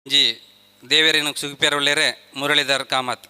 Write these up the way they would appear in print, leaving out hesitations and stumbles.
G ದೇವರೇನು ಸುಗಿಪೇರುಳ್ಳೇರೆ Muralidhar Kamath.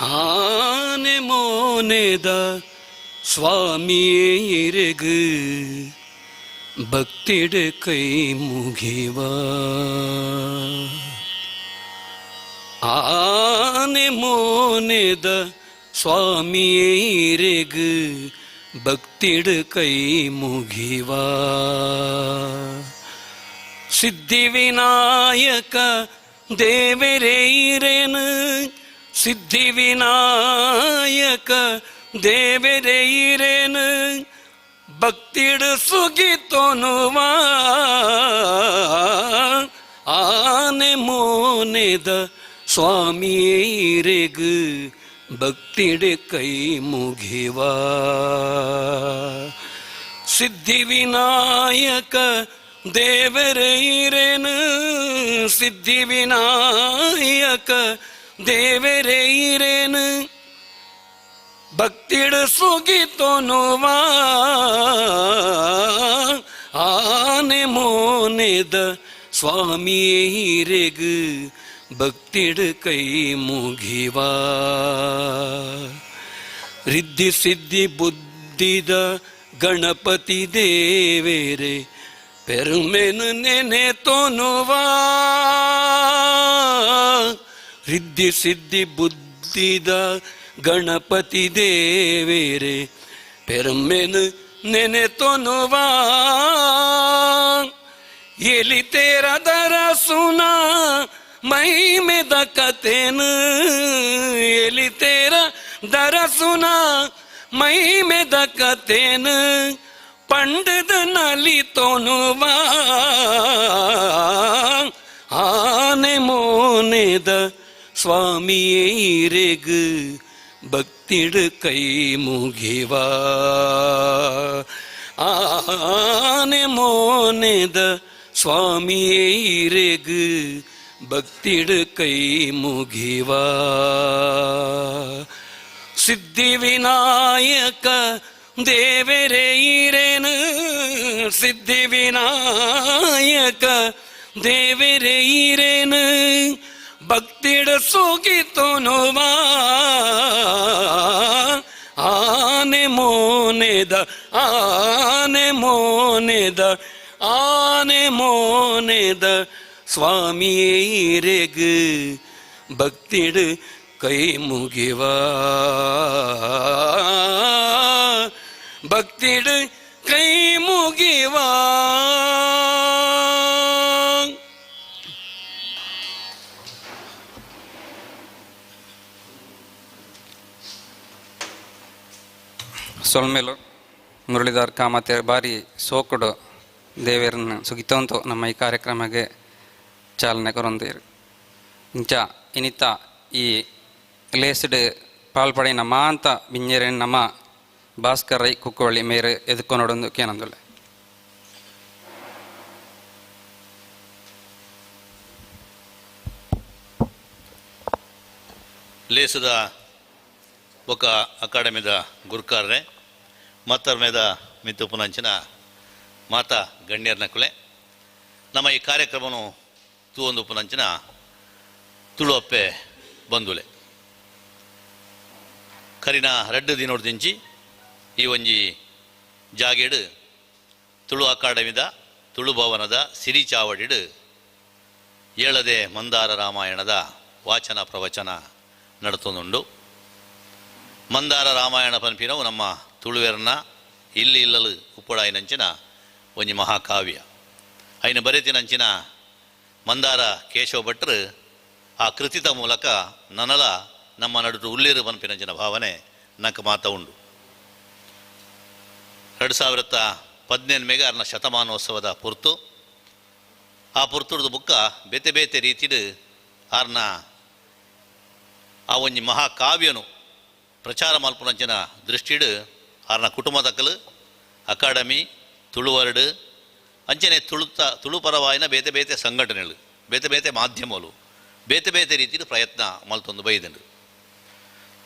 ಆನೆ ಮೋನೆದ ಸ್ವಾಮಿಯೇರೆಗು ಭಕ್ತಿಡ ಕೈ ಮುಗಿವ. ಆನೆ ಮೋನೆದ ಸ್ವಾಮಿಯೇರೆಗು ಭಕ್ತಿಡ ಕೈ ಮುಗಿವ. ಸಿದ್ಧಿವಿನಾಯಕ ದೇವರೇ, ಸಿದ್ಧಿವಿನಾಯಕ ದೇವರೇ, ಭಕ್ತಿಡು ಸುಗಿತೊನುವ. ಆನೆ ಮೋನೆದ ಸ್ವಾಮಿಯೇರೆಗು ಭಕ್ತಿಡು ಕೈ ಮುಗಿವ. ಸಿದ್ಧಿವಿನಾಯಕ ದೇವರೈರೇನು, ಸಿದ್ಧಿವಿನಾಯಕ ದೇವರೈರೇನು, ಭಕ್ತಿಡು ಸುಗಿತೊನುವ. ಆನೆ ಮೋನೆದ ಸ್ವಾಮಿಯೇರೆಗು ಭಕ್ತಿಡು ಕೈ ಮುಗಿವ. ರಿದ್ಧಿ ಸಿದ್ಧಿ ಬುದ್ಧಿದ ಗಣಪತಿ ದೇವೇರೆ ಪೆರುಮೆನು ನೆನೆ ತೋನುವ. ರಿದ್ಧಿ ಸಿದ್ಧಿ ಬುದ್ಧಿದ ಗಣಪತಿ ದೇವೇರೆ ಪೆರುಮೆನು ನೆನೆ ತೋನುವ. ಎಲಿ ತೇರ ದರಸುನ ಮಹಿಮೆದ ಕತೆನು, ಎಲಿ ತೇರ ದರಸುನ ಮಹಿಮೆದ ಕತೆನು ಪಂಡದ ನಲಿ ತೋನುವ. ಆನೆ ಮೋನೆದ ಸ್ವಾಮಿಯೇರೆಗು ಭಕ್ತಿಡು ಕೈ ಮುಗಿವ. ಆನೆ ಮೋನೆದ ಸ್ವಾಮಿಯೇರೆಗು ಭಕ್ತಿಡು ಕೈ ಮುಗಿವ. ಸಿದ್ಧಿವಿನಾಯಕ ದೇವರೇ ಈರೇನು, ಸಿದ್ಧಿವಿನಾಯಕ ದೇವರೇ ಈರೇನು, ಭಕ್ತಿಡ ಸುಗಿತೊನುವ. ಆನೆ ಮೋನೆದ, ಆನೆ ಮೋನೆದ, ಆನೆ ಮೋನೆದ ಸ್ವಾಮಿಯೇರೆಗು ಭಕ್ತಿಡು ಕೈ ಮುಗಿವ. ಭಕ್ತಿಡು ಕೈ ಮುಗಿವ. ಸೊಲ್ಮೆಲು ಮುರಳೀಧರ್ ಕಾಮತ್ ಬಾರಿ ಸೋಕುಡು ದೇವೇರನ್ನ ಸುಗಿತೊಂತು ನಮ್ಮ ಈ ಕಾರ್ಯಕ್ರಮಕ್ಕೆ ಚಾಲನೆ ಕೊರೊಂದೇರು. ಇಂಚ ಇನಿತ ಈ ಲೇಸ್ಡ್ ಪಾಲ್ಪಡಿನ ಮಾಂತ ಬಿಂಜೆರೆನ್ ನಮ್ಮ ಭಾಸ್ಕರ್ ರೈ ಕುಕ್ಕೋಳಿ ಮೇರು ಎದುಕೊನೊಡೊಂದು ಕೇನಂದುಲ್ಲೆ. ಲೇಸದ ಬೊಕ ಅಕಾಡೆಮಿದ ಗುರ್ಕಾರ್ರೆ ಮತ್ತರ್ಮೇದ ಮಿತ್ತುಪುನಂಚಿನ ಮಾತಾ ಗಣ್ಯರ್ನ ಕುಲೆ, ನಮ್ಮ ಈ ಕಾರ್ಯಕ್ರಮನು ತೂವೊಂದು ಪುನಂಚಿನ ತುಳುವಪ್ಪೆ ಬಂದುಲೆ. ಕರಿನ ರಡ್ಡು ದಿನೋಡ್ದಿಂಚಿ ಈ ಒಂಜಿ ಜಾಗೆಡು ತುಳು ಅಕಾಡೆಮಿದ ತುಳು ಭವನದ ಸಿರಿ ಚಾವಡಿಡು ಏಳದೆ ಮಂದಾರ ರಾಮಾಯಣದ ವಾಚನ ಪ್ರವಚನ ನಡತೊಂದುಂಡು. ಮಂದಾರ ರಾಮಾಯಣ ಪನ್ಪಿನವು ನಮ್ಮ ತುಳುವೆರ್ನ ಇಲ್ಲಿ ಇಲ್ಲಲು ಉಪ್ಪುಡಾಯಿನಂಚಿನ ಒಂಜಿ ಮಹಾಕಾವ್ಯ. ಐನ ಬರೆತಿನಂಚಿನ ಮಂದಾರ ಕೇಶವ ಭಟ್ರು ಆ ಕೃತಿತ ಮೂಲಕ ನನಲ ನಮ್ಮ ನಡುಟು ಉಳ್ಳೇರು ಪನ್ಪಿನಂಚಿನ ಭಾವನೆ ನಂಗೆ ಮಾತ ಉಂಡು. 2015 ಮೇಗ ಅರ್ನ ಶತಮಾನೋತ್ಸವದ ಪುರ್ತು, ಆ ಪುರ್ತುಡ್ದು ಬುಕ್ಕ ಬೇತೆ ಬೇತೆ ರೀತಿಡು ಆರ್ನ ಆ ಒಂಜಿ ಮಹಾಕಾವ್ಯನು ಪ್ರಚಾರ ಮಲ್ಪುನಂಚಿನ ದೃಷ್ಟಿಡು ಆರ್ನ ಕುಟುಂಬದಕ್ಕಲು ಅಕಾಡೆಮಿ ತುಳುವರ್ಡು ಅಂಚನೆ ತುಳುತ ತುಳುಪರವಾಯಿನ ಬೇತೆ ಬೇತೆ ಸಂಘಟನೆಗಳು ಬೇತೆ ಬೇತೆ ಮಾಧ್ಯಮಗಳು ಬೇತೆ ಬೇತೆ ರೀತಿಯ ಪ್ರಯತ್ನ ಮಲ್ತೊಂದು ಬೈದಂಡು.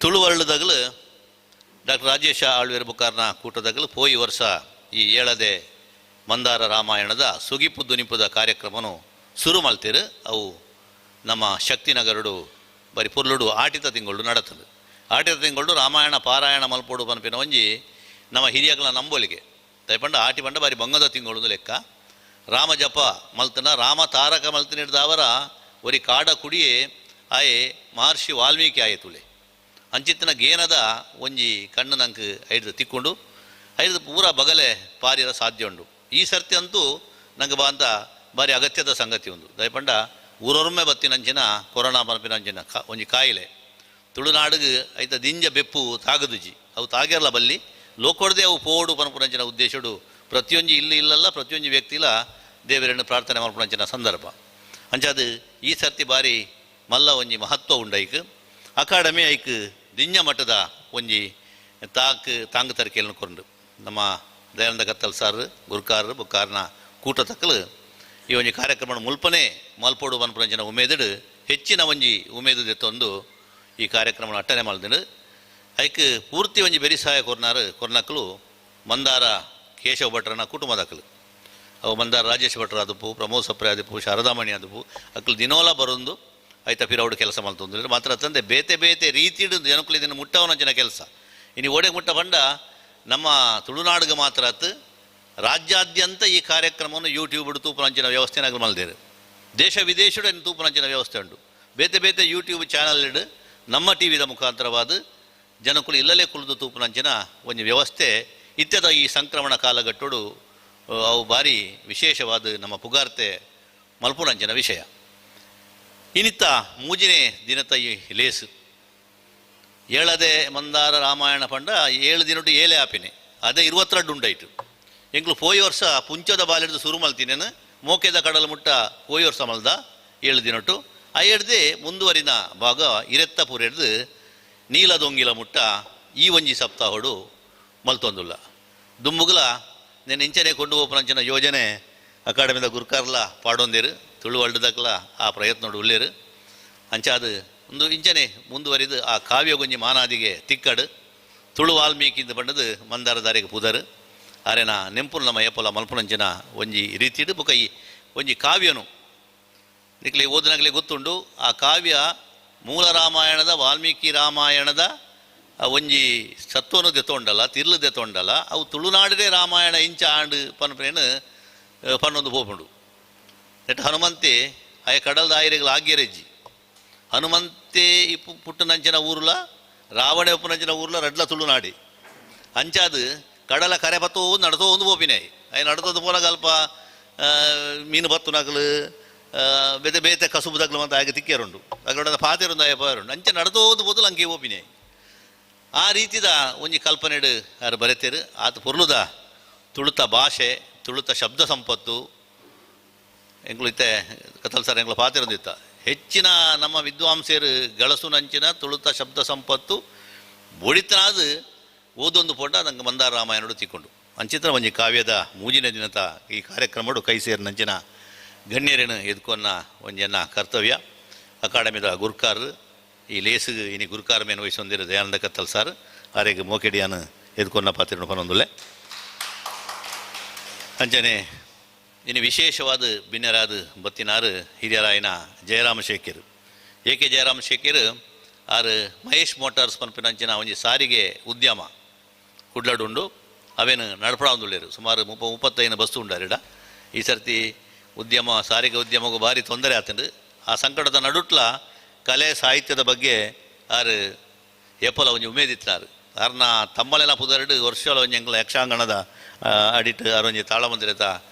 ತುಳುವರ್ಳುದಗಲು ಡಾಕ್ಟರ್ ರಾಜೇಶ ಆಳ್ವೇರ್ ಬುಕ್ಕಾರ್ನ ಕೂಟದಗಲು ಪೋಯಿ ವರ್ಷ ಈ ಏಳದೆ ಮಂದಾರ ರಾಮಾಯಣದ ಸುಗಿಪು ದುನಿಪುದ ಕಾರ್ಯಕ್ರಮನು ಶುರು ಮಲ್ತಿರು. ಅವು ನಮ್ಮ ಶಕ್ತಿನಗರಡು ಬರಿ ಪೊರ್ಲುಡು ಆಟಿತ ತಿಂಗಳು ನಡತದೆ. ಆಟಿತ ತಿಂಗಳು ರಾಮಾಯಣ ಪಾರಾಯಣ ಮಲ್ಪೋಡು ಪನ್ಪಿನ ಒಂಜಿ ನಮ್ಮ ಹಿರಿಯಗಳ ನಂಬೋಲಿಗೆ ದಯಪಂಡ ಆಟಿ ಪಂಡ ಬಾರಿ ಬಂಗದ ತಿಂಗಳು ಲೆಕ್ಕ. ರಾಮ ಜಪ ಮಲ್ತನ ರಾಮ ತಾರಕ ಮಲ್ತನಿಡ್ದವರ ಒರಿ ಕಾಡ ಕುಡಿಯೇ ಆಯೆ ಮಹರ್ಷಿ ವಾಲ್ಮೀಕಿ ಆಯೆ ತುಲೆ ಅಂಚಿತ್ತನ ಗೇನದ ಒಂಜಿ ಕಣ್ಣು ನಂಗೆ ಐದು ತಿಕ್ಕೊಂಡು ಐದು ಪೂರ ಬಗಲೆ ಪಾರಿರ ಸಾಧ್ಯ ಉಂಡು. ಈ ಸರ್ತಿ ಅಂತೂ ನಂಗೆ ಬಾ ಅಂತ ಭಾರಿ ಅಗತ್ಯದ ಸಂಗತಿ ಒಂದು. ದಯಪಂಡ ಊರೊಮ್ಮೆ ಬತ್ತಿನಂಚಿನ ಕೊರೋನಾ ಪನ್ಪಿನಂಚಿನ ಒಂಜಿ ಕಾಯಿಲೆ ತುಳುನಾಡಿಗೆ ಐತ ದಿಂಜ ಬೆಪ್ಪು ತಾಗದುಜಿ ಅವು ತಾಗಿರಲ್ಲ ಬಲ್ಲಿ ಲೋಕೊಡ್ದೆ ಅವು ಪೋಡು ಪನ್ಪುನಂಚಿನ ಉದ್ದೇಶಡು ಪ್ರತಿಯೊಂಜಿ ಇಲ್ಲಿ ಇಲ್ಲಲ್ಲ ಪ್ರತಿಯೊಂಜಿ ವ್ಯಕ್ತಿಲ ದೇವರನ್ನು ಪ್ರಾರ್ಥನೆ ಮಲ್ಪುನಂಚಿನ ಸಂದರ್ಭ. ಅಂಚಾದು ಈ ಸರ್ತಿ ಬಾರಿ ಮಲ್ಲ ಒಂಜಿ ಮಹತ್ವ ಉಂಡೈಕ್ ಅಕಾಡೆಮಿ ಐಕ್ ದಿಂಜ ಮಟ್ಟದ ಒಂಜಿ ತಾಕ್ ತಾಂಗ್ ತರಿಕೆಯನ್ನು ಕೊಂಡು ನಮ್ಮ ದಯಾನಂದ ಕತ್ತಲ್ ಸಾರ್ ಗುರುಕಾರ್ ಬುಕ್ಕಾರ್ನ ಕೂಟ ತಕ್ಕಲು ಈ ಒಂಜಿ ಕಾರ್ಯಕ್ರಮ ಮುಲ್ಪನೆ ಮಲ್ಪೋಡು ಪನ್ಪುನಂಚಿನ ಉಮೇದುಡು ಹೆಚ್ಚಿನ ಒಂಜಿ ಉಮೇದು ದೆತ್ತೊಂದು ಈ ಕಾರ್ಯಕ್ರಮ ಅಟ್ಟನೆ ಮಲ್ದಿಂಡು. ಐಕ್ ಪೂರ್ತಿ ಒಂಜಿ ಬೆರಿಸಾಯ ಕೊರ್ನಾರು ಕೊರ್ನಕ್ಕಲು ಮಂದಾರ ಕೇಶವ ಭಟ್ರನ ಕುಟುಂಬದಕ್ಕಲು ಅವು ಮಂದಾರ ರಾಜೇಶ್ ಭಟ್ರ ಆದಪು ಪ್ರಮೋದ್ ಸಪ್ರೆ ಆದಪು ಶಾರದಾಮಣಿ ಆದಪು ಅಕ್ಕಲು ದಿನೋಲ ಬರೊಂದು ಐತ ಪಿರೌಡು ಕೆಲಸ ಮಲ್ತೊಂದು ಮಾತ್ರ ತಂದೆ ಬೇತೆ ಬೇತೆ ರೀತಿಡು ಜನಕ್ಕಲು ಇದನ್ನು ಮುಟ್ಟವನಂಚಿನ ಕೆಲಸ. ಇನ್ನು ಓಡೆ ಮುಟ್ಟ ಬಂಡ ನಮ್ಮ ತುಳುನಾಡಿಗೆ ಮಾತ್ರ ಆತು ರಾಜ್ಯಾದ್ಯಂತ ಈ ಕಾರ್ಯಕ್ರಮವನ್ನು ಯೂಟ್ಯೂಬ್ ತೂಪುನಂಚಿನ ವ್ಯವಸ್ಥೆನಾಗಲು ಮಲ್ದೇರು. ದೇಶ ವಿದೇಶಡು ತೂಪುನಂಚಿನ ವ್ಯವಸ್ಥೆ ಉಂಟು. ಬೇತೆ ಬೇತೆ ಯೂಟ್ಯೂಬ್ ಚಾನಲ್ ಇಡು ನಮ್ಮ ಟಿ ವಿದ ಮುಖಾಂತರವಾದ ಜನಕುಲು ಇಲ್ಲಲೇ ಕುಳಿದು ತೂಪುನಂಚಿನ ಒಂದು ವ್ಯವಸ್ಥೆ ಇತ್ಯದ ಈ ಸಂಕ್ರಮಣ ಕಾಲಘಟ್ಟಡು ಅವು ಭಾರಿ ವಿಶೇಷವಾದ ನಮ್ಮ ಪುಗಾರ್ತೆ ಮಲ್ಪುನಂಚಿನ ವಿಷಯ. ಇನ್ನಿತ್ತ ಮೂಜಿನೇ ದಿನತ ಈ ಲೇಸು ಏಳದೆ ಮಂದಾರ ರಾಮಾಯಣ ಪಂಡ 7 ದಿನಟು ಏಳೆ ಆಪಿನಿ ಅದೇ 22 ಉಂಡಾಯ್ತು. ಎಂಗ್ಲು ಪೋಯಿ ವರ್ಷ ಪುಂಚದ ಬಾಲಿಡ್ದು ಶುರು ಮಲ್ತಿನೇನು ಮೋಕೆದ ಕಡಲು ಮುಟ್ಟ ಪೋಯಿ ವರ್ಷ ಮಲ್ದ 7 ದಿನಟು ಆ ಹಿಡ್ದೆ ಮುಂದುವರಿನ ಭಾಗ ಇರೆತ್ತ ಪೂರೆಡ್ದು ನೀಲದೊಂಗಿಲ ಮುಟ್ಟ ಈ ಒಂಜಿ ಸಪ್ತಾಹಡು ಮಲ್ತೊಂದುಲ್ಲ. ದುಂಬುಗುಲ నేను ಇಂಚನೆ ಕೊಂಡು ಹೋಪುನಂಚಿನ ಯೋಜನೆ ಅಕಾಡೆಮಿದ ಗುರ್ಕಾರ್ಲ ಪಾಡೊಂದಿರು ತುಳುವಲ್ಡದಕ್ಲ ಆ ಪ್ರಯತ್ನಡು ಉಳ್ಳೇರು. ಅಂಚಾದ ಒಂದು ಇಂಚನೆ ಮುಂದುವರಿದು ಆ ಕಾವ್ಯಗೊಂಜಿ ಮಾನಾದಿಗೆ ತಿಕ್ಕಡು ತುಳು ವಾಲ್ಮೀಕಿಂದ ಬಂಡದು ಮಂದಾರದಾರಿಗೆ ಪುದರು ಆರೆನ ನೆಂಪುನ ನಮ್ಮ ಏಪೊಲ ಮಲ್ಪುನಂಚಿನ ಒಂಜಿ ರೀತಿಡು ಬೊಕ ಈ ಒಂಜಿ ಕಾವ್ಯನು ನಿಕ್ಲೆ ಓದಿನಗಲೇ ಗೊತ್ತುಂಡು. ಆ ಕಾವ್ಯ ಮೂಲ ರಾಮಾಯಣದ ವಾಲ್ಮೀಕಿ ರಾಮಾಯಣದ ಒಂಜಿ ಸತ್ವನು ದೆತ್ತೊಂಡಲ್ಲ ತಿರ್ಲು ದೆತ್ತೊಂಡಲ್ಲ ಅವು ತುಳುನಾಡೇ ರಾಮಾಯಣ ಇಂಚ ಆಂಡು ಪನ್ಪನೇನು ಪನ್ನೊಂದು ಪೋಪುಂಡು. ನೆಟ್ ಹನುಮಂತೆ ಆಯ ಕಡಲ್ದ ಆಯಿರೆಗಳು ಆಗ್ಯರೆಜ್ಜಿ ಹನುಮಂತೆ ಇಪ್ಪು ಪುಟ್ಟನಂಚಿನ ಊರುಲ ರಾವಣೆ ಉಪ್ಪುನಂಚಿನ ಊರುಲ ರಡ್ಲ ತುಳುನಾಡಿ ಅಂಚಾದು ಕಡಲ ಕರೆ ಬತ್ತೋ ನಡತೋ ಒಂದು ಪೋಪಿನಾಯಿ ಆಯ್ ನಡತೋದು ಪೋನಗ ಅಲ್ಪ ಮೀನು ಬತ್ತುನಗಲು ಬೇತೆ ಬೇತೆ ಕಸುಬು ತಗ್ಲು ಅಂತ ಆಗ ತಿಕ್ಕೇರುಂಡು ಅಗಡ ಪಾತೆರುಂಡು ಆಯ ಪೋರುಂಡು ಅಂಚೆ ನಡತೋದು ಪೋತಲು ಅಂಕೆ ಪೋಪಿನಾಯಿ. ಆ ರೀತಿದ ಒಂಜಿ ಕಲ್ಪನೆಡು ಯಾರು ಬರೆತೇರು ಆತ ಪೊರ್ಲುದ ತುಳುತ ಭಾಷೆ ತುಳುತ ಶಬ್ದ ಸಂಪತ್ತು ಎಂಗ್ಲು ಇತ್ತೆ ಕತಲ್ ಸರ್ ಎಂಗ್ಲು ಪಾತಿರೊಂದಿತ್ತ ಹೆಚ್ಚಿನ ನಮ್ಮ ವಿದ್ವಾಂಸರು ಗಳಸುನಂಚಿನ ತುಳುತ ಶಬ್ದ ಸಂಪತ್ತು ಬೊಡಿತನಾದ ಓದೊಂದು ಪೋಟ ನಂಗೆ ಮಂದಾರ ರಾಮಾಯಣಡು ತಿಕ್ಕೊಂಡು ಅಂಚಿತ್ರ ಒಂಜಿ ಕಾವ್ಯದ ಮೂಜಿನ ದಿನತ ಈ ಕಾರ್ಯಕ್ರಮಡು ಕೈ ಸೇರಿನಂಚಿನ ಗಣ್ಯರೇನು ಎದ್ಕೊನ್ನ ಒಂಜನ್ನ ಕರ್ತವ್ಯ. ಅಕಾಡೆಮಿದ ಗುರ್ಕಾರ್ ಈ ಲೇಸು ಇನಿ ಗುರುಕಾರ ಮೇನು ವಹಿಸೊಂದಿರ ದಯಾನಂದ ಕತ್ತಲ್ ಸಾರ್ ಆರೆಗ್ ಮೋಕೆಡಿಯಾನ ಎದ್ಕೊನ್ನ ಪಾತಿರನು ಪನೊಂದುಲ್ಲೆ. ಅಂಚನೆ ಇನ್ನು ವಿಶೇಷವಾದ ಬಿನ್ನರಾದ ಬತ್ತಿನಾರು ಹಿರಿಯರಾಯನ ಜಯರಾಮ ಶೇಖರ್ ಎ ಕೆ ಜಯರಾಮ ಶೇಖರ್ ಆರು ಮಹೇಶ್ ಮೋಟಾರ್ಸ್ ಪನ್ಪಿನಂಚಿನ ಒಂಜಿ ಸಾರಿಗೆ ಉದ್ಯಮ ಕುಡ್ಲಡುಂಡು ಅವೇನು ನಡಪಡೊಂದುಳ್ಳೇರು ಸುಮಾರು 35 ಬಸ್ಸು ಉಂಡಾರಿಡ. ಈ ಸರ್ತಿ ಉದ್ಯಮ ಸಾರಿಗೆ ಉದ್ಯಮಕ್ಕೂ ಭಾರಿ ತೊಂದರೆ ಆತಂಡು. ಆ ಸಂಕಟದ ನಡುಟ್ಲ ಕಲೆ ಸಾಹಿತ್ಯದ ಬಗ್ಗೆ ಆರು ಏಪಲ ಒಂಜಿ ಉಮೇದಿತ್ನಾರು. ಆರ್ನ ತಮ್ಮಲೆನ ಪುದರ್ಡು ವರ್ಷಲ ಒಂಜಿ ಎಂಕಲ ಯಕ್ಷಾಂಗಣದ ಅಡಿಟ್ ಆರ್ ಒಂಜಿ ತಾಳಮಂದಿರದ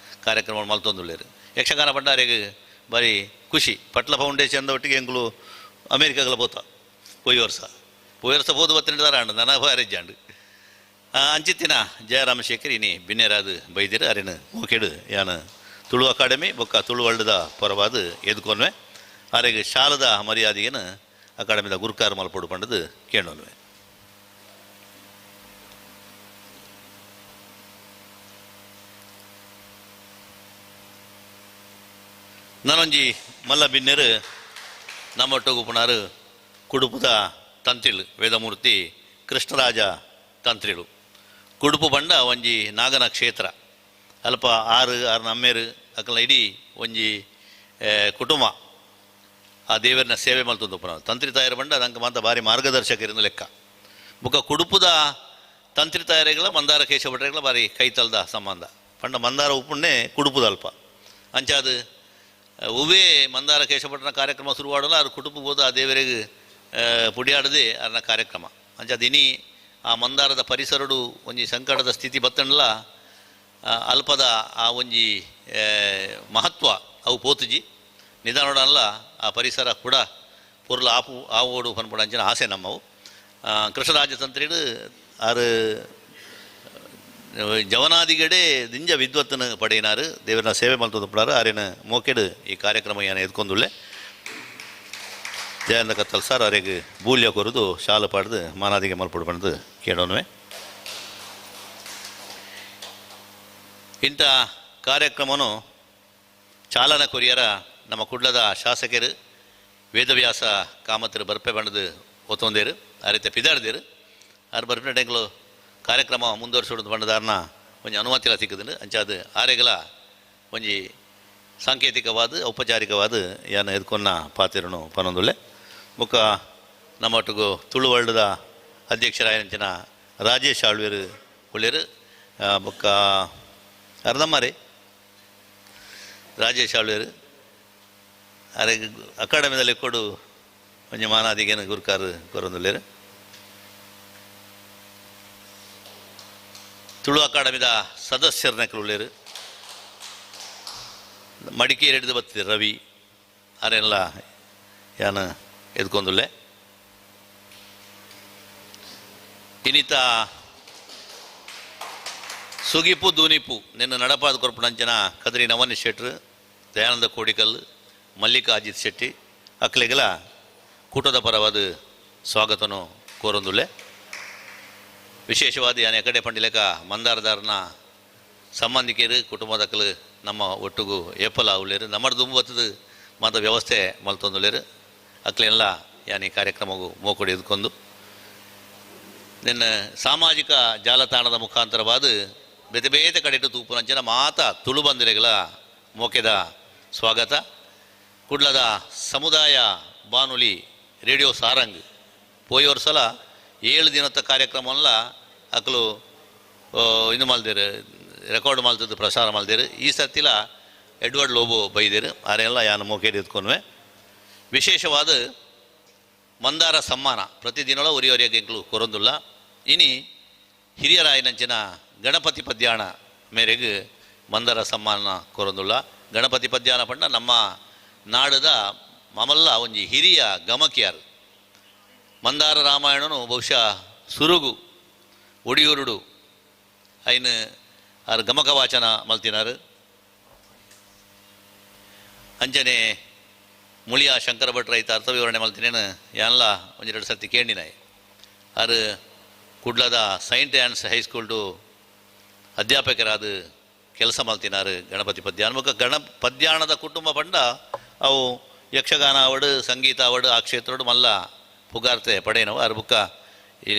ಕಾರ್ಯಕ್ರಮ ಮಲ್ತೊಂದುಲ್ಲೇರು. ಯಕ್ಷಗಾನ ಭಂಡಾರಿಗೆ ಬಾರಿ ಖುಷಿ. ಪಟ್ಲ ಫೌಂಡೇಶನ್ ಒಟ್ಟಿಗೆ ಎಂಕುಲು ಅಮೇರಿಕಾಗಲ ಪೋತ ಪೋಯಿ ವರ್ಷ ಪೋಯಿ ವರ್ಷ ಪೋದು ಬತ್ತಿನ ಆಂಡು ನನ್ನ ಬಾರಿಜ್ಜಾಂಡು ಅಂಚಿತ್ತಿನ ಜಯರಾಮ ಶೇಖರ್ ಇನಿ ಬಿನ್ನೇರಾದ ಬೈದಿರು ಅರಿನ ಮೋಕೆಡು ಯಾನ ತುಳು ಅಕಾಡೆಮಿ ಬೊಕ್ಕ ತುಳು ವರ್ಲ್ಡ್ದ ಪರವಾದ ಎದ್ಕೊನ್ವೆ ಆರೆಗೆ ಶಾಲದ ಮರ್ಯಾದೆಯನ್ನು ಅಕಾಡೆಮಿದ ಗುರುಕಾರ ಮಲ್ಪೊಡು ಪಂಡದು ಕೇಳೋನ್ವೆ. ನಾನೊಂಜಿ ಮಲ್ಲ ಬಿನ್ನೆರು ನಮ್ಮೊಟ್ಟುಗುಪುನಾರು ಕುಡುಪುದ ತಂತ್ರಿಳು ವೇದಮೂರ್ತಿ ಕೃಷ್ಣರಾಜ ತಂತ್ರಿಳು. ಕುಡುಪು ಬಂಡ ಒಂಜಿ ನಾಗನ ಕ್ಷೇತ್ರ ಅಲ್ಪ ಆರು ಆರು ನಮ್ಮೇರು ಅಕಲ ಇಡೀ ಒಂಜಿ ಕುಟುಂಬ ಆ ದೇವರನ್ನ ಸೇವೆ ಮಲ್ತೊಂದು ತಂತ್ರಿ ತಾಯರ ಬಂಡ ನಂಗೆ ಮಾತ ಭಾರಿ ಮಾರ್ಗದರ್ಶಕರಿಂದ ಲೆಕ್ಕ. ಬುಕ್ಕ ಕುಡುಪುದ ತಂತ್ರಿ ತಾಯರಿಗಳ ಮಂದಾರ ಕೇಶವ ಭಟ್ರೆಗಳ ಭಾರಿ ಕೈತಲ್ದ ಸಂಬಂಧ ಪಂಡ ಮಂದಾರ ಉಪ್ಪುಣ್ಣೆ ಕುಡುಪುದ ಅಲ್ಪ ಅಂಚಾದ ಉವೇ ಮಂದಾರ ಕೇಶವ ಭಟ್ರನ ಕಾರ್ಯಕ್ರಮ ಶುರುವಾಡಲ್ಲ ಅದು ಕುಟುಂಬ ಹೋದ ಆ ದೇವರಿಗೆ ಪುಡಿಯಾಡದೆ ಅದನ್ನ ಕಾರ್ಯಕ್ರಮ ಅಂಚಾದ ಇನಿ ಆ ಮಂದಾರದ ಪರಿಸರಡು ಒಂಜಿ ಸಂಕಟದ ಸ್ಥಿತಿ ಬತ್ತಂಡ್ಲ ಅಲ್ಪದ ಆ ಒಂಜಿ ಮಹತ್ವ ಅವು ಪೋತುಜಿ ನಿಧಾನೋಡಲ್ಲ ಆ ಪರಿಸರ ಕೂಡ ಪೊರ್ಲು ಆಪು ಆವೋಡು ಪನ್ಪುಡ ಅಂಚಿನ ಆಸೆ ನಮ್ಮವು. ಕೃಷ್ಣರಾಜ ತಂತ್ರಿಡು ಆರು ಜವನಾದಿಗಡೆ ದಿಂಜ ವಿದ್ವತ್ತನ ಪಡೆಯಿನಾರು ದೇವರನ್ನ ಸೇವೆ ಮಲ್ತೊಂದುಪ್ಪುನಾರು ಆರೇನ ಮೋಕೆಡು ಈ ಕಾರ್ಯಕ್ರಮ ಏನ ಎದ್ಕೊಂದುಳ್ಳೆ. ಜಯಂದ ಕತ್ತಲ್ ಸರ್ ಆರೆಗ್ ಬೂಲ್ಯ ಕೊರದು ಶಾಲು ಪಾಡ್ದು ಮಾನಾದಿಗೆ ಮಲ್ಪೊಡು ಪಂಡ್ದು ಕೇಳೋನುವೆ. ಇಂಥ ಕಾರ್ಯಕ್ರಮನು ಚಾಲನ ಕೊರಿಯರ ನಮ್ಮ ಕುಡ್ಲದ ಶಾಸಕರು ವೇದವ್ಯಾಸ ಕಾಮತರು ಬರ್ಪೆ ಬಣ್ಣದು ಒತ್ತೊಂದೇರು ಆ ರೀತಿ ಪಿದಾಡ್ದೇರು ಆರು ಬರ್ಪಿನ ಟೈಂಕ್ಲು ಕಾರ್ಯಕ್ರಮ ಮುಂದುವರಿಸೋದು ಬಣ್ಣದಾರನ ಒಂಜಿ ಅನುಮತಿಲ ಸಿಕ್ಕುದುಂಡು. ಅಂಚಾದ ಆರೆಗಲ ಒಂಜಿ ಸಾಂಕೇತಿಕವಾದ ಔಪಚಾರಿಕವಾದ ಯಾನ ಎದ್ಕೊನ್ನ ಪಾತಿರನು ಪನೊಂದುಳ್ಳೆ. ಬೊಕ್ಕ ನಮ್ಮೊಟ್ಟಿಗೂ ತುಳು ವರ್ಲ್ಡ್ದ ಅಧ್ಯಕ್ಷರಾಯಂಚಿನ ರಾಜೇಶ್ ಆಳ್ವೇರು ಉಳ್ಳೇರು ಬೊಕ್ಕ ಅರ್ಧಮ್ಮಾರಿ ರಾಜೇಶ್ ಆಳ್ವೇರು ಅರೆ ಅಕಾಡೆಮಿದಲ್ಲಿ ಕೊಡು ಒಂಜಿ ಮಾನಾದಿಗೇನು ಗುರುಕಾರ ಕೊರೊಂದುಲ್ಲೇರು. ತುಳು ಅಕಾಡೆಮಿದ ಸದಸ್ಯರನ್ನ ಉಳ್ಳೇರು ಮಡಿಕೇರಿ ಹಿಡಿದು ಬತ್ತಿದೆ ರವಿ ಅರೆಲ್ಲ ಯಾನ ಎದ್ಕೊಂದುಲ್ಲೆ. ಇನ್ನಿತ ಸುಗಿಪು ದೂನಿಪು ನಿನ್ನ ನಡಪಾದ ಕೊರ್ಪುಣಂಚಿನ ಕದ್ರಿ ನವನಿ ಶೆಟ್ರು ದಯಾನಂದ ಕೋಡಿಕಲ್ ಮಲ್ಲಿಕಾ ಅಜಿತ್ ಶೆಟ್ಟಿ ಅಕ್ಲೆಗಲ ಕೂಟದ ಪರವಾದ ಸ್ವಾಗತನು ಕೋರೊಂದುಲ್ಲೆ. ವಿಶೇಷವಾದ ಯಾನೆ ಕಡೆ ಪಂಡಿಲೇಕ ಮಂದಾರದಾರನ ಸಂಬಂಧಿಕರು ಕುಟುಂಬದಕ್ಕಲು ನಮ್ಮ ಒಟ್ಟುಗು ಏಪಲ ಉಳ್ಳೇರು ನಮ್ಮ ದುಂಬತ್ತದ ಮಾತ ವ್ಯವಸ್ಥೆ ಮಲ್ತೊಂದುಲ್ಲೇರು ಅಕ್ಲೆಲ್ಲ ಯಾನಿ ಕಾರ್ಯಕ್ರಮಗೂ ಮೋಕೊಡಿ ಎದ್ಕೊಂಡು ನಿನ್ನ ಸಾಮಾಜಿಕ ಜಾಲತಾಣದ ಮುಖಾಂತರವಾದ ಬೇತೆ ಬೇತೆ ಕಡೆಟು ತೂಪುನಂಚಿನ ಮಾತ ತುಳು ಬಂದಿರೆಗಳ ಮೋಕೆದ ಸ್ವಾಗತ. ಕುಡ್ಲದ ಸಮುದಾಯ ಬಾನುಲಿ ರೇಡಿಯೋ ಸಾರಂಗ್ ಪೋಯೋರ್ ಸಲ 7 ದಿನದ ಕಾರ್ಯಕ್ರಮವಲ್ಲ ಅಕಲು ಇದು ಮಲ್ದೇರು ರೆಕಾರ್ಡ್ ಮಲ್ತದ್ದು ಪ್ರಸಾರ ಮಲ್ದೇರು. ಈ ಸರ್ತಿಲ ಎಡ್ವರ್ಡ್ ಲೋಬೋ ಬೈದೇರು ಆರೆಲ್ಲ ಯಾನು ಮೋಕೇರಿ ಎತ್ಕೊನ್ವೆ. ವಿಶೇಷವಾದ ಮಂದಾರ ಸಮ್ಮಾನ ಪ್ರತಿದಿನಲ ಒರಿಯೊರಿಯ ಎಂಕ್ಲು ಕೊರೊಂದುಲ್ಲ. ಇನಿ ಹಿರಿಯರಾಯನಂಚಿನ ಗಣಪತಿ ಪದ್ಯಾಣ ಮೇರೆಗೆ ಮಂದಾರ ಸಮ್ಮಾನ ಕೊರೊಂದುಲ್ಲ. ಗಣಪತಿ ಪದ್ಯಾಣ ಪಂಡ ನಮ್ಮ ನಾಡದ ಮಮಲ್ಲ ಒಂಜಿ ಹಿರಿಯ ಗಮಕಿಯಾರು. ಮಂದಾರ ರಾಮಾಯಣನು ಬಹುಶಃ ಸುರುಗು ಒಡಿಯೂರುಡು ಐನು ಆರು ಗಮಕ ವಾಚನ ಮಲ್ತಿನಾರು. ಅಂಚನೆ ಮುಳಿಯ ಶಂಕರ ಭಟ್ ರೈತ ಅರ್ಥ ವಿವರಣೆ ಮಲ್ತಿನೇನು ಯಾನ್ಲ ಒಂಜೆರಡು ಸರ್ತಿ ಕೇಂಡಿನಾಯ್. ಆರು ಕುಡ್ಲದ ಸೈಂಟ್ ಆ್ಯನ್ಸ್ ಹೈಸ್ಕೂಲ್ಡು ಅಧ್ಯಾಪಕರಾದ ಕೆಲಸ ಮಲ್ತಿನಾರು ಗಣಪತಿ ಪದ್ಯಾನ. ಬೊಕ್ಕ ಗಣ ಪದ್ಯಾಣದ ಕುಟುಂಬ ಪಂಡ ಅವು ಯಕ್ಷಗಾನ ಅವಡು ಸಂಗೀತ ಅವಡು ಆ ಕ್ಷೇತ್ರಡು ಮಲ್ಲ ಪುಗಾರ್ತೆ ಪಡೆಯನವು. ಆರು ಬುಕ್ಕ ಈ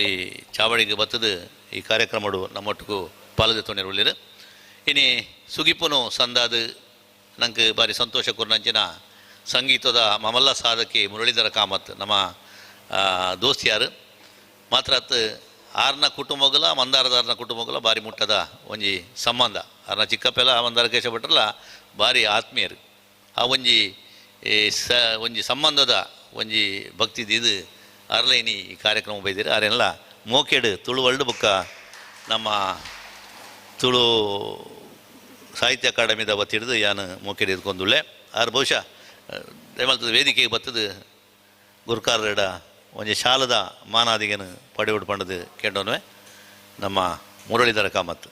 ಚಾವಡಿಗೆ ಬತ್ತದು ಈ ಕಾರ್ಯಕ್ರಮಡು ನಮ್ಮೊಟ್ಟಿಗೂ ಪಾಲದೆ ತೊಂದಿರುಳ್ಳಿರು. ಇನಿ ಸುಗಿಪುನು ಸಂದಾದ ನಂಗೆ ಭಾರಿ ಸಂತೋಷ ಕೊರ್ನಂಚಿನ ಸಂಗೀತದ ಮಮಲ್ಲ ಸಾಧಕಿ ಮುರಳೀಧರ ಕಾಮತ್ ನಮ್ಮ ದೋಸ್ತಿಯಾರು. ಮಾತ್ರ ಆರ್ನ ಕುಟುಂಬಗಳ ಮಂದಾರದಾರನ ಕುಟುಂಬಗಳ ಭಾರಿ ಮುಟ್ಟದ ಒಂಜಿ ಸಂಬಂಧ. ಆರ್ನ ಚಿಕ್ಕಪ್ಪೆಲ್ಲ ಮಂದಾರ ಕೇಶವ ಭಟ್ರಲ್ಲ ಭಾರಿ ಆತ್ಮೀಯರು. ಆ ಒಂಜಿ ಈ ಸ ಒಂಜಿ ಸಂಬಂಧದ ಒಂಜಿ ಭಕ್ತಿ ದೀದು ಅರ್ಲೈನಿ ಈ ಕಾರ್ಯಕ್ರಮ ಬೈದಿರು. ಆರೆಲ್ಲ ಮೋಕೆಡು ತುಳುವಲ್ಡು ಬೊಕ್ಕ ನಮ್ಮ ತುಳು ಸಾಹಿತ್ಯ ಅಕಾಡೆಮಿದ ವತಿಡ್ದು ಯಾನು ಮೋಕೆಡು ಇದ್ಕೊಂದುಳ್ಳೆ. ಆರು ಬಹುಶಃ ದಯಮಲ್ತದ ವೇದಿಕೆಗೆ ಬತ್ತದು ಗುರುಕಾರಡ ಒಂಜಿ ಶಾಲದ ಮಾನಾದಿಗೆನು ಪಡೆಯುಡು ಪಂಡದು ಕೇಂಡೋನುವೆ ನಮ್ಮ ಮುರಳೀಧರ ಕಾಮತ್.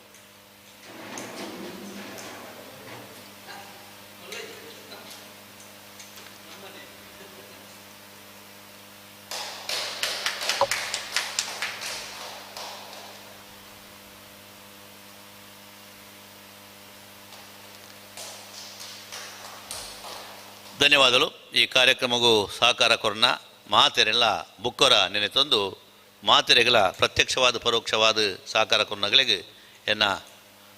ಧನ್ಯವಾದಗಳು. ಈ ಕಾರ್ಯಕ್ರಮಕ್ಕೂ ಸಹಕಾರ ಕೊರನ ಮಾತೆರೆಲ್ಲ ಬುಕ್ಕರ ನೆನೆ ತಂದು ಮಾತೆರೆಗಳ ಪ್ರತ್ಯಕ್ಷವಾದ ಪರೋಕ್ಷವಾದ ಸಹಕಾರ ಕೊರನಗಳಿಗೆ ಎನ್ನ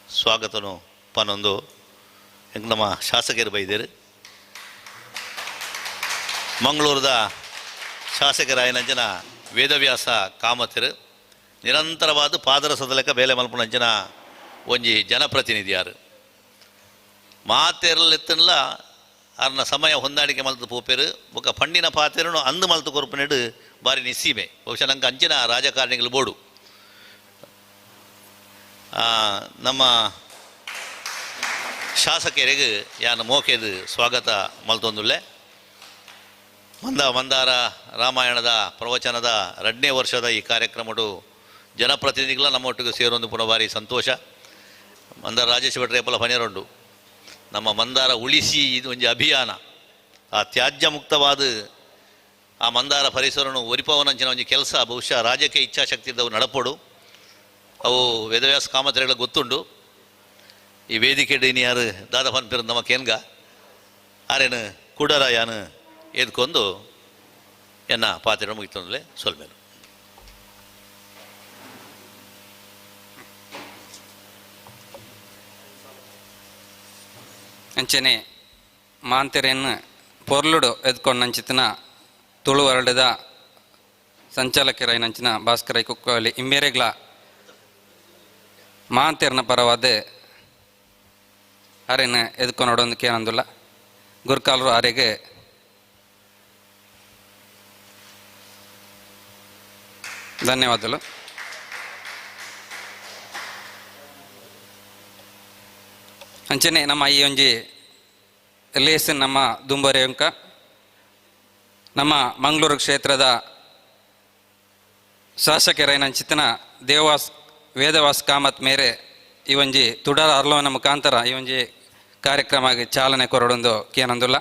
ಸ್ವಾಗತನು ಪನೊಂದು ನಮ್ಮ ಶಾಸಕರು ಬೈದೇರು. ಮಂಗಳೂರದ ಶಾಸಕರಾಯನಂಜನ ವೇದವ್ಯಾಸ ಕಾಮತಿರು ನಿರಂತರವಾದ ಪಾದರಸದ ಲೆಕ್ಕ ಬೇಲೆ ಮಲ್ಪುನಂಚಿನ ಒಂಜಿ ಜನಪ್ರತಿನಿಧಿಯಾರು. ಮಾತೆರಲೆತ್ತನ್ಲ ಅರ್ನ ಸಮಯ ಹೊಂದಾಣಿಕೆ ಮಲ್ತು ಪೋಪೇರು ಬೊಕ್ಕ ಪಂಡಿನ ಪಾತೆರನು ಅಂದು ಮಲ್ತು ಕೊರ್ಪನೆಡು ಬಾರಿ ನಿಸ್ಸೀಮೆ. ಬಹುಶಃ ನಂಗೆ ಅಂಚಿನ ರಾಜಕಾರಣಿಗಳು ಬೋಡು. ನಮ್ಮ ಶಾಸಕರಿಗೆ ಯಾನು ಮೋಕೆದು ಸ್ವಾಗತ ಮಲ್ತೊಂದುಳ್ಳೆ. ಮಂದಾರ ರಾಮಾಯಣದ ಪ್ರವಚನದ 2ನೇ ವರ್ಷದ ಈ ಕಾರ್ಯಕ್ರಮಡು ಜನಪ್ರತಿನಿಧಿಗಳ ನಮ್ಮೊಟ್ಟಿಗೆ ಸೇರೊಂದು ಪುನಃ ಭಾರಿ ಸಂತೋಷ. ಮಂದಾರ ರಾಜೇಶ್ ಭಟ್ರೇಪಲ ಪನೇರುಂಡು. ನಮ್ಮ ಮಂದಾರ ಉಳಿಸಿ ಇದು ಒಂಜಿ ಅಭಿಯಾನ. ಆ ತ್ಯಾಜ್ಯ ಮುಕ್ತವಾದ ಆ ಮಂದಾರ ಪರಿಸರನು ಒರಿಪವನಂಚಿನ ಒಂಜಿ ಕೆಲಸ ಬಹುಶಃ ರಾಜಕೀಯ ಇಚ್ಛಾಶಕ್ತಿ ಇದ್ದವು ನಡಪೋಡು. ಅವು ವೇದವ್ಯಾಸ ಕಾಮತ್ರೆಗಳ ಗೊತ್ತುಂಡು. ಈ ವೇದಿಕೆ ಇನಿ ಯಾರು ದಾದ ಪನ್ಪಿರ ನಮ್ಮ ಕೇನ್ಗ ಆರೇನು ಕುಡರ ಯಾನು ಎದ್ಕೊಂಡು ಎನ್ನ ಪಾತ್ರೆ ಮುಗಿತಂದ್ರೆ ಸೊಲ್ಮೇನು. ಅಂಚನೆ ಮಾಂತೆರೆಯನ್ನು ಪೊರ್ಲುಡು ಎದ್ಕೊಂಡಂಚಿತನ ತುಳುವರಡದ ಸಂಚಾಲಕರೈನಂಚಿನ ಭಾಸ್ಕರೈ ಕುಕ್ಕಲಿ ಇಂಬೇರೆಗ್ಲ ಮಾಂತೆರ್ನ ಪರವಾದ ಅರೆನ ಎದ್ಕೊನೊಡೊಂದು ಕೇನಂದುಲ್ಲ. ಗುರ್ಕಾಲರು ಅರೆಗೆ ಧನ್ಯವಾದಗಳು. ಅಂಚನೆ ನಮ್ಮ ಈ ಒಂಜಿ ಲೇಸನ್ ನಮ್ಮ ದುಂಬರೆಯಂಕ ನಮ್ಮ ಮಂಗಳೂರು ಕ್ಷೇತ್ರದ ಶಾಸಕರೈನಂಚಿತನ ದೇವಾಸ್ ವೇದವಾಸ್ ಕಾಮತ್ ಮೇರೆ ಈ ಒಂಜಿ ತುಡರ ಅರ್ಲೋನ ಮುಖಾಂತರ ಈ ಒಂಜಿ ಕಾರ್ಯಕ್ರಮ ಚಾಲನೆ ಕೊರಡೊಂದು ಕೇನಂದುಲ್ಲ.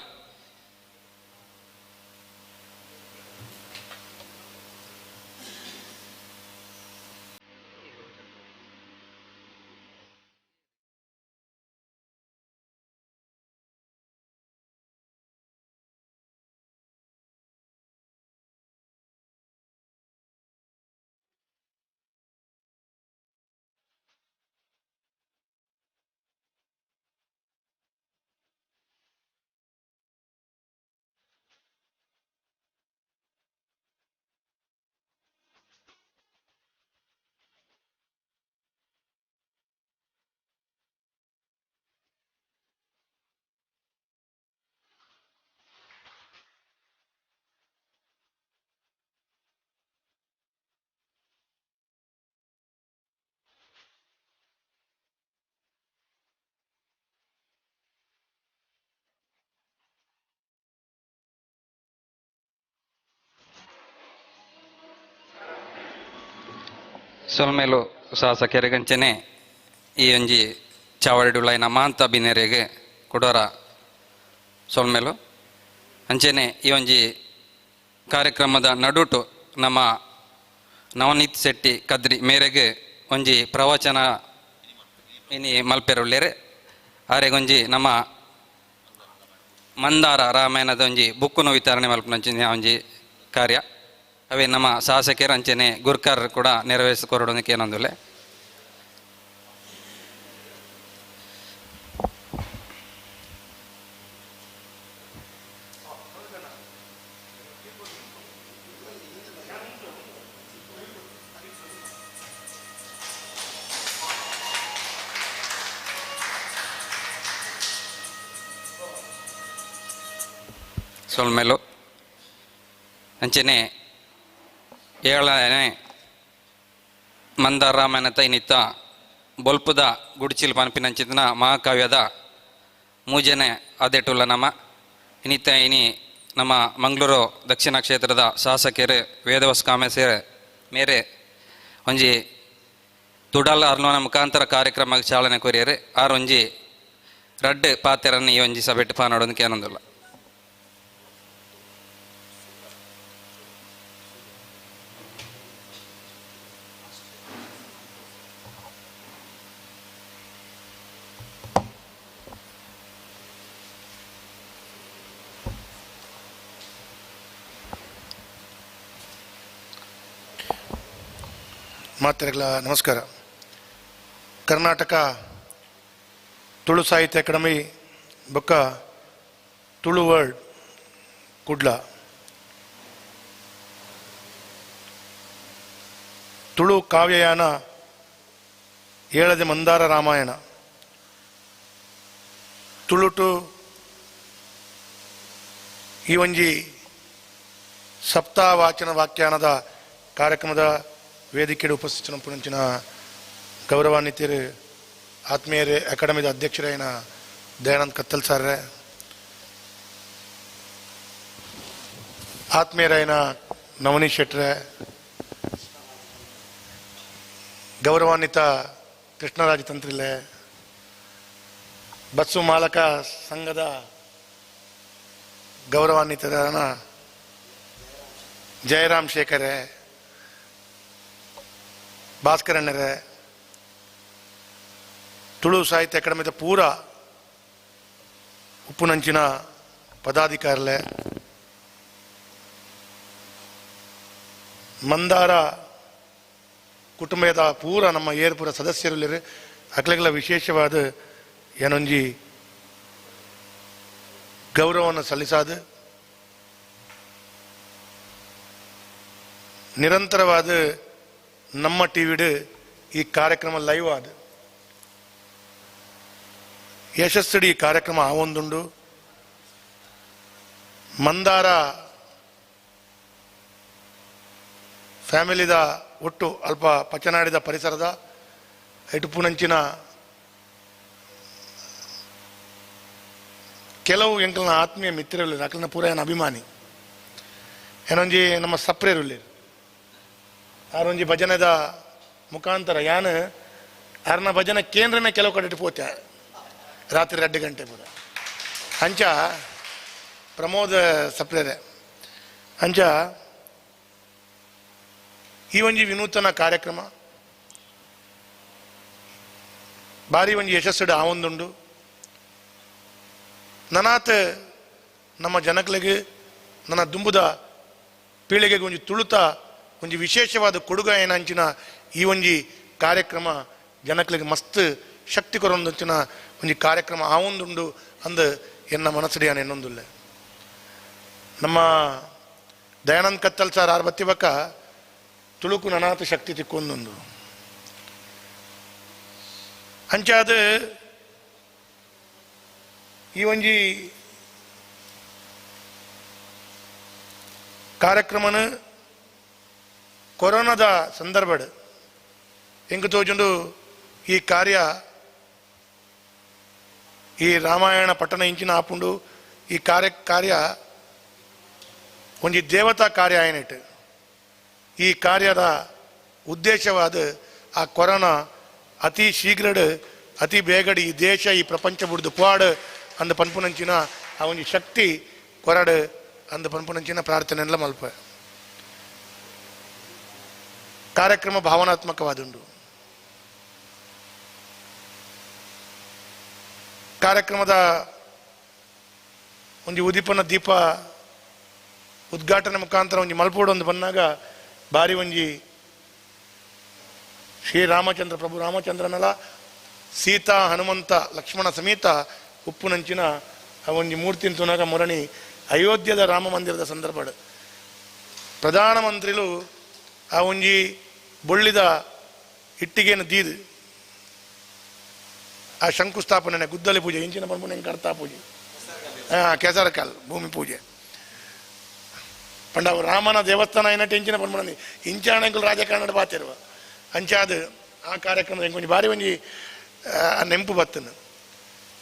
ಸೊಲ್ಮೇಲು ಶಾಸಕರಿಗಂಚನೆ ಈ ಒಂಜಿ ಚಾವಡಿಡುಲೈನ ಮಾಂತ ಬಿನೆರೆಗೆ ಕೊಡೋರ ಸೊಲ್ಮೇಲು. ಅಂಚನೆ ಈ ಒಂಜಿ ಕಾರ್ಯಕ್ರಮದ ನಡುಟು ನಮ್ಮ ನವನೀತ್ ಶೆಟ್ಟಿ ಕದ್ರಿ ಮೇರೆಗೆ ಒಂಜಿ ಪ್ರವಚನ ಇನಿ ಮಲ್ಪೆರುಳ್ಳೇರೆ. ಆರೆಗೊಂಜಿ ನಮ್ಮ ಮಂದಾರ ರಾಮಾಯಣದ ಒಂಜಿ ಬುಕ್ಕುನು ವಿತರಣೆ ಮಲ್ಪನಂಚಿನ ಒಂಜಿ ಕಾರ್ಯ ಅವೇ ನಮ್ಮ ಶಾಸಕರ ಅಂಚನೆ ಗುರ್ಕಾರ್ ಕೂಡ ನೆರವೇರಿಸಿಕೊರಡೋದಕ್ಕೆ ಏನೊಂದುಲ್ಲೆ. ಸೊಲ್ಮೆಲು. ಅಂಚನೆ ಏಳನೇ ಮಂದಾರ ರಾಮಾಯಣ ತೈನಿತ್ತ ಬೊಲ್ಪುದ ಗುಡಿಚಿಲ್ ಪನ್ಪಿನಂಚಿನ ಮಹಾಕಾವ್ಯದ ಮೂಜನೆ ಅದೆಟುಲ್ಲ ನಮ್ಮ ಇನ್ನಿತ ಇನಿ ನಮ್ಮ ಮಂಗಳೂರು ದಕ್ಷಿಣ ಕ್ಷೇತ್ರದ ಶಾಸಕರು ವೇದವಸ್ ಕಾಮೇಸೇರ್ ಮೇರೆ ಒಂಜಿ ತುಡಲ್ ಅರ್ನೋನ ಮುಖಾಂತರ ಕಾರ್ಯಕ್ರಮ ಚಾಲನೆ ಕೊರಿಯರು. ಆರ್ ಒಂಜಿ ರಡ್ಡ್ ಪಾತೆರನ್ನು ಈ ಒಂಜಿ ಸಭೆಟ್ ಪಾನೋಡೊಂದು ಕೇನೊಂದುಲ್ಲ. ಮಾತೆರೆಗಳ ನಮಸ್ಕಾರ. ಕರ್ನಾಟಕ ತುಳು ಸಾಹಿತ್ಯ ಅಕಾಡೆಮಿ ಬೊಕ್ಕ ತುಳು ವರ್ಲ್ಡ್ ಕುಡ್ಲ ತುಳು ಕಾವ್ಯಯಾನ ಏಳದೆ ಮಂದಾರ ರಾಮಾಯಣ ತುಳುಟು ಈ ಒಂಜಿ ಸಪ್ತಾಹ ವಾಚನ ವ್ಯಾಖ್ಯಾನದ ಕಾರ್ಯಕ್ರಮದ ವೇದಿಕೆಗೆ ಉಪಸ್ಥಿತನ ಗೌರವಾನ್ವಿತರು ಆತ್ಮೀಯರೇ ಅಕಾಡೆಮಿದ ಅಧ್ಯಕ್ಷರಾಯನ ದಯಾನಂದ್ ಕತ್ತಲ್ ಸಾರ್ರೆ, ಆತ್ಮೀಯರಾಯನ ನವನೀಶ್ ಶೆಟ್ರೆ, ಗೌರವಾನ್ವಿತ ಕೃಷ್ಣರಾಜ ತಂತ್ರಿಲೆ, ಬಸ್ಸು ಮಾಲಕ ಸಂಘದ ಗೌರವಾನ್ವಿತರಾದ ಜಯರಾಮ್ ಶೇಖರೆ, ಭಾಸ್ಕರಣ್ಣರೇ, ತುಳು ಸಾಹಿತ್ಯ ಅಕಾಡೆಮಿದ ಪೂರ ಉಪ್ಪುನಂಚಿನ ಪದಾಧಿಕಾರಿಲೆ, ಮಂದಾರ ಕುಟುಂಬದ ಪೂರ ನಮ್ಮ ಏರ್ಪುರ ಸದಸ್ಯರುಲ್ಲಿರು ಅಕ್ಲೆಗಳ ವಿಶೇಷವಾದ ಏನೊಂಜಿ ಗೌರವವನ್ನು ಸಲ್ಲಿಸಾದ ನಿರಂತರವಾದ ನಮ್ಮ ಟಿವಿಡು ಈ ಕಾರ್ಯಕ್ರಮ ಲೈವ್ ಆದ ಯಶಸ್ಸುಡಿ ಈ ಕಾರ್ಯಕ್ರಮ ಆವೊಂದುಂಡು. ಮಂದಾರ ಫ್ಯಾಮಿಲಿದ ಒಟ್ಟು ಅಲ್ಪ ಪಚನಾಡಿದ ಪರಿಸರದ ಇಟುಪುನಂಚಿನ ಕೆಲವು ಎಂಕಲ್ನ ಆತ್ಮೀಯ ಮಿತ್ರರು ಅಕಲ್ನ ಪೂರ ಏನ ಅಭಿಮಾನಿ ಏನೊಂಜಿ ನಮ್ಮ ಸಪ್ರೇರುಲ್ಲಿ ಆರೊಂಜಿ ಭಜನೆದ ಮುಖಾಂತರ ಯಾನು ಆರ್ನ ಭಜನೆ ಕೇಂದ್ರನೇ ಕೆಲವು ಕಡೆ ಪೋತೆ ರಾತ್ರಿ 2 ಗಂಟೆ ಪೂರ. ಅಂಚ ಪ್ರಮೋದ ಸಪ್ರೇರೆ ಅಂಚ ಈ ಒಂಜಿ ವಿನೂತನ ಕಾರ್ಯಕ್ರಮ ಭಾರಿ ಒಂಜಿ ಯಶಸ್ಸುಡು ಆವೊಂದುಂಡು. ನನಾತ್ ನಮ್ಮ ಜನಗಳಿಗೆ ನನ್ನ ದುಂಬುದ ಪೀಳಿಗೆಗೆ ಒಂಜಿ ತುಳುತ ಒಂಜಿ ವಿಶೇಷವಾದ ಕೊಡುಗೆ ಏನಂಚಿನ ಈ ಒಂಜಿ ಕಾರ್ಯಕ್ರಮ ಜನಗಳಿಗೆ ಮಸ್ತ್ ಶಕ್ತಿ ಕೊರೊಂದಂಚಿನ ಒಂಜಿ ಕಾರ್ಯಕ್ರಮ ಆವೊಂದುಂಡು ಅಂದು ಎನ್ನ ಮನಸ್ಸುಡಿ ಎನ್ನೊಂದುಲ್ಲ. ನಮ್ಮ ದಯಾನಂದ್ ಕತ್ತಲ್ ಸರ್ ಆರ್ ಬತ್ತಿಬಕ್ಕ ತುಳುಕು ನನಾತ ಶಕ್ತಿ ತಿಕ್ಕೊಂದೊಂದು ಅಂಚಾದ ಈ ಒಂಜಿ ಕಾರ್ಯಕ್ರಮನ ಕೊರೋನಾದ ಸಂದರ್ಭ ಎಂಕು ತೋಜುಂಡು ಈ ಕಾರ್ಯ ಈ ರಾಮಾಯಣ ಪಟ್ಟಣ ಇಂಚಿನ ಆಪುಂಡು ಈ ಕಾರ್ಯ ಒಂಜಿ ದೇವತಾ ಕಾರ್ಯ ಆಯನಿಟ್ಟು ಈ ಕಾರ್ಯದ ಉದ್ದೇಶವಾದ ಆ ಕೊರೋನಾ ಅತಿ ಶೀಘ್ರಡ್ ಅತಿ ಬೇಗಡಿ ಈ ದೇಶ ಈ ಪ್ರಪಂಚ ಬುಡ್ದು ಪುವಾಡು ಅಂದ ಪನ್ಪುನಂಚಿನ ಆ ಒಂಜಿ ಶಕ್ತಿ ಕೊರಡು ಅಂದ ಪನ್ಪುನಂಚಿನ ಪ್ರಾರ್ಥನೆಲ್ಲ ಮಲ್ಪ ಕಾರ್ಯಕ್ರಮ ಭಾವನಾತ್ಮಕವಾದುಂಡು. ಕಾರ್ಯಕ್ರಮದ ಒಂಜಿ ಉದೀಪನ ದೀಪ ಉದ್ಘಾಟನೆ ಮುಖಾಂತರ ಒಂಜಿ ಮಲ್ಪೋಡು ಒಂದು ಬಂದಾಗ ಭಾರಿ ಒಂಜಿ ಶ್ರೀರಾಮಚಂದ್ರ ಪ್ರಭು ರಾಮಚಂದ್ರನಲ ಸೀತಾ ಹನುಮಂತ ಲಕ್ಷ್ಮಣ ಸಮೇತ ಉಪ್ಪುನಂಚಿನ ಆ ಒಂಜಿ ಮೂರ್ತಿನ ತುನಾಗ ಮುರಣಿ ಅಯೋಧ್ಯದ ರಾಮ ಮಂದಿರದ ಸಂದರ್ಭ ಪ್ರಧಾನಮಂತ್ರಿಲು ಆ ಒಂಜಿ ಬೊಳ್ಳಿದ ಇಟ್ಟಿಗೆಯನ್ನು ದೀದು ಆ ಶಂಕುಸ್ಥಾಪನೆ ಗುದ್ದಲಿ ಪೂಜೆ ಇಂಚಿನ ಪನ್ಪುನ ಕರ್ತಾ ಪೂಜೆ ಕೆಸರಕಲ್ ಭೂಮಿ ಪೂಜೆ ಪಂಡ ಅವು ರಾಮನ ದೇವಸ್ಥಾನ ಏನ ಟೆನ್ಷನ್ ಪನ್ಪುನಂದು ಇಂಚಾಣ ಎಂಕುಲು ರಾಜಕಾರಣ ಪಾತಿರುವ ಅಂಚಾದ ಆ ಕಾರ್ಯಕ್ರಮದ ಎಂಕೊಂಜಿ ಬಾರಿ ಒಂಜಿ ನೆಂಪು ಬತ್ತನು.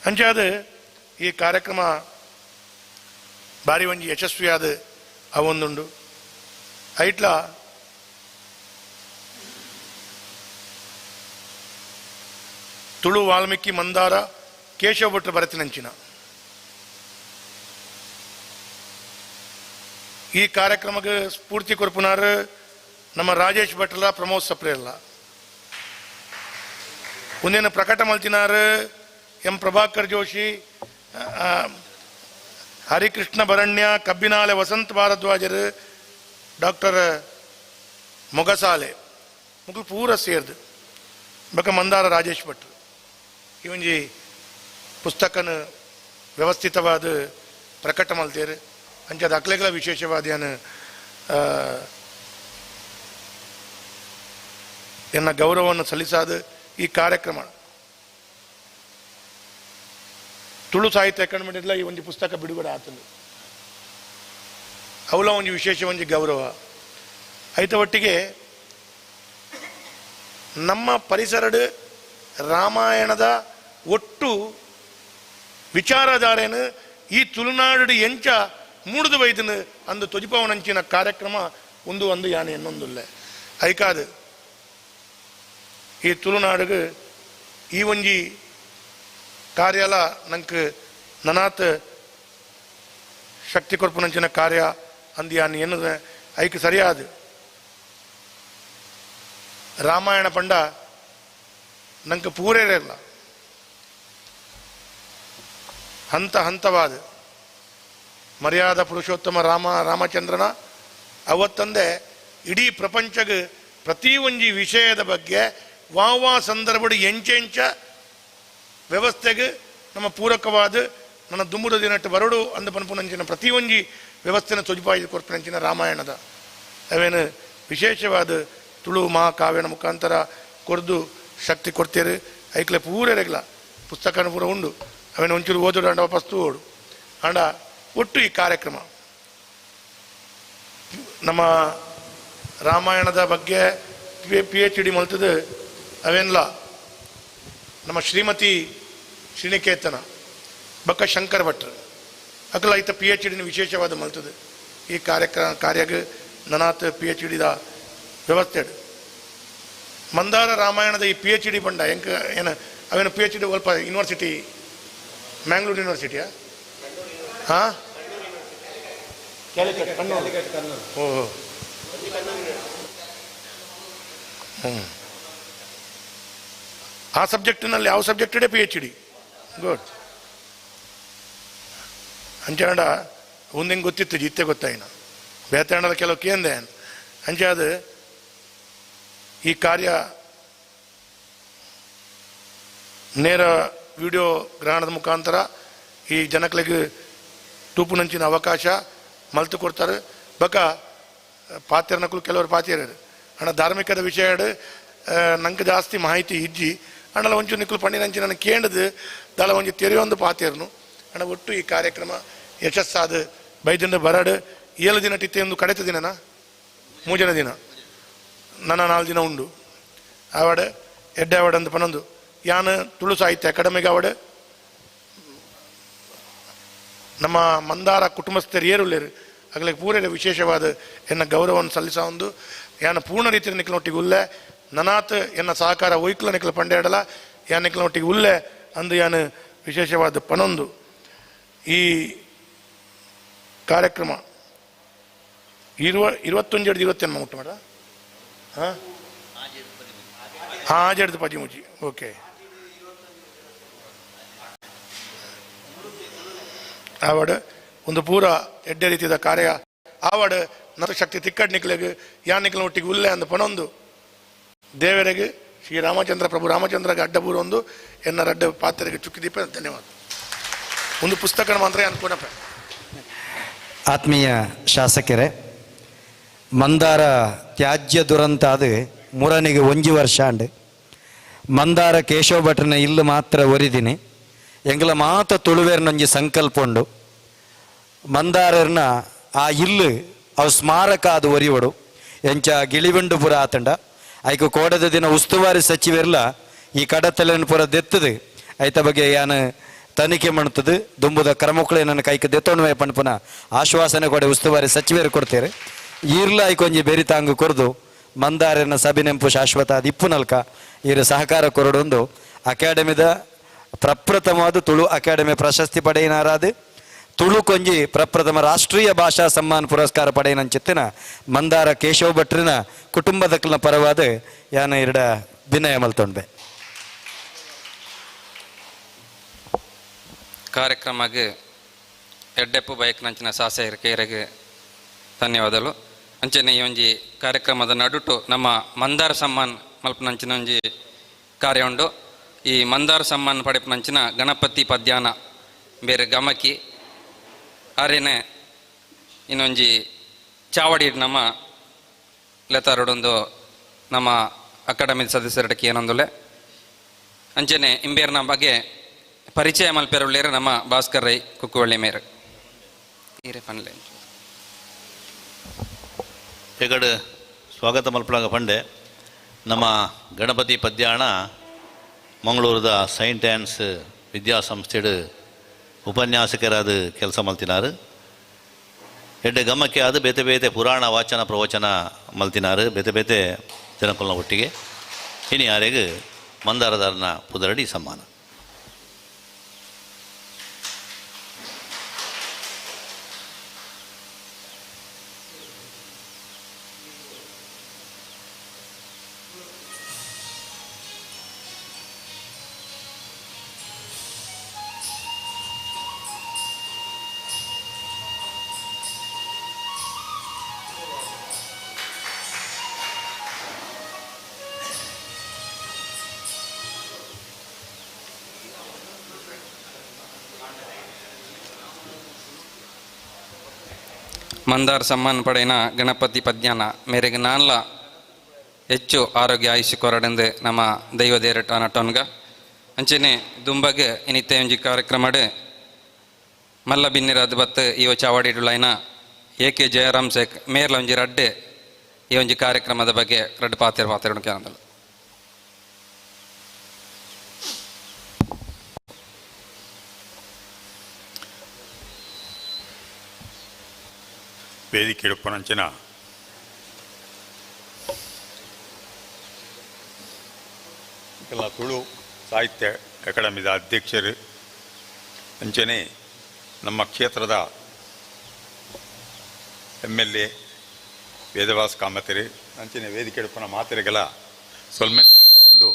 ಅಂಚಾದ ಈ ಕಾರ್ಯಕ್ರಮ ಬಾರಿ ಒಂಜಿ ಯಶಸ್ವಿಯಾದ ಅವೊಂದುಂಡು. ಐಟ್ಲ ತುಳು ವಾಲ್ಮೀಕಿ ಮಂದಾರ ಕೇಶವ ಭಟ್ರು ಬರತಿನಂಚಿನ ಈ ಕಾರ್ಯಕ್ರಮಕ್ಕೆ ಸ್ಫೂರ್ತಿ ಕೊರ್ಪುನಾರು ನಮ್ಮ ರಾಜೇಶ್ ಭಟ್ರಲ, ಪ್ರಮೋದ್ ಸಪ್ರೇಲ್ಲ. ಒಂದೇನು ಪ್ರಕಟ ಮಲ್ತಿನಾರು ಎಂ ಪ್ರಭಾಕರ್ ಜೋಶಿ, ಹರಿಕೃಷ್ಣ ಭರಣ್ಯ, ಕಬ್ಬಿನಾಲೆ ವಸಂತ ಭಾರದ್ವಾಜರು, ಡಾಕ್ಟರ್ ಮೊಗಸಾಲೆ ಮುಗುಲು ಪೂರ ಸೇರ್ದು ಬಕ ಮಂದಾರ ರಾಜೇಶ್ ಭಟ್ರು ಈ ಒಂಜಿ ಪುಸ್ತಕನ ವ್ಯವಸ್ಥಿತವಾದ ಪ್ರಕಟ ಮಲ್ತೇರು. ಅಂಚ ದಾಖಲೆಗಳ ವಿಶೇಷವಾದ ಎನ್ನ ಗೌರವವನ್ನು ಸಲ್ಲಿಸಾದ ಈ ಕಾರ್ಯಕ್ರಮ ತುಳು ಸಾಹಿತ್ಯ ಅಕಾಡೆಮಿಡಿಲ್ಲ ಈ ಒಂದು ಪುಸ್ತಕ ಬಿಡುಗಡೆ ಆತಂದು ಅವಲ ಒಂದು ವಿಶೇಷ ಒಂದು ಗೌರವ. ಐತ ಒಟ್ಟಿಗೆ ನಮ್ಮ ಪರಿಸರದ ರಾಮಾಯಣದ ಒಟ್ಟು ವಿಚಾರಧಾರೆಯನ್ನು ಈ ತುಳುನಾಡು ಎಂಚ ಮೂಡುದು ವೈದ್ಯನ ಅಂದು ತೊಜಿಪವನಂಚಿನ ಕಾರ್ಯಕ್ರಮ ಒಂದು ಒಂದು ಯಾನೆ ಎನ್ನೊಂದುಲ್ಲೆ ಐಕಾದು ಈ ತುಳುನಾಡಿಗೆ ಈ ಒಂಜಿ ಕಾರ್ಯಲ ನಂಗೆ ನನಾತ್ ಶಕ್ತಿ ಕೊರ್ಪುನಂಚಿನ ಕಾರ್ಯ ಅಂದು ಯಾನ್ ಎನ್ನುದ ಐಕ್ ಸರಿಯಾದ ರಾಮಾಯಣ ಪಂಡ ನಂಗೆ ಪೂರೇರಿಲ್ಲ ಹಂತ ಹಂತವಾದ ಮರ್ಯಾದ ಪುರುಷೋತ್ತಮ ರಾಮ ರಾಮಚಂದ್ರನ ಅವತ್ತಂದೆ ಇಡೀ ಪ್ರಪಂಚಗೆ ಪ್ರತಿ ಒಂಜಿ ವಿಷಯದ ಬಗ್ಗೆ ವಾವಾ ಸಂದರ್ಭಡು ಎಂಚೆಂಚ ವ್ಯವಸ್ಥೆಗೆ ನಮ್ಮ ಪೂರಕವಾದ ನನ್ನ ದುಂಬುದ ದಿನಟ್ಟು ಬರಡು ಅಂದ ಪನ್ಪುನಂಚಿನ ಪ್ರತಿ ಒಂಜಿ ವ್ಯವಸ್ಥೆನ ತೊಜಿಪಾಯಿ ಕೊರ್ಪುನಂಚಿನ ರಾಮಾಯಣದ ಅವೇನು ವಿಶೇಷವಾದ ತುಳು ಮಹಾಕಾವ್ಯನ ಮುಖಾಂತರ ಕೊರ್ದು ಶಕ್ತಿ ಕೊಡ್ತೇರು. ಐಕ್ಲೆ ಪೂರ ಪುಸ್ತಕನ ಪೂರ ಉಂಡು ಅವೇನು ಒಂಚೂರು ಓದೋಡು ಅಂಡ ವಾಪಸ್ ಓಡು ಅಂಡ ಒಟ್ಟು ಈ ಕಾರ್ಯಕ್ರಮ ನಮ್ಮ ರಾಮಾಯಣದ ಬಗ್ಗೆ PhD ಮಲ್ತದ ಅವೇನ್ಲ ನಮ್ಮ ಶ್ರೀಮತಿ ಶ್ರೀನಿಕೇತನ ಬಕ್ಕ ಶಂಕರ್ ಭಟ್ರು ಅಕಲ ಐತ PhD ವಿಶೇಷವಾದ ಮಲ್ತದೆ ಈ ಕಾರ್ಯಕ್ರಮ ಕಾರ್ಯಕ್ಕೆ ನನಾತ್ PhD ವ್ಯವಸ್ಥೆ. ಮಂದಾರ ರಾಮಾಯಣದ ಈ PhD ಪಂಡ ಎಂಕ ಏನು ಅವೇನು PhD ಸ್ವಲ್ಪ ಯೂನಿವರ್ಸಿಟಿ ಮ್ಯಾಂಗ್ಳೂರು ಯೂನಿವರ್ಸಿಟಿಯಾ ಹಾಂ ಓಹೋ ಹ್ಞೂ ಆ ಸಬ್ಜೆಕ್ಟಿನಲ್ಲಿ ಯಾವ ಸಬ್ಜೆಕ್ಟ್ ಇದೆ PhD good ಅಂಚಾಂಡ ಒಂದಿಂಗೆ ಗೊತ್ತಿತ್ತು ಜಿತ್ತೆ ಗೊತ್ತಾಯಿನ ಬೇತಾಂಡದ ಕೆಲವು ಕೇಂದೆ ಅಂಚಾದ ಈ ಕಾರ್ಯ ನೇರ ವಿಡಿಯೋ ಗ್ರಹಣದ ಮುಖಾಂತರ ಈ ಜನಗಳಿಗೆ ತೂಪುನಂಚಿನ ಅವಕಾಶ ಮಲ್ತು ಕೊಡ್ತಾರೆ. ಬಕ ಪಾತ್ರನಕುಲು ಕೆಲವರು ಪಾತಿಯರು ಅಣ್ಣ ಧಾರ್ಮಿಕದ ವಿಷಯ ನಂಗೆ ಜಾಸ್ತಿ ಮಾಹಿತಿ ಇಜ್ಜಿ ಅಣ್ಣಲ ಒಂಚೂರು ನಿಕ್ಕಲು ಪಣ್ಣಿನಂಚಿ ನನಗೆ ಕೇಂಡದು ದಾಳ ಒಂಜಿ ತೆರೆಯೊಂದು ಪಾತಿಯರ್ನು ಅಣ್ಣ ಒಟ್ಟು ಈ ಕಾರ್ಯಕ್ರಮ ಯಶಸ್ಸಾದ ಬೈದಿಂದ ಬರಡು 7 ದಿನ ಟಿತ್ತೆ ಒಂದು ಕಡೆತ ದಿನನಾ 3 ದಿನ ನನ್ನ 4 ದಿನ ಉಂಡು ಆವಡ ಎಡ್ಡೆ ಆವಡ ಅಂತ ಪನೊಂದು ಯಾನು ತುಳು ಸಾಹಿತ್ಯ ಅಕಾಡೆಮಿಗೆ ಆವಡ ನಮ್ಮ ಮಂದಾರ ಕುಟುಂಬಸ್ಥರು ಏರುಲ್ಲೇರು ಅಗಲಿಗೆ ಪೂರ ವಿಶೇಷವಾದ ಎನ್ನ ಗೌರವವನ್ನು ಸಲ್ಲಿಸ ಒಂದು ಯಾನ ಪೂರ್ಣ ರೀತಿಯ ನಿಕ್ಕಲೊಟ್ಟಿಗೆ ಉಲ್ಲೆ ನನಾತ್ ಎನ್ನ ಸಹಕಾರ ಒಯ್ಕಲ ನಿಕ್ಕಲ ಪಂಡ್ಯಾಡಲ ಯಾನ್ ನಿಕ್ಕಲೊಟ್ಟಿಗೆ ಉಲ್ಲೆ ಅಂದು ಯಾನು ವಿಶೇಷವಾದ ಪನೊಂದು ಈ ಕಾರ್ಯಕ್ರಮ 21 27 ಮುಟ್ಟು ಮಾಡ ಹಾಂ ಹಾಂ ಆಜೆಡ್ದು ಪಜಿಮುಜಿ ಓಕೆ ಆವಡ್ ಒಂದು ಪೂರ ಎಡ್ಡೆ ರೀತಿಯ ಕಾರ್ಯ ಆವಡ್ ನತ ಶಕ್ತಿ ತಿಕ್ಕಡ್ ನಿಕ್ಲೆಗ್ ಯಾನ್ ನಿಕ್ಲ ಒಟ್ಟಿಗೆ ಉಲ್ಲೆ ಅಂದ ಪನೊಂದು ದೇವರಿಗೆ ಶ್ರೀ ರಾಮಚಂದ್ರ ಪ್ರಭು ರಾಮಚಂದ್ರಗೆ ಅಡ್ಡಬೂರ ಒಂದು ಎನ್ನ ರಡ್ಡ ಪಾತ್ರೆಗೆ ಚುಕ್ಕಿದೀಪ. ಧನ್ಯವಾದ. ಒಂದು ಪುಸ್ತಕ ಮಾತ್ರ ಅನ್ಕೊಂಡಪ್ಪ. ಆತ್ಮೀಯ ಶಾಸಕರೇ, ಮಂದಾರ ತ್ಯಾಜ್ಯ ದುರಂತ ಅದು ಮುರನಿಗೆ ಒಂಜಿ ವರ್ಷ ಅಂಡ್ ಮಂದಾರ ಕೇಶವ ಭಟ್ರನ ಇಲ್ಲು ಮಾತ್ರ ಒರಿದಿನಿ ಎಂಗಲ ಮಾತ ತುಳುವೇರ್ನೊಂಜಿ ಸಂಕಲ್ಪ ಉಂಡು ಮಂದಾರರ್ನ ಆ ಇಲ್ಲು ಅವು ಸ್ಮಾರಕ ಅದು ಒರಿಯೋಡು ಎಂಚ ಗಿಳಿವಿಂಡು ಪುರ ಆತಂಡ ಐಕು ಕೋಡದ ದಿನ ಉಸ್ತುವಾರಿ ಸಚಿವರ್ಲ ಈ ಕಡತಲೆನ್ ಪೂರ ದೆತ್ತದು ಐತ ಬಗ್ಗೆ ಯಾನ್ ತನಿಖೆ ಮಾಡ್ತದೆ ದುಂಬುದ ಕ್ರಮಕ್ಕಳು ನನ್ನ ಕೈಕ್ ದೆತ್ತೊಣುವೆ ಪನ್ಪುನ ಆಶ್ವಾಸನೆ ಕೊಡೆ ಉಸ್ತುವಾರಿ ಸಚಿವರು ಕೊಡ್ತೇವೆ. ಈರ್ಲ ಐಕೊಂಜಿ ಬೆರಿ ತಾಂಗು ಕೊರ್ದು ಮಂದಾರನ ಸಭಿನೆಂಪು ಶಾಶ್ವತ ಅದು ಇಪ್ಪುನಲ್ಕ ಈರು ಸಹಕಾರ ಕೊರಡೊಂದು ಅಕಾಡೆಮಿದ ಪ್ರಪ್ರಥಮವಾದ ತುಳು ಅಕಾಡೆಮಿ ಪ್ರಶಸ್ತಿ ಪಡೆಯಿನಾರಾದ ತುಳು ಕೊಂಜಿ ಪ್ರಪ್ರಥಮ ರಾಷ್ಟ್ರೀಯ ಭಾಷಾ ಸಮ್ಮಾನ್ ಪುರಸ್ಕಾರ ಪಡೆಯಿನಂಚಿತ್ತಿನ ಮಂದಾರ ಕೇಶವ ಭಟ್ರಿನ ಕುಟುಂಬದಕ್ಕಿನ ಪರವಾದ ಯಾನ ಇರಡ ವಿನಯ ಮಲ್ತೊಂಡ್ಬೆ. ಕಾರ್ಯಕ್ರಮಕ್ಕೆ ಎಡ್ಡೆಪ್ಪು ಬೈಕ್ನಂಚಿನ ಸಾಸೆಯರಿಗೆ ಧನ್ಯವಾದಗಳು. ಅಂಚನೆ ಈ ಒಂಜಿ ಕಾರ್ಯಕ್ರಮದ ನಡುಟು ನಮ್ಮ ಮಂದಾರ ಸಮ್ಮಾನ್ ಮಲ್ಪನಂಚಿನ ಒಂಜಿ ಕಾರ್ಯ ಉಂಡು. ಈ ಮಂದಾರ ಸಮ್ಮಾನ್ ಪಡೆಪನಂಚಿನ ಗಣಪತಿ ಪದ್ಯಾನ ಬೇರೆ ಗಮಕಿ ಆರೇನೆ ಇನ್ನೊಂಜಿ ಚಾವಡಿ ನಮ್ಮ ಲೆತಾರಡೊಂದು ನಮ್ಮ ಅಕಾಡೆಮಿ ಸದಸ್ಯರಡಕ್ಕೆ ಏನೊಂದುಲೆ ಅಂಚನೆ ಇಂಬೇರ್ನ ಬಗ್ಗೆ ಪರಿಚಯ ಮಲ್ಪೆರುಳ್ಳೇರು ನಮ್ಮ ಭಾಸ್ಕರ್ ರೈ ಕುಕ್ಕುವಳ್ಳಿ ಮೇರು ಈರೆ ಪನ್ಲೆ. ಎಗಡು ಸ್ವಾಗತ ಮಲ್ಪಳಂಗ ಪಂಡೆ ನಮ್ಮ ಗಣಪತಿ ಪದ್ಯಾಣ ಮಂಗಳೂರದ ಸೈಂಟ್ ಆ್ಯನ್ಸ್ ವಿದ್ಯಾಸಂಸ್ಥೆಡು ಉಪನ್ಯಾಸಕರಾದ ಕೆಲಸ ಮಲ್ತಿನಾರು. ಎಡ್ಡೆ ಗಮಕ್ಕೆ ಆದ ಬೇತೆ ಬೇತೆ ಪುರಾಣ ವಾಚನ ಪ್ರವಚನ ಮಲ್ತಿನಾರು ಬೇತೆ ಬೇತೆ ಜನಕುಲ್ನ ಒಟ್ಟಿಗೆ. ಇನಿ ಯಾರಿಗೂ ಮಂದಾರದಾರನ ಪುದರಡಿ ಸಮ್ಮಾನ. ಮಂದಾರ ಸಮ್ಮಾನ್ ಪಡೆಯಿನ ಗಣಪತಿ ಪದ್ಯಾನ ಮೇರೆಗೆ ನಾನ್ಲ ಹೆಚ್ಚು ಆರೋಗ್ಯ ಆಯುಷ್ಯ ಕೊರಡೆಂದು ನಮ್ಮ ದೈವ ದೇರಟ ನಟೋನ್ಗ. ಅಂಚನೆ ದುಂಬಗೆ ಇನಿತ್ತೆ ಒಂಜಿ ಕಾರ್ಯಕ್ರಮಡು ಮಲ್ಲ ಬಿನ್ನಿರಾದ ಬತ್ತು ಈ ಚಾವಾಡಿಡುಲೈನ ಎ ಕೆ ಜಯರಾಮ್ ಸೇಕ್ ಮೇರ್ಲ ಒಂಜಿ ರಡ್ಡೆ ಈ ಒಂಜಿ ಕಾರ್ಯಕ್ರಮದ ಬಗ್ಗೆ ರಡ್ಡು ಪಾತೆರ್ ಪಾತೆರಡು ಕೇಳಂದಲ್ಲ. ವೇದಿಕೆ ಇಡುಪ್ಪನಂಚಿನ ಎಲ್ಲ ತುಳು ಸಾಹಿತ್ಯ ಅಕಾಡೆಮಿದ ಅಧ್ಯಕ್ಷರು ಅಂಚನೆ ನಮ್ಮ ಕ್ಷೇತ್ರದ M L A Vedavyas ಕಾಮತರು ಅಂಚನೆ ವೇದಿಕೆ ಇಡುಪ್ಪನ ಮಾತೆರೆಗಳ ಸೊಲ್ಮೆ ಒಂದು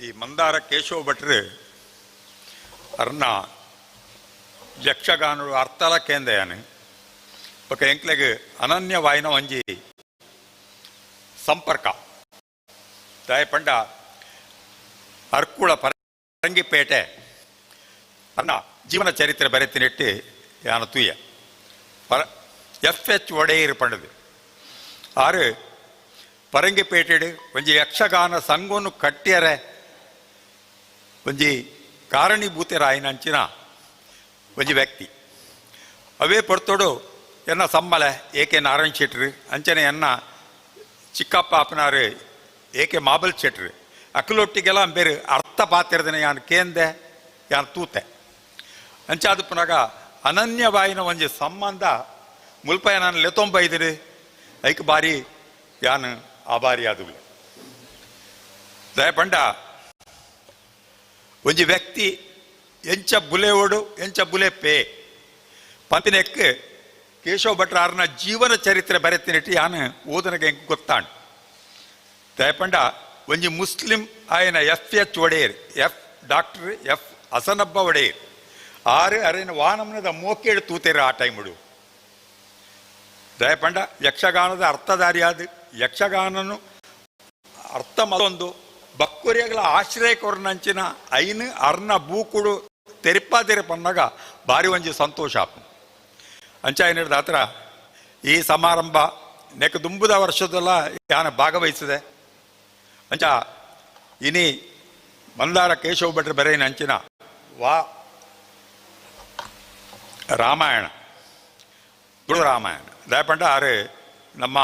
ಈ ಮಂದಾರ ಕೇಶವ ಭಟ್ರು ಅರ್ನ ಯಕ್ಷಗಾನರು ಅರ್ಥಲ ಕೇಂದ್ರಯಾನು ಬೊಕ ಎಂಕ್ಲೆಗ್ ಅನನ್ಯವಾಯಿನ ಒಂಜಿ ಸಂಪರ್ಕ ದಾಯ ಪಂಡ ಅರ್ಕುಳ ಪರಂಗಿಪೇಟೆ ಅನ್ನ ಜೀವನ ಚರಿತ್ರೆ ಬರೆತಿನಿಟ್ಟು ಯಾನ ತೂಯ ಪರ ಎಫ್ ಎಚ್ ಒಡೆಯರ್ ಪಂಡದು ಆರು ಪರಂಗಿಪೇಟೆಡು ಒಂಜಿ ಯಕ್ಷಗಾನ ಸಂಘವನ್ನು ಕಟ್ಟಿಯರೆ ಒಂಜಿ ಕಾರಣೀಭೂತರಾಯಿನಂಚಿನ ಒಂಜಿ ವ್ಯಕ್ತಿ. ಅವೇ ಪೊರ್ತೋಡು ಎನ್ನ ಸಮ್ಮಲೆ ಎ ಕೆ ನಾರಾಯಣ ಶೆಟ್ರು ಅಂಚನೆ ಎನ್ನ ಚಿಕ್ಕಪ್ಪ ಅಪ್ಪನಾರು ಎ ಕೆ ಮಾಬಲ್ ಶೆಟ್ರು ಅಕ್ಕಲೊಟ್ಟಿಗೆಲ್ಲ ಬೇರೆ ಅರ್ಥ ಪಾತಿರದನೆ ಯಾನ್ ಕೇಂದೆ ಯಾನ್ ತೂತೆ ಅಂಚಾದಪ್ಪನಾಗ ಅನನ್ಯವಾಯಿನ ಒಂಜಿ ಸಂಬಂಧ ಮುಲ್ಪ ನಾನು ಲೆತೊಂಬ ಇದ್ದೀರಿ ಐಕ್ ಬಾರಿ ಯಾನ್ ಆಭಾರಿ ಆದುಲ್ಲ. ದಯಪಂಡ ಒಂಜಿ ವ್ಯಕ್ತಿ ಎಂಚ ಬುಲೆವೋಡು ಎಂಚ ಬುಲೆ ಪೇ ಪಂಪಿನೆಕ್ ಕೇಶವ ಭಟ್ರ ಆರ್ನ ಜೀವನ ಚರಿತ್ರೆ ಬರೆತಿನಿಟ್ಟು ಯಾನು ಓದನಗೆ ಎಂಕ್ ಗೊತ್ತಾಂಡ್. ದಯಪಂಡ ಒಂಜಿ ಮುಸ್ಲಿಂ ಆಯನ F H Odeyar F doctor F Hasanabba Odeyar ಆರು ಅರೇನ ವಾನಮನದ ಮೋಕೇಡು ತೂತೇರು ಆ ಟೈಮುಡು. ದಯಪಂಡ ಯಕ್ಷಗಾನದ ಅರ್ಥಧಾರಿಯಾದ ಯಕ್ಷಗಾನನು ಅರ್ಥ ಮತ್ತೊಂದು ಬಕ್ಕುರಿಯಗಳ ಆಶ್ರಯ ಕೊರನಂಚಿನ ಐನು ಅರ್ನ ಬೂಕುಡು ತೆರಿಪಾ ತೆರಿಪನ್ನಾಗ ಭಾರಿ ಒಂಜಿ ಸಂತೋಷ ಆಪು. ಅಂಚ ಏನಿಡ್ದ ಹತ್ರ ಈ ಸಮಾರಂಭ ನೆಕ್ ದುಂಬುದ ವರ್ಷದಲ್ಲ ಯಾನ ಭಾಗವಹಿಸಿದೆ. ಅಂಚ ಇನಿ ಮಂದಾರ ಕೇಶವ ಭಟ್ರು ಬರೆಯಿನ ಅಂಚಿನ ವಾ ರಾಮಾಯಣ ತುಳು ರಾಮಾಯಣ ದಯಪಂಡ ಆರು ನಮ್ಮ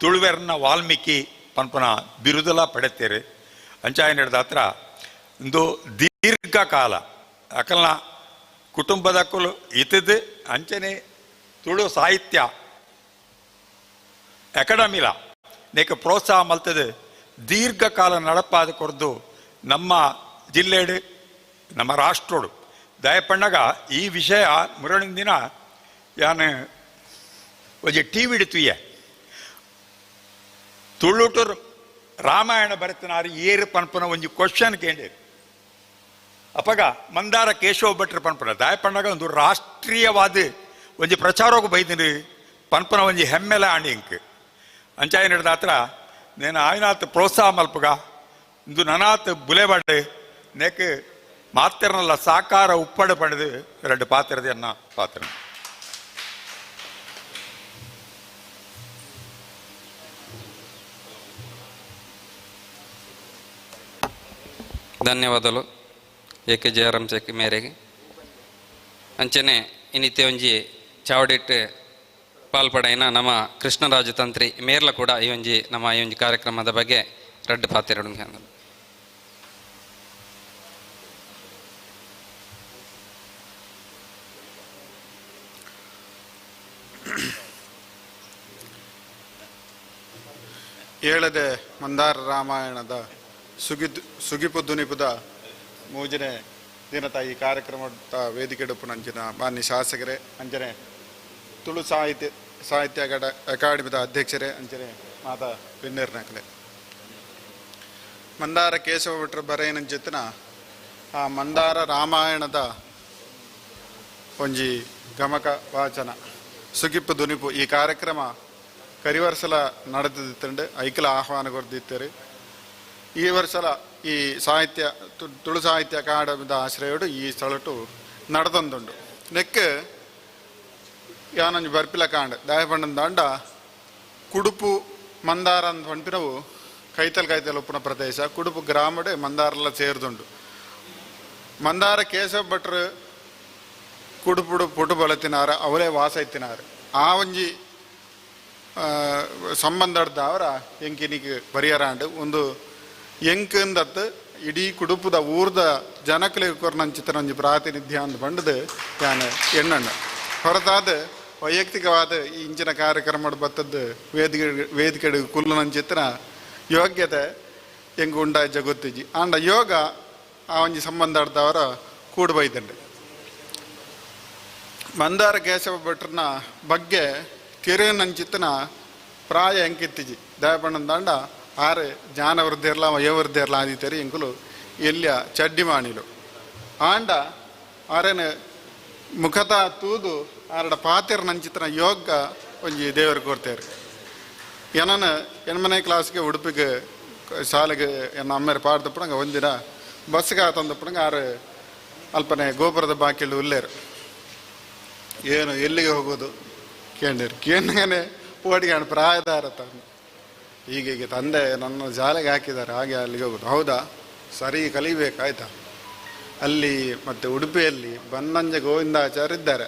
ತುಳುವೆರ್ನ ವಾಲ್ಮೀಕಿ ಪನ್ಪನ ಬಿರುದಲ ಪಡೆತೇರು. ಅಂಚಾಯ ಹತ್ರ ಒಂದು ದೀರ್ಘಕಾಲ ಅಕಲ್ನ ಕುಟುಂಬದ ಕುಲು ಇತದು ಅಂಚನೆ ತುಳು ಸಾಹಿತ್ಯ ಅಕಾಡೆಮಿಲ ನೇಕ ಪ್ರೋತ್ಸಾಹ ಮಲ್ತದೆ ದೀರ್ಘಕಾಲ ನಡಪಾದ ಕೊರ್ದು ನಮ್ಮ ಜಿಲ್ಲೆಡು ನಮ್ಮ ರಾಷ್ಟ್ರೋಡು. ದಯಪಣ್ಣಗ ಈ ವಿಷಯ ಮುರಳಿನ ದಿನ ಯಾನು ಒಂಜಿ ಟಿ ವಿ ತುಯ್ಯ ತುಳುಟು ರಾಮಾಯಣ ಬರೆತನಾರು ಏರು ಪನ್ಪನ ಒಂಜಿ ಕ್ವಶನ್ ಕೇಂದ್ರ ಅಪಗ ಮಂದಾರ ಕೇಶವ ಭಟ್ರ ಪನ್ಪನ. ದಯಪಣ್ಣಗ ಒಂದು ರಾಷ್ಟ್ರೀಯವಾದ ಒಂಜಿ ಪ್ರಚಾರೋಗ ಬೈದಿನಿ ಪನ್ಪನ ಒಂಜಿ ಹೆಮ್ಮೆಲ ಆಂಡಿ ಇಂಕ್ ಅಂಚಾಯ ನಡೆದ ಹತ್ರ ನೇನು ಆಯ್ನಾತ್ ಪ್ರೋತ್ಸಾಹ ಮಲ್ಪಗ ಇಂದು ನನಾತ್ ಬುಲೆಬಾಡು ನೇಕ್ ಮಾತ್ರನಲ್ಲ ಸಾಕಾರ ಉಪ್ಪಡು ಪಡೆದು ಎರಡು ಪಾತ್ರದ ಪಾತ್ರ. ಧನ್ಯವಾದಗಳು ಎ ಕೆ ಜಯರಾಮ್ ಶೆಟ್ಟಿ ಮೇರೆಗೆ. ಅಂಚನೆ ಇನ್ನಿತ್ತೆ ಒಂಜಿ ಚಾವಡಿಟ್ಟು ಪಾಲ್ಪಡೈನ ನಮ್ಮ ಕೃಷ್ಣರಾಜ ತಂತ್ರಿ ಮೇರ್ಲ ಕೂಡ ಈ ಒಂಜಿ ನಮ್ಮ ಈ ಒಂಜಿ ಕಾರ್ಯಕ್ರಮದ ಬಗ್ಗೆ ರಡ್ಡು ಪಾತೆರಡು. ಏಳದೆ ಮಂದಾರ ರಾಮಾಯಣದ ಸುಗಿಪು ದುನಿಪುದ ಮೂಜನೆ ದಿನತ ಈ ಕಾರ್ಯಕ್ರಮದ ವೇದಿಕೆ ನಂಚಿನ ಮಾನ್ಯ ಶಾಸಕರೇ, ಅಂಚನೆ ತುಳು ಸಾಹಿತ್ಯ ಸಾಹಿತ್ಯ ಅಕಾಡೆಮಿದ ಅಧ್ಯಕ್ಷರೇ, ಅಂಚನೆ ಮಾತಾ ಪಿನ್ನೇರ್ನಕಲೆ ಮಂದಾರ ಕೇಶವ ಭಟ್ರ ಬರೆಯನಂಚಿತನ ಆ ಮಂದಾರ ರಾಮಾಯಣದ ಒಂಜಿ ಗಮಕ ವಾಚನ ಸುಗಿಪು ದುನಿಪು ಈ ಕಾರ್ಯಕ್ರಮ ಕರಿವರ್ಸಲ ನಡೆದಿತ್ತಂಡು ಐಕಲ ಆಹ್ವಾನ ಕೊರ್ದಿತ್ತರು. ಈ ವರ್ಷಲ ಈ ಸಾಹಿತ್ಯ ತುಳು ಸಾಹಿತ್ಯ ಅಕಾಡೆಮಿದ ಆಶ್ರಯೋಡು ಈ ಸ್ಥಳಟು ನಡೆದೊಂದುಂಡು. ನೆಕ್ ಯಾನೊಂಜಿ ಬರ್ಪಿಲ ಕಾಂಡ್ ದಾಯಪಂಡನ ದಾಂಡ ಕುಡುಪು ಮಂದಾರ ಅಂತ ಪನ್ಪಿನವು ಕೈತಲ್ ಕೈತಲ್ ಉಪ್ಪುನ ಪ್ರದೇಶ ಕುಡುಪು ಗ್ರಾಮಡೆ ಮಂದಾರಲ್ಲ ಸೇರ್ದುಂಡು. ಮಂದಾರ ಕೇಶವ ಭಟ್ರು ಕುಡುಪುಡು ಪುಟು ಬಲತಿನಾರ ಅವರೇ ವಾಸ ಇತ್ತಿನಾರು. ಆ ಒಂಜಿ ಸಂಬಂಧದ ಅವರ ಎಂಕಿನಿಗೆ ಪರಿಹರಾಂಡು ಒಂದು ಎಂಕಂದತ್ತು ಇಡೀ ಕುಡುಪುದ ಊರ್ದ ಜನಕಲಿಗೆ ಕೊರ್ನಂಚಿತನ ಒಂಜಿ ಪ್ರಾತಿನಿಧ್ಯ ಅಂದ್ ಬಂಡದು ಯಾನು ಎಣ್ಣಣ್ಣ ಹೊರತಾದ ವೈಯಕ್ತಿಕವಾದ ಈ ಇಂಚಿನ ಕಾರ್ಯಕ್ರಮ ಬತ್ತದ್ದು ವೇದಿಕೆ ವೇದಿಕೆ ಕುಲ್ಲುನಂಚಿತನ ಯೋಗ್ಯತೆ ಎಂಗ್ ಉಂಡಾಯ ಜಗೊತ್ತಿಜಿ ಆಂಡ ಯೋಗ ಆ ಒಂಜಿ ಸಂಬಂಧ ಕೂಡು ಬೈದಂಡೆ. ಮಂದಾರ ಕೇಶವ ಭಟ್ರನ ಬಗ್ಗೆ ತಿರುನಂಚಿತನ ಪ್ರಾಯ ಎಂಕಿತ್ತಿಜಿ ದಯಪಣ್ಣಂದಾಂಡ ಆರು ಜ್ಞಾನವೃದ್ಧಿರ್ಲ ವಯೋವೃದ್ಧಿರ್ಲ ಆದಿತ್ತರಿ ಎಂಕುಲು ಎಲ್ಲಿಯ ಚಡ್ಡಿ ಮಾಣಿಲು ಆಂಡ ಆರೇನು ಮುಖತ ತೂದು ಆರಡ ಪಾತಿರ ನಂಚಿತನ ಯೋಗ ಒಂಜಿ ದೇವರು ಕೋರ್ತಾರೆ. ಏನನ ಎಣ್ಮನೆ ಕ್ಲಾಸ್ಗೆ ಉಡುಪಿಗೆ ಶಾಲೆಗೆ ಎನ್ನ ಅಮ್ಮೇರು ಪಾಡ್ದಪ್ಪಣಂಗೆ ಒಂದಿನ ಬಸ್ಗೆ ಆತಂದಪ್ಪಣಂಗೆ ಆರು ಅಲ್ಪನೆ ಗೋಪುರದ ಬಾಕಿಲು ಉಲ್ಲೇರು. ಏನು ಎಲ್ಲಿಗೆ ಹೋಗೋದು ಕೇಂದಿರು ಕೇಂದ್ರನೇ ಪೋಡಿಗೆ ಪ್ರಾಯದಾರ ತಾನು ಈಗ ಈಗ ತಂದೆ ನನ್ನ ಶಾಲೆಗೆ ಹಾಕಿದ್ದಾರೆ ಹಾಗೆ ಅಲ್ಲಿಗೆ ಹೋಗೋದು. ಹೌದಾ ಸರಿ ಕಲಿಬೇಕಾಯ್ತಾ. ಅಲ್ಲಿ ಮತ್ತು ಉಡುಪಿಯಲ್ಲಿ ಬನ್ನಂಜೆ ಗೋವಿಂದಾಚಾರ್ಯ ಇದ್ದಾರೆ,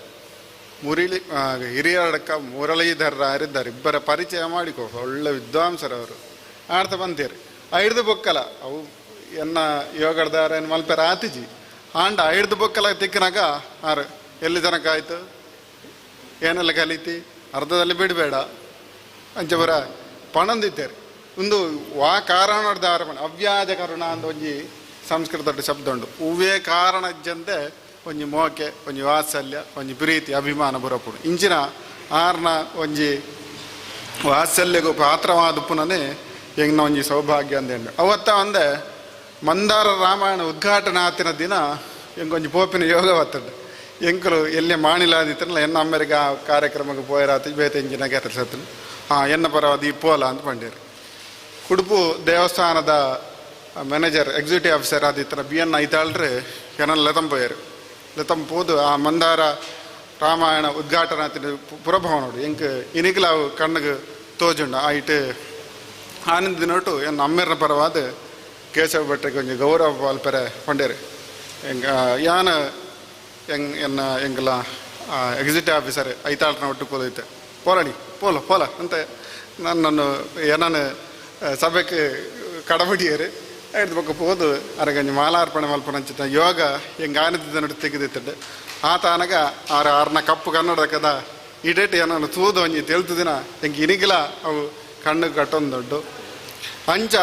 ಮುರಳಿ ಹಿರಿಯಡಕ್ಕ ಮುರಳೀಧರರಾರಿದ್ದಾರೆ, ಇಬ್ಬರ ಪರಿಚಯ ಮಾಡಿಕೊ, ಒಳ್ಳೆ ವಿದ್ವಾಂಸರವರು ಆಡ್ತಾ ಬಂತೀರಿ. ಐಡ್ದು ಬೊಕ್ಕಲ ಅವು ಎನ್ನ ಯೋಗಡ್ದಾರ ಏನು ಮಲ್ಪೆರ ಆತಿಜಿ ಆಂಡ ಐಡ್ದು ಬೊಕ್ಕಲ ತಿಕ್ಕನಾಗ ಆರು ಎಲ್ಲಿ ತನಕ ಆಯಿತು ಏನೆಲ್ಲ ಕಲೀತಿ ಅರ್ಧದಲ್ಲಿ ಬಿಡಬೇಡ ಅಂಚೆ ಬರ ಪಣಂದಿತ್ತೇರಿ. ಒಂದು ವಾ ಕಾರಣದಾರ ಅವ್ಯಾಜ ಕರುಣ ಅಂದ ಒಂಜಿ ಸಂಸ್ಕೃತ ಶಬ್ದ ಉಂಡು. ಹೂವೇ ಕಾರಣ ಇಜ್ಜಂತೆ ಒಂಜಿ ಮೋಕೆ ಒಂಜಿ ವಾತ್ಸಲ್ಯ ಒಂಜಿ ಪ್ರೀತಿ ಅಭಿಮಾನ ಬರಪುಡು ಇಂಚಿನ ಆರ್ನ ಒಂಜಿ ವಾತ್ಸಲ್ಯಗೂ ಪಾತ್ರವಾದ ಪುನನೇ ಎಂಗ್ನ ಒಂಜಿ ಸೌಭಾಗ್ಯ ಅಂದೇಂಡು. ಅವತ್ತ ಒಂದೆ ಮಂದಾರ ರಾಮಾಯಣ ಉದ್ಘಾಟನೆ ಆತಿನ ದಿನ ಎಂಗೊಂಜಿ ಪೋಪಿನ ಯೋಗ ಬರ್ತದೆ. ಎಂಕಲು ಎಲ್ಲಿ ಮಾಣಿಲಾದಿತ್ತಲ್ಲ ಎನ್ನ ಅಮ್ಮೆರಿಗೆ ಆ ಕಾರ್ಯಕ್ರಮಕ್ಕೆ ಪೋಯರಾತಿ ಬೇತೆ ಇಂಚಿನ ಕೆಲಸത്തിന് ಹಾಂ ಎನ್ನ ಪರವಾದ ಈ ಪೋಲ ಅಂತ ಪಂಡೇರು. ಉಡುಪು ದೇವಸ್ಥಾನದ ಮ್ಯಾನೇಜರ್ ಎಕ್ಸಿಕ್ಯೂಟಿವ್ ಆಫೀಸರ್ ಆದಿತ್ತರ ಬಿ ಎನ್ ಐತಾಳ್ರು ಎನ್ನ ಲೆತಂಪೋಯರು. ಲೆತಂಪೋದು ಆ ಮಂದಾರ ರಾಮಾಯಣ ಉದ್ಘಾಟನಾ ಪುರಭವನೋಡು ಎಂಕ್ ಇನಿಕ್ಲ ಅವು ಕಣ್ಣಿಗೆ ತೋಜುಂಡು ಆಯಿಟ್ ಆನಂದ ದಿನೋಟು ಎನ್ನ ಅಮ್ಮೆರ್ನ ಪರವಾದ ಕೇಶವ ಭಟ್ರಿಗೆ ಒಂಜಿ ಗೌರವ ಪಾಲ್ಪೆರೆ ಪಂಡೇರು. ಎಂಗ ಯಾನ ಎಂಗ್ ಎನ್ನ ಎಂಕಲ ಎಕ್ಸಿಕ್ಯೂಟಿವ್ ಆಫೀಸರ್ ಐತಾಳ್ನ ಒಟ್ಟು ಕೂದೈತೆ ಪೋಲಣಿ ಪೋಲ ಪೋಲ ಅಂತ ನನ್ನನ್ನು ಏನಾನು ಸಭೆಗೆ ಕಡಬಡಿಯರು ಐದು ಬೊಕ್ಕ ಪೋದು ಅರಗಂಜಿ ಮಾಲಾರ್ಪಣೆ ಮಲ್ಪನಂಚಿತ ಯೋಗ ಹೆಂಗೆ ಆನಂದಿದ್ದ ನಡು ತೆಗೆದಿತ್ತಂಡೆ ಆತ ಅನಗ ಆರು ಆರ್ನ ಕಪ್ಪು ಕನ್ನಡದ ಕದ ಇಡೇಟ್ ಏನನ್ನು ತೂದು ಒಂಜಿ ತೆಲ್ತು ದಿನ ಹೆಂಗೆ ಇನಿಗಿಲ ಅವು ಕಣ್ಣು ಕಟ್ಟೊಂದು ದೊಡ್ಡ ಅಂಚ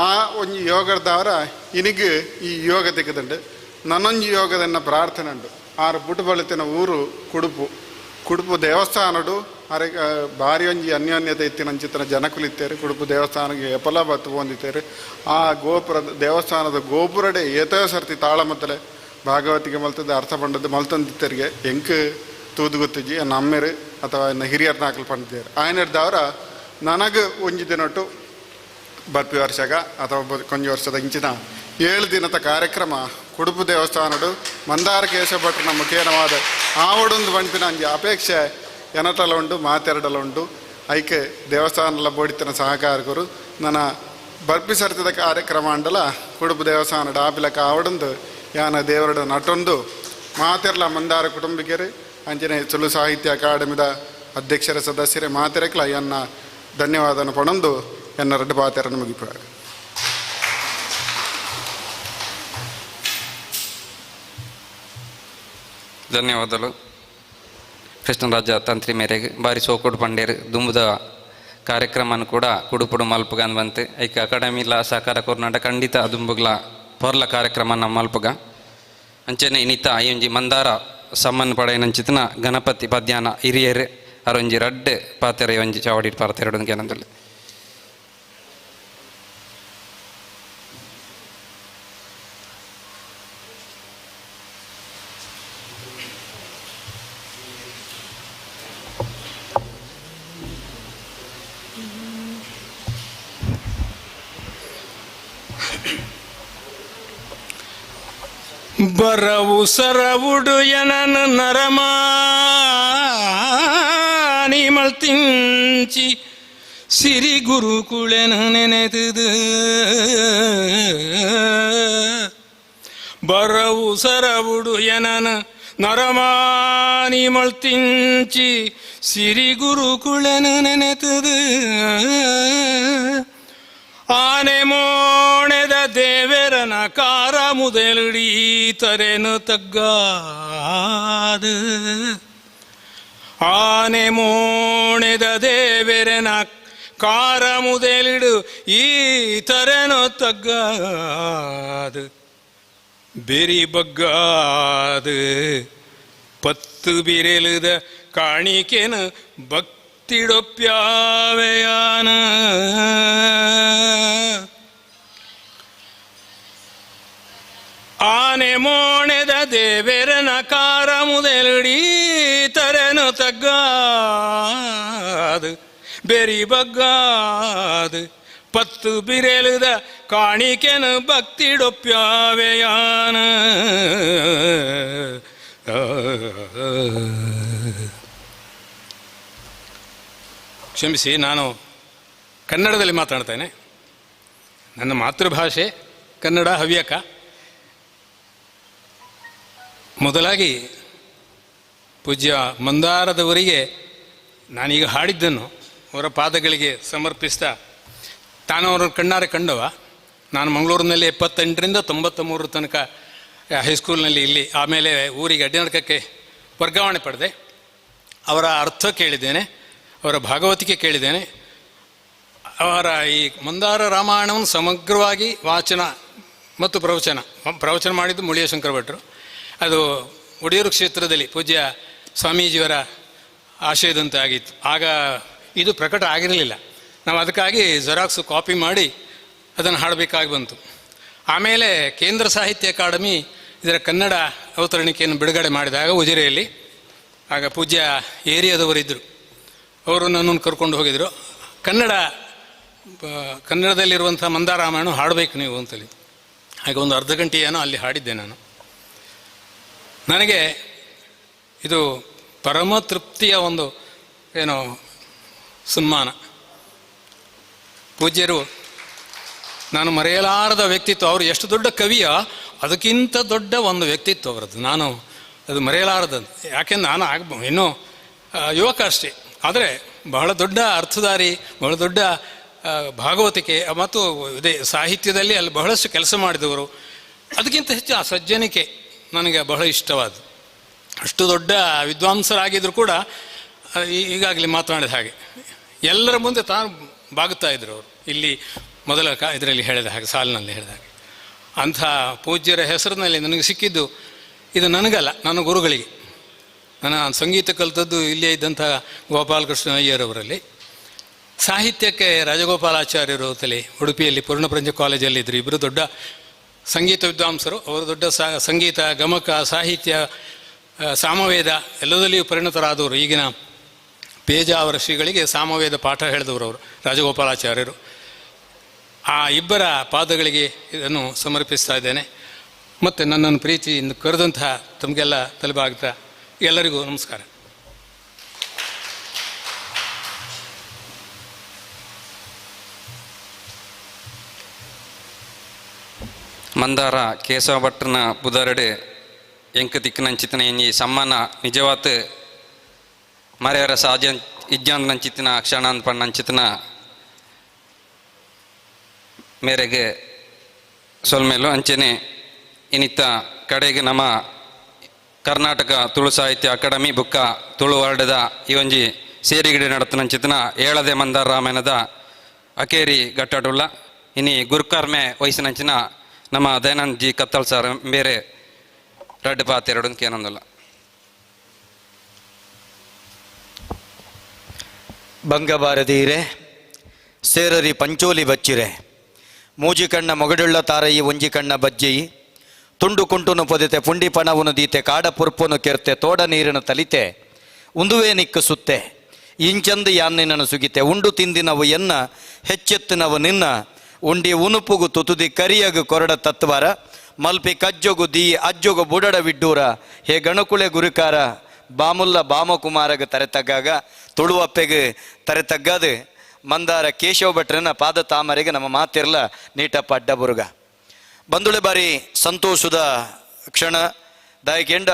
ಆ ಒಂಜಿ ಯೋಗದವರ ಇನಿಗ್ ಈ ಯೋಗ ತೆಗೆದುಂಡು ನನ್ನೊಂಜಿ ಯೋಗದನ್ನ ಪ್ರಾರ್ಥನೆ ಉಂಡು. ಆರು ಪುಟಬಳಿತಿನ ಊರು ಕುಡುಪು ಕುಡುಪು ದೇವಸ್ಥಾನಡು ಅರೆ ಭಾರಿ ಒಂಜಿ ಅನ್ಯೋನ್ಯತೆ ಇತ್ತಿನಂಚಿತ್ತಿನ ಜನಕುಲಿತ್ತೇರು ಕುಡುಪು ದೇವಸ್ಥಾನಕ್ಕೆ ಎಪಲ ಬತ್ತು ಪೋಂದಿತ್ತೇರು. ಆ ಗೋಪುರದ ದೇವಸ್ಥಾನದ ಗೋಪುರಡೆ ಏತೋ ಸರ್ತಿ ತಾಳಮತ್ತಲೆ ಭಾಗವತಿಗೆ ಮಲ್ತದ ಅರ್ಥ ಪಂಡದ್ದು ಮಲ್ತಂದಿತ್ತರಿಗೆ ಎಂಕ್ ತೂದು ಗೊತ್ತಿಜ್ಜಿ ನಮ್ಮೆರು ಅಥವಾ ಎನ್ನ ಹಿರಿಯರ್ ನಾಕಲು ಪಂಡಿದ್ದೇರು ಆಯನರ್ದವರ ನನಗೆ ಒಂಜಿ ದಿನೊಟ್ಟು ಬರ್ಪಿ ವರ್ಷಗ ಅಥವಾ ಕೊಂಜಿ ವರ್ಷದ ಇಂಚಿನ 7 ದಿನದ ಕಾರ್ಯಕ್ರಮ ಕುಡುಪು ದೇವಸ್ಥಾನಡು ಮಂದಾರ ಕೇಶವ ಭಟ್ರನ ಮುಖೇನವಾದ ಆವಡೊಂದು ಬಂಪಿನ ಅಂಜಿ ಅಪೇಕ್ಷೆ ಎನಟಲ ಉಂಡು ಮಾತೆರಡಲ ಉಂಡು. ಐಕೆ ದೇವಸ್ಥಾನಲ ಬೋಡಿತನ ಸಹಕಾರಕರು ನನ್ನ ಬರ್ಪಿ ಸರ್ತಿದ ಕಾರ್ಯಕ್ರಮ ಅಂಡಲ ಕುಡುಪು ದೇವಸ್ಥಾನದ ಆಪಿಲಕ ಆವಡೊಂದು ಯಾನ ದೇವರಡ ನಟೊಂದು ಮಾತೆರ್ಲ ಮಂದಾರ ಕುಟುಂಬಿಕರು ಅಂಚನೆ ತುಳು ಸಾಹಿತ್ಯ ಅಕಾಡೆಮಿದ ಅಧ್ಯಕ್ಷರ ಸದಸ್ಯರೇ ಮಾತೆರಕ್ಲ ಎನ್ನ ಧನ್ಯವಾದನ ಪಣೊಂದು ಎನ್ನ ರಡ್ಡು ಪಾತೆರನ್ನು ಮುಗಿಪ. ಧನ್ಯವಾದಗಳು ಕೃಷ್ಣರಾಜ ತಂತ್ರಿ ಮೇರೆಗೆ ಬಾರಿ ಸೋಕುಡು ಪಂಡೇರು ದುಂಬುದ ಕಾರ್ಯಕ್ರಮನ ಕೂಡ ಕುಡುಪುಡು ಮಲ್ಪುಗನ್ ಬಂತು ಐಕ ಅಕಾಡೆಮಿಲ ಸಹಕಾರ ಕೊರ್ನಾಟ ಖಂಡಿತ ದುಂಬುಗ್ಲ ಪೊರ್ಲ ಕಾರ್ಯಕ್ರಮ ನಮ್ಮ ಮಲ್ಪುಗ ಅಂಚನೆ ಇನಿತ ಅಯ್ಯೊಂಜಿ ಮಂದಾರ ಸಮ್ಮನ್ ಪಡೆಯನಂಚಿತನ ಗಣಪತಿ ಪದ್ಯಾನ ಹಿರಿಯರು ಅರೊಂಜಿ ರಡ್ಡು ಪಾತೆರೆ ಒಂಜಿ ಚಾವಡಿ ಪಾತೆರಡು ಏನಂದಲ್ಲಿ. ಬರವು ಸರವುಡು ಎನನ ನರಮಾನಿ ಮಲ್ತಿಂಚಿ ಸಿರಿ ಗುರುಕುಳೆನ ನೆನೆದುದು ಬರವು ಸರವುಡು ಎನನ ನರಮಾನಿ ಮಲ್ತಿಂಚಿ ಸಿರಿ ಗುರುಕುಳೆನ ನೆನೆತದು ಆನೆ ಮೋಣೆದ ದೇವೆರನ ಕಾರ ಮುದೆಲುಡಿ ತರೆನು ತಗ್ಗಾದು ಆನೆ ಮೋಣೆದ ದೇವೆರನ ಕಾರ ಮುದೆಲಿಡು ಈ ತರೆನು ತಗ್ಗಾದು ಬೆರಿ ಬಗ್ಗಾದು ಪತ್ತು ಬಿರೆಲುದ ಕಾಣಿಕೆನ ಭಕ್ತಿಡೊಪ್ಪ್ಯಾವೆಯಾನ ಆನೆ ಮೋಣೆದ ದೇವೆರನ ಕಾರ ಮುದೆಲುಡಿ ತರೆನು ತಗ್ಗಾದು ಬೆರಿ ಬಗ್ಗಾದು ಪತ್ತು ಬಿರೆಲುದ ಕಾಣಿಕೆನ ಭಕ್ತಿಡೊಪ್ಪ್ಯಾವೆಯಾನ. ಕ್ಷಮಿಸಿ, ನಾನು ಕನ್ನಡದಲ್ಲಿ ಮಾತನಾಡ್ತೇನೆ. ನನ್ನ ಮಾತೃಭಾಷೆ ಕನ್ನಡ, ಹವ್ಯಕ. ಮೊದಲಾಗಿ ಪೂಜ್ಯ ಮಂದಾರದವರಿಗೆ ನಾನೀಗ ಹಾಡಿದ್ದನ್ನು ಅವರ ಪಾದಗಳಿಗೆ ಸಮರ್ಪಿಸ್ತಾ, ತಾನು ಅವರ ಕಣ್ಣಾರೆ ಕಂಡವ. ನಾನು ಮಂಗಳೂರಿನಲ್ಲಿ 78ರಿಂದ 93 ತನಕ ಹೈಸ್ಕೂಲ್ನಲ್ಲಿ ಇಲ್ಲಿ, ಆಮೇಲೆ ಊರಿಗೆ ಅಡ್ಡನಡ್ಕಕ್ಕೆ ವರ್ಗಾವಣೆ ಪಡೆದೆ. ಅವರ ಅರ್ಥ ಕೇಳಿದ್ದೇನೆ, ಅವರ ಭಾಗವತಿಕೆ ಕೇಳಿದ್ದೇನೆ. ಅವರ ಈ ಮಂದಾರ ರಾಮಾಯಣವನ್ನು ಸಮಗ್ರವಾಗಿ ವಾಚನ ಮತ್ತು ಪ್ರವಚನ ಮಾಡಿದ್ದು ಮುಳಿಯ ಶಂಕರ ಭಟ್ರು. ಅದು ಒಡೆಯೂರು ಕ್ಷೇತ್ರದಲ್ಲಿ ಪೂಜ್ಯ ಸ್ವಾಮೀಜಿಯವರ ಆಶಯದಂತೆ ಆಗಿತ್ತು. ಆಗ ಇದು ಪ್ರಕಟ ಆಗಿರಲಿಲ್ಲ. ನಾವು ಅದಕ್ಕಾಗಿ ಜೆರಾಕ್ಸ್ ಕಾಪಿ ಮಾಡಿ ಅದನ್ನು ಹಾಡಬೇಕಾಗಿ ಬಂತು. ಆಮೇಲೆ ಕೇಂದ್ರ ಸಾಹಿತ್ಯ ಅಕಾಡೆಮಿ ಇದರ ಕನ್ನಡ ಅವತರಣಿಕೆಯನ್ನು ಬಿಡುಗಡೆ ಮಾಡಿದಾಗ ಉಜಿರೆಯಲ್ಲಿ, ಆಗ ಪೂಜ್ಯ ಏರಿಯಾದವರಿದ್ದರು, ಅವರು ನನ್ನನ್ನು ಕರ್ಕೊಂಡು ಹೋಗಿದ್ದರು. ಕನ್ನಡದಲ್ಲಿರುವಂಥ ಮಂದಾರ ರಾಮಾಯಣ ಹಾಡಬೇಕು ನೀವು ಅಂತೇಳಿ. ಹಾಗೆ ಒಂದು ಅರ್ಧ ಗಂಟೆಯೇನೋ ಅಲ್ಲಿ ಹಾಡಿದ್ದೆ ನಾನು. ನನಗೆ ಇದು ಪರಮ ತೃಪ್ತಿಯ ಒಂದು ಏನೋ ಸನ್ಮಾನ. ಪೂಜ್ಯರು ನಾನು ಮರೆಯಲಾರದ ವ್ಯಕ್ತಿತ್ವ. ಅವರು ಎಷ್ಟು ದೊಡ್ಡ ಕವಿಯ, ಅದಕ್ಕಿಂತ ದೊಡ್ಡ ಒಂದು ವ್ಯಕ್ತಿತ್ವ ಅವರದ್ದು. ನಾನು ಅದು ಮರೆಯಲಾರದಂತ. ಯಾಕೆಂದ್ರೆ ನಾನು ಆಗ ಇನ್ನೂ ಯುವಕ ಅಷ್ಟೇ, ಆದರೆ ಬಹಳ ದೊಡ್ಡ ಅರ್ಥಧಾರಿ, ಬಹಳ ದೊಡ್ಡ ಭಾಗವತಿಕೆ ಮತ್ತು ಇದೇ ಸಾಹಿತ್ಯದಲ್ಲಿ ಅಲ್ಲಿ ಬಹಳಷ್ಟು ಕೆಲಸ ಮಾಡಿದವರು. ಅದಕ್ಕಿಂತ ಹೆಚ್ಚು ಆ ಸಜ್ಜನಿಕೆ ನನಗೆ ಬಹಳ ಇಷ್ಟವಾದ. ಅಷ್ಟು ದೊಡ್ಡ ವಿದ್ವಾಂಸರಾಗಿದ್ದರೂ ಕೂಡ ಈಗಾಗಲೇ ಮಾತನಾಡಿದ ಹಾಗೆ ಎಲ್ಲರ ಮುಂದೆ ತಾನು ಬಾಗುತ್ತಾ ಇದ್ದರು ಅವರು. ಇಲ್ಲಿ ಮೊದಲ ಇದರಲ್ಲಿ ಹೇಳಿದ ಹಾಗೆ, ಸಾಲಿನಲ್ಲಿ ಹೇಳಿದ ಹಾಗೆ, ಅಂಥ ಪೂಜ್ಯರ ಹೆಸರಿನಲ್ಲಿ ನನಗೆ ಸಿಕ್ಕಿದ್ದು ಇದು ನನಗಲ್ಲ, ನನ್ನ ಗುರುಗಳಿಗೆ. ನಾನು ಸಂಗೀತ ಕಲಿತದ್ದು ಇಲ್ಲೇ ಇದ್ದಂಥ ಗೋಪಾಲಕೃಷ್ಣ ಅಯ್ಯರವರಲ್ಲಿ. ಸಾಹಿತ್ಯಕ್ಕೆ ರಾಜಗೋಪಾಲಾಚಾರ್ಯರು ತಲೆ ಉಡುಪಿಯಲ್ಲಿ ಪೂರ್ಣಪ್ರಂಜ ಕಾಲೇಜಲ್ಲಿದ್ದರು. ಇಬ್ಬರು ದೊಡ್ಡ ಸಂಗೀತ ವಿದ್ವಾಂಸರು. ಅವರು ದೊಡ್ಡ ಸಂಗೀತ, ಗಮಕ, ಸಾಹಿತ್ಯ, ಸಾಮವೇದ ಎಲ್ಲದಲ್ಲಿಯೂ ಪರಿಣತರಾದವರು. ಈಗಿನ ಪೇಜಾವರ ಶ್ರೀಗಳಿಗೆ ಸಾಮವೇದ ಪಾಠ ಹೇಳಿದವರು ಅವರು, ರಾಜಗೋಪಾಲಾಚಾರ್ಯರು. ಆ ಇಬ್ಬರ ಪಾದಗಳಿಗೆ ಇದನ್ನು ಸಮರ್ಪಿಸ್ತಾ ಇದ್ದೇನೆ. ಮತ್ತು ನನ್ನನ್ನು ಪ್ರೀತಿಯಿಂದ ಕರೆದಂತಹ ತಮಗೆಲ್ಲ ತಲೆಬಾಗ್ತಾ ಎಲ್ಲರಿಗೂ ನಮಸ್ಕಾರ. ಮಂದಾರ ಕೇಶವ ಭಟ್ರನ ಪುದರಡೆ ಎಂಕ ದಿಕ್ಕಿನಂಚಿತನ ಈ ಸಮ್ಮಾನ ನಿಜವಾತ್ ಮರೆಯರ ಸಾಜ ಇಜ್ಜಾಂದನಂಚಿತ್ತಿನ ಕ್ಷಣ ಪಣ್ಣಂಚಿತನ ಮೇರೆಗೆ ಸೊಲ್ಮೇಲು ಅಂಚೆನೆ ಇನ್ನಿತ್ತ ಕಡೆಗೆ ನಮ್ಮ ಕರ್ನಾಟಕ ತುಳು ಸಾಹಿತ್ಯ ಅಕಾಡೆಮಿ ಬುಕ್ಕ ತುಳು ವರ್ಡದ ಈ ಒಂಜಿ ಸೇರಿಗಿಡೆ ನಡತನಂಚಿತನ ಏಳದೆ ಮಂದಾರ ರಾಮಾಯಣದ ಅಕೇರಿ ಗಟ್ಟಾಡುಲ್ಲ ಇನಿ ಗುರುಕರ್ಮೆ ವಯಸ್ಸಿನಂಚಿನ ನಮ್ಮ ದಯಾನಂದ್ ಜಿ ಕತ್ತಲ್ ಸರ್ ಬೇರೆ ರಡ್ಡು ಪಾತೆರಡು ಕೇನಂದಲ್ಲ. ಬಂಗಬಾರದೀರೆ ಸೇರರಿ ಪಂಚೋಲಿ ಬಚ್ಚಿರೆ ಮೂಜಿ ಕಣ್ಣ ಮೊಗಡುಳ್ಳ ತಾರಯಿ ಒಂಜಿ ಕಣ್ಣ ಬಜ್ಜೆಯಿ ತುಂಡು ಕುಂಟುನು ಪೊದೆತೆ ಪುಂಡಿ ಪಣವನು ದೀತೆ ಕಾಡ ಪುರ್ಪುನು ಕೆರ್ತೆ ತೋಡ ನೀರಿನ ತಲಿತೆ ಉಂದುವೇ ನಿಕ್ಕು ಸುತ್ತೆ ಇಂಚಂದು ಯಾನ್ನಿನನು ಸುಗಿತೆ ಉಂಡು ತಿಂದಿನವು ಎನ್ನ ಹೆಚ್ಚೆತ್ತಿನವು ನಿನ್ನ ಉಂಡಿ ಉನುಪುಗು ತುತುದಿ ಕರಿಯಗು ಕೊರಡ ತತ್ವರ ಮಲ್ಪಿ ಕಜ್ಜೊಗು ದೀ ಅಜ್ಜೊಗು ಬುಡಡ ವಿಡ್ಡೂರ ಹೇ ಗಣಕುಳೆ ಗುರುಕಾರ ಬಾಮುಲ್ಲ ಬಾಮಕುಮಾರಗ ತರೆ ತಗ್ಗಾಗ ತುಳುವಪ್ಪೆಗೆ ತರೆ ತಗ್ಗಾದು ಮಂದಾರ ಕೇಶವ ಭಟ್ರನ ಪಾದ ತಾಮರೆಗೆ ನಮ್ಮ ಮಾತಿರಲ ನೀಟಪ್ಪ ಅಡ್ಡಬುರುಗ. ಬಂದುಳೆ ಬಾರಿ ಸಂತೋಷದ ಕ್ಷಣ ದಾಯಕೆಂಡ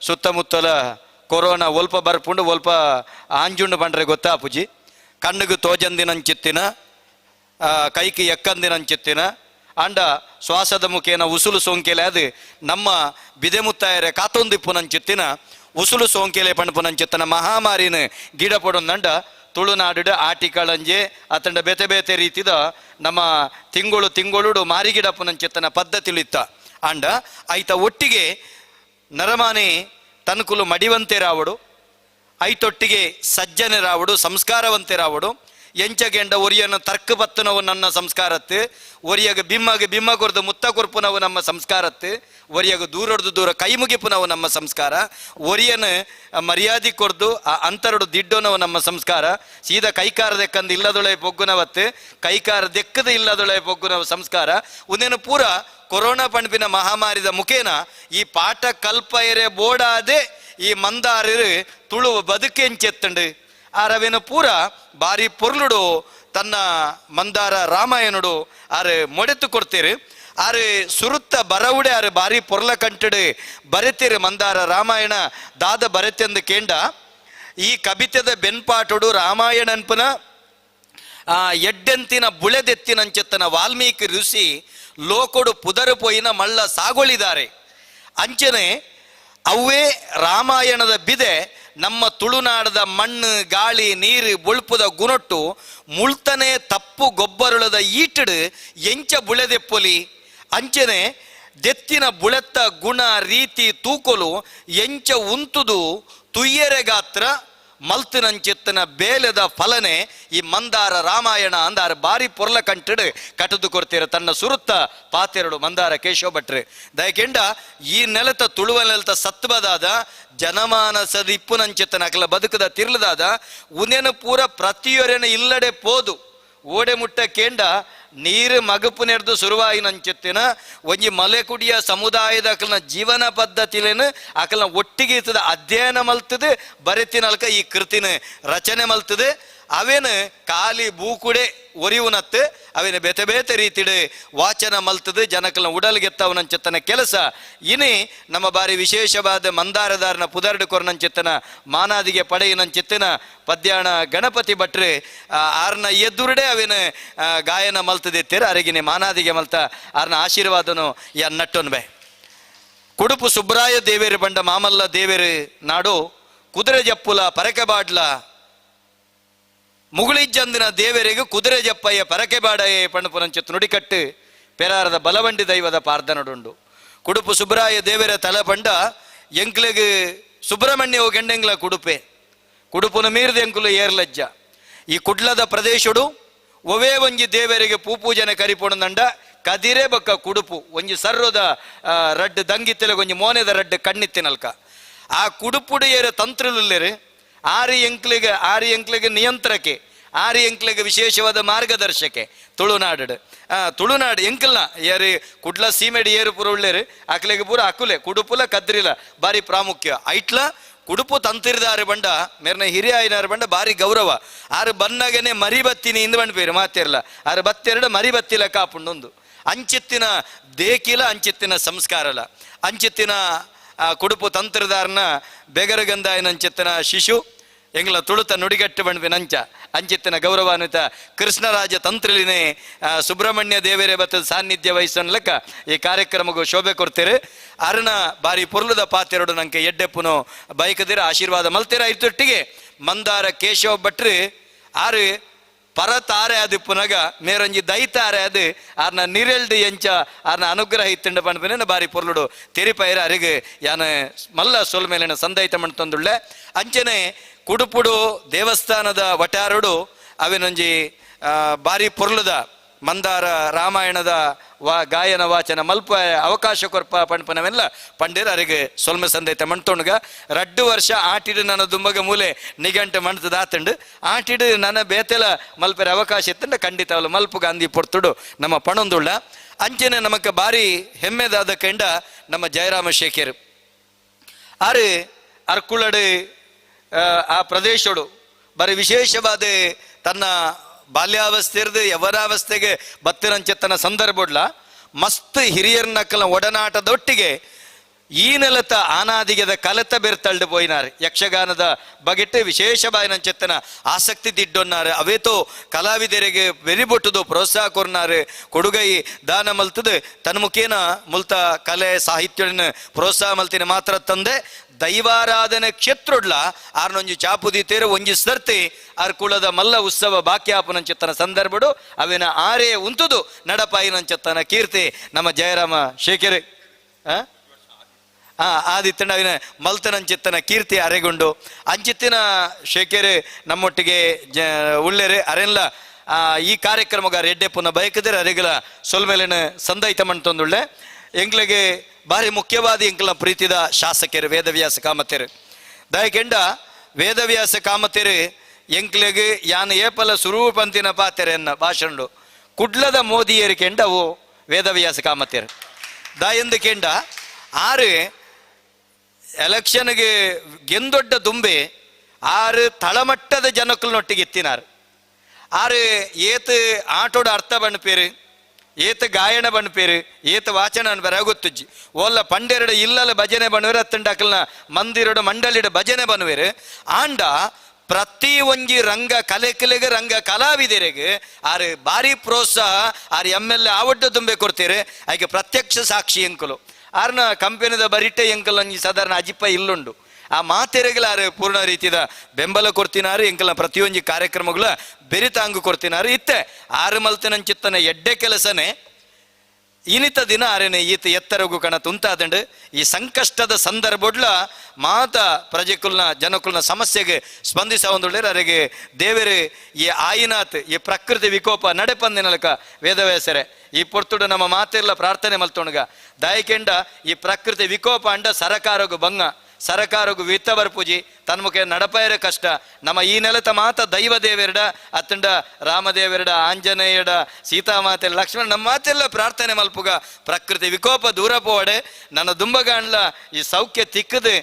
ಸುತ್ತಮುತ್ತಲ ಕೊರೋನಾ ಒಲ್ಪ ಬರ್ಪುಂಡು ಒಲ್ಪ ಆಂಜುಂಡು ಬಂಡ್ರೆ ಗೊತ್ತಾ ಪೂಜಿ ಕಣ್ಣಿಗೆ ತೋಜಂದಿನಂಚಿತ್ತಿನ ಕೈకి ಎಕ್ಕಂದಿನಂಚಿತ್ತಿನ ಅಂಡ ಶ್ವಾಸದ ಮುಖೇನ ಉಸುಲು ಸೋಂಕೆಲೆ ಅದು ನಮ್ಮ ಬಿದೆಮುತ್ತಾಯರೆ ಕಾತೊಂದಿಪ್ಪುನಂಚಿತ್ತಿನ ಉಸುಲು ಸೋಂಕೆಲೆ ಪಣಪುನಂಚಿತ್ತನ ಮಹಾಮಾರಿನ ಗಿಡ ಪಡೊಂದಂಡ ತುಳುನಾಡು ಆಟಿಕಳಂಜೆ ಅತಂಡ ಬೇತೆ ಬೇತೆ ರೀತಿದ ನಮ್ಮ ತಿಂಗಳು ತಿಂಗಳುಡು ಮಾರಿಗಿಡಪ್ಪನಂಚಿತ್ತನ ಪದ್ಧತಿಲಿತ್ತ ಅಂಡ ಐತ ಒಟ್ಟಿಗೆ ನರಮಾನಿ ತನ್ಕುಲು ಮಡಿವಂತೆ ರಾವಡು ಐತೊಟ್ಟಿಗೆ ಸಜ್ಜನರಾವಡು ಸಂಸ್ಕಾರವಂತೆರಾವಡು ಎಂಚಗೆಂಡ ಒರಿಯನ ತರ್ಕ ಪತ್ತನವು ನನ್ನ ಸಂಸ್ಕಾರತ್ತು ಒರಿಯಗ ಬಿಮ್ಮಗ ಬಿಮ್ಮ ಕೊರ್ದು ಮುತ್ತ ಕೊರ್ಪುನವು ನಮ್ಮ ಸಂಸ್ಕಾರತ್ತು ಒರಿಯಗ ದೂರೊಡ್ದು ದೂರ ಕೈ ಮುಗಿಪುನವು ನಮ್ಮ ಸಂಸ್ಕಾರ ಒರಿಯನ ಮರ್ಯಾದೆ ಕೊರ್ದು ಆ ಅಂತರಡು ದಿಡ್ಡೋನವು ನಮ್ಮ ಸಂಸ್ಕಾರ ಸೀದಾ ಕೈಕಾರ ದೆಕ್ಕಂದು ಇಲ್ಲದೊಳೆ ಪೊಗ್ಗುನವತ್ತು ಕೈಕಾರ ದೆಕ್ಕದ ಇಲ್ಲದೊಳೆ ಪೊಗ್ಗುನವ ಸಂಸ್ಕಾರ ಉಂದೇನು ಪೂರ ಕೊರೋನಾ ಪಣಪಿನ ಮಹಾಮಾರಿದ ಮುಖೇನ ಈ ಪಾಠ ಕಲ್ಪಯರೆ ಬೋಡಾದೆ ಈ ಮಂದಾರರು ತುಳು ಬದುಕೆಂಚೆತ್ತಂಡು ಆ ರವೇನು ಪೂರ ಬಾರಿ ಪೊರ್ಲುಡು ತನ್ನ ಮಂದಾರ ರಾಮಾಯಣುಡು ಆರು ಮೊಡೆತು ಕೊಡ್ತೀರಿ ಆರು ಸುರುತ್ತ ಬರವುಡೆ ಆರು ಬಾರಿ ಪೊರ್ಲ ಕಂಟಡು ಬರೆತೀರಿ ಮಂದಾರ ರಾಮಾಯಣ ದಾದ ಬರೆತೆಂದು ಕೇಂಡ ಈ ಕವಿತೆದ ಬೆನ್ಪಾಟುಡು ರಾಮಾಯಣನ್ಪನ ಆ ಎಡ್ಡೆಂತಿನ ಬುಳೆದೆತ್ತಿನಂచెತ್ತನ ವಾಲ್ಮೀಕಿ ಋಷಿ ಲೋಕೊಡು ಪುದರು ಪೋಯಿನ ಮಳ್ಳ ಸಾಗೊಳಿದ್ದಾರೆ ಅಂಚನೆ ಅವೇ ರಾಮಾಯಣದ ಬಿದೆ ನಮ್ಮ ತುಳುನಾಡದ ಮಣ್ಣು ಗಾಳಿ ನೀರು ಬೊಳ್ಪುದ ಗುಣೊಟ್ಟು ಮುಳ್ತನೆ ತಪ್ಪು ಗೊಬ್ಬರುಳದ ಈಟಡು ಎಂಚ ಬುಳೆದೆಪ್ಪೊಲಿ ಅಂಚನೆ ದೆತ್ತಿನ ಬುಳೆತ್ತ ಗುಣ ರೀತಿ ತೂಕೊಲು ಎಂಚ ಉಂತುದು ತುಯ್ಯರೆ ಗಾತ್ರ ಮಲ್ತಿನಂಚಿತ್ತನ ಬೇಲೆದ ಫಲನೆ ಈ ಮಂದಾರ ರಾಮಾಯಣ ಅಂದಾರ ಬಾರಿ ಪೊರ್ಲ ಕಂಟಡು ಕಟದು ಕೊಡ್ತೀರ ತನ್ನ ಸುರುತ್ತ ಪಾತೆರಡು ಮಂದಾರ ಕೇಶವ ಭಟ್ರು. ದಯಕೆಂಡ ಈ ನೆಲತ ತುಳುವ ನೆಲತ ಸತ್ವದಾದ ಜನಮಾನಸದ ಇಪ್ಪುನಂಚಿತ್ತನ ಅಕಲ ಬದುಕದ ತಿರ್ಲದಾದ ಉನೇನು ಪೂರ ಪ್ರತಿಯೊರೆನ ಇಲ್ಲಡೆ ಪೋದು ಓಡೆ ಮುಟ್ಟ ಕೇಂಡ ನೀರು ಮಗಪು ನೆಡ್ದು ಸುರುವಾಯಿನಂಚಿತ್ತಿನ ಒಂಜಿ ಮಲೆಕುಡಿಯ ಸಮುದಾಯದ ಅಕಲ್ನ ಜೀವನ ಪದ್ಧತಿಲೇನು ಅಕಲ್ನ ಒಟ್ಟಿಗೆ ಇರ್ತದ ಅಧ್ಯಯನ ಮಲ್ತದೆ ಬರೆತಿನಲ್ಕ ಈ ಕೃತಿನ ರಚನೆ ಮಲ್ತದೆ. ಅವೇನು ಖಾಲಿ ಬೂಕುಡೆ ಒರಿವುನತ್ತು ಅವೇನು ಬೇತೆ ಬೇತೆ ರೀತಿಡು ವಾಚನ ಮಲ್ತದು ಜನಕಲ್ನ ಉಡಲ್ಗೆತ್ತವನಂಚೆತ್ತನ ಕೆಲಸ ಇನಿ ನಮ್ಮ ಬಾರಿ ವಿಶೇಷವಾದ ಮಂದಾರದಾರನ ಪುದರ್ಡು ಕೊರ್ನಂಚೆತ್ತನ ಮಾನಾದಿಗೆ ಪಡೆಯಿನಂಚೆತ್ತನ ಪದ್ಯಾಣ ಗಣಪತಿ ಭಟ್ರು ಆರ್ನ ಎದುರುಡೆ ಅವೇನು ಗಾಯನ ಮಲ್ತದಿತ್ತೀರ ಅರಿಗಿನಿ ಮಾನಾದಿಗೆ ಮಲ್ತ ಆರ್ನ ಆಶೀರ್ವಾದನು ಯನ್ನಟ್ಟೊನ್ ಬೇ. ಕುಡುಪು ಸುಬ್ರಾಯ ದೇವೇರು ಬಂಡ ಮಾಮಲ್ಲ ದೇವೇರು ನಾಡು ಕುದುರೆ ಜಪ್ಪುಲ ಪರಕೆ ಬಾಡ್ಲ ಮುಗುಳಿಜ್ಜಂದಿನ ದೇವರಿಗೆ ಕುದುರೆ ಜಪ್ಪಯ್ಯ ಪರಕೆ ಬಾಡಯೇ ಪಣ್ಣಪುರಂಚಿತ್ತು ನುಡಿಕಟ್ಟು ಪೆರಾರದ ಬಲವಂಡಿ ದೈವದ ಪಾರ್ದನಡುಂಡು. ಕುಡುಪು ಸುಬ್ರಾಯ ದೇವರ ತಲಪಂಡ ಎಂಕ್ಲೆಗ್ ಸುಬ್ರಹ್ಮಣ್ಯ ಗೆಂಡೆಂಗ್ಲ ಕುಡುಪೆ ಕುಡುಪುನ ಮೀರ್ದ ಎಂಕುಲು ಏರ್ಲಜ್ಜ. ಈ ಕುಡ್ಲದ ಪ್ರದೇಶಡು ಒವೇ ಒಂಜಿ ದೇವರಿಗೆ ಪೂಪೂಜನೆ ಕರಿಪೊಣದಂಡ ಕದಿರೆ ಬಕ್ಕ ಕುಡುಪು ಒಂಜಿ ಸರ್ರೋದ ರಡ್ಡು ದಂಗಿತ್ತೆಲ ಒಂಜಿ ಮೋನೆದ ರಡ್ಡು ಕಣ್ಣಿತ್ತಿನಲ್ಕ ಆ ಕುಡುಪುಡು ಏರ ತಂತ್ರಲುಲ್ಲೇರು ಆರಿ ಎಂಕ್ಲಿಗೆ ನಿಯಂತ್ರಕ್ಕೆ ಆರಿ ಎಂಕ್ಲಿಗೆ ವಿಶೇಷವಾದ ಮಾರ್ಗದರ್ಶಕೆ ತುಳುನಾಡು. ತುಳುನಾಡು ಎಂಕಲ್ನ ಏರಿ ಕುಡ್ಲ ಸೀಮೆಡಿ ಏರು ಪೂರ ಉಳ್ಳೇರು ಅಕ್ಲೆಗೆ ಪೂರ ಅಕುಲೆ ಕುಡುಪುಲ ಕದ್ರಿಲ ಬಾರಿ ಪ್ರಾಮುಖ್ಯ ಐಟ್ಲ ಕುಡುಪು ತಂತಿರ್ದಾರು ಬಂಡ ಮೇರ್ನ ಹಿರಿಯ ಆಯ್ನಾರು ಬಂಡ ಬಾರಿ ಗೌರವ ಆರು ಬನ್ನಗನೆ ಮರಿ ಬತ್ತಿನಿ ಇಂದು ಬಂಡ್ಪೇರು ಮಾತಿರ್ಲ ಆರು ಬತ್ತೆರಡು ಮರಿ ಬತ್ತಿಲ ಕಾಪುಂಡೊಂದು ಅಂಚಿತ್ತಿನ ದೇಕಿಲ ಅಂಚಿತ್ತಿನ ಸಂಸ್ಕಾರಲ ಅಂಚಿತ್ತಿನ ಕುಡುಪು ತಂತ್ರದಾರನ ಬೆಗರಗಂದಾಯನಂಚಿತ್ತಿನ ಶಿಶು ಎಂಗ್ಲ ತುಳುತ ನುಡಿಗಟ್ಟು ಬಂಡ್ಪಿನಂಚ ಅಂಚಿತ್ತಿನ ಗೌರವಾನ್ವಿತ ಕೃಷ್ಣರಾಜ ತಂತ್ರಲಿನೇ ಸುಬ್ರಹ್ಮಣ್ಯ ದೇವರೇ ಬತ್ತದ ಸಾನ್ನಿಧ್ಯ ವಹಿಸನ್ಲಕ್ಕ ಈ ಕಾರ್ಯಕ್ರಮಕ್ಕೂ ಶೋಭೆ ಕೊಡ್ತೀರಿ. ಅರುಣ ಬಾರಿ ಪೊರ್ಲುದ ಪಾತೆರಡು ನಂಗೆ ಎಡ್ಡೆಪ್ಪುನು ಬೈಕದಿರ ಆಶೀರ್ವಾದ ಮಲ್ತೀರ. ಇತ್ತೊಟ್ಟಿಗೆ ಮಂದಾರ ಕೇಶವ ಭಟ್ರು ಆರು ಪರತಾರೆ ಅದು ಪುನಗ ಮೇರಂಜಿ ದೈತಾರೆ ಅದು ಆರ್ನ ನಿರೆಲ್ಡು ಎಂಚ ಆರ್ನ ಅನುಗ್ರಹ ಇತ್ತಂಡ ಪಣ್ಪಿನ ಬಾರಿ ಪೊರ್ಲುಡು ತೆರಿಪೈರ ಅರಿಗು ಯಾನ ಮಲ್ಲ ಸೊಲ್ ಮೇಲಿನ ಸಂದೈತ ತಂದುಳ್ಳೆ. ಅಂಚನೆ ಕುಡುಪುಡು ದೇವಸ್ಥಾನದ ವಟಾರುಡು ಅವಿನೊಂಜಿ ಬಾರಿ ಪೊರ್ಲುದ ಮಂದಾರ ರಾಮಾಯಣದ ಗಾಯನ ವಾಚನ ಮಲ್ಪ ಅವಕಾಶ ಕೊರ್ಪ ಪಣ್ಪನವೆಲ್ಲ ಪಂಡಿರ ಅರಿಗೆ ಸೊಲ್ಮೆ ಸಂದೈತ ಮಣ್ತೊಣ್ಗ ರಡ್ಡು ವರ್ಷ ಆಟಿಡು ನನ್ನ ದುಂಬಗ ಮೂಲೆ ನಿಗಂಟೆ ಮಣ್ತದ ಆತಂಡು ಆಟಿಡು ನನ್ನ ಬೇತೆಲ ಮಲ್ಪೆರ ಅವಕಾಶ ಇತ್ತಂಡ ಖಂಡಿತ ಅವಳು ಮಲ್ಪು ಗಾಂಧಿ ಪೊರ್ತುಡು ನಮ್ಮ ಪಣೊಂದುಳ್ಳ. ಅಂಚನೆ ನಮಕ್ ಬಾರಿ ಹೆಮ್ಮೆದಾದ ಕೆಂಡ ನಮ್ಮ ಜಯರಾಮ ಶೇಖರ್ ಆರು ಅರ್ಕುಳಡು ಆ ಪ್ರದೇಶಡು ಬಾರಿ ವಿಶೇಷವಾದ ತನ್ನ ಬಾಲ್ಯಾವಸ್ಥೆರ್ದು ಯವನಾವಸ್ಥೆಗೆ ಬತ್ತಿರಂಚೆತ್ತನ ಸಂದರ್ಭಡ್ಲ ಮಸ್ತ್ ಹಿರಿಯರ್ನಕ್ಕಲ ಒಡನಾಟದೊಟ್ಟಿಗೆ ಈ ನೆಲತ ಆನಾದಿಗೆದ ಕಲತ ಬೆರ್ತಳ್ದು ಪೋಯಿನಾರ್ ಯಕ್ಷಗಾನದ ಬಗೆಟ್ ವಿಶೇಷ ಬಾಯಿನಂಚೆತ್ತನ ಆಸಕ್ತಿ ದಿಡ್ಡೊನ್ನಾರು ಅವೇತೋ ಕಲಾವಿದರಿಗೆ ಬೆರಿಬೊಟ್ಟುದು ಪ್ರೋತ್ಸಾಹ ಕೊರ್ನಾರು ಕೊಡುಗೈ ದಾನ ಮಲ್ತದು ತನ್ಮುಖೇನ ಮುಲ್ತ ಕಲೆ ಸಾಹಿತ್ಯನ ಪ್ರೋತ್ಸಾಹ ಮಲ್ತಿನ ಮಾತ್ರ ತಂದೆ ದೈವಾರಾಧನೆ ಕ್ಷೇತ್ರಡ್ಲ ಆರ್ನೊಂಜಿ ಚಾಪುದಿತೇರು ಒಂಜಿ ಸರ್ತಿ ಆರ್ ಕುಲದ ಮಲ್ಲ ಉತ್ಸವ ಬಾಕ್ಯಾಪನಂಚೆತ್ತನ ಸಂದರ್ಭಡು ಅವಿನ ಆರೇ ಉಂತುದು ನಡಪಾಯಿನಂಚೆತ್ತನ ಕೀರ್ತಿ ನಮ್ಮ ಜಯರಾಮ ಶೇಖರ್ ಆದಿತ್ತಂಡ ಅವಿನ ಮಲ್ತನಂಚಿತ್ತನ ಕೀರ್ತಿ ಅರೆಗೊಂಡು ಅಂಚಿತ್ತಿನ ಶೇಖರ್ ನಮ್ಮೊಟ್ಟಿಗೆ ಉಳ್ಳೇರು ಅರೆಲ್ಲ ಈ ಕಾರ್ಯಕ್ರಮಗ ರೆಡ್ಡೆಪ್ಪನ ಬಯಕದಿರ ಅರೆಗಲ ಸೊಲ್ಮೇಲಿನ ಸಂದೈತ ಮಣ್ತೊಂದುಳ್ಳೆ. ಎಂಗ್ಲಿಗೆ ಭಾರಿ ಮುಖ್ಯವಾದ ಎಂಕಲ್ನ ಪ್ರೀತಿದ ಶಾಸಕರು ವೇದವ್ಯಾಸ ಕಾಮತೇರು ದಯಕೆಂಡ ವೇದವ್ಯಾಸ ಕಾಮತೇರು ಎಂಕ್ಲೆಗ್ ಯಾನ್ ಏಪಲ ಸುರೂಪಂತಿನ ಪಾತೆರೆ ಎನ್ನ ಭಾಷಣಡು ಕುಡ್ಲದ ಮೋದಿಯರು ಕೆಂಡವು ವೇದವ್ಯಾಸ ಕಾಮತೇರು ದಾಯಂದು ಕೆಂಡ ಆರು ಎಲೆಕ್ಷನ್ಗೆ ಗೆಂದೊಡ್ಡ ದುಂಬೆ ಆರು ತಳಮಟ್ಟದ ಜನಕ್ಕಲ್ನೊಟ್ಟಿಗೆ ಎತ್ತಿನಾರು ಆರು ಏತ್ ಆಟೋಡ ಅರ್ಥ ಬಣ್ಪೇರು ಏತ ಗಾಯನ ಬಣ್ಪೇರು ಏತ ವಾಚನ ಅನ್ಬೇರೆ ಗೊತ್ತುಜ್ಜಿ ಓಲ್ಲ ಪಂಡೆರಡು ಇಲ್ಲಲ ಭಜನೆ ಬಣ್ವೇರು ಅತ್ತಂಡಕಲ್ನ ಮಂದಿರಡು ಮಂಡಳಿಡ ಭಜನೆ ಬನ್ವೇರು ಆಂಡ ಪ್ರತಿ ಒಂಜಿ ರಂಗ ಕಲೆಕಲೆಗೆ ರಂಗ ಕಲಾವಿದರಿಗೆ ಆರು ಭಾರಿ ಪ್ರೋತ್ಸಾಹ ಆರು M L A ಆವಡ್ಡ ತುಂಬೆ ಕೊಡ್ತೀರಿ ಆಕೆ ಪ್ರತ್ಯಕ್ಷ ಸಾಕ್ಷಿ ಎಂಕುಲು ಆರ್ನ ಕಂಪನಿದ ಬರಿಟೆ ಎಂಕಲ್ ಒಂಜಿ ಸಾಧಾರಣ ಅಜಿಪ್ಪ ಇಲ್ಲುಂಡು ಆ ಮಾತೆರೆಗಳ ಆರು ಪೂರ್ಣ ರೀತಿದ ಬೆಂಬಲ ಕೊಡ್ತಿನಾರು ಎಂಕಲ್ನ ಪ್ರತಿಯೊಂಜಿ ಕಾರ್ಯಕ್ರಮಗಳ ಬೆರಿತಾಂಗು ಕೊಡ್ತಿನಾರು ಇತ್ತೆ ಆರು ಮಲ್ತಿನಂಚಿತ್ತನ ಎಡ್ಡೆ ಕೆಲಸನೇ ಇನಿತ ದಿನ ಆರೇನೆ ಈತ ಎತ್ತರಗು ಕಣ ತುಂತಾದಂಡು ಈ ಸಂಕಷ್ಟದ ಸಂದರ್ಭಡ್ಲ ಮಾತ ಪ್ರಜೆಕುಲ್ನ ಜನಕುಲ್ನ ಸಮಸ್ಯೆಗೆ ಸ್ಪಂದಿಸ ಒಂದುಳ್ಳೆರ್ ಅರೆಗೆ ದೇವರು ಈ ಆಯಿನಾತ್ ಈ ಪ್ರಕೃತಿ ವಿಕೋಪ ನಡೆಪಂದಿನಲಕ ವೇದವ್ಯಾಸರೆ ಈ ಪೊರ್ತುಡು ನಮ್ಮ ಮಾತೆಲ್ಲ ಪ್ರಾರ್ಥನೆ ಮಲ್ತೊಣಗ ದಯಕೆಂಡ ಈ ಪ್ರಕೃತಿ ವಿಕೋಪ ಅಂಡ ಸರಕಾರಗು ಭಂಗ ಸರಕಾರಗು ವಿತ್ತ ಬರ್ಪುಜಿ ತನ್ಮುಖೆ ನಡಪಾಯರೆ ಕಷ್ಟ. ನಮ್ಮ ಈ ನೆಲತ ಮಾತ ದೈವ ದೇವೆರಡ ಅತ್ತಂಡ ರಾಮದೇವೆರಡ ಆಂಜನೇಯಡ ಸೀತಾಮಾತೆ ಲಕ್ಷ್ಮಣ ನಮ್ಮ ಮಾತೆಲ್ಲ ಪ್ರಾರ್ಥನೆ ಮಲ್ಪುಗ ಪ್ರಕೃತಿ ವಿಕೋಪ ದೂರ ಪೋವಡೆ ನನ್ನ ದುಂಬಗಾಂಡ್ಲ ಈ ಸೌಖ್ಯ ತಿಕ್ಕದು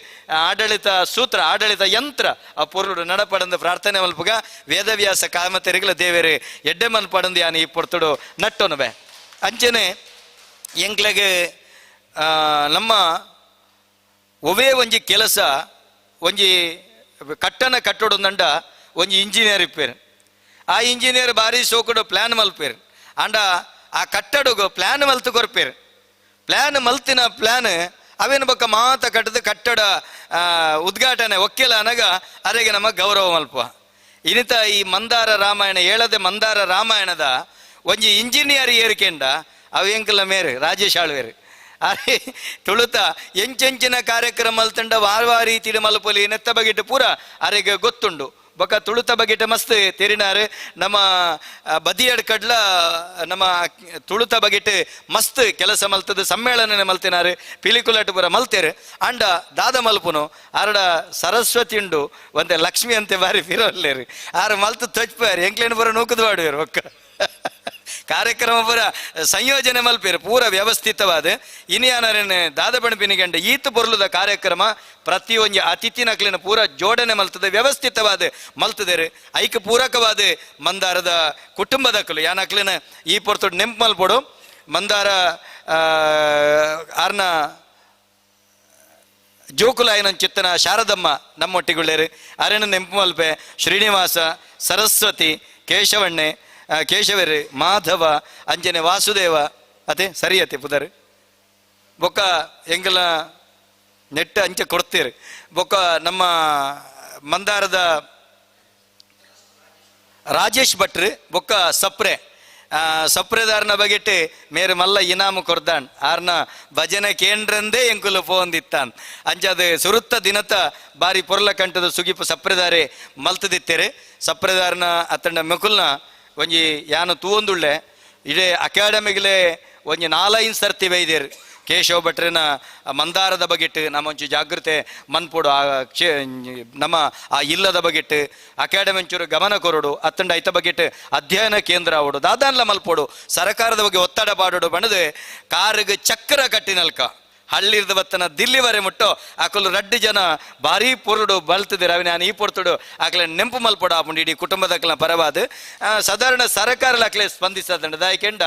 ಆಡಳಿತ ಸೂತ್ರ ಆಡಳಿತ ಯಂತ್ರ ಆ ಪೊರುಡು ನಡಪಡಂದು ಪ್ರಾರ್ಥನೆ ಮಲ್ಪುಗ ವೇದವ್ಯಾಸ ಕಾಮತೆರಿಗಲ ದೇವೇರು ಎಡ್ಡೆ ಮಲ್ಪಡಂದು ಯಾನು ಈ ಪೊರ್ತುಡು ನಟ್ಟೊನುಬೆ. ಅಂಚನೆ ಎಂಕ್ಲೆಗೆ ನಮ್ಮ ಒವೇ ಒಂಜಿ ಕೆಲಸ ಒಂಜಿ ಕಟ್ಟನ ಕಟ್ಟೋಡೊಂದಂಡ ಒಂಜಿ ಇಂಜಿನಿಯರ್ ಇಪ್ಪೇರು. ಆ ಇಂಜಿನಿಯರ್ ಬಾರಿ ಸೋಕುಡು ಪ್ಲ್ಯಾನ್ ಮಲ್ಪೇರು ಅಂಡ ಆ ಕಟ್ಟಡಗು ಪ್ಲ್ಯಾನ್ ಮಲ್ತು ಕೊರ್ಪೇರು. ಪ್ಲ್ಯಾನ್ ಮಲ್ತಿನ ಪ್ಲ್ಯಾನ್ ಅವೇನು ಬೊಕ್ಕ ಮಾತ ಕಟ್ಟದ ಕಟ್ಟಡ ಉದ್ಘಾಟನೆ ಒಕ್ಕೆಲ ಅನಗ ಅರೆಗೆ ನಮ್ಮ ಗೌರವ ಮಲ್ಪ. ಇನಿತ ಈ ಮಂದಾರ ರಾಮಾಯಣ ಹೇಳದೆ ಮಂದಾರ ರಾಮಾಯಣದ ಒಂಜಿ ಇಂಜಿನಿಯರ್ ಏರಿಕೆಂಡ ಅವು ಎಂಕಲ ಮೇರು ರಾಜೇಶ್ ಆಳ್ವೇರು ಅರೆ ತುಳುತ ಎಂಚೆಂಚಿನ ಕಾರ್ಯಕ್ರಮ ಮಲ್ತಂಡ ವಾರ ವಾರ ರೀತಿಡು ಮಲ್ಪೊಲಿ ನೆತ್ತ ಬಗೆಟ್ ಪೂರ ಅರೆಗೆ ಗೊತ್ತುಂಡು. ಬೊಕ ತುಳುತ ಬಗೆಟ್ ಮಸ್ತ್ ತೆರಿನಾರು ನಮ್ಮ ಬದಿಯಡ್ ಕಡ್ಲ ನಮ್ಮ ತುಳುತ ಬಗೆಟ್ ಮಸ್ತ್ ಕೆಲಸ ಮಲ್ತದ ಸಮ್ಮೇಳನ ಮಲ್ತಿನಾರು ಪಿಲಿಕುಲಟ್ ಪೂರ ಮಲ್ತೇರು. ಅಂಡ ದಾದ ಮಲ್ಪುನು ಆರಡ ಸರಸ್ವತಿ ಉಂಡು ಒಂತೆ ಲಕ್ಷ್ಮಿ ಅಂತೆ ಬಾರಿ ಫಿರೋಲ್ಲೇರು ಆರು ಮಲ್ತು ತೊಚ್ಪಾರು ಎಂಕ್ಲೇನು ಪೂರ ನೂಕುದು ಬಾಡುವೇರು ಒಕ್ಕ ಕಾರ್ಯಕ್ರಮ ಪೂರ ಸಂಯೋಜನೆ ಮಲ್ಪೇರು ಪೂರ ವ್ಯವಸ್ಥಿತವಾದ. ಇನಿಯಾನರೇನು ದಾದ ಬಣಪಿನಿಗಂಡ ಈತ ಪೊರ್ಲುದ ಕಾರ್ಯಕ್ರಮ ಪ್ರತಿಯೊಂದು ಅತಿಥಿ ನಕ್ಲಿನ ಪೂರ ಜೋಡಣೆ ಮಲ್ತದೆ ವ್ಯವಸ್ಥಿತವಾದ ಮಲ್ತದೇರು. ಐಕ್ ಪೂರಕವಾದ ಮಂದಾರದ ಕುಟುಂಬದಕ್ಕಲು ಯಾನಕ್ಲಿನ ಈ ಪೊರ್ತುಡು ನೆಂಪು ಮಲ್ಪೊಡು. ಮಂದಾರ ಆರ್ನ ಜೋಕುಲಾಯನ ಚಿತ್ತನ ಶಾರದಮ್ಮ ನಮ್ಮೊಟ್ಟಿಗುಳ್ಳೇರು ಅರೆನ ನೆಂಪು ಮಲ್ಪೆ ಶ್ರೀನಿವಾಸ ಸರಸ್ವತಿ ಕೇಶವಣ್ಣೆ ಕೇಶವರು ಮಾಧವ ಅಂಜನೆ ವಾಸುದೇವ ಅದೇ ಸರಿ ಅತ್ತೆ ಪುದರ್ ಬೊಕ್ಕ ಎಂಗಲ ನೆಟ್ಟ ಅಂಚೆ ಕೊಡ್ತೀರಿ. ಬೊಕ್ಕ ನಮ್ಮ ಮಂದಾರದ ರಾಜೇಶ್ ಭಟ್ರು ಬೊಕ್ಕ ಸಪ್ರೆ ಸಪ್ರೆದಾರನ ಬಗೆಟ್ ಮೇರೆ ಮಲ್ಲ ಇನಾಮು ಕೊರ್ದಾನ್ ಆರ್ನ ಭಜನೆ ಕೇಂದ್ರಂದೇ ಎಂಕುಲು ಪೋಂದಿತ್ತಾನ್ ಅಂಚಾದ ಸುರುತ್ತ ದಿನತ ಬಾರಿ ಪೊರ್ಲ ಕಂಠದ ಸುಗಿಪು ಸಪ್ರೆದಾರೆ ಮಲ್ತದಿತ್ತೇರೆ. ಸಪ್ರೆದಾರನ ಅತ್ತಂಡ ಮೆಕುಲ್ನ ಒಂಜಿ ಯಾನು ತೂವೊಂದುಳ್ಳೆ ಇಡೇ ಅಕಾಡೆಮಿಗ್ಲೆ ಒಂಜಿ ನಾಲೈನ್ ಸರ್ತಿ ಬೈದೇರು ಕೇಶವ ಭಟ್ರನ ಮಂದಾರದ ಬಗೆಟ್ ನಮ್ಮ ಒಂಚು ಜಾಗೃತೆ ಮನ್ಪೊಡು ಆ ನಮ್ಮ ಆ ಇಲ್ಲದ ಬಗೆಟ್ ಅಕಾಡೆಮಿ ಒಂಚೂರು ಗಮನ ಕೊರಡು ಅತ್ತಂಡ ಐತ ಬಗೆಟ್ ಅಧ್ಯಯನ ಕೇಂದ್ರ ಅವಡು ದಾದಾನ್ಲ ಮಲ್ಪೊಡು ಸರ್ಕಾರದ ಬಗ್ಗೆ ಒತ್ತಡ ಪಾಡೋಡು ಬಣದು ಕಾರಿಗೆ ಚಕ್ರ ಕಟ್ಟಿನಲ್ಕ ಹಳ್ಳಿರ್ದ ಬತ್ತನ ದಿಲ್ಲಿವರೆ ಮುಟ್ಟೋ ಆಕಲು ರಡ್ಡು ಜನ ಭಾರಿ ಪೊರುಡು ಬಲ್ತದಿರ ಅವಿ ನಾನು ಈ ಪೊರ್ತುಡು ಆಕಲೆ ನೆಂಪು ಮಲ್ಪೊಡು ಆಪುಂಡು ಇಡೀ ಕುಟುಂಬದಕ್ಲ ಪರವಾದ. ಸಾಧಾರಣ ಸರ್ಕಾರ ಅಕ್ಲೆ ಸ್ಪಂದಿಸದಂಡ ದಾಯಕೆಂಡ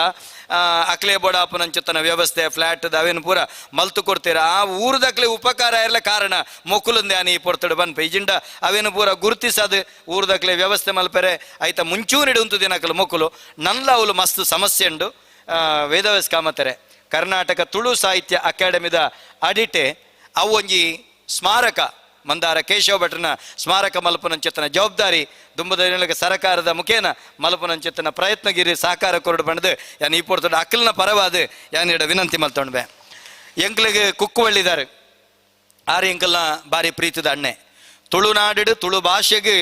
ಅಕ್ಲೆ ಬೋಡ ಆಪುನಂಚುತ್ತನ ವ್ಯವಸ್ಥೆ ಫ್ಲಾಟ್ ಅವೇನು ಪೂರ ಮಲ್ತು ಕೊಡ್ತೀರ ಆ ಊರುದಕ್ಲೆ ಉಪಕಾರ ಇರಲ ಕಾರಣ ಮೊಕುಲುಂದೆ ಈ ಪೊರ್ತುಡು ಬನ್ಪ ಇಜಿಂಡ ಅವೇನು ಪೂರ ಗುರುತಿಸದು ಊರುದಕ್ಲೆ ವ್ಯವಸ್ಥೆ ಮಲ್ಪೆರೆ ಆಯ್ತ ಮುಂಚೂನಿಡು ಉಂತು ದಿನಕಲು ಮೊಕುಲು ನಲ್ಲ ಅವಳು ಮಸ್ತ್ ಸಮಸ್ಯೆ ಉಂಡು. ವೇದವ್ಯಾಸ ಕಾಮತ್ತರೆ ಕರ್ನಾಟಕ ತುಳು ಸಾಹಿತ್ಯ ಅಕಾಡೆಮಿದ ಅಡಿಟೆ ಅವು ಒಂಜಿ ಸ್ಮಾರಕ ಮಂದಾರ ಕೇಶವ ಭಟ್ರನ ಸ್ಮಾರಕ ಮಲ್ಪನಂಚೆತ್ತನ ಜವಾಬ್ದಾರಿ ದುಂಬದ ಸರ್ಕಾರದ ಮುಖೇನ ಮಲ್ಪನಂಚೆತ್ತನ ಪ್ರಯತ್ನಗಿರಿ ಸಹಕಾರ ಕೊರಡು ಬಂದು ಯಾನ್ ಈ ಪೊರ್ತುಡು ಅಕ್ಕಲ್ನ ಪರವಾದ ಯಾನ್ ಇಡ ವಿನಂತಿ ಮಲ್ತೊಂಡ್ಬೆ. ಎಂಕ್ಲಿಗೆ ಕುಕ್ಕುವಳ್ಳಿದಾರೆ ಆರು ಎಂಕಲ್ನ ಬಾರಿ ಪ್ರೀತಿದ ಅಣ್ಣೆ ತುಳುನಾಡು ತುಳು ಭಾಷೆಗೆ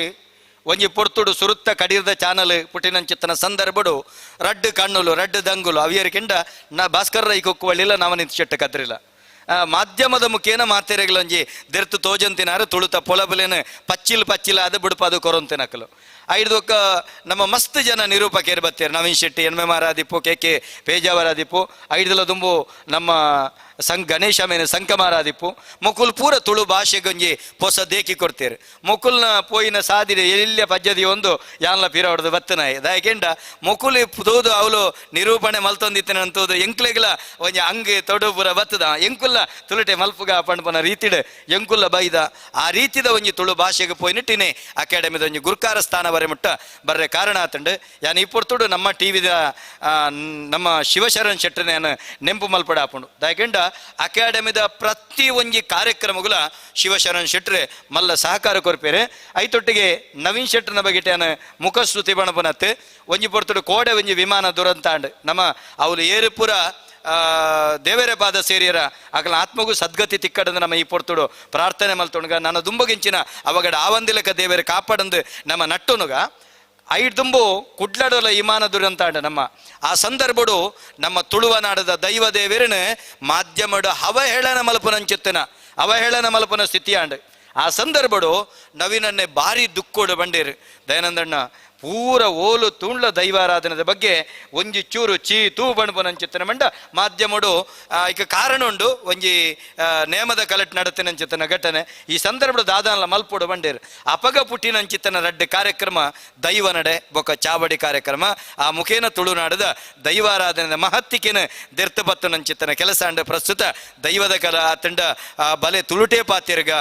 ಒಂಜಿ ಪೊರ್ತುಡು ಸುರುತ್ತ ಕಡೀರ್ದ ಚಾನಲ್ ಪುಟ್ಟಿನಂಚಿತ್ತನ ಸಂದರ್ಭಡು ರಡ್ಡು ಕಣ್ಣುಲು ರಡ್ಡು ದಂಗುಲು ಅವಿಯರ್ಕಿಂಡ ನಾ ಭಾಸ್ಕರ್ ರೈ ಕುಕ್ಕುವಳ್ಳಿಲ್ಲ ನವನಿತ್ ಶೆಟ್ಟ ಕದ್ರಿಲ್ಲ. ಮಾಧ್ಯಮದ ಮುಖೇನ ಮಾತೆರೆಗಳೊಂಜಿ ದೆರ್ತು ತೋಜಂತಿನಾರು ತುಳುತ ಪೊಲಬುಲೇನು ಪಚ್ಚಿಲ್ ಪಚ್ಚಿಲ ಅದು ಬಿಡುಪಾದು ಕೊರೊಂತಿನಕಲು ಐದು ನಮ್ಮ ಮಸ್ತ್ ಜನ ನಿರೂಪಕರು ಬತ್ತೇರು ನವೀನ್ ಶೆಟ್ಟಿ ಎನ್ ಮಾರಾದಿಪ್ಪು ಕೆ ಕೆ ಪೇಜಾವರಾದಿಪ್ಪು ಐದಲ ದುಂಬು ನಮ್ಮ ಸಂ ಗಣೇಶ ಮೇನೆ ಸಂಕಮಾರಾದಿಪ್ಪು ಮೊಕುಲ್ ಪೂರ ತುಳು ಭಾಷೆಗೊಂಜಿ ಪೊಸ ದೇಕಿ ಕೊಡ್ತೇರು. ಮೊಕುಲ್ನ ಪೋಯಿನ ಸಾದಿರೆ ಎಲ್ಲಿಯ ಪದ್ಧತಿ ಒಂದು ಯಾನ್ಲ ಪೀರ ಹೊಡೆದು ಬತ್ತನಾಯಿ ದಾಯಕೆಂಡ ಮೊಕುಲಿ ತೋದು ಅವಳು ನಿರೂಪಣೆ ಮಲ್ತೊಂದಿತ್ತನ ಅಂತೋದು ಎಂಕ್ಲೆಗ್ಲ ಒಂಜಿ ಅಂಗ್ ತೊಡು ಪೂರ ಬತ್ತದ ಎಂಕುಲ್ಲ ತುಳುಟೆ ಮಲ್ಪುಗ ಪಣ್ಪನ ರೀತಿಡ್ ಎಂಕುಲ್ಲ ಬೈದ ಆ ರೀತಿದ ಒಂಜಿ ತುಳು ಭಾಷೆಗೆ ಪೋಯಿನಿಟ್ಟಿನೇ ಅಕಾಡೆಮಿದ ಒಂಜಿ ಗುರುಕಾರ ಸ್ಥಾನ ಬರೆ ಮುಟ್ಟ ಬರ್ರೆ ಕಾರಣ ಆತಂಡು. ಯಾನ್ ಈ ಪೊರ್ತುಡು ನಮ್ಮ ಟಿವಿದ ನಮ್ಮ ಶಿವಶರಣ್ ಶೆಟ್ಟನೆ ನೆಂಪು ಮಲ್ಪಡ ಆಪುಂಡು. ದಾಯಕೆಂಡ ಅಕಾಡೆಮಿದ ಪ್ರತಿ ಒಂಜಿ ಕಾರ್ಯಕ್ರಮಗಳ ಶಿವಶರಣ್ ಶೆಟ್ರೆ ಮಲ್ಲ ಸಹಕಾರ ಕೊರ್ಪೇರೆ. ಐತೊಟ್ಟಿಗೆ ನವೀನ್ ಶೆಟ್ಟರ್ನ ಬಗೆಟ್ ಯಾನ್ ಮುಖಸ್ತುತಿ ಬಣಪನತ್ ಒಂಜಿ ಪೊರ್ತುಡು ಕೋಡೆ ಒಂಜಿ ವಿಮಾನ ದುರಂತಾಂಡ್ ನಮ್ಮ ಅವಳು ಏರುಪುರ ದೇವರ ಪಾದ ಸೇರಿಯರ ಅಕಲ ಆತ್ಮಗೂ ಸದ್ಗತಿ ತಿಕ್ಕಡಂದು ನಮ್ಮ ಈ ಪೊರ್ತುಡು ಪ್ರಾರ್ಥನೆ ಮಲ್ತೊಣಗ ನನ್ನ ದುಂಬಗಿಂಚಿನ ಅವಗಡ ಆವಂದಿಲಕ ದೇವರ ಕಾಪಾಡಂದು ನಮ್ಮ ನಟ್ಟುನುಗ ಐಡ್ ದುಂಬು ಕುಡ್ಲಡಲ ವಿಮಾನ ದುರಂತಾಂಡ ನಮ್ಮ ಆ ಸಂದರ್ಭಡು ನಮ್ಮ ತುಳುವ ನಾಡದ ದೈವ ದೇವರನ ಮಾಧ್ಯಮಡು ಅವಹೇಳನ ಮಲ್ಪುನಂಚಿತ್ತನ ಅವಹೇಳನ ಮಲ್ಪನ ಸ್ಥಿತಿಯಾಂಡ್. ಆ ಸಂದರ್ಭಡು ನವೀನನ್ನೇ ಭಾರಿ ದುಕ್ಕೋಡು ಬಂಡೇರು ದಯಾನಂದಣ್ಣ ಪೂರ ಓಲು ತೂಂಡ್ಲ ದೈವಾರಾಧನದ ಬಗ್ಗೆ ಒಂಜಿ ಚೂರು ಚೀ ತೂ ಬಣ್ಪುನಂಚಿತ್ತನ ಮಂಡ ಮಾಧ್ಯಮಡು ಇಕ ಕಾರಣ ಉಂಡು ಒಂಜಿ ನೇಮದ ಕಲೆಟ್ ನಡತಿನಂಚಿತ್ತನ ಘಟನೆ ಈ ಸಂದರ್ಭದ ದಾದಾನ್ಲ ಮಲ್ಪೋಡು ಬಂಡೇರು. ಅಪಗ ಪುಟ್ಟಿನಂಚಿತ್ತನ ರಡ್ಡು ಕಾರ್ಯಕ್ರಮ ದೈವ ನಡೆ ಬೊಕ ಚಾವಡಿ ಕಾರ್ಯಕ್ರಮ ಆ ಮುಖೇನ ತುಳುನಾಡದ ದೈವಾರಾಧನೆದ ಮಹತ್ತಿಕೆನ ದೆರ್ತ ಬತ್ತುನಂಚಿತ್ತನ ಕೆಲಸ ಅಂಡ ಪ್ರಸ್ತುತ ದೈವದ ಕಲ ಆತಂಡ ಬಲೆ ತುಳುಟೇ ಪಾತಿರ್ಗ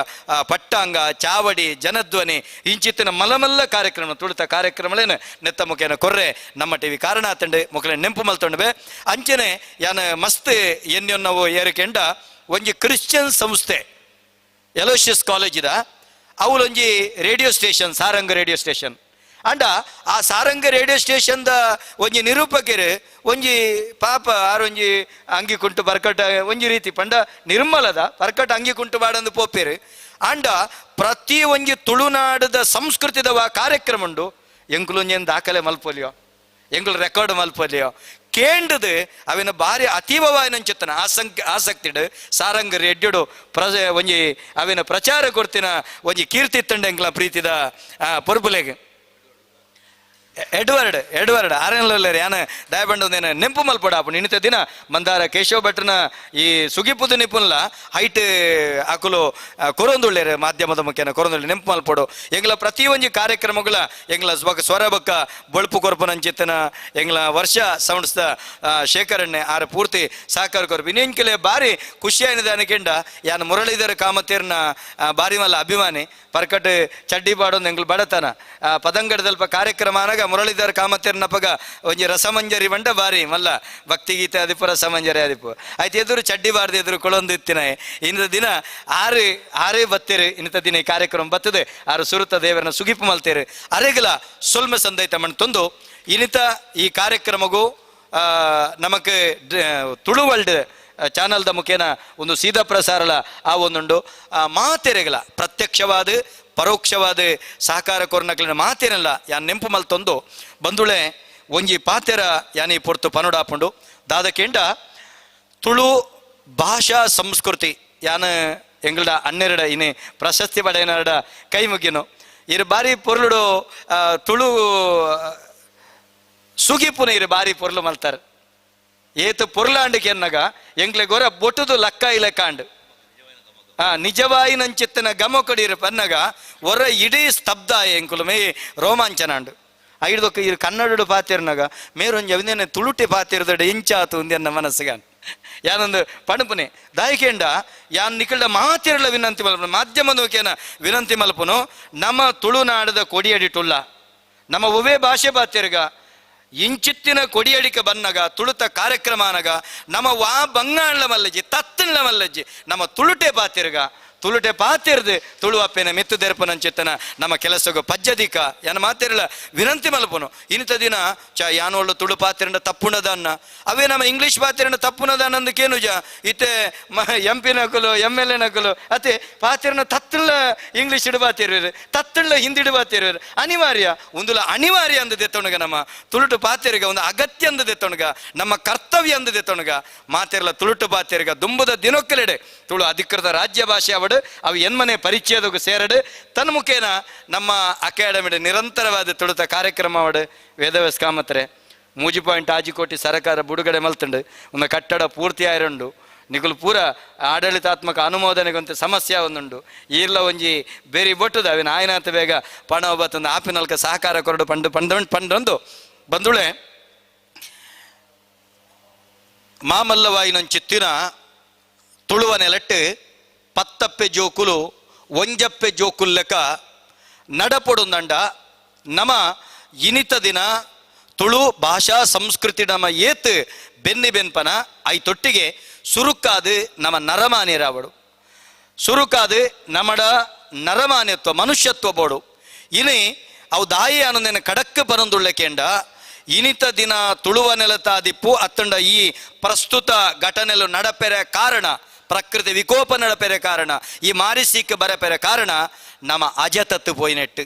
ಪಟ್ಟಾಂಗ ಚಾವಡಿ ಜನಧ್ವನಿ ಇಂಚಿತ್ತಿನ ಮಲಮಲ್ಲ ಕಾರ್ಯಕ್ರಮ ತುಳುತ ಕಾರ್ಯಕ್ರಮ ನೆತ್ತ ಮುಖೇನ ಕೊರ್ರೆ ನಮ್ಮ ಟಿವಿ ಕಾರಣ ಆತಂಡೆ ಮುಖಲೆ ನೆಂಪು ಮಲ್ತೊಂಡ್ಬೆ. ಅಂಚನೆ ಯಾನ ಮಸ್ತ್ ಎನ್ಯೊನ್ನವು ಏರಿಕೆಂಡ ಒಂಜಿ ಕ್ರಿಶ್ಚಿಯನ್ ಸಂಸ್ಥೆ Aloysius ಕಾಲೇಜಿದ ಅವಳೊಂಜಿ radio station Sarang radio station ಅಂಡ ಆ ಸಾರಂಗ ರೇಡಿಯೋ ಸ್ಟೇಷನ್ದ ಒಂಜಿ ನಿರೂಪಕರು ಒಂಜಿ ಪಾಪ ಆರೊಂಜಿ ಅಂಗಿ ಕುಂಟು ಬರ್ಕಟ ಒಂಜಿ ರೀತಿ ಪಂಡ ನಿರ್ಮಲದ ಪರ್ಕಟ ಅಂಗಿ ಕುಂಟು ಬಾಡಂದು ಪೋಪೇರು ಅಂಡ ಪ್ರತಿ ಒಂಜಿ ತುಳುನಾಡದ ಸಂಸ್ಕೃತಿದ ಕಾರ್ಯಕ್ರಮ ಉಂಡು ಎಂಕುಲೊಂಜೇನು ದಾಖಲೆ ಮಲ್ಪೊಲಿಯೋ ಎಂಕುಲು ರೆಕಾರ್ಡ್ ಮಲ್ಪೊಲಿಯೋ ಕೇಂಡದು ಅವಿನ ಭಾರಿ ಅತೀವವಾಯಿನಂಚಿತ್ತನ ಆಸಕ್ತಿಡು ಸಾರಂಗ ರೆಡ್ಡಿಡು ಪ್ರಜೆ ಒಂಜಿ ಅವಿನ ಪ್ರಚಾರ ಕೊಡ್ತಿನ ಒಂಜಿ ಕೀರ್ತಿ ತಂಡ ಎಂಕ್ಲ ಪ್ರೀತಿದ ಪೊರ್ಬುಲೆಗ್ ಎಡ್ವರ್ಡ್ ಎಡ್ವರ್ಡ್ ಆರೆನ್ಲಲ್ಲೇರು ಯಾನ ದಯಬಂಡು ನೆಂಪು ಮಲ್ಪಡ ಆಪುಂಡು. ಇನ್ನಿತ ದಿನ ಮಂದಾರ ಕೇಶವ ಭಟ್ರನ ಈ ಸುಗಿಪುದು ನಿಪುನ್ಲ ಹೈಟ್ ಅಕುಲು ಕೊರೊಂದುಳ್ಳೇರು ಮಾಧ್ಯಮದ ಮುಖೇನ ಕೊರೊಂದುಳ್ಳೆ ನೆಂಪು ಮಲ್ಪಡು. ಎಂಗ್ಲ ಪ್ರತಿ ಒಂಜಿ ಕಾರ್ಯಕ್ರಮಗಳ ಎಂಗ್ಲ ಸ್ವರ ಬೊಕ್ಕ ಬೊಳ್ಪು ಕೊರ್ಪುನಂಚಿತ್ತನ ಎಂಗ್ಲ ವರ್ಷ ಸೌಂಡ್ಸ್ದ ಶೇಖರಣೆ ಆರ ಪೂರ್ತಿ ಸಹಕಾರ ಕೊರ್ಪು. ಇನ್ನೆಂಕೆಲೆ ಬಾರಿ ಖುಷಿಯಾಯಿನದ ಅನಕೆಂಡ ಯಾನ್ ಮುರಳೀಧರ ಕಾಮತೇರ್ನ ಬಾರಿ ಮಲ್ಲ ಅಭಿಮಾನಿ ಪರ್ಕಟ್ ಚಡ್ಡಿ ಬಾಡೊಂದು ಎಂಗ್ಲ ಬಡತನ ಪದಂಗಡದಲ್ಪ ಕಾರ್ಯಕ್ರಮ ಅನಗ ಮುರಳೀಧರ ಕಾಮತೇರ್ನಪಗ ಒಂಜಿ ರಸಮಂಜರಿ ಬಂಡ ಬಾರಿ ಮಲ್ಲ ಭಕ್ತಿಗೀತೆ ಅದಿಪು ರಸಮಂಜರಿ ಅದಿಪು ಆಯ್ತು ಎದುರು ಚಡ್ಡಿ ಬಾರ್ದು ಎದುರು ಕೊಳೊಂದು ಇತ್ತಿನ ಇನ್ನದ ದಿನ ಆರು ಆರೇ ಬತ್ತೀರು ಇನ್ನತ ದಿನ ಈ ಕಾರ್ಯಕ್ರಮ ಬತ್ತದೆ ಆರು ಸುರುತ ದೇವರನ್ನ ಸುಗಿಪು ಮಲ್ತೇರು ಅರೆಗಲ ಸೊಲ್ಮೆ ಸಂದೈತ ಮಣ್ ತಂದು ಇನ್ನಿತ ಈ ಕಾರ್ಯಕ್ರಮಗೂ ನಮಕ್ ತುಳುವಲ್ಡ್ ಚಾನಲ್ದ ಮುಖೇನ ಒಂದು ಸೀದಾ ಪ್ರಸಾರಲ ಆ ಒಂದುಂಡು ಮಾತೆರೆಗಲ ಪ್ರತ್ಯಕ್ಷವಾದ ಪರೋಕ್ಷವಾದ ಸಹಕಾರ ಕೊರ್ನಕ್ಲಿನ ಮಾತೇನಲ್ಲ ಯಾನ್ ನೆಂಪು ಮಲ್ತೊಂದು ಬಂದುಳೆ ಒಂಜಿ ಪಾತೆರ ಯಾನಿ ಪೊರ್ತು ಪನುಡಾಪುಂಡು ದಾದಕೇಂಡ ತುಳು ಭಾಷಾ ಸಂಸ್ಕೃತಿ ಯಾನ ಎಂಗಳ್ಡ ಅನ್ನೆರಡ ಇನಿ ಪ್ರಶಸ್ತಿ ಪಡೆಯನರಡ ಕೈ ಮುಗಿನು ಇರು ಬಾರಿ ಪೊರ್ಲುಡು ತುಳು ಸುಗಿಪುನ ಇರು ಬಾರಿ ಪೊರ್ಲು ಮಲ್ತಾರ ಏತು ಪೊರ್ಲಾಂಡಿಕೆ ಎನ್ನಗ ಎಂಗ್ಲೆ ಗೊರ ಬೊಟ್ಟುದು ಲಕ್ಕ ಇಲೆಕಾಂಡ್ ನಿಜವಾಯಿ ನಂಚಿತ್ತನ ಗಮ ಕೊಡಿರು ಪನ್ನಗ ಒರ ಇಡೀ ಸ್ತಬ್ಧ ಎಂಕುಲು ಮೇ ರೋಮಾಂಚನಾಂಡು ಐಡ್ದೊಕ್ಕ ಇರು ಕನ್ನಡಡು ಪಾತಿರ್ನಗ ಮೇರೊಂಜಿ ಅವಿನೇನೆ ತುಳುಟೆ ಪಾತಿರ್ದಡ ಇಂಚಾತು ಉಂದೆನ್ನ ಮನಸ್ಸಿಗ ಯಾನೊಂದು ಪಣಪುನೆ ದಾಯಿಕೆಂಡ ಯಾನ್ ನಿಕಲ್ಡ ಮಾತಿರಲ ವಿನಂತಿ ಮಲ್ಪುನು ಮಾಧ್ಯಮದೋಕೇನ ವಿನಂತಿ ಮಲ್ಪುನು ನಮ್ಮ ತುಳುನಾಡದ ಕೊಡಿಯಡಿಟುಲ್ಲ ನಮ್ಮ ಒವೇ ಭಾಷೆ ಪಾತಿರ್ಗ ಇಂಚಿತ್ತಿನ ಕೊಡಿಯಡಿಕ ಬನ್ನಗ ತುಳುತ ಕಾರ್ಯಕ್ರಮ ಅನಗ ನಮ್ಮ ವಾ ಬಂಗಾಳ್ಲ ಮಲ್ಲಜ್ಜಿ ತತ್ತಣ್ಣ ಮಲ್ಲಜ್ಜಿ ನಮ್ಮ ತುಳುಟೆ ಪಾತಿರ್ಗ ತುಳುಟೆ ಪಾತಿರ್ದು ತುಳು ಅಪ್ಪೆನ ಮೆತ್ತು ದೆರ್ಪನಂಚಿತ್ತನ ನಮ್ಮ ಕೆಲಸಗ ಪಜ್ಜದಿಕ ಯಾನ ಮಾತಿರಲ ವಿನಂತಿ ಮಲ್ಪನು ಇನ್ನಿತ ದಿನ ಚ ಯಾನೋಳು ತುಳು ಪಾತಿರಂಡ ತಪ್ಪುಣದನ್ನ ಅವೇ ನಮ್ಮ ಇಂಗ್ಲೀಷ್ ಪಾತಿರಂಡ ತಪ್ಪುಣದನ್ನ ಅಂದಕ್ಕೇನು ಜ ಇತ್ತೆ ಎಂ ಪಿ ನಕಲು M L A ನಕಲು ಅತ್ತೆ ಪಾತಿರನ ತತ್ತುಳ್ಳ ಇಂಗ್ಲೀಷ್ ಇಡಬಾತಿರ್ವೇರು ತತ್ತುಳ್ಳ ಹಿಂದಿ ಇಡಬಾತಿರ್ವೇರು ಅನಿವಾರ್ಯ ಒಂದುಲ ಅನಿವಾರ್ಯ ಅಂದದೆ ತೊಣಗ ನಮ್ಮ ತುಳುಟು ಪಾತಿರ್ಗ ಒಂದು ಅಗತ್ಯ ಅಂದದೆ ತೊಣಗ ನಮ್ಮ ಕರ್ತವ್ಯ ಅಂದದೆ ತೊಣಗ ಮಾತಿರಲ ತುಳುಟು ಪಾತಿರ್ಗ ದುಂಬುದ ದಿನೊಕ್ಕಲೆಡೆ ತುಳು ಅಧಿಕೃತ ರಾಜ್ಯ ಭಾಷೆ ಅವಡು ಅವು ಎನ್ಮನೆ ಪರಿಚಯದಗೂ ಸೇರಡು ತನ್ಮುಖೇನ ನಮ್ಮ ಅಕಾಡೆಮಿ ನಿರಂತರವಾದ ತುಳುತ ಕಾರ್ಯಕ್ರಮ ಅವಡು ವೇದವ್ಯಾಸ ಕಾಮತ್ರೆ 3.6 ಕೋಟಿ ಸರಕಾರ ಬಿಡುಗಡೆ ಮಲ್ತುಂಡು ಒಂದು ಕಟ್ಟಡ ಪೂರ್ತಿ ಆಯಿರುಂಡು ನಿಕುಲು ಪೂರ ಆಡಳಿತಾತ್ಮಕ ಅನುಮೋದನೆಗೊಂತ ಸಮಸ್ಯೆ ಒಂದುಂಡು ಈರ್ಲ ಒಂಜಿ ಬೇರಿ ಬೊಟ್ಟುದ ಅವಿನ ಆಯ್ನಾತ ಬೇಗ ಪಣ ಬತ್ತೊಂದು ಆಪಿನಲ್ಕ ಸಹಕಾರ ಕೊರಡು ಪಂಡು ಪಂಡ ಪಂಡೊಂದು ಬಂದುಳೆ ಮಾಮಲ್ಲವಾಯಿನಂಚಿತ್ತಿನ ತುಳುವ ನೆಲಟ್ಟು ಪತ್ತಪ್ಪೆ ಜೋಕುಲು ಒಂಜಪ್ಪೆ ಜೋಕುಲ್ಲೆಕ ನಡಪೊಡುಂದಂಡ ನಮ ಇನಿತ ದಿನ ತುಳು ಭಾಷಾ ಸಂಸ್ಕೃತಿ ನಮ್ಮ ಏತ್ ಬೆನ್ನಿ ಬೆನ್ಪನ I ತೊಟ್ಟಿಗೆ ಸುರುಕಾದು ನಮ್ಮ ನರಮಾನ್ಯರಾವಡು ಸುರುಕಾದು ನಮಡ ನರಮಾನ್ಯತ್ವ ಮನುಷ್ಯತ್ವ ಬೋಡು ಇನಿ ಅವು ದಾಯಿ ಅನ್ನೋದೇನ ಕಡಕ್ ಬರಂದುಳ್ಳಕೇಂಡ ಇನಿತ ದಿನ ತುಳುವ ನೆಲತಾದಿಪ್ಪು ಅತ್ತಂಡ ಈ ಪ್ರಸ್ತುತ ಘಟನೆಲು ನಡಪೆರೆ ಕಾರಣ ಪ್ರಕೃತಿ ವಿಕೋಪ ನಡಪೆರೆ ಕಾರಣ ಈ ಮಾರಿಸಿಕ್ ಬರಪೆರೆ ಕಾರಣ ನಮ್ಮ ಅಜತತ್ತು ಪೋಯಿನೆಟ್ಟು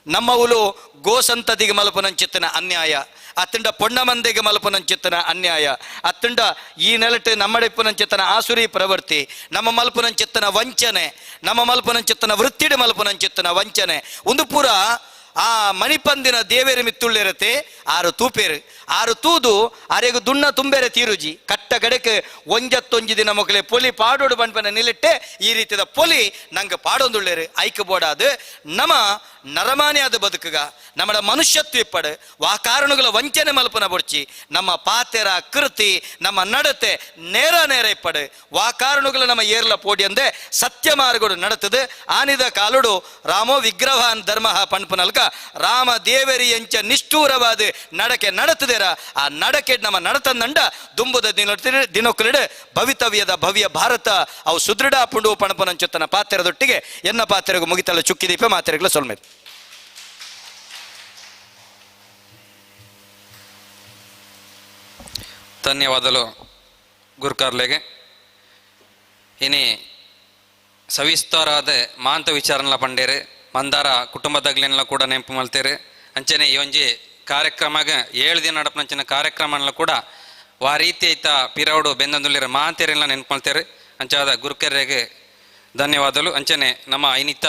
ನಮ್ಮವುಲು ಗೋಸಂತತಿಗೆ ಮಲ್ಪುನಂಚಿತ್ತನ ಅನ್ಯಾಯ, ಅತ್ತಂಡ ಪೊಣ್ಣಮಂದೆಗೆ ಮಲ್ಪುನಂಚಿತ್ತನ ಅನ್ಯಾಯ, ಅತ್ತಂಡ ಈ ನೆಲಟ್ ನಮ್ಮಡೆಪ್ಪುನಂಚಿತ್ತನ ಆಸುರಿ ಪ್ರವೃತ್ತಿ, ನಮ್ಮ ಮಲ್ಪುನಂಚಿತ್ತನ ವಂಚನೆ, ನಮ್ಮ ಮಲ್ಪುನಂಚಿತ್ತನ ವೃತ್ತಿಡು ಮಲ್ಪುನಂಚಿತ್ತನ ವಂಚನೆ ಒಂದು ಪೂರ ಆ ಮಣಿಪಂದಿನ ದೇವೇರು ಮಿತ್ತುಳ್ಳಿರತೆ ಆರು ತೂಪೇರು ಆರು ತೂದು ಆರೆಗು ದುಣ್ಣ ತುಂಬೆರೆ ತೀರುಜಿ ಕಟ್ಟ ಕಡೆಕ್ ಒಂಜತ್ತೊಂಜಿ ದಿನ ಮೊಕಲೆ ಪೊಲಿ ಪಾಡೋಡು ಬಣ್ಪನ ನಿಲ್ಲಿಟ್ಟೆ ಈ ರೀತಿದ ಪೊಲಿ ನಂಗೆ ಪಾಡೊಂದುಳ್ಳೇರು ಐಕ್ ಬೋಡಾದು ನಮ ನರಮಾನಿ ಆದ ಬದುಕುಗ ನಮ್ಮಡ ಮನುಷ್ಯತ್ವ ಇಪ್ಪಡು ವಾ ಕಾರಣಗಳ ವಂಚನೆ ಮಲ್ಪನ ಬೊಡ್ಚಿ ನಮ್ಮ ಪಾತೆರ ಕೃತಿ ನಮ್ಮ ನಡತೆ ನೇರ ನೇರ ಇಪ್ಪಡು ವಾ ಕಾರಣಗಳ ನಮ್ಮ ಏರ್ಲ ಪೋಡಿ ಅಂದೆ ಸತ್ಯ ಮಾರ್ಗಡು ನಡತದೆ ಆನಿದ ಕಾಲುಡು ರಾಮೋ ವಿಗ್ರಹಾನ್ ಧರ್ಮ ಪಣ್ಪುನಲ್ಕ ರಾಮ ದೇವರಿ ಎಂಚ ನಿಷ್ಠೂರವಾದ ನಡಕೆ ನಡತದೇರ ಆ ನಡಕೆ ನಮ್ಮ ನಡತಂದಂಡ ದುಂಬುದ ದಿನೊಕ್ಕಲಿಡು ಭವಿತವ್ಯದ ಭವ್ಯ ಭಾರತ ಅವು ಸುದೃಢ ಪುಂಡು ಪಣಪನಂಚುತ್ತನ ಪಾತ್ರೆದೊಟ್ಟಿಗೆ ಎನ್ನ ಪಾತ್ರೆಗೂ ಮುಗಿತಲ್ಲ ಚುಕ್ಕಿದೀಪ ಮಾತೆರೆಗಳ ಸೊಲ್ಮೆ. ಧನ್ಯವಾದಗಳು ಗುರುಕಾರ್ಲೆಗೆ. ಇನಿ ಸವಿಸ್ತಾರಾದ ಮಾಂತ ವಿಚಾರನೆಲ್ಲ ಪಂಡೇರು ಮಂದಾರ ಕುಟುಂಬದಾಗ್ಲೆಲ್ಲ ಕೂಡ ನೆನಪು ಮಲ್ತೇರು. ಅಂಚನೆ ಈ ಒಂಜಿ ಕಾರ್ಯಕ್ರಮಗ 7 ದಿನ ನಡಪನಂಚಿನ ಕಾರ್ಯಕ್ರಮನೆಲ್ಲ ಕೂಡ ವಾ ರೀತಿ ಐತ ಪಿರೌಡು ಬೆಂದಂದುಳ್ಳಿರ ಮಾಂತೇರೆಲ್ಲ ನೆನಪು ಮಲ್ತೇರು. ಅಂಚಾದ ಗುರುಕೆರೆಗೆ ಧನ್ಯವಾದಗಳು. ಅಂಚನೆ ನಮ್ಮ ಇನಿತ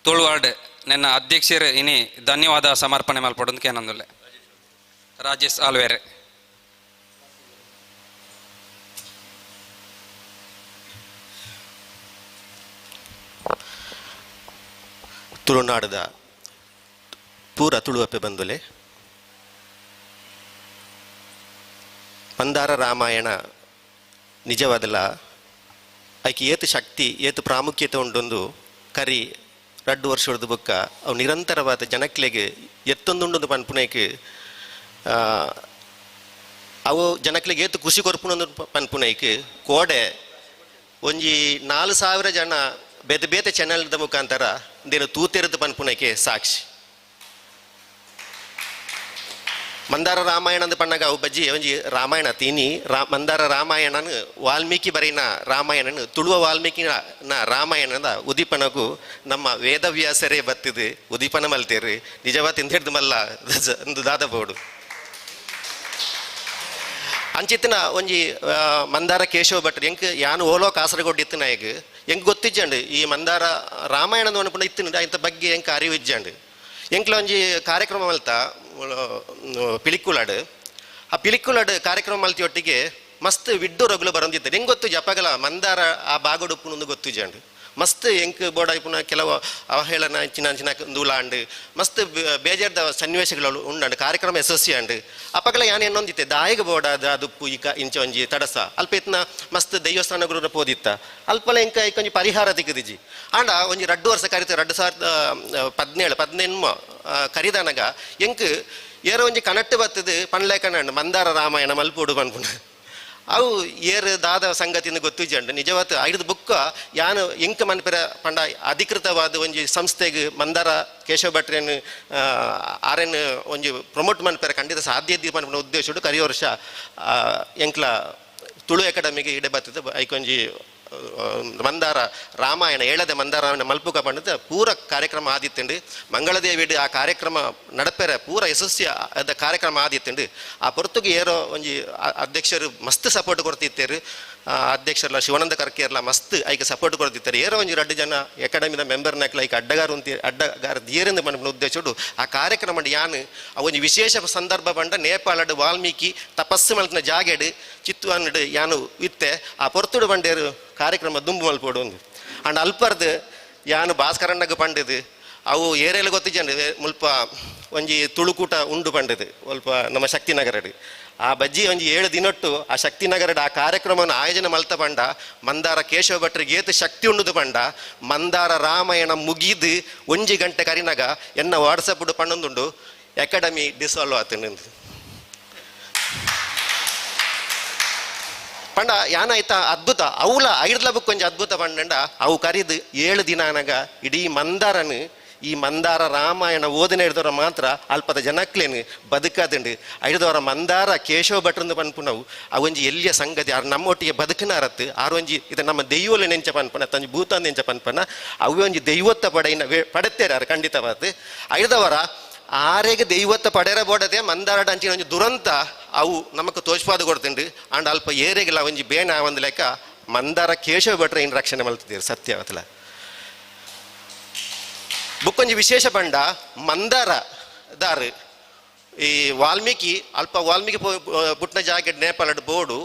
ತುಳುವಾರ್ಡ್ ನನ್ನ ಅಧ್ಯಕ್ಷರು ಇನಿ ಧನ್ಯವಾದ ಸಮರ್ಪಣೆ ಮಲ್ಪಡೋದಕ್ಕೆ ಕೇನಂದುಲ್ಲೆ ರಾಜೇಶ್ ಆಲ್ವೇರೆ. ತುಳುನಾಡದ ಪೂರ ತುಳುವಪ್ಪೆ ಬಂದುಲೆ ಮಂದಾರ ರಾಮಾಯಣ ನಿಜವಾದಲ್ಲ ಐಕೆ ಏತು ಶಕ್ತಿ ಏತು ಪ್ರಾಮುಖ್ಯತೆ ಉಂಡೊಂದು ಕರಿ ರಡ್ಡು ವರ್ಷದ ಬುಕ್ಕ ಅವು ನಿರಂತರವಾದ ಜನಕ್ಲೆಗೆ ಎತ್ತೊಂದುಂಡೊಂದು ಪನ್ಪುನೈಕ್ ಅವು ಜನಕ್ಲೆಗೆ ಏತು ಖುಷಿ ಕೊರ್ಪುನೊಂದು ಪನ್ಪುನೈಕ್ ಕೋಡೆ ಒಂಜಿ 4000 ಜನ ಬೇತೆ ಬೇತೆ ಚಾನೆಲ್ದ ಮುಖಾಂತರ ದೇನು ತೂತೆರೆದು ಪನ್ಪುನೈಕೆ ಸಾಕ್ಷಿ. ಮಂದಾರ ರಾಮಾಯಣ ಅಂದ್ ಪಣ್ಣಗ ಅವು ಬಜ್ಜಿ ಒಂಜಿ ರಾಮಾಯಣ ತೀನಿ ಮಂದಾರ ರಾಮಾಯಣನು ವಾಲ್ಮೀಕಿ ಬರೆಯಿನ ರಾಮಾಯಣನು ತುಳುವ ವಾಲ್ಮೀಕಿನ ರಾಮಾಯಣದ ಉದೀಪನಗೂ ನಮ್ಮ ವೇದವ್ಯಾಸರೇ ಬತ್ತಿದು ಉದೀಪನ ಮಲ್ತೇರು ನಿಜವಾ ತಿಂದಿಡ್ದು ಮಲ್ಲ ಒಂದು ದಾದಬೋಡು. ಅಂಚಿತ್ತಿನ ಒಂಜಿ ಮಂದಾರ ಕೇಶವ ಭಟ್ರು ಎಂಕ್ ಯಾನು ಓಲೋ ಕಾಸರಗೋಡು ಇತ್ತು ನಾಯಕ್ ಎಂಕ್ ಗೊತ್ತಿಜ್ಜಂಡು ಈ ಮಂದಾರ ರಾಮಾಯಣದ ಅನ್ಪುಂಡ ಇತ್ತು ಇಂಥ ಬಗ್ಗೆ ಎಂಕ್ ಅರಿವು ಇಜ್ಜಂಡು. ಎಂಕ್ಲ ಒಂಜಿ ಕಾರ್ಯಕ್ರಮ ಮಲ್ತ ಪಿಲಿಕುಲಾಡು ಆ ಪಿಲಿಕುಲಾಡು ಕಾರ್ಯಕ್ರಮ ಮಲ್ತಿ ಒಟ್ಟಿಗೆ ಮಸ್ತ್ ವಿಡ್ಡೂರಗುಲು ಬರೊಂದಿತ್ತು. ಎಂಗ್ ಗೊತ್ತು ಜಪಗಲ ಮಂದಾರ ಆ ಬಾಗೋಡು ಗೊತ್ತಿಜ್ಜಂಡು ಮಸ್ತ್ ಎಂಕ್ ಬೋಡ ಪುನಃ ಕೆಲವು ಅವಹೇಳನ ಅಂಚಿನ ಅಂಚಿನ ದೂಲಾಂಡು ಮಸ್ತ್ ಬೇಜಾರ್ದ ಸನ್ನಿವೇಶಗಳು ಉಂಡಂಡು ಕಾರ್ಯಕ್ರಮ ಯಶಸ್ವಿ ಅಂಡು ಅಪಗಲ ಯಾನ್ ಎನ್ನೊಂದಿತ್ತೆ ದಾಯಿಗೆ ಬೋಡಾದ ಅದುಪ್ಪು ಈಕ ಇಂಚ ಒಂಜಿ ತಡಸ ಅಲ್ಪ ಇತ್ನ ಮಸ್ತ್ ದೈವಸ್ಥಾನಗುರು ಪೋದಿತ್ತ ಅಲ್ಪಲ ಎಂಕ ಒಂಜಿ ಪರಿಹಾರ ತಿಕ್ಕದಿಜಿ. ಆಂಡ ಒಂಜಿ 2 ವರ್ಷ ಕರಿತ 2017 18 ಕರಿದನಗ ಎಂಕ್ ಏರೋ ಒಂಜಿ ಕನಟ್ಟು ಬತ್ತದು ಪನ್ಲೇಕನಂಡು ಮಂದಾರ ರಾಮಾಯಣ ಮಲ್ಪೋಡು ಪನ್ಪುಂಡು ಅವು ಏರು ದಾದ ಸಂಗತಿನ ಗೊತ್ತಿಜ್ಜಂಡು ನಿಜವಾದ ಐದು ಬುಕ್ಕ ಯಾನು ಎಂಕ ಮನ್ಪೆರ ಪಂಡ ಅಧಿಕೃತವಾದ ಒಂಜಿ ಸಂಸ್ಥೆಗೆ ಮಂದಾರ ಕೇಶವ ಭಟ್ರೇನು ಆರೆನ್ ಒಂಜಿ ಪ್ರಮೋಟ್ ಮನ್ಪೆರ ಖಂಡಿತ ಸಾಧ್ಯ ಇದ್ದಿ ಪನ್ಪುನ ಉದ್ದೇಶಡು ಕರಿಯ ವರ್ಷ ಎಂಕ್ಲ ತುಳು ಅಕಾಡೆಮಿಗೆ ಇಡೆ ಬತ್ತದ ಐಕೊಂಜಿ ಮಂದಾರ ರಾಮಾಯಣ ಏಳದೆ ಮಂದಾರ ರಾಮಾಯಣ ಮಲ್ಪುಕ ಪಂಡದ ಪೂರ ಕಾರ್ಯಕ್ರಮ ಆದಿತ್ತುಂಡು. ಮಂಗಳದೇವಿಡು ಆ ಕಾರ್ಯಕ್ರಮ ನಡಪೆರೆ ಪೂರ ಯಶಸ್ವಿ ಅದ ಕಾರ್ಯಕ್ರಮ ಆದಿತ್ತುಂಡು. ಆ ಪೊರ್ತುಗೆ ಏರೋ ಒಂಜಿ ಅಧ್ಯಕ್ಷರು ಮಸ್ತ್ ಸಪೋರ್ಟ್ ಕೊಡ್ತಿತ್ತೇರು ಅಧ್ಯಕ್ಷರ್ಲ ಶಿವಾನಂದ ಕರ್ಕೇರ್ಲ ಮಸ್ತ್ ಐಕೆ ಸಪೋರ್ಟ್ ಕೊಡ್ತಿತ್ತಾರೆ. ಏರೋ ಒಂಜಿ 2 ಜನ ಅಕಾಡೆಮಿದ ಮೆಂಬರ್ನಾಕ್ಲ ಐಕೆ ಅಡ್ಡಗಾರ ಉಂತಿ ಅಡ್ಡಗಾರ ದಿಯರಿಂದ ಪನ್ಪುನ ಉದ್ದೇಶಡು ಆ ಕಾರ್ಯಕ್ರಮ ಯಾನು ಆ ಒಂಜಿ ವಿಶೇಷ ಸಂದರ್ಭ ಪಂಡ ನೇಪಾಳಡು ವಾಲ್ಮೀಕಿ ತಪಸ್ಸು ಮಲ್ತಿನ ಜಾಗೆಡು ಚಿತ್ತುವನ್ನುಡು ಯಾನು ಇತ್ತೆ ಆ ಪೊರ್ತುಡು ಬಂಡೇರು ಕಾರ್ಯಕ್ರಮ ದುಂಬು ಮಲ್ಪೋಡು ಒಂದು ಅಂಡ್ ಅಲ್ಪರ್ದು ಯಾನು ಭಾಸ್ಕರಣ್ಣಗೆ ಪಂಡಿದು ಅವು ಏರಿಯಲ್ಲಿ ಗೊತ್ತಿಜ್ಜಂಡು ಮುಲ್ಪ ಒಂಜಿ ತುಳುಕೂಟ ಉಂಡು ಪಂಡಿದು ಒಲ್ಪ ನಮ್ಮ ಶಕ್ತಿನಗರಡು ಆ ಬಜ್ಜಿ ಒಂಜಿ 7 ದಿನೊಟ್ಟು ಆ ಶಕ್ತಿನಗರಡು ಆ ಕಾರ್ಯಕ್ರಮವನ್ನು ಆಯೋಜನೆ ಮಲ್ತ ಪಂಡ ಮಂದಾರ ಕೇಶವ ಭಟ್ರಿಗೆ ಏತು ಶಕ್ತಿ ಉಂಡುದು ಪಂಡ ಮಂದಾರ ರಾಮಾಯಣ ಮುಗಿದು 1 ಗಂಟೆ ಕರಿನಾಗ ಎನ್ನ ವಾಟ್ಸಪ್ ಪಣ್ಣೊಂದುಂಡು ಅಕಾಡೆಮಿ ಡಿಸಾಲ್ವ್ ಆತಂಡು ಪಂಡ ಯಾನಾಯ್ತ ಅದ್ಭುತ ಅವಲ ಐಡ್ಲ ಬುಕ್ ಒಂಜಿ ಅದ್ಭುತ ಪಂಡಂಡ ಅವು ಕರಿದು 7 ದಿನ ಅನಗ ಇಡೀ ಮಂದಾರನು ಈ ಮಂದಾರ ರಾಮಾಯಣ ಓದಿನ ಹಿಡಿದವರ ಮಾತ್ರ ಅಲ್ಪದ ಜನಕ್ಲೇನು ಬದುಕದುಂಡು. ಐದವರ ಮಂದಾರ ಕೇಶವ ಭಟ್ರಂದು ಪನ್ಪುನವು ಅವೊಂಜಿ ಎಲ್ಲಿಯ ಸಂಗತಿ ಆರು ನಮ್ಮೊಟ್ಟಿಗೆ ಬದುಕಿನ ಅರತ್ತು ಆರೊಂಜಿ ಇದು ನಮ್ಮ ದೈವಲೆ ನೆಂಚ ಪನ್ಪನ ತಂಜಿ ಭೂತ ನೆಂಚ ಪನ್ಪನ ಅವೇ ಒಂಜಿ ದೈವತ್ತ ಪಡೆಯಿನ ಪಡೆತ್ತೇರು ಆರು ಖಂಡಿತವಾದ. ಐದವರ ಆರೆಗೆ ದೈವತ್ತ ಪಡೆರ ಬೋಡದೆ ಮಂದಾರ ಅಂಚಿನ ಒಂಜಿ ದುರಂತ ಅವು ನಮಕ್ ತೋಚ್ಪಾದ ಕೊಡ್ತುಂಡು. ಆಂಡ ಅಲ್ಪ ಏರೆಗೆಲ್ಲ ಒಂಜಿ ಬೇಣ ಒಂದು ಲೆಕ್ಕ ಮಂದಾರ ಕೇಶವ ಭಟ್ರ ಇನ್ ರಕ್ಷಣೆ ಮಲ್ತಿದ್ದೀರು ಸತ್ಯವತ್ಲ. ಬುಕ್ಕೊಂಜಿ ವಿಶೇಷ ಪಂಡ ಮಂದಾರ ದಾರು ಈ ವಾಲ್ಮೀಕಿ ಅಲ್ಪ ವಾಲ್ಮೀಕಿ ಪುಟ್ನ ಜಾಕೆಟ್ ನೇಪಾಳಡ್ ಬೋಡು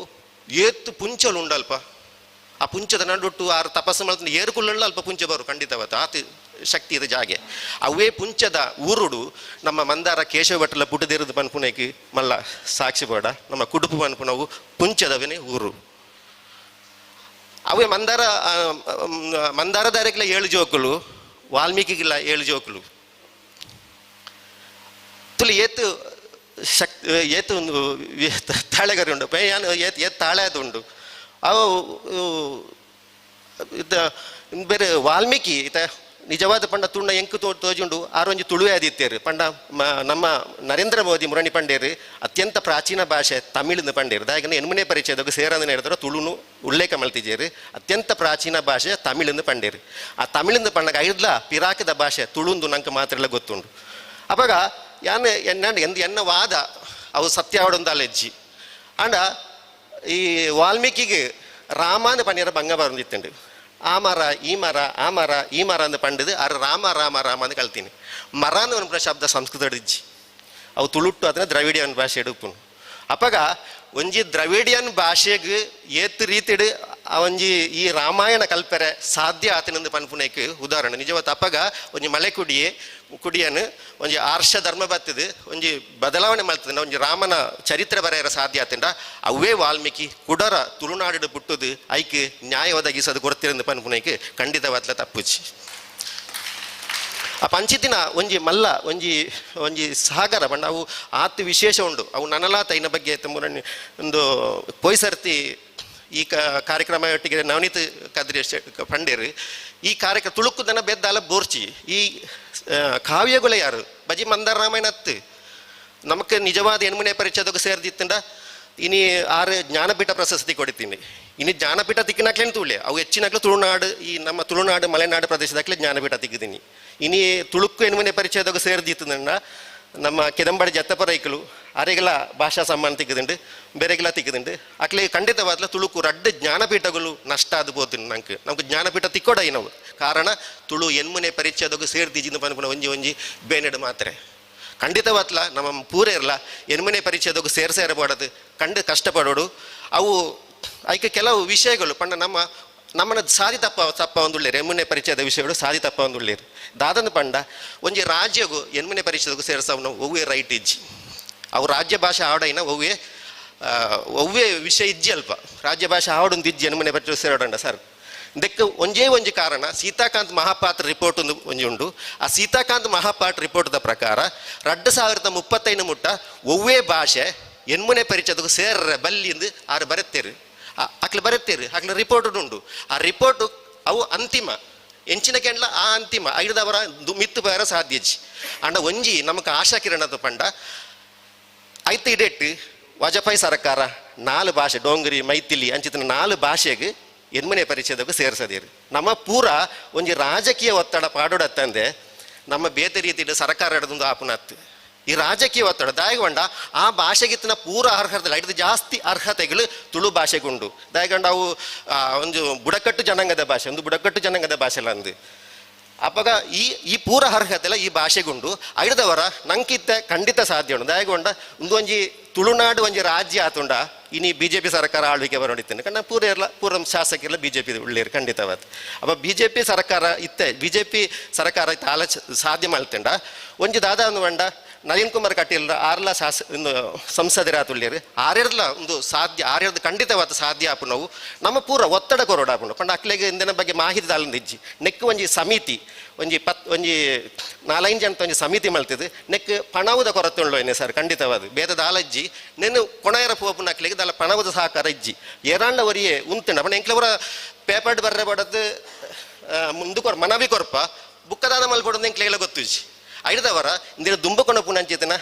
ಏತ್ತು ಪುಂಚಲು ಉಂಡು ಅಲ್ಪ. ಆ ಪುಂಚದ ನಡುಟ್ಟು ಆರು ತಪಸ್ಸು ಮಲ್ತ ಏರುಕುಳ್ಳುಳ್ಳ ಅಲ್ಪ ಪುಂಚ ಬರು ಖಂಡಿತವತ್ತು ಆತ ಶಕ್ತಿ ಇದು ಜಾಗೆ. ಅವೇ ಪುಂಚದ ಊರುಡು ನಮ್ಮ ಮಂದಾರ ಕೇಶವ ಭಟ್ರಲ ಪುಟ್ಟದಿರುದು ಪನ್ಪುನೈಕ್ ಮಲ್ಲ ಸಾಕ್ಷಿ ಬೋಡ ನಮ್ಮ ಕುಡುಪು ಪನ್ಪುನವು ಪುಂಚದವನೇ ಊರು. ಅವೇ ಮಂದಾರ ಮಂದಾರದಾರಕ್ಕೆಲ್ಲ 7 ಜೋಕುಲು, ವಾಲ್ಮೀಕಿಗಿಲ್ಲ 7 ಜೋಕುಲು. ತುಲಿ ಏತು ಶಕ್ತಿ ಏತು ಒಂದು ತಾಳೆಗರಿ ಉಂಡು ಯಾನು ಏತ್ ಏತ್ ತಾಳೆ ಅದು ಉಂಡು. ಅವು ಇದ ಬೇರೆ ವಾಲ್ಮೀಕಿ ಈತ ನಿಜವಾದ ಪಂಡ ತುಣ್ಣ ಎಂಕು ತೋಜುಂಡು ಆರೊಂಜಿ ತುಳುವೆ ಆದಿತ್ತೇರು ಪಂಡ ನಮ್ಮ ನರೇಂದ್ರ ಮೋದಿ ಮುರಣಿ ಪಂಡೇರು ಅತ್ಯಂತ ಪ್ರಾಚೀನ ಭಾಷೆ ತಮಿಳಿನ ಪಂಡೇರು ದಾಯಕನ ಎನ್ಮನೆ ಪರಿಚಯದಾಗ ಸೇರಂದ ಹೇಳಿದ್ರೆ ತುಳುನು ಉಲ್ಲೇಖ ಮಲ್ತಿಜೇರು. ಅತ್ಯಂತ ಪ್ರಾಚೀನ ಭಾಷೆ ತಮಿಳಿನ ಪಂಡೇರು. ಆ ತಮಿಳಿನ ಪಂಡಗ ಐದ್ಲ ಪಿರಾಕದ ಭಾಷೆ ತುಳುಂದು ನಂಗೆ ಮಾತ್ರ ಎಲ್ಲ ಗೊತ್ತುಂಡು. ಅವಾಗ ಯಾನ್ ಎನ್ನ ಎಂದ ಎನ್ನ ವಾದ ಅವು ಸತ್ಯ ಆವಡೊಂದು ಅಂಡ ಈ ವಾಲ್ಮೀಕಿಗೆ ರಾಮಾನ ಪನ್ನೀರ ಭಂಗ ಬಂದಿತ್ತುಂಡು. ಆ ಮರ ಈ ಮರ ಆ ಮರ ಈ ಮರ ಅಂದು ಪಂಡದು ಆರು ರಾಮ ರಾಮ ರಾಮ ಅಂತ ಕಲ್ತೀನಿ. ಮರ ಅಂದು ಒಂದು ಶಬ್ದ ಸಂಸ್ಕೃತ ಇಜ್ಜಿ ಅವು ತುಳುಟ್ಟು ಅದನ್ನ ದ್ರವಿಡಿಯನ್ ಭಾಷೆ എടുಪ್ಪುನು. ಅಪಗ ಒಂಜಿ ದ್ರವಿಡಿಯನ್ ಭಾಷೆಗೆ ಏತ್ ರೀತಿಡು ಆ ಒಂಜಿ ಈ ರಾಮಾಯಣ ಕಲ್ಪೆರೆ ಸಾಧ್ಯ ಆತನಂದು ಪನ್ಪುನೈಕ್ ಉದಾಹರಣೆ ನಿಜವಾದ. ಅಪಗ ಒಂಜಿ ಮಲೆ ಕುಡಿಯೇ ಕುಡಿಯನು ಒಂಜಿ ಆರ್ಷ ಧರ್ಮ ಬರ್ತದೆ ಒಂಜಿ ಬದಲಾವಣೆ ಮಾಡ್ತದೆ ಒಂಜಿ ರಾಮನ ಚರಿತ್ರೆ ಬರೆಯರ ಸಾಧ್ಯ ಆತಂಡ. ಅವೇ ವಾಲ್ಮೀಕಿ ಕುಡರ ತುಳುನಾಡು ಪುಟ್ಟುದು ಐಕ್ ನ್ಯಾಯ ಒದಗಿಸೋದು ಕೊಡ್ತಿರಂದು ಪನ್ಪುನೈಕ್ ಖಂಡಿತವಾದ್ಲ ತಪ್ಪುಚಿ. ಆ ಪಂಚಿತಿನ ಒಂಜಿ ಮಲ್ಲ ಒಂಜಿ ಒಂಜಿ ಸಾಗರ ಬಣ್ಣ ಅವು ಆತು ವಿಶೇಷ ಉಂಡು. ಅವು ನನಲಾತ ಐನ ಬಗ್ಗೆ ತಮ್ಮೂರನ್ನು ಒಂದು ಪೊಯ್ಸರ್ತಿ ಈ ಕಾರ್ಯಕ್ರಮ ಒಟ್ಟಿಗೆ ನವನೀತ್ ಕದ್ರಿ ಪಂಡೇರು ಈ ಕಾರ್ಯಕ್ರಮ ತುಳುಕುದನ ಬೆದ್ದಾಲ ಬೋರ್ಚಿ ಈ ಕಾವ್ಯಗಳು ಯಾರು ಬಜಿ ಮಂದಾರ ರಾಮಾಯಣ ಅತ್ತು ನಮಕ್ ನಿಜವಾದ ಎಣ್ಮನೆ ಪರಿಚಯದಾಗ ಸೇರ್ದಿತ್ತಂಡ ಇನಿ ಆರು ಜ್ಞಾನಪೀಠ ಪ್ರಶಸ್ತಿ ಕೊಡ್ತೀನಿ. ಇನಿ ಜ್ಞಾನಪೀಠ ತಿಕ್ಕಿನಾಕ್ಲೇನು ತುಳಿ ಅವು ಹೆಚ್ಚಿನಾಗ್ಲೂ ತುಳುನಾಡು ಈ ನಮ್ಮ ತುಳುನಾಡು ಮಲೆನಾಡು ಪ್ರದೇಶದಾಗ್ಲೇ ಜ್ಞಾನಪೀಠ ತಿಕ್ಕಿದ್ದೀನಿ. ಇನಿ ತುಳುಕು ಎಣ್ಮನೆ ಪರಿಚಯದಾಗ ಸೇರ್ದಿತ್ತಂಡ ನಮ್ಮ ಕೆದಂಬಡಿ ಜತ್ತಪರೈಕಲು ಅರೆಗೆಲ್ಲ ಭಾಷಾ ಸಮ್ಮಾನ ತಿಕ್ಕದುಂಡು ಬೇರೆಗೆಲ್ಲ ತಿಕ್ಕದುಂಡು. ಅಕ್ಲೆ ಖಂಡಿತವಾದ್ಲ ತುಳುಕು ರಡ್ಡು ಜ್ಞಾನಪೀಠಗಳು ನಷ್ಟ ಆದ ಬೋತೀನಿ ನಂಗೆ ನಮ್ಗೆ ಜ್ಞಾನಪೀಠ ತಿಕ್ಕೋಡೈ ನಾವು. ಕಾರಣ ತುಳು ಎನ್ಮನೆ ಪರಿಚಯದಾಗ ಸೇರ್ದಿಜಿಂದ ಪನ್ಪುನ ಒಂಜಿ ಒಂಜಿ ಬೇನೆಡು ಮಾತ್ರೆ ಖಂಡಿತವಾತ್ಲ ನಮ್ಮ ಪೂರೇ ಇರಲ್ಲ ಎನ್ಮನೆ ಪರಿಚಯದಾಗ ಸೇರ್ಸೇರಬಾರದು ಕಂಡು ಕಷ್ಟಪಡೋಡು. ಅವು ಐಕೆ ಕೆಲವು ವಿಷಯಗಳು ಪಂಡ ನಮ್ಮ ನಮ್ಮನ್ನ ಸಾದಿ ತಪ್ಪ ತಪ್ಪ ಒಂದುಳ್ಳೇರು ಎನ್ಮನೆ ಪರಿಚಯದ ವಿಷಯಗಳು ಸಾದಿ ತಪ್ಪ ಒಂದುಳ್ಳೇರು. ದಾದನ ಪಂಡ ಒಂಜಿ ರಾಜ್ಯಗೂ ಎನ್ಮನೆ ಪರಿಚಯದಾಗ ಸೇರ್ಸವ್ ನಾವು ಒವ್ವೇ ರೈಟ್ ಇಜ್ಜಿ. ಅವು ರಾಜ್ಯ ಭಾಷೆ ಆಡೈನ ಒವ್ವೇ ಒವ್ವೇ ವಿಷಯ ಇಜ್ಜಿ ಅಲ್ಪ ರಾಜ್ಯ ಭಾಷೆ ಆಡೊಂದು ಇಜ್ಜಿ ಎನ್ಮನೆ ಪರಿಚಯ ಸೇರೋಡಂಡ ಸರ್. ಇದಕ್ಕೆ ಒಂಜೇ ಒಂಜಿ ಕಾರಣ ಸೀತಾಕಾಂತ್ ಮಹಾಪಾತ್ರ ರಿಪೋರ್ಟ್ ಒಂದು ಒಂಜಿ ಉಂಡು. ಆ ಸೀತಾಕಾಂತ್ ಮಹಾಪಾತ್ರ ರಿಪೋರ್ಟ್ದ ಪ್ರಕಾರ 2035 ಮುಟ್ಟ ಒವ್ವೇ ಭಾಷೆ ಎನ್ಮನೆ ಪರಿಚಯದಾಗ ಸೇರ್ರೆ ಬಲ್ಲಿಂದು ಆರು ಬರೆತ್ತೇರು ಅಕ್ಲು ಬರೆತ್ತೇರು ಅಕ್ಲ ರಿಪೋರ್ಟ್ ಉಂಡು. ಆ ರಿಪೋರ್ಟು ಅವು ಅಂತಿಮ ಎಂಚಿನ ಕೆಂಡ್ಲ ಆ ಅಂತಿಮ ಐದವರ ಮಿತ್ತು ಬೇರ ಸಾಧ್ಯಜ್ಜಿ. ಅಂಡ ಒಂಜಿ ನಮಕ್ ಆಶಾ ಕಿರಣದ ಪಂಡ ಐತ ಇಡೆಟ್ಟು ವಾಜಪೇಯಿ ಸರ್ಕಾರ 4 ಭಾಷೆ ಡೋಂಗ್ರಿ ಮೈಥಿಲಿ ಅಂಚಿತನ 4 ಭಾಷೆಗೆ ಎನ್ಮನೆ ಪರಿಚಯದಾಗ ಸೇರ್ಸದಿರು. ನಮ್ಮ ಪೂರ ಒಂಜಿ ರಾಜಕೀಯ ಒತ್ತಡ ಪಾಡೋಡತ್ತಂದೆ ನಮ್ಮ ಬೇತೆ ರೀತಿಯಲ್ಲಿ ಸರ್ಕಾರ ಹಿಡಿದೊಂದು ಆಪುನತ್ತು. ಈ ರಾಜಕೀಯ ಒತ್ತಡ ದಾಯಗೊಂಡ ಆ ಭಾಷೆಗಿತ್ತಿನ ಪೂರ ಅರ್ಹತೆ ಹಿಡಿದು ಜಾಸ್ತಿ ಅರ್ಹತೆಗಳು ತುಳು ಭಾಷೆಗುಂಡು. ದಾಯಗೊಂಡ ಅವು ಒಂದು ಬುಡಕಟ್ಟು ಜನಾಂಗದ ಭಾಷೆ ಒಂದು ಬುಡಕಟ್ಟು ಜನಾಂಗದ ಭಾಷೆ ಅಂದು ಅಪ್ಪಗ ಈ ಈ ಪೂರ ಅರ್ಹತೆಲ್ಲ ಈ ಭಾಷೆಗುಂಡು. ಐದವರ ನಂಕಿತ್ತ ಖಂಡಿತ ಸಾಧ್ಯ ಉಂಡು. ದಾಯಗೊಂಡ ಒಂದು ಒಂಜಿ ತುಳುನಾಡು ಒಂಜಿ ರಾಜ್ಯ ಆತುಂಡ ಇನಿ ಬಿ ಜೆ ಪಿ ಸರ್ಕಾರ ಆಳ್ವಿಕೆ ಬರೋಡಿತ್ತೇನೆ ಕಣ್ಣ ಪೂರ ಇರಲ್ಲ ಪೂರ ಶಾಸಕರೆಲ್ಲ ಬಿ ಜೆ ಪಿ ಉಳ್ಳೇರು ಖಂಡಿತವಾದ. ಅಪ್ಪ ಬಿ ಜೆ ಪಿ ಸರ್ಕಾರ ಇತ್ತೆ ಬಿ ಜೆ ಪಿ ಸರ್ಕಾರ ಇತ್ತ ಆಲೋಚ ಸಾಧ್ಯ ಮಾಡ್ತಂಡ ಒಂಜಿ ದಾದಾ ಒಂದು ಬಂಡ ನಳಿನ್ ಕುಮಾರ್ ಕಟೀಲ್ ಆರ್ಲ ಶಾಸ ಒಂದು ಸಂಸದರಾತುಳ್ಳೇರು ಆರ್ಯರ್ಲ ಒಂದು ಸಾಧ್ಯ ಆರ್ಯರ್ದು ಖಂಡಿತವಾದ ಸಾಧ್ಯ ಆಪು ನಾವು ನಮ್ಮ ಪೂರ ಒತ್ತಡ ಕೊರೋಡ ಆಪುಂಡು ಪಂಡ ಅಕ್ಲೆಗೆ ಇಂದಿನ ಬಗ್ಗೆ ಮಾಹಿತಿ ದಾಲಂದು ಇಜ್ಜಿ. ನೆಕ್ ಒಂಜಿ ಸಮಿತಿ ಒಂಜಿ ಒಂಜಿ 4-5 ಜನ ಒಂಜಿ ಸಮಿತಿ ಮಲ್ತಿದ್ದು ನೆಕ್ ಪಣವುದ ಕೊರತೆ ಉಳ್ಳೋ ಏನೆ ಸರ್ ಖಂಡಿತವಾದ ಬೇದ ದಾಲಜ್ಜಿ ನೆನ್ನು ಕೊಣಯರ ಪೋಪುನ ಅಕ್ಲೆಗೆ ದಾಲ ಪಣವುದ ಸಹಕಾರ ಇಜ್ಜಿ ಏರಾಂಡ ಒರಿಯೇ ಉಂತುಂಡ ಪಂಡ ಎಂಕ್ಲವರ ಪೇಪರ್ ಬರ್ರೆ ಬಡದು ಮುಂದು ಕೊರ್ ಮನವಿ ಕೊರ್ಪ ಬುಕ್ಕದಾದ ಮಲ್ಪೊಡು ಎಂಕ್ಲೆಗೆಲ್ಲ ಗೊತ್ತುಜಿ. ಐದವರ ಇಂದಿನ ದುಂಬುಕೊಂಡು ಪುನಂಚಿತನ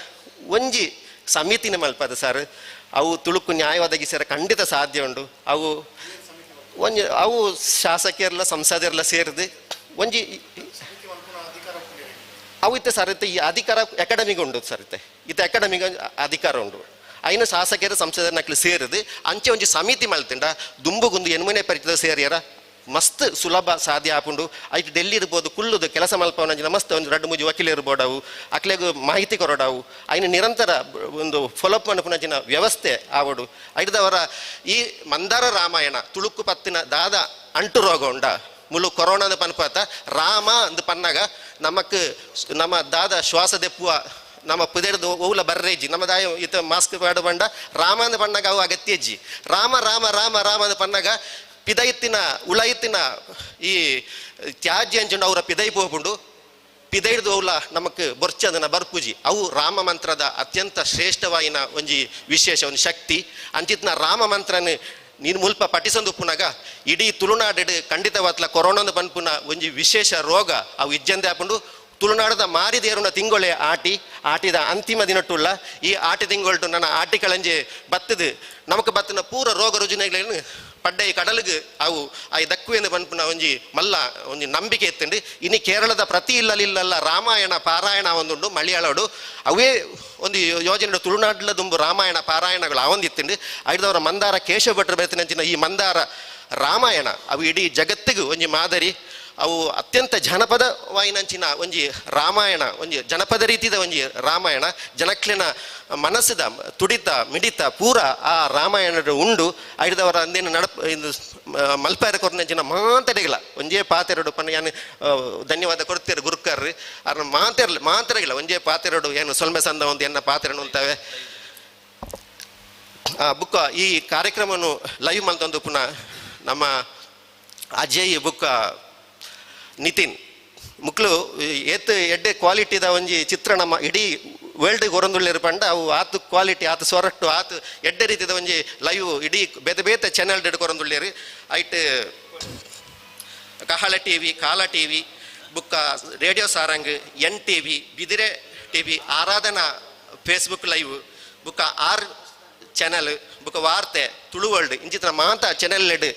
ಒಂಜಿ ಸಮಿತಿನ ಮಲ್ಪದ ಸರ್, ಅವು ತುಳುಕು ನ್ಯಾಯ ಒದಗಿಸರ ಖಂಡಿತ ಸಾಧ್ಯ ಉಂಡು. ಅವು ಒಂಜಿ ಅವು ಶಾಸಕಿಯರ್ಲ ಸಂಸದರ್ಲ ಸೇರಿದು ಒಂಜಿ ಅವು ಇತ್ತೆ ಸರ್ ಇತ್ತೆ ಈ ಅಧಿಕಾರ ಅಕಾಡೆಮಿಗೆ ಉಂಡು ಸರ್, ಇತ್ತೆ ಇತ್ತೆ ಅಕಾಡೆಮಿಗೆ ಅಧಿಕಾರ ಉಂಡು. ಐನ ಶಾಸಕರು ಸಂಸದರ ನಕ್ಲು ಸೇರಿದು ಅಂಚೆ ಒಂಜಿ ಸಮಿತಿ ಮಲ್ತಿಂಡ ದುಂಬುಗುಂದು ಎನ್ಮನೆ ಪರಿಚಿತ ಸೇರಿಯರ ಮಸ್ತ್ ಸುಲಭ ಸಾಧ್ಯ ಆಪುಂಡು. ಐಟ್ ಡೆಲ್ಲಿ ಇರ್ಬೋದು ಕುಲ್ಲುದು ಕೆಲಸ ಮಲ್ಪವನಂಚಿನ ಮಸ್ತ್ ಒಂದು ರಡ್ಡು ಮೂಜಿ ವಕೀಲ ಇರ್ಬೋಡವು, ಅಕ್ಲೆಗ್ ಮಾಹಿತಿ ಕೊರಡವು, ಐನ ನಿರಂತರ ಒಂದು ಫಾಲೋಅಪ್ ಮನ್ಪುನಂಚಿನ ವ್ಯವಸ್ಥೆ ಆವಡು. ಐದವರ ಈ ಮಂದಾರ ರಾಮಾಯಣ ತುಳುಕು ಪತ್ತಿನ ದಾದ ಅಂಟು ರೋಗ ಉಂಡ ಮುಲು ಕೊರೋನಾದ ಪನ್ಪಾತ ರಾಮ ಅಂದ್ ಪನ್ನಾಗ ನಮಕ್ ನಮ್ಮ ದಾದ ಶ್ವಾಸ ದೆಪ್ಪುವ ನಮ್ಮ ಪುದೆರ್ದು ಓಲ ಬರ್ರೇಜಿ ನಮ್ಮ ದಾಯ ಇತ ಮಾಸ್ಕ್ ಪಾಡು ಬಂಡ ರಾಮ ಅಂದ್ ಪನ್ನಾಗ ಅವು ಅಗತ್ಯಜ್ಜಿ. ರಾಮ ರಾಮ ರಾಮ ರಾಮ ಅಂದ್ ಪನ್ನಾಗ ಪಿದೈತಿನ ಉಳೈತಿನ ಈ ತ್ಯಾಜ್ಯ ಅಂಚುಂಡು ಅವರ ಪಿದೈ ಪೋಪುಂಡು ಪಿದೈಡ್ದು ಅವಲ ನಮಕ್ ಬೊರ್ಚದನ ಬರ್ಪುಜಿ. ಅವು ರಾಮ ಮಂತ್ರದ ಅತ್ಯಂತ ಶ್ರೇಷ್ಠವಾಯಿನ ಒಂಜಿ ವಿಶೇಷ ಒಂದು ಶಕ್ತಿ. ಅಂಚಿತ್ನ ರಾಮ ಮಂತ್ರನ ನೀನು ಮುಲ್ಪ ಪಠಿಸೊಂದು ಉಪ್ಪುನಾಗ ಇಡೀ ತುಳುನಾಡು ಖಂಡಿತವಾತ್ಲ ಕೊರೋನಾದ ಪನ್ಪುನ ಒಂಜಿ ವಿಶೇಷ ರೋಗ ಅವು ಇಜ್ಜಂದೆ ಆಪುಂಡು. ತುಳುನಾಡದ ಮಾರಿದೇರುನ ತಿಂಗೊಳೆ ಆಟಿ, ಆಟಿದ ಅಂತಿಮ ದಿನಟ್ಟುಲ್ಲ ಈ ಆಟಿ ತಿಂಗೊಳ್ಟು ನನ್ನ ಆಟಿ ಕಳಂಜೆ ಬತ್ತದು ನಮಕ್ ಬತ್ತಿನ ಪೂರ ರೋಗ ರುಜಿನಗಳನ್ನು ಪಡ್ಡೈ ಕಡಲಿಗೆ ಅವು ಆಯ್ ದಕ್ಕುವೆಂದು ಪನ್ಪುನ ಒಂಜಿ ಮಲ್ಲ ಒಂಜಿ ನಂಬಿಕೆ ಎತ್ತುಂಡು. ಇನಿ ಕೇರಳದ ಪ್ರತಿ ಇಲ್ಲಲಿಲ್ಲಲ್ಲ ರಾಮಾಯಣ ಪಾರಾಯಣ ಒಂದುಂಡು ಮಲಯಾಳಡು ಅವೇ ಒಂದು ಯೋಜನೆ ತುಳುನಾಡ್ಲ ದುಂಬು ರಾಮಾಯಣ ಪಾರಾಯಣಗಳು ಅವೊಂದಿತ್ತುಂಡು. ಐದವರ ಮಂದಾರ ಕೇಶವ ಭಟ್ರು ಬರೆತಿನಂಚಿನ ಈ ಮಂದಾರ ರಾಮಾಯಣ ಅವು ಇಡೀ ಜಗತ್ತಿಗೂ ಒಂಜಿ ಮಾದರಿ. ಅವು ಅತ್ಯಂತ ಜನಪದ ವಾಯಿನಂಚಿನ ಒಂಜಿ ರಾಮಾಯಣ, ಒಂಜಿ ಜನಪದ ರೀತಿದ ಒಂಜಿ ರಾಮಾಯಣ, ಜನಕ್ಲೆನ ಮನಸ್ಸುದ ತುಡಿತ ಮಿಡಿತ ಪೂರ ಆ ರಾಮಾಯಣದ ಉಂಡು. ಐದವರ ಅಂದೇನು ನಡಪ್ ಇದು ಮಲ್ಪಾರ ಕೊರ್ನಂಚಿನ ಮಾಂತಡೆಗಳ ಒಂಜೇ ಪಾತೆರಡು ಪನ್ನ ಯಾನು ಧನ್ಯವಾದ ಕೊಡ್ತೀರ ಗುರುಕರ್ ಅರ್ನ ಮಾತೆರ್ಲ ಮಾಂತರೆಗಳ ಒಂಜೇ ಪಾತೆರಡು ಏನು ಸೊಲ್ಮೆ ಸಂದ ಒಂದು ಎನ್ನ ಪಾತೆರಡು ಅಂತವೆ. ಬುಕ್ಕ ಈ ಕಾರ್ಯಕ್ರಮವನ್ನು ಲೈವ್ ಮಲ್ತೊಂದು ಪುನಃ ನಮ್ಮ ಅಜಯ್ ಬುಕ್ಕ ನಿತಿನ್ ಮುಕ್ಲು ಏತ್ ಎಡ್ಡೆ ಕ್ವಾಲಿಟಿದ ಒಂಜಿ ಚಿತ್ರ ನಮ್ಮ ಇಡೀ ವರ್ಲ್ಡ್ ಕೊರೊಂದುಲ್ಲೆರ್ ಪಂಡ ಅವು ಆತು ಕ್ವಾಲಿಟಿ ಆತು ಸೊರಟ್ಟು ಆತು ಎಡ್ಡೆ ರೀತಿದ ಒಂಜಿ ಲೈವ್ ಇಡೀ ಬೇತೆ ಬೇತೆ ಚಾನೆಲ್ ಡ್ ಕೊರೊಂದುಲ್ಲೆರ್. ಐಟ್ ಕಹಳ ಟಿವಿ, ಕಾಲ ಟಿವಿ, ಬುಕ್ಕ radio Sarang, N TV, Bidire TV, Aradhana Facebook live, ಬುಕ್ಕ ಆರ್ ಚಾನೆಲ್, ಬುಕ್ಕ ವಾರ್ತೆ, ತುಳು ವರ್ಲ್ಡ್ ಇಂಚಿತ್ರ ಮಾತ ಚಾನೆಲ್ ಲೆಡ್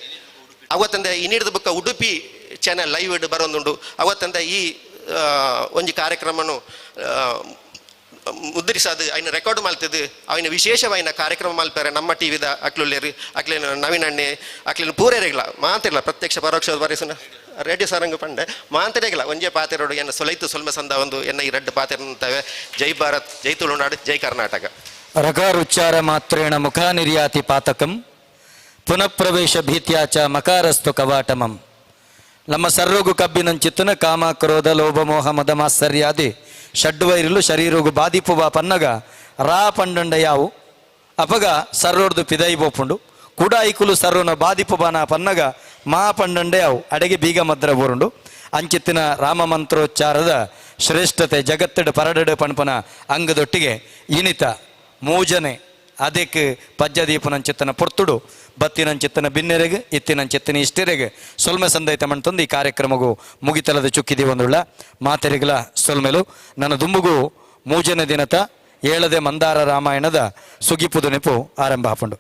ಅವತ್ತಂದೆ ಇನ್ನಿಡ್ದು ಬುಕ್ಕ ಉಡುಪಿ ಚಾನೆಲ್ ಲೈವ್ ಇಡ್ ಬರೋದುಂಡು. ಅವತ್ತಂದೆ ಈ ಒಂಜಿ ಕಾರ್ಯಕ್ರಮನು ಮುದ್ರಿಸದು ಐನ ರೆಕಾರ್ಡ್ ಮಲ್ತದು ಅವಿನ ವಿಶೇಷವಾಯಿನ ಕಾರ್ಯಕ್ರಮ ಮಲ್ಪಾರೆ ನಮ್ಮ ಟಿ ವಿದ ಅಕ್ಲುಲ್ಲೇರು ಅಕ್ಲೇನು ನವೀನ್ ಅಣ್ಣೆ ಅಕ್ಲೇನು ಪೂರೇರೆಗ್ಲ ಮಾತಿರ್ಲ ಪ್ರತ್ಯಕ್ಷ ಪರೋಕ್ಷ ಬರಿಸುನ ರೇಡಿಯೋ ಸಾರಂಗ ಪಂಡೆ ಮಾಂತರೆಗ್ಲ ಒಂಜೇ ಪಾತೆರೋಡು ಎನ್ನ ಸೊಲೈತು ಸೊಲ್ಮೆ ಸಂದ ಒಂದು ಎನ್ನ ಈ ರಡ್ಡು ಪಾತೆರಂತವೆ. ಜೈ ಭಾರತ್, ಜೈ ತುಳುನಾಡು, ಜೈ ಕರ್ನಾಟಕ. ರಕಾರುಚ್ಚಾರ ಮಾತ್ರೇಣ ಮುಖ ನಿರ್ಯಾತಿ ಪಾತಕಂ ಪುನಃಪ್ರವೇಶ ಭೀತ್ಯಾ ಚ ಮಕಾರಸ್ತು ಕವಾಟಮಂ. ನಮ್ಮ ಸರ್ರೋಗು ಕಬ್ಬಿನಂಚಿತ್ತನ ಕಾಮ ಕ್ರೋಧ ಲೋಭ ಮೋಹ ಮದ ಮಾತ್ಸರ್ಯಾದಿ ಷಡ್ವೈರಲು ಶರೀರೋಗು ಬಾಧಿಪುವ ಪನ್ನಗ ರಾ ಪಂಡಂಡ ಯಾವು ಅಪಗ ಸರ್ರೋಡ್ದು ಪಿದೈ ಬೋಪುಂಡು ಕುಡ ಐಕುಲು ಸರ್ರೋನ ಬಾಧಿಪುಬಾನ ಪನ್ನಗ ಮಾ ಪಂಡಂಡ ಯಾವು ಅಡೆಗೆ ಬೀಗ ಮದ್ರ ಬೋರುಂಡು. ಅಂಚಿತ್ತಿನ ರಾಮ ಮಂತ್ರೋಚ್ಚಾರದ ಶ್ರೇಷ್ಠತೆ ಜಗತ್ತಡು ಪರಡಡು ಪಣಪನ ಅಂಗದೊಟ್ಟಿಗೆ ಇನಿತ ಮೂಜನೆ ಅದಕ್ಕೆ ಪಜ್ಜದೀಪನಂಚಿತ್ತನ ಪೊರ್ತುಡು ಬತ್ತಿನಂಚಿತ್ತನ ಬಿನ್ನೆರೆಗ್ ಇತ್ತಿನಂಚಿತ್ತನ ಇಷ್ಟೆರೆಗ್ ಸೊಲ್ಮೆ ಸಂದೈತ ಮಂತಂದು ಈ ಕಾರ್ಯಕ್ರಮಗೂ ಮುಗಿತಲದ ಚುಕ್ಕಿದಿ ಒಂದುಳ್ಳ ಮಾತೆರೆಗ್ಲ ಸೊಲ್ಮೆಲು. ನನ್ನ ದುಂಬುಗು ಮೂಜನೆ ದಿನತ ಏಳದೆ ಮಂದಾರ ರಾಮಾಯಣದ ಸುಗಿಪುದು ನೆಪು ಆರಂಭ ಹಾಪುಂಡು.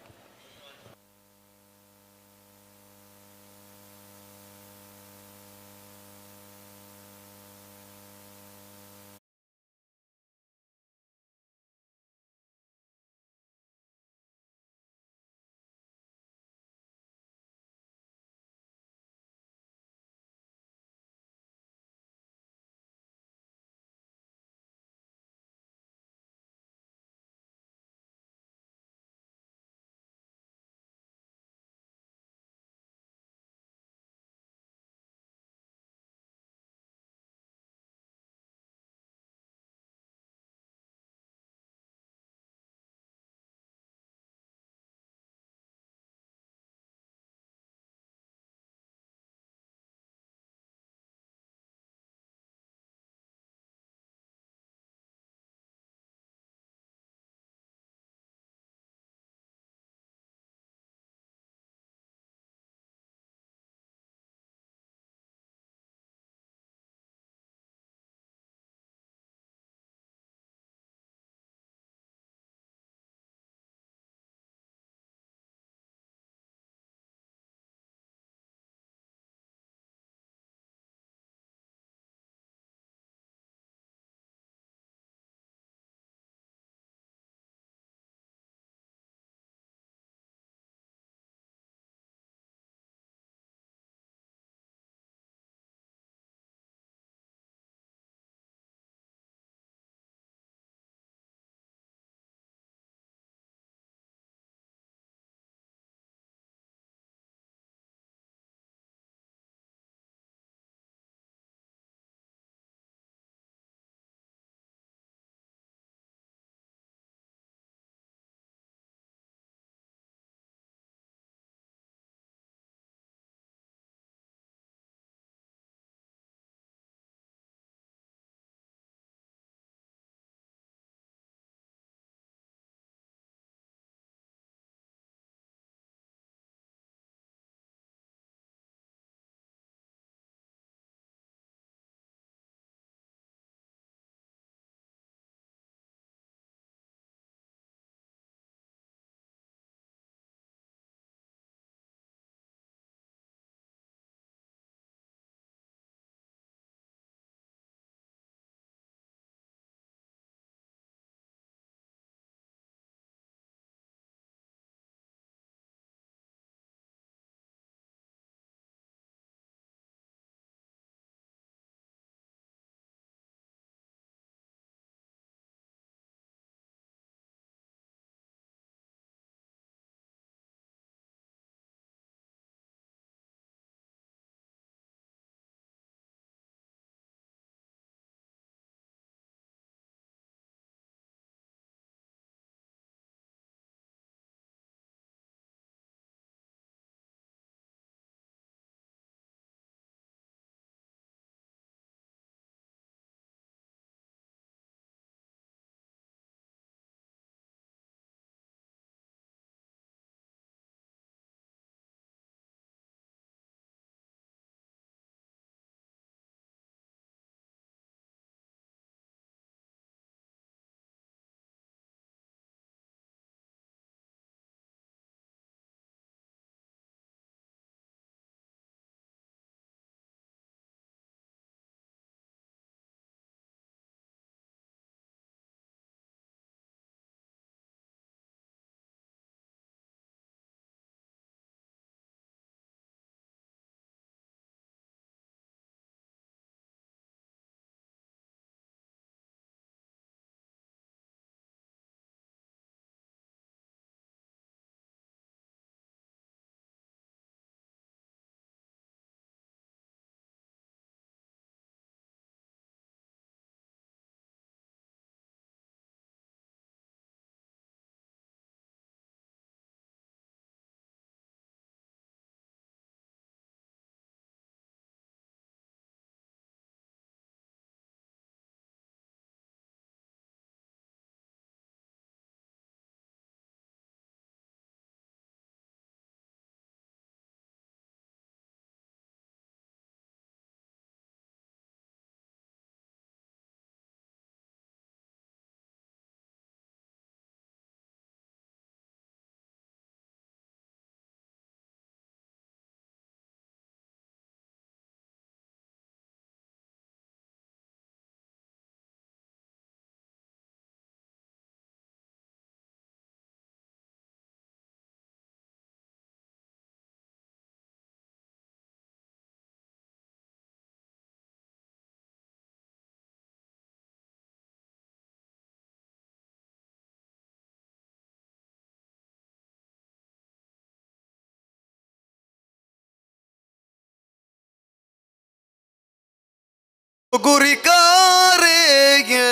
ಗುರಿಕಾರೆಗೆ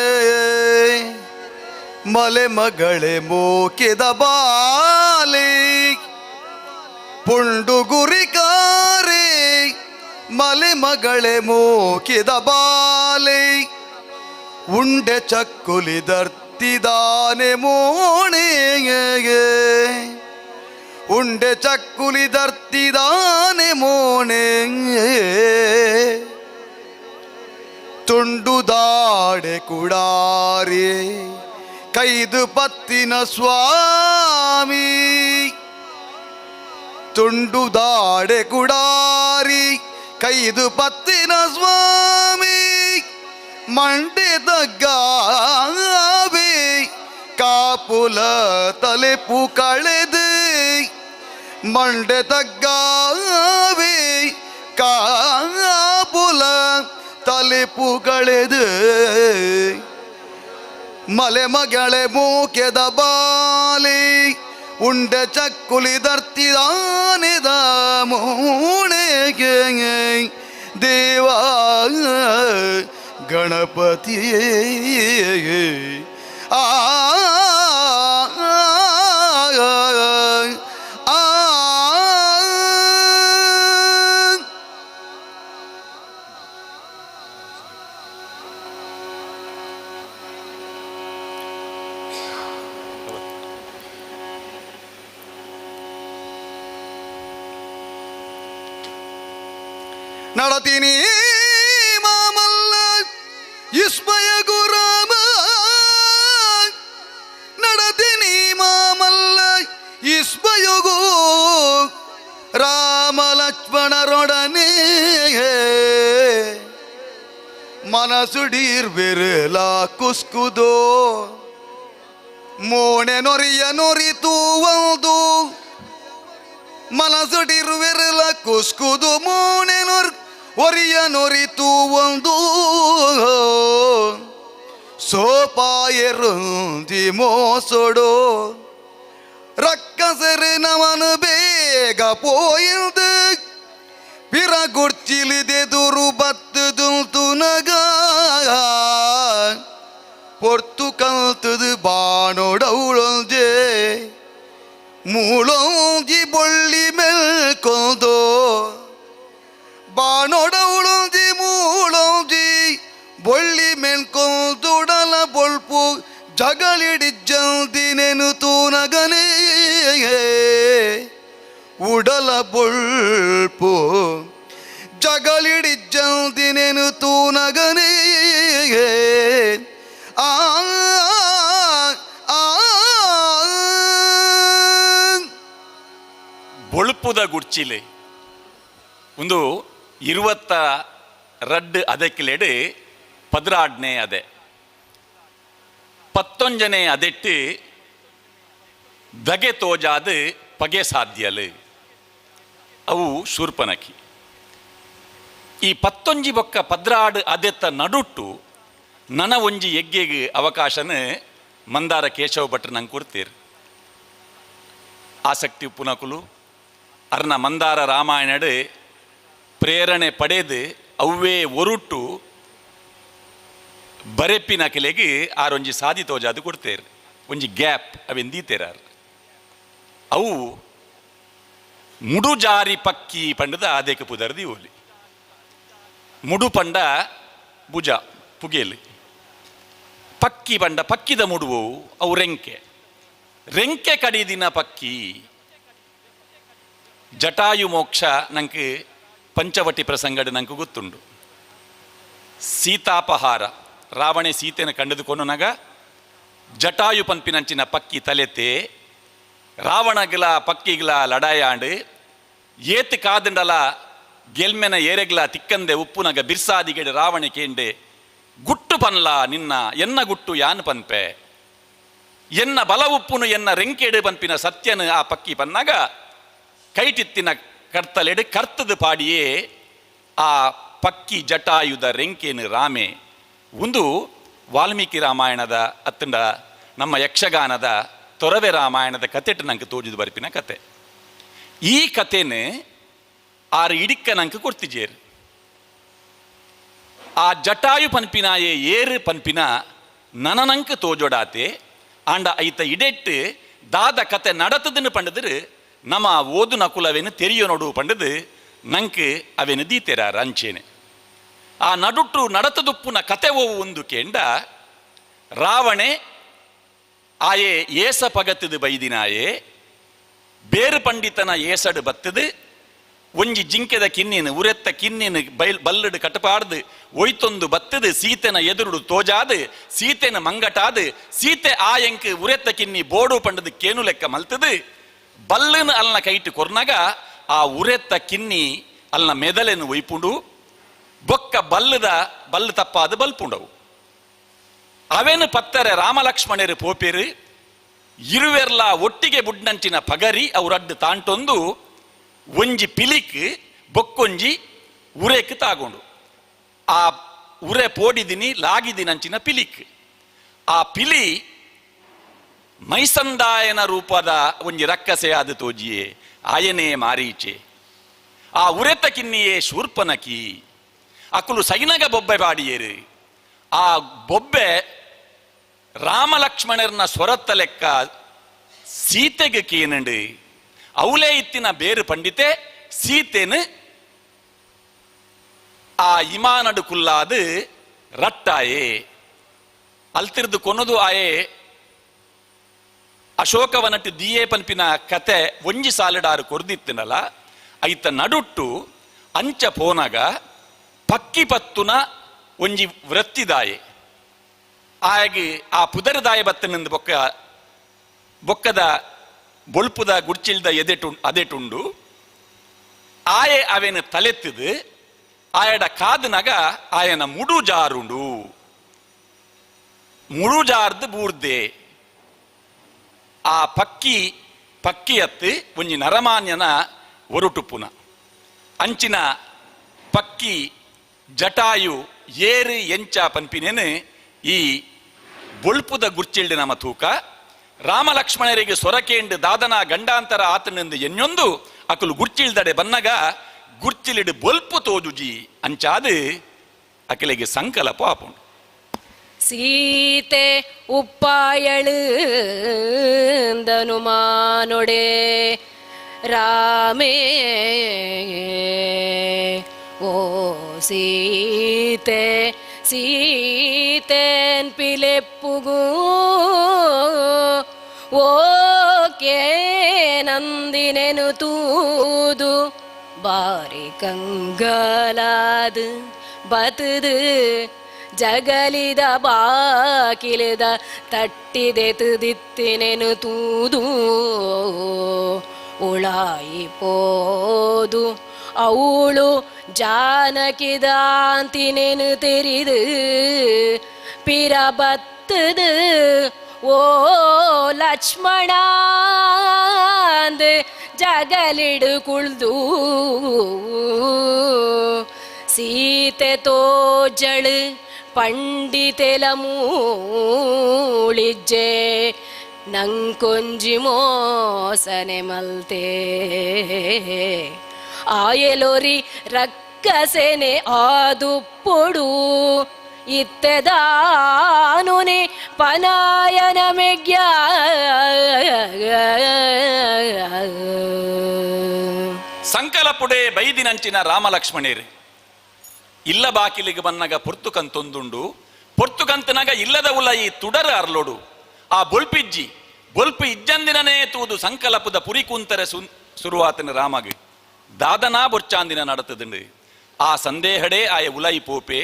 ಮಲೆ ಮಗಳೇ ಮೋಕೆದ ಬಾಲೆ ಪುಂಡು ಗುರಿಕಾರೆ ಮಲೆ ಮಗಳೇ ಮೋಕೆದ ಬಾಲೆ ಉಂಡೆ ಚಕ್ಕುಲಿ ದರ್ತಿದಾನೆ ಮೋಣೆಗೆ ಉಂಡೆ ಚಕ್ಕುಲಿ ದರ್ತಿದಾನೆ ಮೋಣೆ ತುಂಡು ದಾಡೆ ಕುಡಾರಿ ಕೈದು ಪತ್ತಿನ ಸ್ವಾಮಿ ತುಂಡು ದಾಡೆ ಕುಡಾರಿ ಕೈದು ಪತ್ತಿನ ಸ್ವಾಮಿ ಮಂಡೆ ತಗ್ಗಾವೆ ಕಾಪುಲ ತಲೆಪು ಕಳೆದು ಮಂಡೆ ತಗ್ಗಾವೆ ಕಾಪುಲ ತಲೆಪು ಕಳೆದು ಮಲೆ ಮಗಳೆ ಮೂಕೆದ ಬಾಲಿ ಉಂಡೆ ಚಕ್ಕುಲಿ ದರ್ತಿದಾನಿದ ಮೂಣೆಗೆ ದೇವ ಗಣಪತಿ ಆ ಆ ನಡತೀನಿ ಮಾಮಲ್ಲ ವಿಸ್ಮಯ ಗುರಾಮ ನಡತೀನಿ ಮಾಮಲ್ಲ ವಿಸ್ಮಯಗು ರಾಮ ಲಕ್ಷ್ಮಣರೊಡನೆ ಮನಸುಡೀರ್ ಬೆರಲ ಕುಸ್ಕುದೋ ಮೋಣೆ ನೊರಿಯ ನೊರಿತೂವಲ್ದು ಮನಸುಡಿರುವೆರಲ ಕುಸ್ಕುದು ಮೋಣೆ ನೊರ್ ಒರಿಯ ನೊರಿತೂವೊಂದು ಸೋಪಾಯರುಂದಿ ಮೋಸೊಡು ರಕ್ಕಸರೆ ನಮನು ಬೇಗ ಪೋಯಿಲ್ದು ಪಿರಗುರ್ಚಿಲಿದೆದುರು ಬತ್ತುದುಂತುನಗ ಪೊರ್ತು ಕಲ್ತದು ಬಾಣೋಡೌಳೊಂಜೆ ಮೂಳೊಂಜಿ ಬೊಳ್ಳಿ ಮೆಲ್ಕೊಂದು ಬಾಣೋಡೌಳೊಂಜಿ ಮೂಳೊಂಜಿ ಬೊಳ್ಳಿ ಮೆಲ್ಕೊಂದುಡಲ ಬೊಳ್ಪು ಜಗಳಿಡಿಜ್ಜಂದಿನೆನು ತೂನಗನೇ ಉಡಲ ಬೊಳ್ಪು ಜಗಳಿಡಿಜ್ಜಂದಿನೆನು ತೂನಗನೇ ಆ ಆ ಬೊಳುಪುದ ಗುಡ್ಚಿಲೆ ಒಂದು ಇರುವತ್ತ ರಡ್ಡ್ ಅದಕ್ಕಿಲೆಡು ಪದ್ರಾಡ್ನೇ ಅದೆ ಪತ್ತೊಂಜನೆ ಅದೆಟ್ಟು ದಗೆ ತೋಜಾದ ಪಗೆ ಸಾಧ್ಯಲು ಅವು ಶೂರ್ಪನಖಿ. ಈ ಪತ್ತೊಂಜಿ ಬೊಕ್ಕ ಪದ್ರಾಡು ಅದೆತ್ತ ನಡುಟ್ಟು ನನ ಒಂಜಿ ಎಗ್ಗೆಗ್ ಅವಕಾಶನ ಮಂದಾರ ಕೇಶವ ಭಟ್ರು ನಂಗೆ ಕೊಡ್ತೀರ್. ಆಸಕ್ತಿ ಉಪ್ಪುನಕುಲು ಅರ್ನ ಮಂದಾರ ರಾಮಾಯಣಡು ಪ್ರೇರಣೆ ಪಡೆದು ಅವ್ವೇ ಒರುಟ್ಟು ಬರೆಪಿನ ಕೆಲೆಗೆ ಆರೊಂಜಿ ಸಾದಿ ತೋಜಾದು ಕೊಡ್ತೇರು, ಒಂಜಿ ಗ್ಯಾಪ್ ಅವೆಂದೀತೇರಾರು. ಅವು ಮುಡುಜಾರಿ ಪಕ್ಕಿ ಪಂಡದ ಆದೇಕ ಪುದರ್ದಿ ಓಲಿ ಮುಡು ಪಂಡ ಭುಜ ಪುಗೇಲಿ, ಪಕ್ಕಿ ಪಂಡ ಪಕ್ಕಿದ ಮುಡುವು ಅವು ರೆಂಕೆ, ರೆಂಕೆ ಕಡಿದಿನ ಪಕ್ಕಿ. ಜಟಾಯು ಮೋಕ್ಷ ನಂಗೆ ಪಂಚವಟಿ ಪ್ರಸಂಗಡು ನಂಗೆ ಗೊತ್ತುಂಡು. ಸೀತಾಪಹಾರ ರಾವಣೆ ಸೀತೆನ ಕಂಡುದುಕೊಂಡನಾಗ ಜಟಾಯು ಪನ್ಪಿನಂಚಿನ ಪಕ್ಕಿ ತಲೆತೆ ರಾವಣಗಿಲ ಪಕ್ಕಿಗಿಲ ಲಡಾಯಾಂಡು ಏತ್ ಕಾದಂಡಲ ಗೆಲ್ಮೆನ ಏರೆಗ್ಲ ತಿಕ್ಕಂದೆ ಉಪ್ಪುನಗ ಬಿರ್ಸಾದಿಗೆಡೆ ರಾವಣೆ ಕೇಂಡೆ ಗುಟ್ಟು ಪನ್ಲ ನಿನ್ನ ಎನ್ನ ಗುಟ್ಟು ಯಾನ್ ಪನ್ಪೆ ಎನ್ನ ಬಲ ಉಪ್ಪುನು ಎನ್ನ ರೆಂಕೆಡು ಪನ್ಪಿನ ಸತ್ಯನು ಆ ಪಕ್ಕಿ ಪನ್ನಾಗ ಕೈಟಿತ್ತಿನ ಕರ್ತಲೆಡು ಕರ್ತದ ಪಾಡಿಯೇ ಆ ಪಕ್ಕಿ ಜಟಾಯುಧ ರೆಂಕೇನು ರಾಮೆ. ಒಂದು ವಾಲ್ಮೀಕಿ ರಾಮಾಯಣದ ಅತ್ತಂಡ ನಮ್ಮ ಯಕ್ಷಗಾನದ ತೊರವೆ ರಾಮಾಯಣದ ಕತೆಟ್ ನಂಗೆ ತೋಜಿದು ಬರ್ಪಿನ ಕತೆ. ಈ ಕತೆನ ಆರು ಇಡಿಕ್ಕ ನಂಗೆ ಕೊಡ್ತಿಜೇರು. ಆ ಜಟಾಯು ಪನ್ಪಿನಾಯೆ ಏರು ಪನ್ಪಿನ ನನನಂಕ್ ತೋಜೊಡಾತೆ. ಆಂಡ ಐತ ಇಡೆಟ್ಟು ದಾದ ಕತೆ ನಡತದನ್ನು ಪಂಡದ್ರು ನಮ್ಮ ಓದು ನಕುಲವೇನು ತೆರಿಯೊನೊಡು ಪಂಡದು ನಂಕ್ ಅವೇನು ದೀತೆರ ಅಂಚೇನೆ. ಆ ನಡುಟ್ಟು ನಡತದುಪ್ಪುನ ಕತೆ ಓವು ಒಂದು ಕೇಂಡ ರಾವಣೆ ಆಯೆ ಏಸ ಪಗತದು ಬೈದಿನಾಯೆ ಬೇರು ಪಂಡಿತನ ಏಸಡು ಬತ್ತದು ಒಂಜಿ ಜಿಂಕೆದ ಕಿನ್ನಿನ ಉರೆತ್ತ ಕಿನ್ನಿನ ಬೈಲ್ ಬಲ್ಲಡು ಕಟಪಾಡ್ದು ಒಯ್ತೊಂದು ಬತ್ತದು ಸೀತೆನ ಎದುರುಡು ತೋಜಾದು ಸೀತೆನ ಮಂಗಟಾದು ಸೀತೆ ಆಯಂಕ್ ಉರೆತ್ತ ಕಿನ್ನಿ ಬೋಡು ಪಂಡದು ಕೇನು ಲೆಕ್ಕ ಮಲ್ತದು ಬಲ್ಲನ ಅಲ್ನ ಕೈಟು ಕೊರ್ನಗ ಆ ಉರೆತ್ತ ಕಿನ್ನಿ ಅಲ್ನ ಮೆದಲೆನು ಒಯ್ಪುಂಡು ಬೊಕ್ಕ ಬಲ್ಲದ ಬಲ್ಲು ತಪ್ಪಾದ ಬಲ್ಪುಂಡವು. ಅವೇನು ಪತ್ತರೆ ರಾಮಲಕ್ಷ್ಮಣರು ಪೋಪೆರು ಇರುವೆರ್ಲ ಒಟ್ಟಿಗೆ ಬುಡ್ನಂಚಿನ ಪಗರಿ ಅವರಡ್ಡು ತಾಂಟೊಂದು ಒಂಜಿ ಪಿಲಿಕ್ ಬೊಕ್ಕೊಂಜಿ ಉರೇಕ್ ತಾಗೊಂಡು ಆ ಉರೆ ಪೋಡಿದಿನಿ ಲಾಗಿದಿನಂಚಿನ ಪಿಲಿಕ್ ಆ ಪಿಲಿ ಮೈಸಂದಾಯನ ರೂಪದ ಒಂಜಿ ರಕ್ಕಸೆಯಾದ ತೋಜಿಯೇ ಆಯನೇ ಮಾರೀಚೆ. ಆ ಉರೆತ ಕಿನ್ನಿಯೇ ಶೂರ್ಪನಕಿ ಅಕುಲು ಸೈನಗ ಬೊಬ್ಬೆ ಬಾಡಿಯೇರು. ಆ ಬೊಬ್ಬೆ ರಾಮಲಕ್ಷ್ಮಣರ್ನ ಸ್ವರತ್ತ ಲೆಕ್ಕ ಸೀತೆಗೆ ಕೇನಂಡು ಅವಲೇ ಇತ್ತಿನ ಬೇರು ಪಂಡಿತೆ ಸೀತೆನು ಆ ಇಮಾನಡು ಕುಲ್ಲಾದು ರಟ್ಟಾಯೆ ಅಲ್ತಿರ್ದು ಕೊನದು ಆಯೆ ಅಶೋಕವನಟ್ಟು ದಿಯೇ ಪನ್ಪಿನ ಕತೆ ಒಂಜಿ ಸಾಲಿಡಾರು ಕೊರ್ದಿತ್ತಿನಲ್ಲ ಐತ ನಡುಟ್ಟು ಅಂಚ ಪೋನಗ ಪಕ್ಕಿ ಪತ್ತುನ ಒಂಜಿ ವೃತ್ತಿದಾಯೆ ಆಯಗೆ ಆ ಪುದರದಾಯ ಬತ್ತನಿಂದ ಬೊಕ್ಕ ಬೊಕ್ಕದ ಬೊಲ್ಪುದ ಗುಡ್ಚಿಲ್ದ ಎದೆಟು ಅದೆಟುಂಡು ಆಯೆ ಅವೇನು ತಲೆತ್ತಿದು ಆಯಡ ಕಾದನಗ ಆಯನ ಮುಡು ಜಾರುಂಡು ಮುಡು ಜಾರ್ದು ಬೂರ್ದೆ ಆ ಪಕ್ಕಿ ಪಕ್ಕಿಯತ್ತು ಒಂಜಿ ನರಮಾನ್ಯನ ಒರುಟುಪುನ ಅಂಚಿನ ಪಕ್ಕಿ ಜಟಾಯು ಏರು ಎಂಚ ಪನ್ಪಿನೇನು ಈ ಬೊಳ್ಪುದ ಗುರ್ಚಿಲ್ಡು ನಮ್ಮ ತೂಕ ರಾಮಲಕ್ಷ್ಮಣರಿಗೆ ಸೊರಕೇಂಡು ದಾದನ ಗಂಡಾಂತರ ಆತನೆಂದು ಎನ್ನೊಂದು ಅಕುಲು ಗುರ್ಚಿಲ್ದಡೆ ಬನ್ನಗ ಗುರ್ಚಿಲಿಡು ಬೊಲ್ಪು ತೋಜುಜಿ ಅಂಚಾದು ಅಕಲಿಗೆ ಸಂಕಲ್ಪ ಆಪುಂಡು. ಸೀತೆ ಉಪ್ಪಾಯಳುಂದನುಮಾನೊಡೆ ರಾಮೇ ಓ ಸೀತೆ ಸೀತೆನ್ ಪಿಲೆಪ್ಪುಗೂ ಓಕೆ ನಂದಿನೆನು ತೂದು ಬಾರಿ ಕಂಗಲಾದು ಬತದು ಜಗಲಿದ ಬಾಕಿಲಿದ ತಟ್ಟಿದೆ ತುದಿತ್ತಿನೆನು ತೂದು ಉಳಾಯಿ ಪೋದು ಅವಳು ಜಾನಕಿದಾಂತಿನೆನು ತೆರಿದು ಪಿರಬತ್ತದು ಓ ಲಕ್ಷ್ಮಣಾಂದು ಜಗಲಿಡು ಕುಳ್ದು ಸೀತೆ ತೋಜಳು ಪಂಡಿತೆಲ ಮೂಳಿಜ್ಜೆ ನಂಕೊಂಜಿ ಮೋಸನೆ ಮಲ್ತೆ ಆಯಲೊರಿ ರಕ್ಕಸೆನೆ ಆದುಪ್ಪೊಡು ಇತ್ತೆದಾನುನೆ ಪನಾಯನ ಮೆಗ್ಯ. ಸಂಕಲಪುಡೆ ಬೈದಿನಂಚಿನ ರಾಮಲಕ್ಷ್ಮಣೇರು ಇಲ್ಲ ಬಾಕಿಲಿಗೆ ಬನ್ನಗ ಪೊರ್ತುಕಂತೊಂದುಂಡು ಪೊರ್ತುಕಂತನಾಗ ಇಲ್ಲದ ಉಲ ಈ ತುಡರ ಅರ್ಲೋಡು ಆ ಬೊಲ್ಪಿಜ್ಜಿ ಬೊಲ್ಪು ಇಜ್ಜಂದಿನನೇ ತೂದು ಸಂಕಲಪದ ಪುರಿ ಕುಂತರೆ ಸುರುವಾತನ ರಾಮಗ್ ದಾದನಾ ಬೊರ್ಚಾಂದಿನ ನಡತದುಂಡು ಆ ಸಂದೇಹಡೆ ಆಯ ಉಲೈ ಪೋಪೆ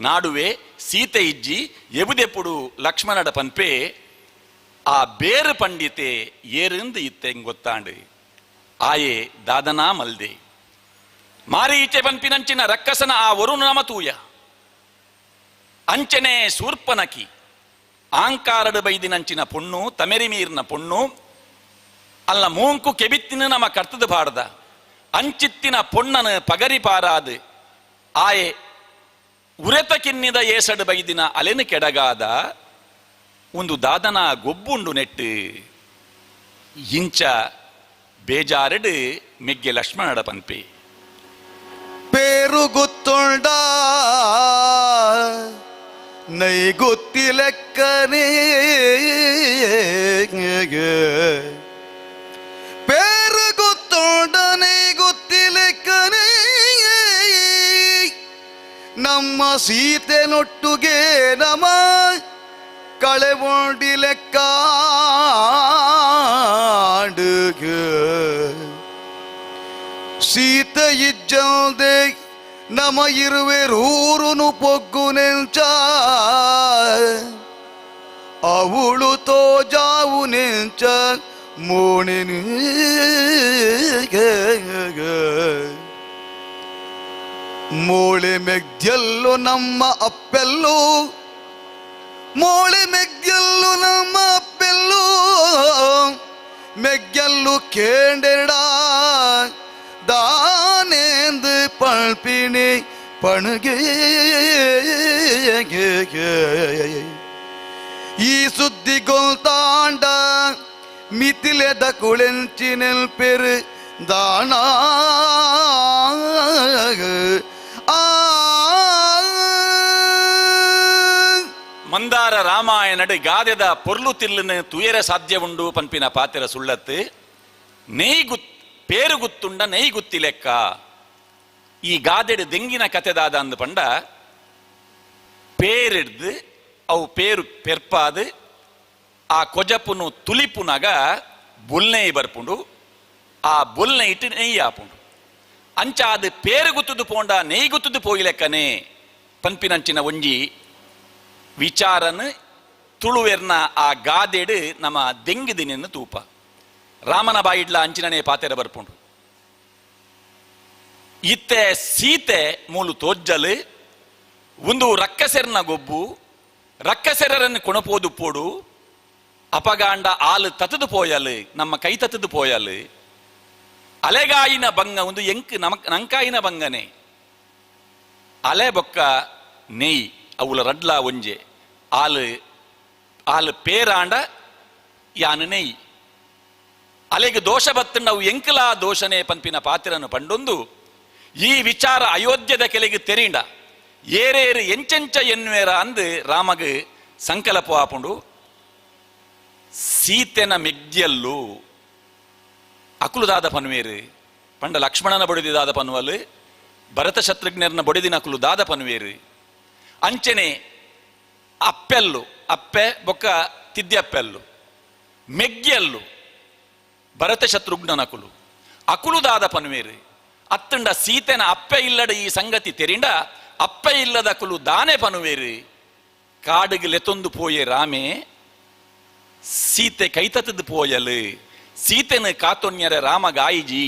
ನಾಡುವೆ ಸೀತೆ ಇಜ್ಜಿ ಎಬುದೆಪುಡು ಲಕ್ಷ್ಮಣಡ ಪನ್ಪೆ ಆ ಬೇರು ಪಂಡಿತೆ ಏರಿಂದು ಇತ್ತೆ ಗೊತ್ತಾಂಡು ಆಯೆ ದಾದನಾ ಮಲ್ದೆ ಮಾರಿ ಈಚೆ ಪನ್ಪಿನಂಚಿನ ರಕ್ಕಸನ ಆ ವರುಣ ನಮ ತೂಯ ಅಂಚನೆ ಸೂರ್ಪನಕಿ ಆಂಕಾರಡು ಬೈದಿನಂಚಿನ ಪೊಣ್ಣು ತಮೆರಿ ಮೀರ್ನ ಪೊಣ್ಣು ಅಲ್ಲ ಮೂಂಕು ಕೆಬಿತ್ತಿನ ನಮ ಕರ್ತದ ಬಾಡ್ದ ಅಂಚಿತ್ತಿನ ಪೊಣ್ಣನ ಪಗರಿ ಪಾರಾದು ಆಯೆ ಉರೆತ ಕಿನ್ನಿದ ಏಸಡು ಬೈದಿನ ಅಲೆನು ಕೆಡಗಾದ ಒಂದು ದಾದನ ಗೊಬ್ಬುಂಡು ನೆಟ್ಟು ಇಂಚ ಬೇಜಾರಡು ಮೆಗ್ಗೆ ಲಕ್ಷ್ಮಣಡ ಪನ್ಪೆ ಪೇರುಗುತ್ತೊಂಡ. ನೈಗುತ್ತಿಲೆಕ್ಕನೇ ಪೇರು ಗೊತ್ತೋಡ ನೈಗುತ್ತಿಲೆಕ್ಕನೇ ನಮ್ಮ ಸೀತೆನೊಟ್ಟುಗೆ ನಮ ಕಳೆವೊಂಡಿಲೆಕ್ಕಾಡು ಸೀತೆ ಇಜ್ಜಲ್ದೆ ನಮ ಇರುವೆರೂರುನು ಪೊಗ್ಗು ನೆಂಚ ಅವಳು ತೋಜಾವು ನೆಂಚ ಮೋಣೆನು ಮೋಳೆ ಮೆಗ್ದೆಲ್ಲು ನಮ್ಮ ಅಪ್ಪೆಲ್ಲು ಮೋಳೆ ಮೆಗ್ದೆಲ್ಲು ನಮ್ಮ ಅಪ್ಪೆಲ್ಲು ಮೆಗ್ಗೆಲ್ಲು ಕೇಂಡೆರಡ ದಾನೇಂದು ಪಳ್ಪಿಣಿ ಪಣಗೆ ಈ ಸುದ್ದಿ ಗೊಲ್ತಾಂಡ ಮಿತಿಲೆದ ಕುಳೆಂಚಿನೆಲ್ಪೆರು ದಾನ ಆ ಮಂದಾರ ರಾಮಾಯಣಡು ಗಾದೆದ ಪೊರ್ಲು ತಿಲ್ಲುನು ತುಯರೆ ಸಾಧ್ಯ ಉಂಡು ಪನ್ಪಿನ ಪಾತೆರ ಸುಳ್ಳತ್ತು ನೇಯ್ಗುತ್ ಪೇರುಗುತ್ತುಂಡ ನೆಯ್ಗುತ್ತಿ ಲೆಕ್ಕ. ಈ ಗಾದೆಡು ದೆಂಗಿನ ಕತೆದಾದ ಅಂದು ಪಂಡ ಪೇರಿಡ್ದು ಅವು ಪೇರು ಪೆರ್ಪಾದು ಆ ಕೊಜಪುನು ತುಲಿಪುನಗ ಬುಲ್ನೆಯ್ ಬರ್ಪುಂಡು, ಆ ಬುಲ್ನೆ ಇಟ್ಟು ನೆಯ್ಯಿ ಆಪುಂಡು. ಅಂಚ ಅದು ಪೇರು ಗುತ್ತುದು ಪೋಂಡ ನೆಯ್ ಗುತ್ತುದು ಪೋಯಿ ಲೆಕ್ಕನೆ ಪನ್ಪಿನಂಚಿನ ಒಂಜಿ ವಿಚಾರನು ತುಳುವೆರ್ನ ಆ ಗಾದೆಡು ನಮ್ಮ ದೆಂಗಿದಿನೆನ್ನು ತೂಪ. ರಾಮನ ಬಾಯಿಡ್ಲ ಅಂಚಿನನೇ ಪಾತೆರ ಬರ್ಪುಂಡು. ಇತ್ತೆ ಸೀತೆ ಮೂಲು ತೋಜ್ಜಲು ಒಂದು ರಕ್ಕಸೆರ್ನ ಗೊಬ್ಬು, ರಕ್ಕಸೆರರನ್ನು ಕೊಣಪೋದು ಪೋಡು, ಅಪಗಾಂಡ ಆಲು ತತದು ಪೋಯಲು, ನಮ್ಮ ಕೈ ತತದು ಪೋಯಲು, ಅಲೆಗಾಯಿನ ಬಂಗ ಒಂದು ಎಂಕ್ ನಮಕ್ ನಂಕಾಯಿನ ಬಂಗನೆ, ಅಲೆ ಬೊಕ್ಕ ನೆಯ್ ಅವುಲ ರಡ್ಲ ಒಂಜೆ, ಆಲು ಆಲು ಪೇರಾಂಡ ಯಾನು ನೆಯ್, ಅಲೆಗೆ ದೋಷ ಬತ್ತಂಡ ಅವು ಎಂಕಲಾ ದೋಷನೆ ಪನ್ಪಿನ ಪಾತಿರನು ಪಂಡೊಂದು ಈ ವಿಚಾರ ಅಯೋಧ್ಯದ ಕೆಲೆಗೆ ತೆರಿಂಡ ಏರೇರು ಎಂಚೆಂಚ ಎನ್ನುವೇರ ಅಂದು ರಾಮಗ್ ಸಂಕಲ್ಪ ಆಪುಂಡು. ಸೀತೆನ ಮೆಗ್ದಿಯಲ್ಲು ಅಕುಲು ದಾದ ಪನ್ವೇರು ಪಂಡ ಲಕ್ಷ್ಮಣನ ಬೊಡಿದಿದಾದ ಪನ್ವಲ್, ಭರತ ಶತ್ರುಘ್ನರ್ನ ಬೊಡಿದಿನ ಅಕುಲು ದಾದ ಪನ್ವೇರು, ಅಂಚನೆ ಅಪ್ಪೆಲ್ಲು ಅಪ್ಪೆ ಬೊಕ್ಕ ತಿದ್ಯಪ್ಪೆಲ್ಲು ಮೆಗ್ಗಿಯಲ್ಲು ಭರತ ಶತ್ರುಘ್ನನ ಅಕುಲು ಅಕುಲು ದಾದ ಪನ್ವೇರು, ಅತ್ತಂಡ ಸೀತೆನ ಅಪ್ಪೆ ಇಲ್ಲಡ ಈ ಸಂಗತಿ ತೆರಿಂಡ ಅಪ್ಪೆ ಇಲ್ಲದ ಅಕುಲು ದಾನೆ ಪನುವೇರು, ಕಾಡುಗೆ ಲೆತೊಂದು ಪೋಯೆ ರಾಮೆ ಸೀತೆ ಕೈತತದು ಪೋಯಲು, ಸೀತೆನು ಕಾತೊನ್ಯರ ರಾಮ ಗಾಯಿಜಿ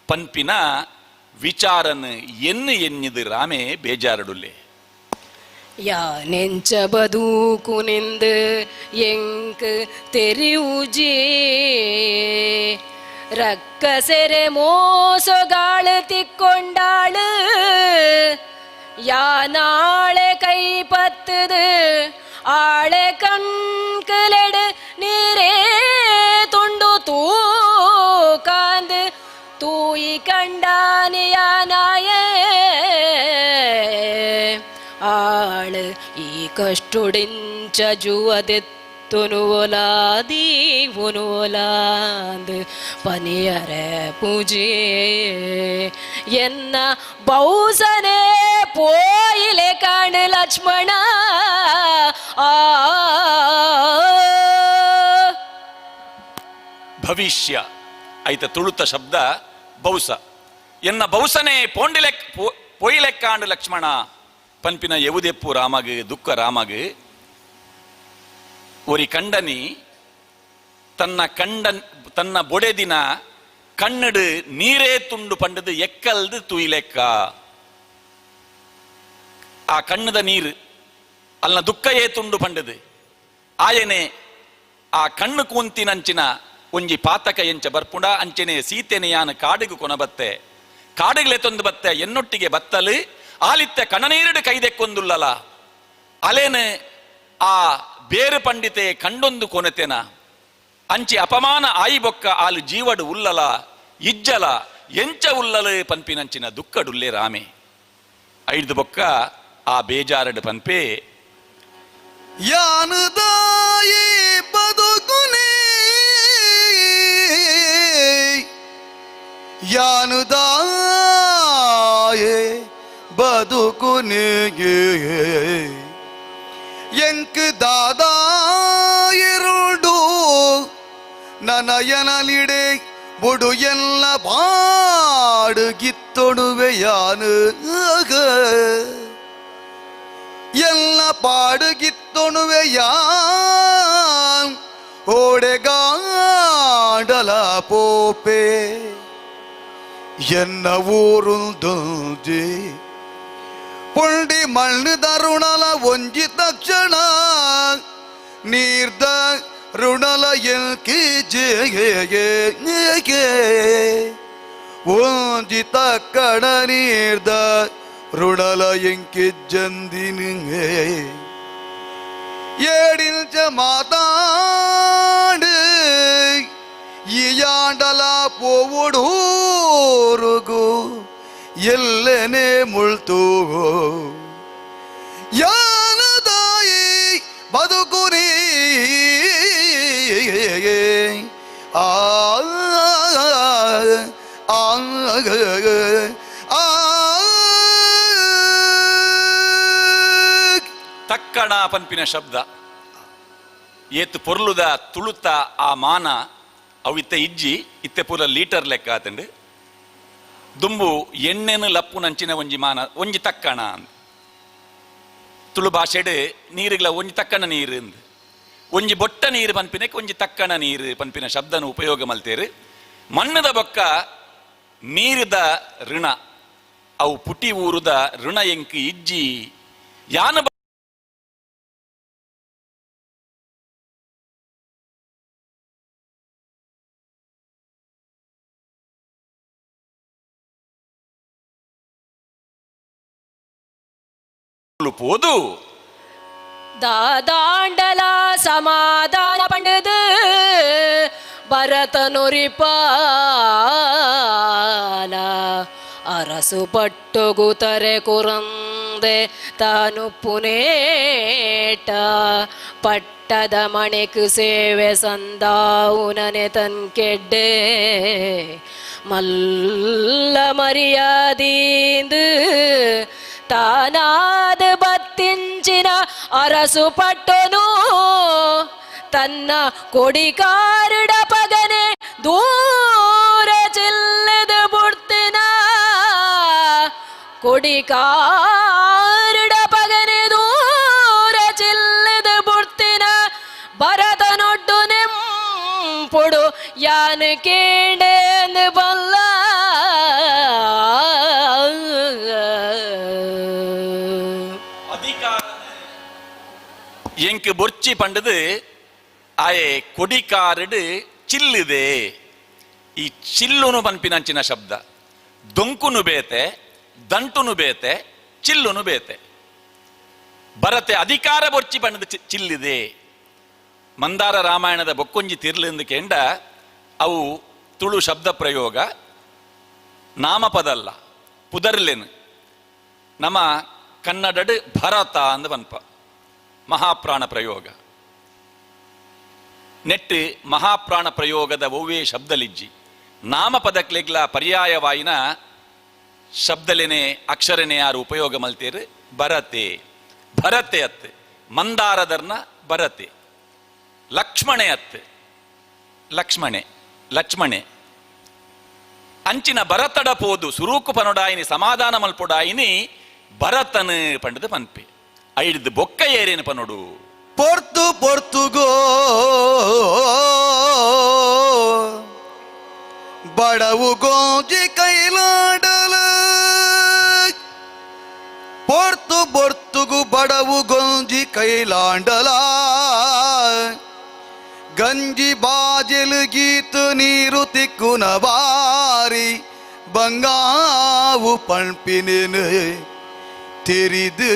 ಪನ್ಪಿನ ವಿಚಾರನು ಎನ್ನು ಎನ್ನಿದು ರಾಮೆ ಬೇಜಾರಡುಲ್ಲೆ. ಯಾ ನೆಂಚ ಬದೂಕು ನಿಂದು ಎಂಕ್ ತೆರಿವುಜಿ ರಕ್ಕಸೆರೆ ಮೋಸಗಾಳು ತಿಕ್ಕೊಂಡಾಳು ಯಾ ನಾಳೆ ಕೈ ಪತ್ತದು ಆಳೆ ಕಣ್ಕಲೆಡು ನೀರೇ ತುಂಡು ತೂಕಾಂದು ತೂಯಿ ಕಂಡಾನಿಯಾನಾಯೇ ಆಳು ಈ ಕಷ್ಟುಡಿಂಚ ಜುವದೆತ್ತುನುವಲಾದೀವುನುವಲಾಂದು ಪನಿಯರೆ ಪೂಜೆ ಎನ್ನ ಬೌಸನೆ ಪೋಯಿಲೆ ಕಾಣು ಲಕ್ಷ್ಮಣ ಆ. ಭವಿಷ್ಯ ಐತ ತುಳುತ ಶಬ್ದ ಬೌಸ, ಎನ್ನ ಬೌಸನೆ ಪೋಂಡಿಲೆಕ್ ಪೋಯಿಲೆಕ್ಕಾಂಡು ಲಕ್ಷ್ಮಣ ಪನ್ಪಿನ ಎವುದೆಪ್ಪು ರಾಮಗ್ ದುಃಖ ರಾಮಗ್. ಒರಿ ಕಂಡನಿ ತನ್ನ ಕಂಡನ್ ತನ್ನ ಬೊಡೆದಿನ ಕಣ್ಣಡು ನೀರೇ ತುಂಡು ಪಂಡದು ಎಕ್ಕಲ್ದು ತುಯಿಲೆಕ್ಕ, ಆ ಕಣ್ಣದ ನೀರು ಅಲ್ಲ ದುಃಖಯೇ ತುಂಡು ಪಂಡದು ಆಯನೆ ಆ ಕಣ್ಣು ಕೂಂತಿನಂಚಿನ ಒಂಜಿ ಪಾತಕ ಎಂಚ ಬರ್ಪುಂಡ ಅಂಚನೆ ಸೀತೆನೆ ಯಾನ ಕಾಡಿಗು ಕೊನಬತ್ತೆ ಕಾಡಿಗ್ಲೆ ತೊಂದು ಬತ್ತೆ ಎನ್ನೊಟ್ಟಿಗೆ ಬತ್ತಲು ಆಲಿತ್ತೆ ಕಣನೀರುಡು ಕೈದೆಕ್ಕೊಂದುಲ್ಲಲ ಅಲೇನೆ ಆ ಬೇರು ಪಂಡಿತೆ ಕಂಡೊಂದು ಕೊನತೆನ ಅಂಚಿ ಅಪಮಾನ ಆಯಿ ಬೊಕ್ಕ ಆಲು ಜೀವಡು ಉಲ್ಲಲ ಇಜ್ಜಲ ಎಂಚ ಉಲ್ಲಲು ಪನ್ಪಿನಂಚಿನ ದುಃಖಡುಲ್ಲೆ ರಾಮೆ ಐದು ಬೊಕ್ಕ ಆ ಬೇಜಾರಡು ಪನ್ಪೆ. ಯಾನುದಾಯಿ ಬದುಕುನೇ ಯಾನುದಾಯೆ ಬದುಕುನೇ ಎಂಕ್ ದಾದಾಯಿರುಡು ನನಯನಲಿಡೆ ಬುಡು ಎಲ್ಲ ಪಾಡು ಗಿತ್ತೊಡುವೆ ಯಾನು ಎಲ್ಲ ಪಾಡುಗಿತ್ತೊಣುವೆ ಯಾನ್ ಓಡೆಗಾಡಲ ಪೋಪೆ ಎನ್ನ ಊರುಂದೊಂಜಿ ಪುಂಡಿ ಮಣ್ಣು ರುಣಲ ಒಂಜಿ ತಕ್ಷಣ ನೀರ್ದ ಋಣಲ ಎಲ್ಕಿ ಒಂಜಿ ತಕ್ಕಣ ನೀರ್ದ ಋಣಲ ಎಂಕಿ ಜಂದಿನಿಗೆ ಏಡಿಲ್ಚ ಮಾತಾಡು ಈಯಾಂಡಲ ಪೋವುಡೂರುಗು ಎಲ್ಲೆನೆ ಮುಳ್ತು ಯಾನದಾಯಿ ಬದುಕುನಿ ಆ ಆ ಆ ತಕ್ಕಣ ಪನ್ಪಿನ ಶಬ್ದ ಏತು ಪೊರ್ಲುದ ತುಳುತ ಆ ಮಾನ ಅವು ಇತ್ತೆ ಇಜ್ಜಿ ಇತ್ತೆ ಪೂರ ಲೀಟರ್ ಲೆಕ್ಕ ಆತಂಡು ದುಂಬು ಎಣ್ಣೆನು ಲಪ್ಪುನಂಚಿನ ಒಂಜಿ ಮಾನ ಒಂಜಿ ತಕ್ಕಣ ಅಂದ್. ತುಳು ಭಾಷೆಡ್ ನೀರುಗಳ ಒಂಜಿ ತಕ್ಕಣ ನೀರು ಅಂದ್. ಒಂಜಿ ಬೊಟ್ಟ ನೀರು ಪನ್ಪಿನಕ್ಕೆ ಒಂಜಿ ತಕ್ಕಣ ನೀರು ಪನ್ಪಿನ ಶಬ್ದನ ಉಪಯೋಗ ಮಲ್ತೇರು. ಮಣ್ಣದ ಬೊಕ್ಕ ನೀರಿದ ಋಣ ಅವು ಪುಟಿ ಊರುದ ಋಣ ಎಂಕ್ ಇಜ್ಜಿ ಯಾನ ಪೋದು ದಾದಾಂಡಲ ಸಮಾಧಾನ ಪಂಡದು ಭರತನುರಿಪಾಲ ಅರಸು ಪಟ್ಟುಗುತರೆ ಕುರಂದೆ ತಾನು ಪುನೇಟ ಪಟ್ಟದ ಮಣೆಕು ಸೇವೆ ಸಂದಾವುನನೆ ತನ್ ಕೆಡ್ಡೆ ಮಲ್ಲ ಮರ್ಯಾದೀಂದು ತಾನಾದ ಬತ್ತಿಂಚಿನ ಅರಸು ಪಟ್ಟನು ತನ್ನ ಕೊಡಿಕಾರುಡ ಪಗನೆ ದೂರ ಚಿಲ್ಲದ ಬುಡ್ತಿನ ಕೊಡಿಕಾರುಡ ಪಗನೆ ದೂರ ಚಿಲ್ಲದ ಬುಡ್ತಿನ ಭರತನೊಡ್ಡು ನೆಂಪುಡು ಯಾನು ಕೇಂಡೇಂದು ಬಲ್ಲ. ಎಂಕ್ ಬೊರ್ಚಿ ಪಂಡದು ಆಯೆ ಕೊಡಿಕಾರಡು ಚಿಲ್ಲಿದೆ. ಈ ಚಿಲ್ಲುನು ಪನ್ಪಿನಂಚಿನ ಶಬ್ದ ದೊಂಕುನು ಬೇತೆ, ದಂಟುನು ಬೇತೆ, ಚಿಲ್ಲುನು ಬೇತೆ. ಭರತೆ ಅಧಿಕಾರ ಬೊರ್ಚಿ ಪಂಡದು ಚಿಲ್ಲಿದೆ. ಮಂದಾರ ರಾಮಾಯಣದ ಬೊಕ್ಕೊಂಜಿ ತಿರ್ಲೆಂದು ಕೇಂಡ ಅವು ತುಳು ಶಬ್ದ ಪ್ರಯೋಗ, ನಾಮಪದಲ್ಲ, ಪುದರ್ಲೆನು. ನಮ್ಮ ಕನ್ನಡಡು ಭರತ ಅಂದ್ ಪನ್ಪ ಮಹಾಪ್ರಾಣ ಪ್ರಯೋಗ. ನೆಟ್ಟು ಮಹಾಪ್ರಾಣ ಪ್ರಯೋಗದ ಒವ್ವೇ ಶಬ್ದಲಿಜ್ಜಿ ನಾಮಪದಕ್ಲೆಗ್ಲ ಪರ್ಯಾಯವಾಯಿನ ಶಬ್ದಲೇನೆ ಅಕ್ಷರನೇ ಯಾರು ಉಪಯೋಗ ಮಲ್ತೇರು. ಭರತೆ ಭರತೆ ಅತ್ತು ಮಂದಾರದರ್ನ ಭರತೆ, ಲಕ್ಷ್ಮಣೆ ಅತ್ತು ಲಕ್ಷ್ಮಣೆ ಲಕ್ಷ್ಮಣೆ. ಅಂಚಿನ ಭರತಡ ಪೋದು ಸುರೂಕು ಪನೊಡಾಯಿನಿ ಸಮಾಧಾನ ಮಲ್ಪೊಡಾಯಿನಿ ಭರತನು ಪಂಡದು ಪನ್ಪೆ ಐಡ್ದು ಬೊಕ್ಕ ಏರೇನು ಪನೊಡು. ಪೊರ್ತು ಪೊರ್ತುಗೋ ಬಡವು ಗೋಜಿ ಕೈಲಾಡಲ ಪೊರ್ತು ಪೊರ್ತುಗು ಬಡವು ಗೊಂಜಿ ಕೈಲಾಂಡಲ ಗಂಜಿ ಬಾಜಲು ಗೀತು ನೀರು ತಿಕ್ಕುನ ಬಾರಿ ಬಂಗಾವು ಪಣ್ಪಿನೇನು தெரிது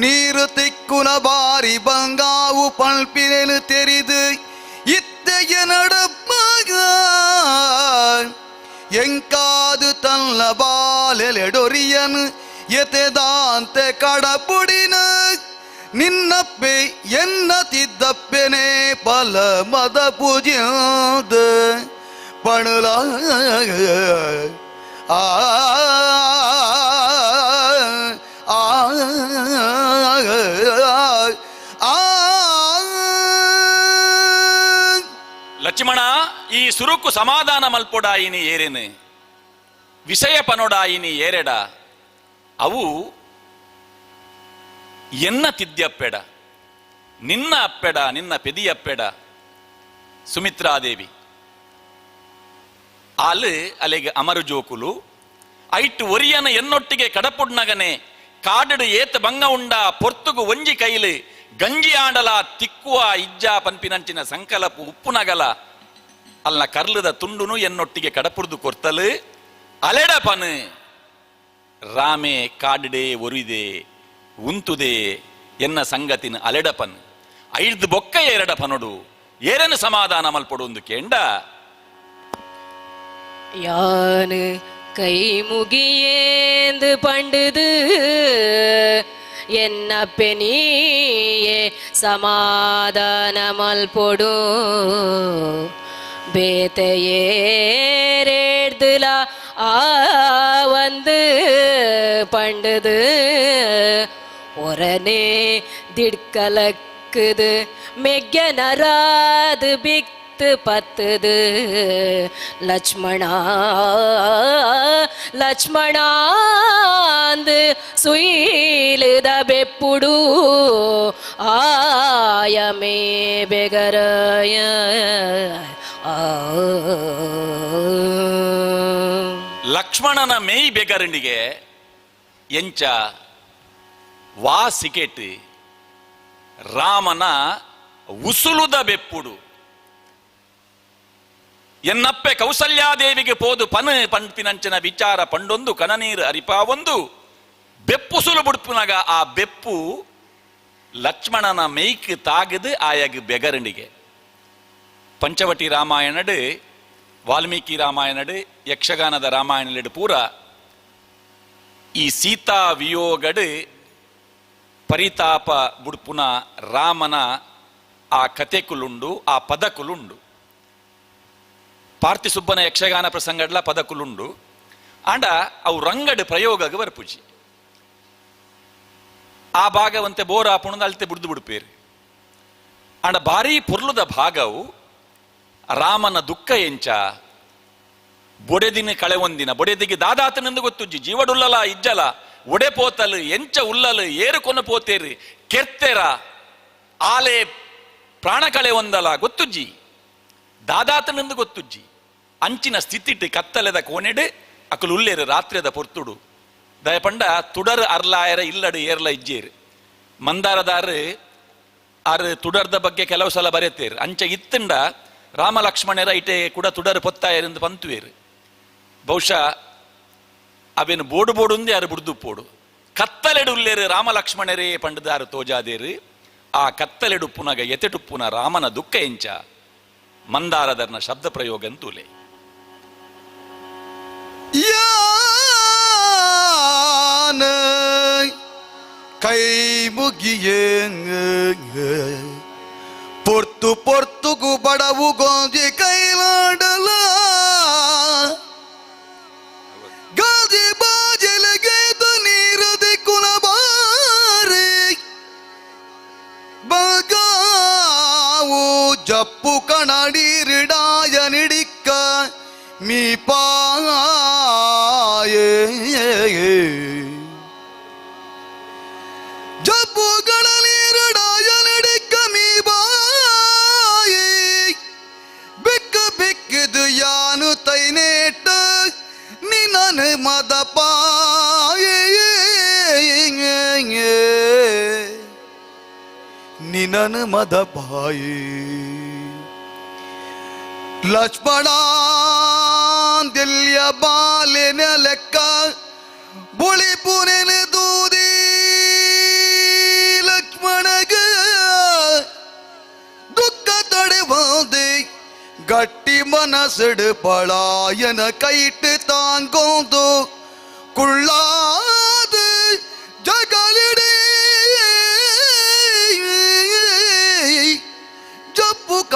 ನೀರು ತಿಕ್ಕುನ ಬಾರಿ ಬಂಗಾವು ಪಣ್ಪಿನೇನು தெரிது ಇತ್ತೆಯ ನಡಪ್ಪಾಗ ಎಂಕಾದು ತನ್ನ ಬಾಲೆಲೆಡೊರಿಯನು ಎತೆದಾಂತೆ ಕಡಪುಡಿನ ನಿನ್ನಪ್ಪೆ ಎನ್ನ ತಿದ್ದಪ್ಪೆನೆ ಪಲ ಮದ ಪೂಜ್ಯದ ಪಣಲ ಆ ಆ ಆ. ಲಕ್ಷ್ಮಣ, ಈ ಸುರುಕು ಸಮಾಧಾನ ಮಲ್ಪೊಡಾಯಿನಿ ಏರೇನು, ವಿಷಯ ಪನೊಡಾಯಿನಿ ಏರೆಡ, ಅವು ಎನ್ನ ತಿದ್ಯಪ್ಪೆಡ, ನಿನ್ನ ಅಪ್ಪೆಡ, ನಿನ್ನ ಪೆದಿಯಪ್ಪೆಡ ಸುಮಿತ್ರಾದೇವಿ ಆಲ್ ಅಲೆಗೆ ಅಮರು ಜೋಕುಲು ಐಟ್ ಒರಿಯನ ಎನ್ನೊಟ್ಟಿಗೆ ಕಡಪುಡ್ನಗನೆ ಕಾಡಡು ಏತ ಬಂಗ ಉಂಡ ಪೊರ್ತುಗು ಒಂಜಿ ಕೈಲು ಗಂಜಿ ಆಂಡಲ ತಿಕ್ಕುವ ಇಜ್ಜ ಪನ್ಪಿನಂಚಿನ ಸಂಕಲಪು ಉಪ್ಪುನಗಲ ಅಲ್ನ ಕರ್ಲದ ತುಂಡುನು ಎನ್ನೊಟ್ಟಿಗೆ ಕಡಪುರ್ದು ಕೊರ್ತಲು ಅಲೆಡ ಪನು ರಾಮೆ ಕಾಡಡೆ ಒರಿದೆ ಉಂತುದೆ ಎನ್ನ ಸಂಗತಿನ ಅಲೆಡಪನ್ ಐದು ಬೊಕ್ಕ ಎರಡ ಪನೊಡು ಏರನು ಸಮಾಧಾನ ಮಲ್ಪೊಡು ಒಂದು ಕೇಂಡ. ಯಾನು ಕೈ ಮುಗಿಯೇಂದು ಪಂಡುದು ಎನ್ನ ಪೆನಿಯೇ ಸಮಾಧಾನ ಮಲ್ಪೊಡು ಬೇತೆಯೇರೇಡ್ದುಲ ಆ வந்து பண்டுது ஒரனே திட்கலக்குது மெగ్గனராது பிக்து பத்துது லட்சுமணா லட்சுமணாந்து சுயிலுத ಬೆಪ್ಪುಡು ಆಯಮೇ ಬೆಗರಾಯ ಆ. ಲಕ್ಷ್ಮಣನ ಮೇಯ್ ಬೆಗರಂಡಿಗೆ ಎಂಚ ವಾ ಸಿಕೆಟ್ ರಾಮನ ಉಸುಲುದ ಬೆಪ್ಪುಡು ಎನ್ನಪ್ಪೆ ಕೌಸಲ್ಯಾದೇವಿಗೆ ಪೋದು ಪನ್ ಪಂಪಿನಂಚಿನ ವಿಚಾರ ಪಂಡೊಂದು ಕನನೀರು ಅರಿಪಾವೊಂದು ಬೆಪ್ಪುಸುಲು ಬುಡ್ಪುನಗ ಆ ಬೆಪ್ಪು ಲಕ್ಷ್ಮಣನ ಮೇಯ್ಕ್ ತಾಗದು ಆಯಗ್ ಬೆಗರಂಡಿಗೆ. ಪಂಚವಟಿ ರಾಮಾಯಣಡು, ವಾಲ್ಮೀಕಿ ರಾಮಾಯಣಡು, ಯಕ್ಷಗಾನದ ರಾಮಾಯಣಡು ಪೂರ ಈ ಸೀತಾ ವಿಯೋಗಡು ಪರಿತಾಪ ಬುಡ್ಪುನ ರಾಮನ ಆ ಕತೆಕುಲುಂಡು, ಆ ಪದಕುಲುಂಡು. ಪಾರ್ಥಿಸುಬ್ಬನ ಯಕ್ಷಗಾನ ಪ್ರಸಂಗಡ್ಲ ಪದಕುಲುಂಡು. ಆಂಡ ಅವು ರಂಗಡು ಪ್ರಯೋಗಗೆ ಬರ್ಪುಜಿ. ಆ ಭಾಗವಂತೆ ಬೋರ ಆಪುಣದ ಅಲ್ತೆ ಬುಡ್ದು ಬಿಡ್ಪೇರು. ಆಂಡ ಭಾರೀ ಪೊರ್ಲುದ ಭಾಗವು ರಾಮನ ದುಃಖ ಎಂಚ ಬೊಡೆದಿನ ಕಳೆವೊಂದಿನ ಬೊಡೆದಿಗೆ ದಾದಾತನೆಂದು ಗೊತ್ತುಜ್ಜಿ ಜೀವಡುಲ್ಲಲ ಇಜ್ಜಲ ಒಡೆ ಪೋತಲು ಎಂಚ ಉಲ್ಲಲು ಏರು ಕೊನ ಪೋತೇರು ಕೆರ್ತೆರ ಆಲೆ ಪ್ರಾಣ ಕಳೆ ಒಂದಲ ಗೊತ್ತುಜ್ಜಿ ದಾದಾತನೆಂದು ಗೊತ್ತುಜ್ಜಿ ಅಂಚಿನ ಸ್ಥಿತಿಟ್ಟು ಕತ್ತಲೆದ ಕೋಣೆಡು ಅಕಲು ಉಲ್ಲೇರು ರಾತ್ರಿದ ಪೊರ್ತುಡು ದಯಪಂಡ ತುಡರ್ ಅರ್ಲಾಯರ ಇಲ್ಲಡು ಏರ್ಲ ಇಜ್ಜೇರು ಮಂದಾರದಾರು ಆರು ತುಡರ್ದ ಬಗ್ಗೆ ಕೆಲವು ಸಲ ಬರೆತೇರು ಅಂಚ ಇತ್ತಂಡ ರಾಮ ಲಕ್ಷ್ಮಣರ ಇಟೆ ಕೂಡ ತುಡರ್ ಪೊತ್ತಾಯರೆಂದು ಪಂತುವೇರು. ಬಹುಶಃ ಅವೇನು ಬೋಡು ಬೋಡುಂದೆ ಆರು ಬುಡ್ದು ಪೋಡು ಕತ್ತಲೆಡು ಉಲ್ಲೇರು ರಾಮ ಲಕ್ಷ್ಮಣರೇ ಪಂಡದಾರು ತೋಜಾದೇರು. ಆ ಕತ್ತಲೆಡುಪ್ಪುನಗ ಎತೆಟುಪ್ಪುನ ರಾಮನ ದುಃಖ ಎಂಚ ಮಂದಾರದರ್ನ ಶಬ್ದ ಪ್ರಯೋಗ ಅಂತೂಲೆ. ಯಾನ ಕೈ ಮುಗಿಯೇ ಪೊರ್ತು ಪೊರ್ತುಗು ಬಡವು ಗೋಂಜಿ ಕೈಲಾಡಲ ಗಾಜಿ ಬಾಜಲಿಗೆ ನೀರದಿ ಕುಲಬಾರಿ ಬಗಾವು ಜಪ್ಪು ಕಣಡಿರಿಡಾಯ ನಿಡಿಕ್ಕ ಮೀಪಾಯೇ ಜಬ್ಬುಗಳ ನೀರಡಾಯ ನಿಡಿಕ್ಕ ಮೀಬಾಯೇ ಬೆಕ್ಕ ಬೆಕ್ಕದು ಯಾನು ತೈನೇಟ ನಿನ್ನನು ಮದಪಾಯೇ ನಿನ್ನನು ಮದಪಾಯೇ ಲಕ್ಷ್ಮಣ ದಿಲ್ಯ ಬಾಲಿನ ಲೆಕ್ಕ ಬುಳಿ ಪುನೆನ ದೂದಿ ಲಕ್ಷ್ಮಣಗ ದುಃಖ ತಡೆವಂದೆ ಗಟ್ಟಿ ಮನಸ್ಸಡು ಪಳಾಯನ ಕೈಟ್ ತಾಂಗೊಂದು ಕುಳ್ಳಾದು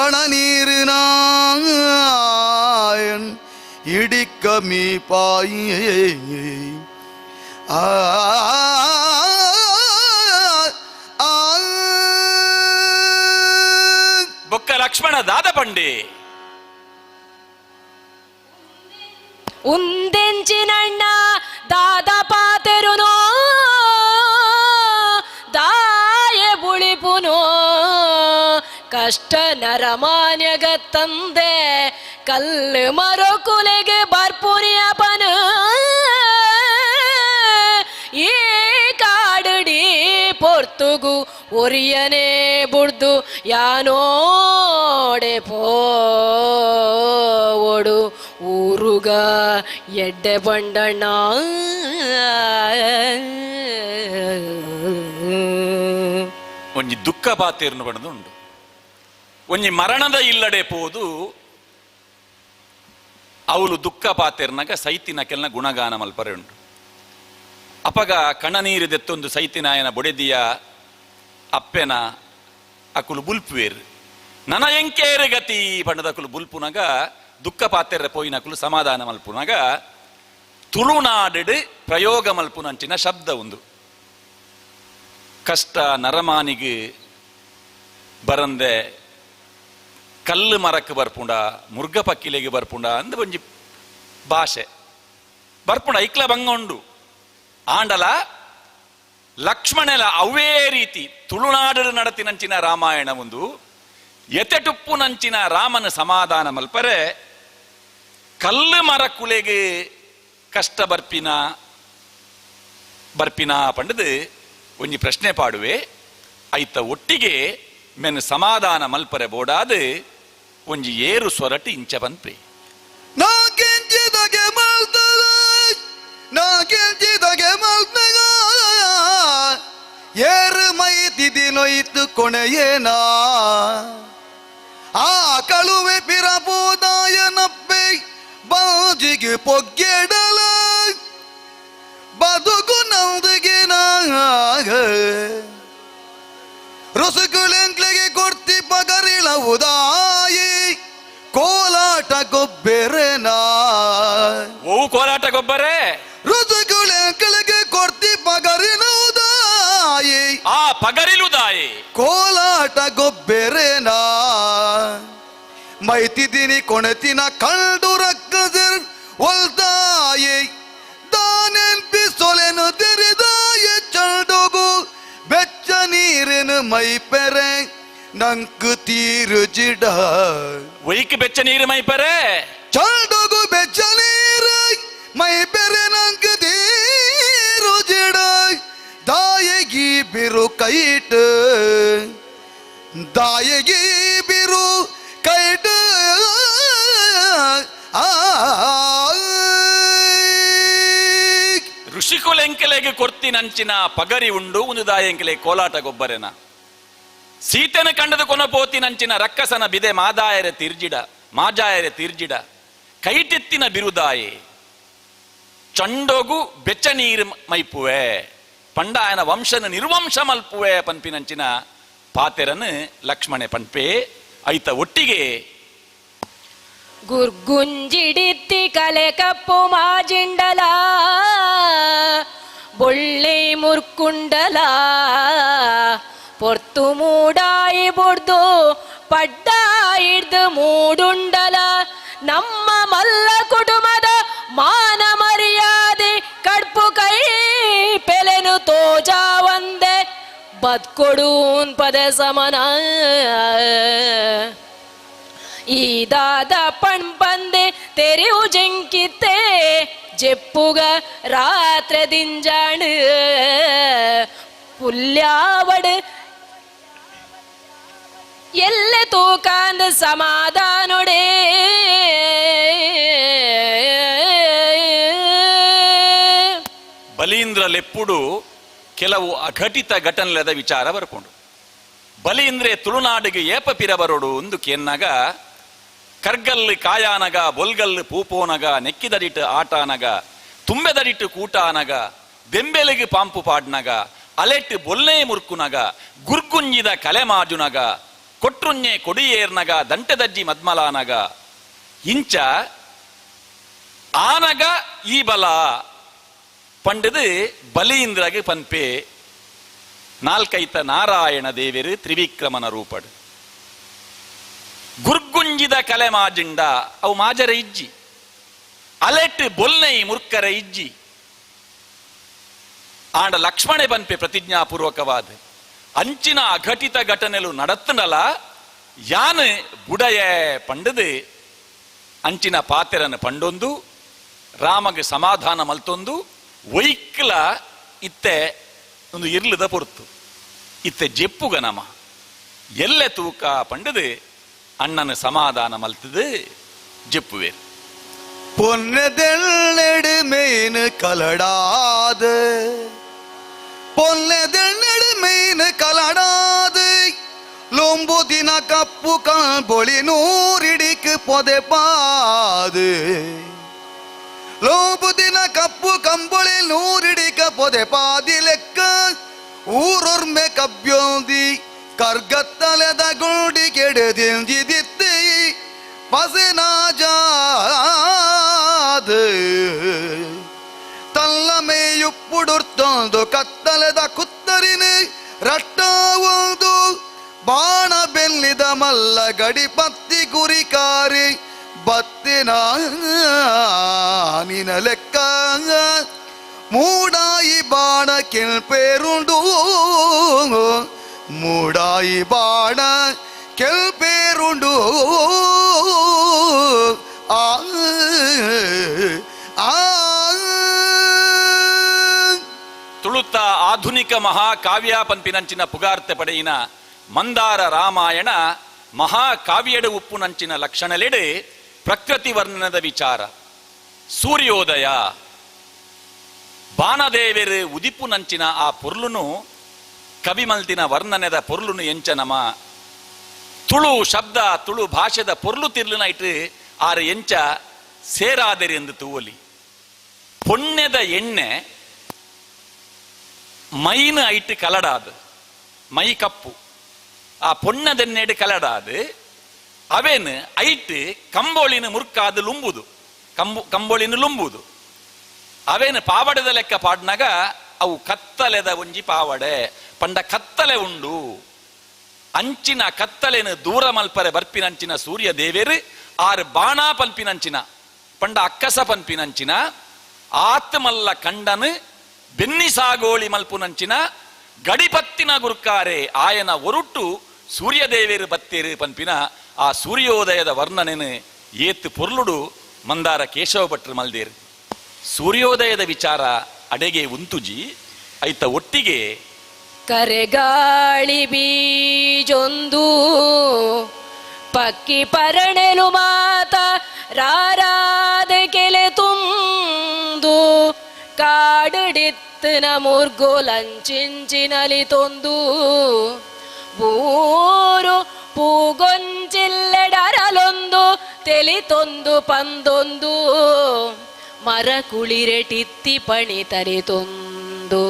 ಕಣನೀರಿನಾಯನ್ ಇಡಿಕ್ಕ ಮೀಪಾಯಿ ಆ ಬೊಕ್ಕ ಲಕ್ಷ್ಮಣ ದಾದ ಪಂಡೆ ಉಂದೆಂಚಿನಣ್ಣ ದಾದ ಪಾತೆರುನೋ ದಾಯ ಬುಳಿಪುನೋ ಕಷ್ಟ ನರಮಾನ್ಯಗ ತಂದೆ ಕಲ್ಲು ಮರಕುಲೆಗೆ ಬರ್ಪುನಿಯಪನ ಈ ಕಾಡುಡಿ ಪೊರ್ತುಗು ಒರಿಯನೇ ಬುಡ್ದು ಯಾನೋಡೆ ಪೋವೊಡು ಊರುಗ ಎಡ್ಡೆ ಬಂಡಣ್ಣ. ಒಂಜಿ ದುಃಖ ಪಾತೇರ್ನು ಪಡೆದು ಉಂಡು ಒಂಜಿ ಮರಣದ ಇಲ್ಲಡೆ ಪೋದು ಅವಳು ದುಃಖ ಪಾತೇರ್ನಾಗ ಸೈತಿನ ಕೆಲ್ನ ಗುಣಗಾನ ಮಲ್ಪರೆ ಉಂಟು. ಅಪಗ ಕಣನೀರು ದೆತ್ತೊಂದು ಸೈತಿನಾಯನ ಬೊಡೆದಿಯ ಅಪ್ಪೆನ ಅಕುಲು ಬುಲ್ಪುವೇರು ನನ ಎಂಕೇರು ಗತಿ ಪಂಡದ ಅಕುಲು ಬುಲ್ಪುನಗ ದುಃಖ ಪಾತೆರ ಪೋಯಿನಕುಲು ಸಮಾಧಾನ ಮಲ್ಪುನಗ ತುಳುನಾಡು ಪ್ರಯೋಗ ಮಲ್ಪುನಂಚಿನ ಶಬ್ದ ಒಂದು ಕಷ್ಟ ನರಮಾನಿಗೆ ಬರಂದೆ ಕಲ್ಲು ಮರಕ್ಕೆ ಬರ್ಪುಂಡ ಮುರ್ಗ ಪಕ್ಕಿಲೆಗೆ ಬರ್ಪುಂಡ ಅಂದ ಒಂಜಿ ಭಾಷೆ ಬರ್ಪುಂಡ ಐಕ್ಲ ಬಂಗ ಉಂಡು. ಆಂಡಲ ಲಕ್ಷ್ಮಣಲ ಅವೇ ರೀತಿ ತುಳುನಾಡು ನಡತಿನಂಚಿನ ರಾಮಾಯಣ ಒಂದು ಎತೆಟುಪ್ಪುನಂಚಿನ ರಾಮನ ಸಮಾಧಾನ ಮಲ್ಪರೆ ಕಲ್ಲು ಮರಕುಲೆಗೆ ಕಷ್ಟ ಬರ್ಪಿನ ಬರ್ಪಿನ ಪಂಡದು ಒಂಜಿ ಪ್ರಶ್ನೆ ಪಾಡುವೆ. ಐತ ಒಟ್ಟಿಗೆ ಮೆನ್ ಸಮಾಧಾನ ಮಲ್ಪರೆ ಬೋಡಾದು ಒಂಜಿ ಏರು ಸೊರಟು ಇಂಚ ಪನ್ಪೆ. ನಾ ಕೆಂಚಿದಗೆ ಮಲ್ತದ ನಾ ಕೆಂಚಿದಗೆ ಮಲ್ತಗ ಏರು ಮೈತಿದಿ ನೊಯ್ತು ಕೊಣೆಯೇನಾ ಆ ಕಳುವೆ ಪಿರಪೋದಾಯನಪ್ಪೆ ಬಾಜಿಗೆ ಪೊಗ್ಗೆಡಲ ಬದುಕು ನಂದಿಗೆ ನಾಗ ರುಸುಕುಳೆಂಕ್ಲೆಗೆ ಕೊಡ್ತಿ ಪಗರಿಳವುದಾಯಿ ಕೋಲಾಟ ಗೊಬ್ಬೆರೆನಾ ಓ ಕೋಲಾಟ ಗೊಬ್ಬರೇ ರುಸುಕುಳೆಂಕ್ಲೆಗೆ ಕೊಡ್ತಿ ಪಗರಿಳುದಾಯಿ ಆ ಪಗರಿಲುದಾಯಿ ಕೋಲಾಟ ಗೊಬ್ಬೆರೆನಾ ಮೈತಿದಿನಿ ಕೊಣತಿನ ಕಂಡು ರಕ್ಕದಿರ್ ಒಲ್ದಾಯಿ ದಾನೆನ್ಪಿ ಸೊಲೆನು ತೆರಿದಾಯ ಚಂಡುಗು ಬೆಚ್ಚ ನೀರಿನ ಮೈ ಪೆರೆ ನಂಕು ತೀರು ಜಿಡ ಒಯ್ಕ್ ಬೆಚ್ಚ ನೀರು ಮೈ ಪೆರೆ ಚಂಡುಗು ಬೆಚ್ಚ ನೀರು ಮೈ ಪೆರೆ ನಂಕು ತೀರು ಜಿಡ ದಾಯಗಿ ಬಿರು ಕೈಟ್ ದಾಯಗಿ ಬಿರು ಕೈಟ್ ಆ ಋಷಿಕುಲೆಂಕೆಲೆಗೆ ಕೊರ್ತಿನಂಚಿನ ಪಗರಿ ಉಂಡು ಒಂದು ದಾಯಂಕೆಲೆ ಕೋಲಾಟ ಗೊಬ್ಬರೆನ ಸೀತೆನ ಕಂಡದ ಕೊನಪೋತಿನಂಚಿನ ರಕ್ಕಸನ ಬಿದೆ ಮಾದಾಯರ ತಿರ್ಜಿಡ ಮಾಜಾಯರ ತಿರ್ಜಿಡ ಕೈಟೆತ್ತಿನ ಬಿರುದಾಯೆ ಚಂಡೋಗು ಬೆಚ್ಚ ನೀರು ಮೈಪುವೆ ಪಂಡಾಯನ ವಂಶನ ನಿರ್ವಂಶ ಮಲ್ಪುವೆ ಪನ್ಪಿನಂಚಿನ ಪಾತೆರನು ಲಕ್ಷ್ಮಣೆ ಪನ್ಪೆ ಐತ ಒಟ್ಟಿಗೆ ಗುರ್ಗುಂಜಿಡಿತ್ತಿ ಕಲೆ ಕಪ್ಪು ಮಾಜಿಂಡಲ ಬೊಳ್ಳೆ ಮುರ್ಕುಂಡಲ ಪೊರ್ತು ಮೂಡಾಯಿ ಬೊಡ್ದು ಪಡ್ಡ ಹಿಡ್ದು ಮೂಡುಂಡಲ ನಮ್ಮ ಮಲ್ಲ ಕುಟುಂಬದ ಮಾನ ಮರ್ಯಾದೆ ಕಡ್ಪು ಕೈ ಪೆಲೆನು ತೋಜಾವಂದೆ ಬದ್ಕೊಡೂನ್ ಪದ ಸಮನ ಈ ದಾದ ಪಣ್ಪಂದೆ ತೆರೆವು ಜಂಕಿತ್ತೆ ಜೆಪ್ಪುಗ ರಾತ್ರಿ ದಿಂಜಾಣು ಪುಲ್ಯಾವಡು ಎಲ್ಲ ತೂಕಾಂದ ಸಮಾಧಾನೊಡೆ ಬಲೀಂದ್ರ ಲೆಪ್ಪುಡು ಕೆಲವು ಅಘಟಿತ ಘಟನೆಲದ ವಿಚಾರ ಬರ್ಕೊಂಡು ಬಲೀಂದ್ರೆ ತುಳುನಾಡಿಗೆ ಏಪ ಪಿರಬರೋಡು ಒಂದು ಕೇನ್ನಾಗ ಕರ್ಗಲ್ಲು ಕಾಯಾನಗ ಬೊಲ್ಗಲ್ಲು ಪೂಪೋನಗ ನೆಕ್ಕಿದಡಿಟ್ಟು ಆಟಾನಗ ತುಂಬೆದಡಿಟ್ಟು ಕೂಟಾನಗ ದೆಂಬೆಲಿಗೆ ಪಾಂಪು ಪಾಡ್ನಗ ಅಲೆಟ್ಟು ಬೊಲ್ನೇ ಮುರ್ಕುನಗ ಗುರ್ಗುಂಜಿದ ಕಲೆ ಮಾಜುನಗ ಕೊಟ್ರುಂಜೆ ಕೊಡಿಯೇರ್ನಗ ದಂಟೆದಜ್ಜಿ ಮದ್ಮಲಾನಗ ಇಂಚ ಆನಗ ಈ ಬಲ ಪಂಡದು ಬಲೀಂದ್ರಗೆ ಪನ್ಪೆ ನಾಲ್ಕೈತ ನಾರಾಯಣ ದೇವರು ತ್ರಿವಿಕ್ರಮನ ರೂಪಡು. ಗುರ್ಗುಂಜಿದ ಕಲೆ ಮಾಜಿಂಡ ಅವು ಮಾಜರ ಇಜ್ಜಿ, ಅಲೆಟ್ ಬೊಲ್ನೈ ಮುರ್ಕರ ಇಜ್ಜಿ. ಆಂಡ ಲಕ್ಷ್ಮಣೆ ಪನ್ಪೆ ಪ್ರತಿಜ್ಞಾಪೂರ್ವಕವಾದ ಅಂಚಿನ ಅಘಟಿತ ಘಟನೆಲು ನಡತ್ತನಲ ಯಾನ್ ಬುಡಯ ಪಂಡದು ಅಂಚಿನ ಪಾತೆರನ್ನು ಪಂಡೊಂದು ರಾಮಗೆ ಸಮಾಧಾನ ಮಲ್ತೊಂದು ವೈಕ್ಲ ಇತ್ತೆ ಒಂದು ಇರ್ಲದ ಪೊರ್ತು ಇತ್ತೆ ಜೆಪ್ಪುಗ ನಮ ಎಲ್ಲೆ ತೂಕ ಪಂಡದು ಅಣ್ಣನ ಸಮಾಧಾನ ಮಲ್ತದು ಜೆಪ್ಪುವೇರು. பொன்னதெண்ணெடுமேனு கலடாது, பொன்னதெண்ணெடுமேனு கலடாது, லொம்புதின கப்பு காம்பொழி நூறிடிக்கு பொதைப்பாது, லோம்புதின கப்பு கம்பொழி நூறிடிக்க பொதைப்பாதி லெಕ್ಕ ಊರೊರ್ಮೆ ಕಬ್ಯೋಂದಿ ಕರ್ಗತ್ತಲೆದ ಗುಂಡಿ ಕೆಡೆದಿಂಜಿದಿತ್ತಿ ಪಸಿನಾಜಾದು ತಲ್ಲಮೇಯುಪ್ಪುಡುರ್ತೊಂದು ಕತ್ತಲೆದ ಕುತ್ತರಿನ ರಟ್ಟ ಒಂದು ಬಾಣ ಬೆಲ್ಲಿದ ಮಲ್ಲ ಗಡಿ ಪತ್ತಿ ಗುರಿಕಾರಿ ಬತ್ತಿನ ನಿನ ಲೆಕ್ಕ ಮೂಡಾಯಿ ಬಾಣ ಕೆಲ್ಪೇರುಂಡು, ಮೂಡಾಯಿ ಬಾಣ ಕೆಲ್ಪೇರುಂಡು. ಆ ಆ ತುಳುತ್ತ ಆಧುನಿಕ ಮಹಾಕಾವ್ಯ ಪನ್ಪಿನಂಚಿನ ಪುಗಾರ್ತೆ ಪಡೆಯಿನ ಮಂದಾರ ರಾಮಾಯಣ ಮಹಾಕಾವ್ಯಡ ಉಪ್ಪುನಂಚಿನ ಲಕ್ಷಣಲೆಡೆ ಪ್ರಕೃತಿ ವರ್ಣನದ ವಿಚಾರ. ಸೂರ್ಯೋದಯ ಬಾಣದೇವೆರು ಉದಿಪುನಂಚಿನ ಆ ಪೊರ್ಲುನು ಕವಿಮಲ್ತಿನ ವರ್ಣನೆದ ಪೊರ್ಲುನು ಎಂಚ ನಮ ತುಳು ಶಬ್ದ ತುಳು ಭಾಷೆದ ಪೊರ್ಲು ತಿರ್ಲುನ ಇಟ್ಟು ಆರು ಎಂಚ ಸೇರಾದೆರಿ ಎಂದು ತೂವಲಿ. ಪೊಣ್ಣೆದ ಎಣ್ಣೆ ಮೈನ ಐಟ್ ಕಲಡಾದು ಮೈ ಕಪ್ಪು ಆ ಪೊಣ್ಣದೆಣ್ಣೆಡು ಕಲಡಾದು ಅವೇನು ಐಟ್ ಕಂಬೋಳಿನ ಮುರ್ಕಾದು ಲುಂಬುದು ಕಂಬೋಳಿನ ಲುಂಬುದು ಅವೇನು ಪಾವಡೆದ ಲೆಕ್ಕ ಪಾಡ್ನಾಗ ಅವು ಕತ್ತಲೆದ ಒಂಜಿ ಪಾವಡೆ ಪಂಡ ಕತ್ತಲೆ ಉಂಡು. ಅಂಚಿನ ಕತ್ತಲೆನು ದೂರ ಮಲ್ಪರೆ ಬರ್ಪಿನಂಚಿನ ಸೂರ್ಯ ದೇವೇರು ಆರು ಬಾಣ ಪಲ್ಪಿನಂಚಿನ ಪಂಡ ಅಕ್ಕಸ ಪನ್ಪಿನಂಚಿನ ಆತ್ಮಲ್ಲ ಕಂಡನು ಬೆನ್ನಿ ಸಾಗೋಳಿ ಮಲ್ಪುನಂಚಿನ ಗಡಿಪತ್ತಿನ ಗುರುಕಾರೆ ಆಯನ ಒರುಟ್ಟು ಸೂರ್ಯದೇವೇರು ಬತ್ತೇರು ಪನ್ಪಿನ ಆ ಸೂರ್ಯೋದಯದ ವರ್ಣನೆನು ಏತ್ ಪೊರ್ಲುಡು ಮಂದಾರ ಕೇಶವ ಭಟ್ರು ಮಲ್ದೇರು. ಸೂರ್ಯೋದಯದ ವಿಚಾರ ಅಡೆಗೆ ಉಂತುಜಿ ಐತ ಒಟ್ಟಿಗೆ ಕರೆಗಾಳಿ ಬೀಜೊಂದು ಪಕ್ಕಿ ಪರಣೆಲು ಮಾತ ರಾರಾದ ಕೆಲೆ ತುಂದು ಕಾಡಿಡಿತ್ತಿನ ಮುರ್ಗೋಲಂಚಿಂಚಿನಲಿ ತೊಂದು ಬೂರು ಪೂಗೊಂಚಿಲ್ಲೆಡರಲೊಂದು ತೆಲಿತೊಂದು ಪಂದೊಂದು ಮರ ಕುಳಿರೆಟಿತ್ತಿ ಪಣಿ ತರಿತೊಂದು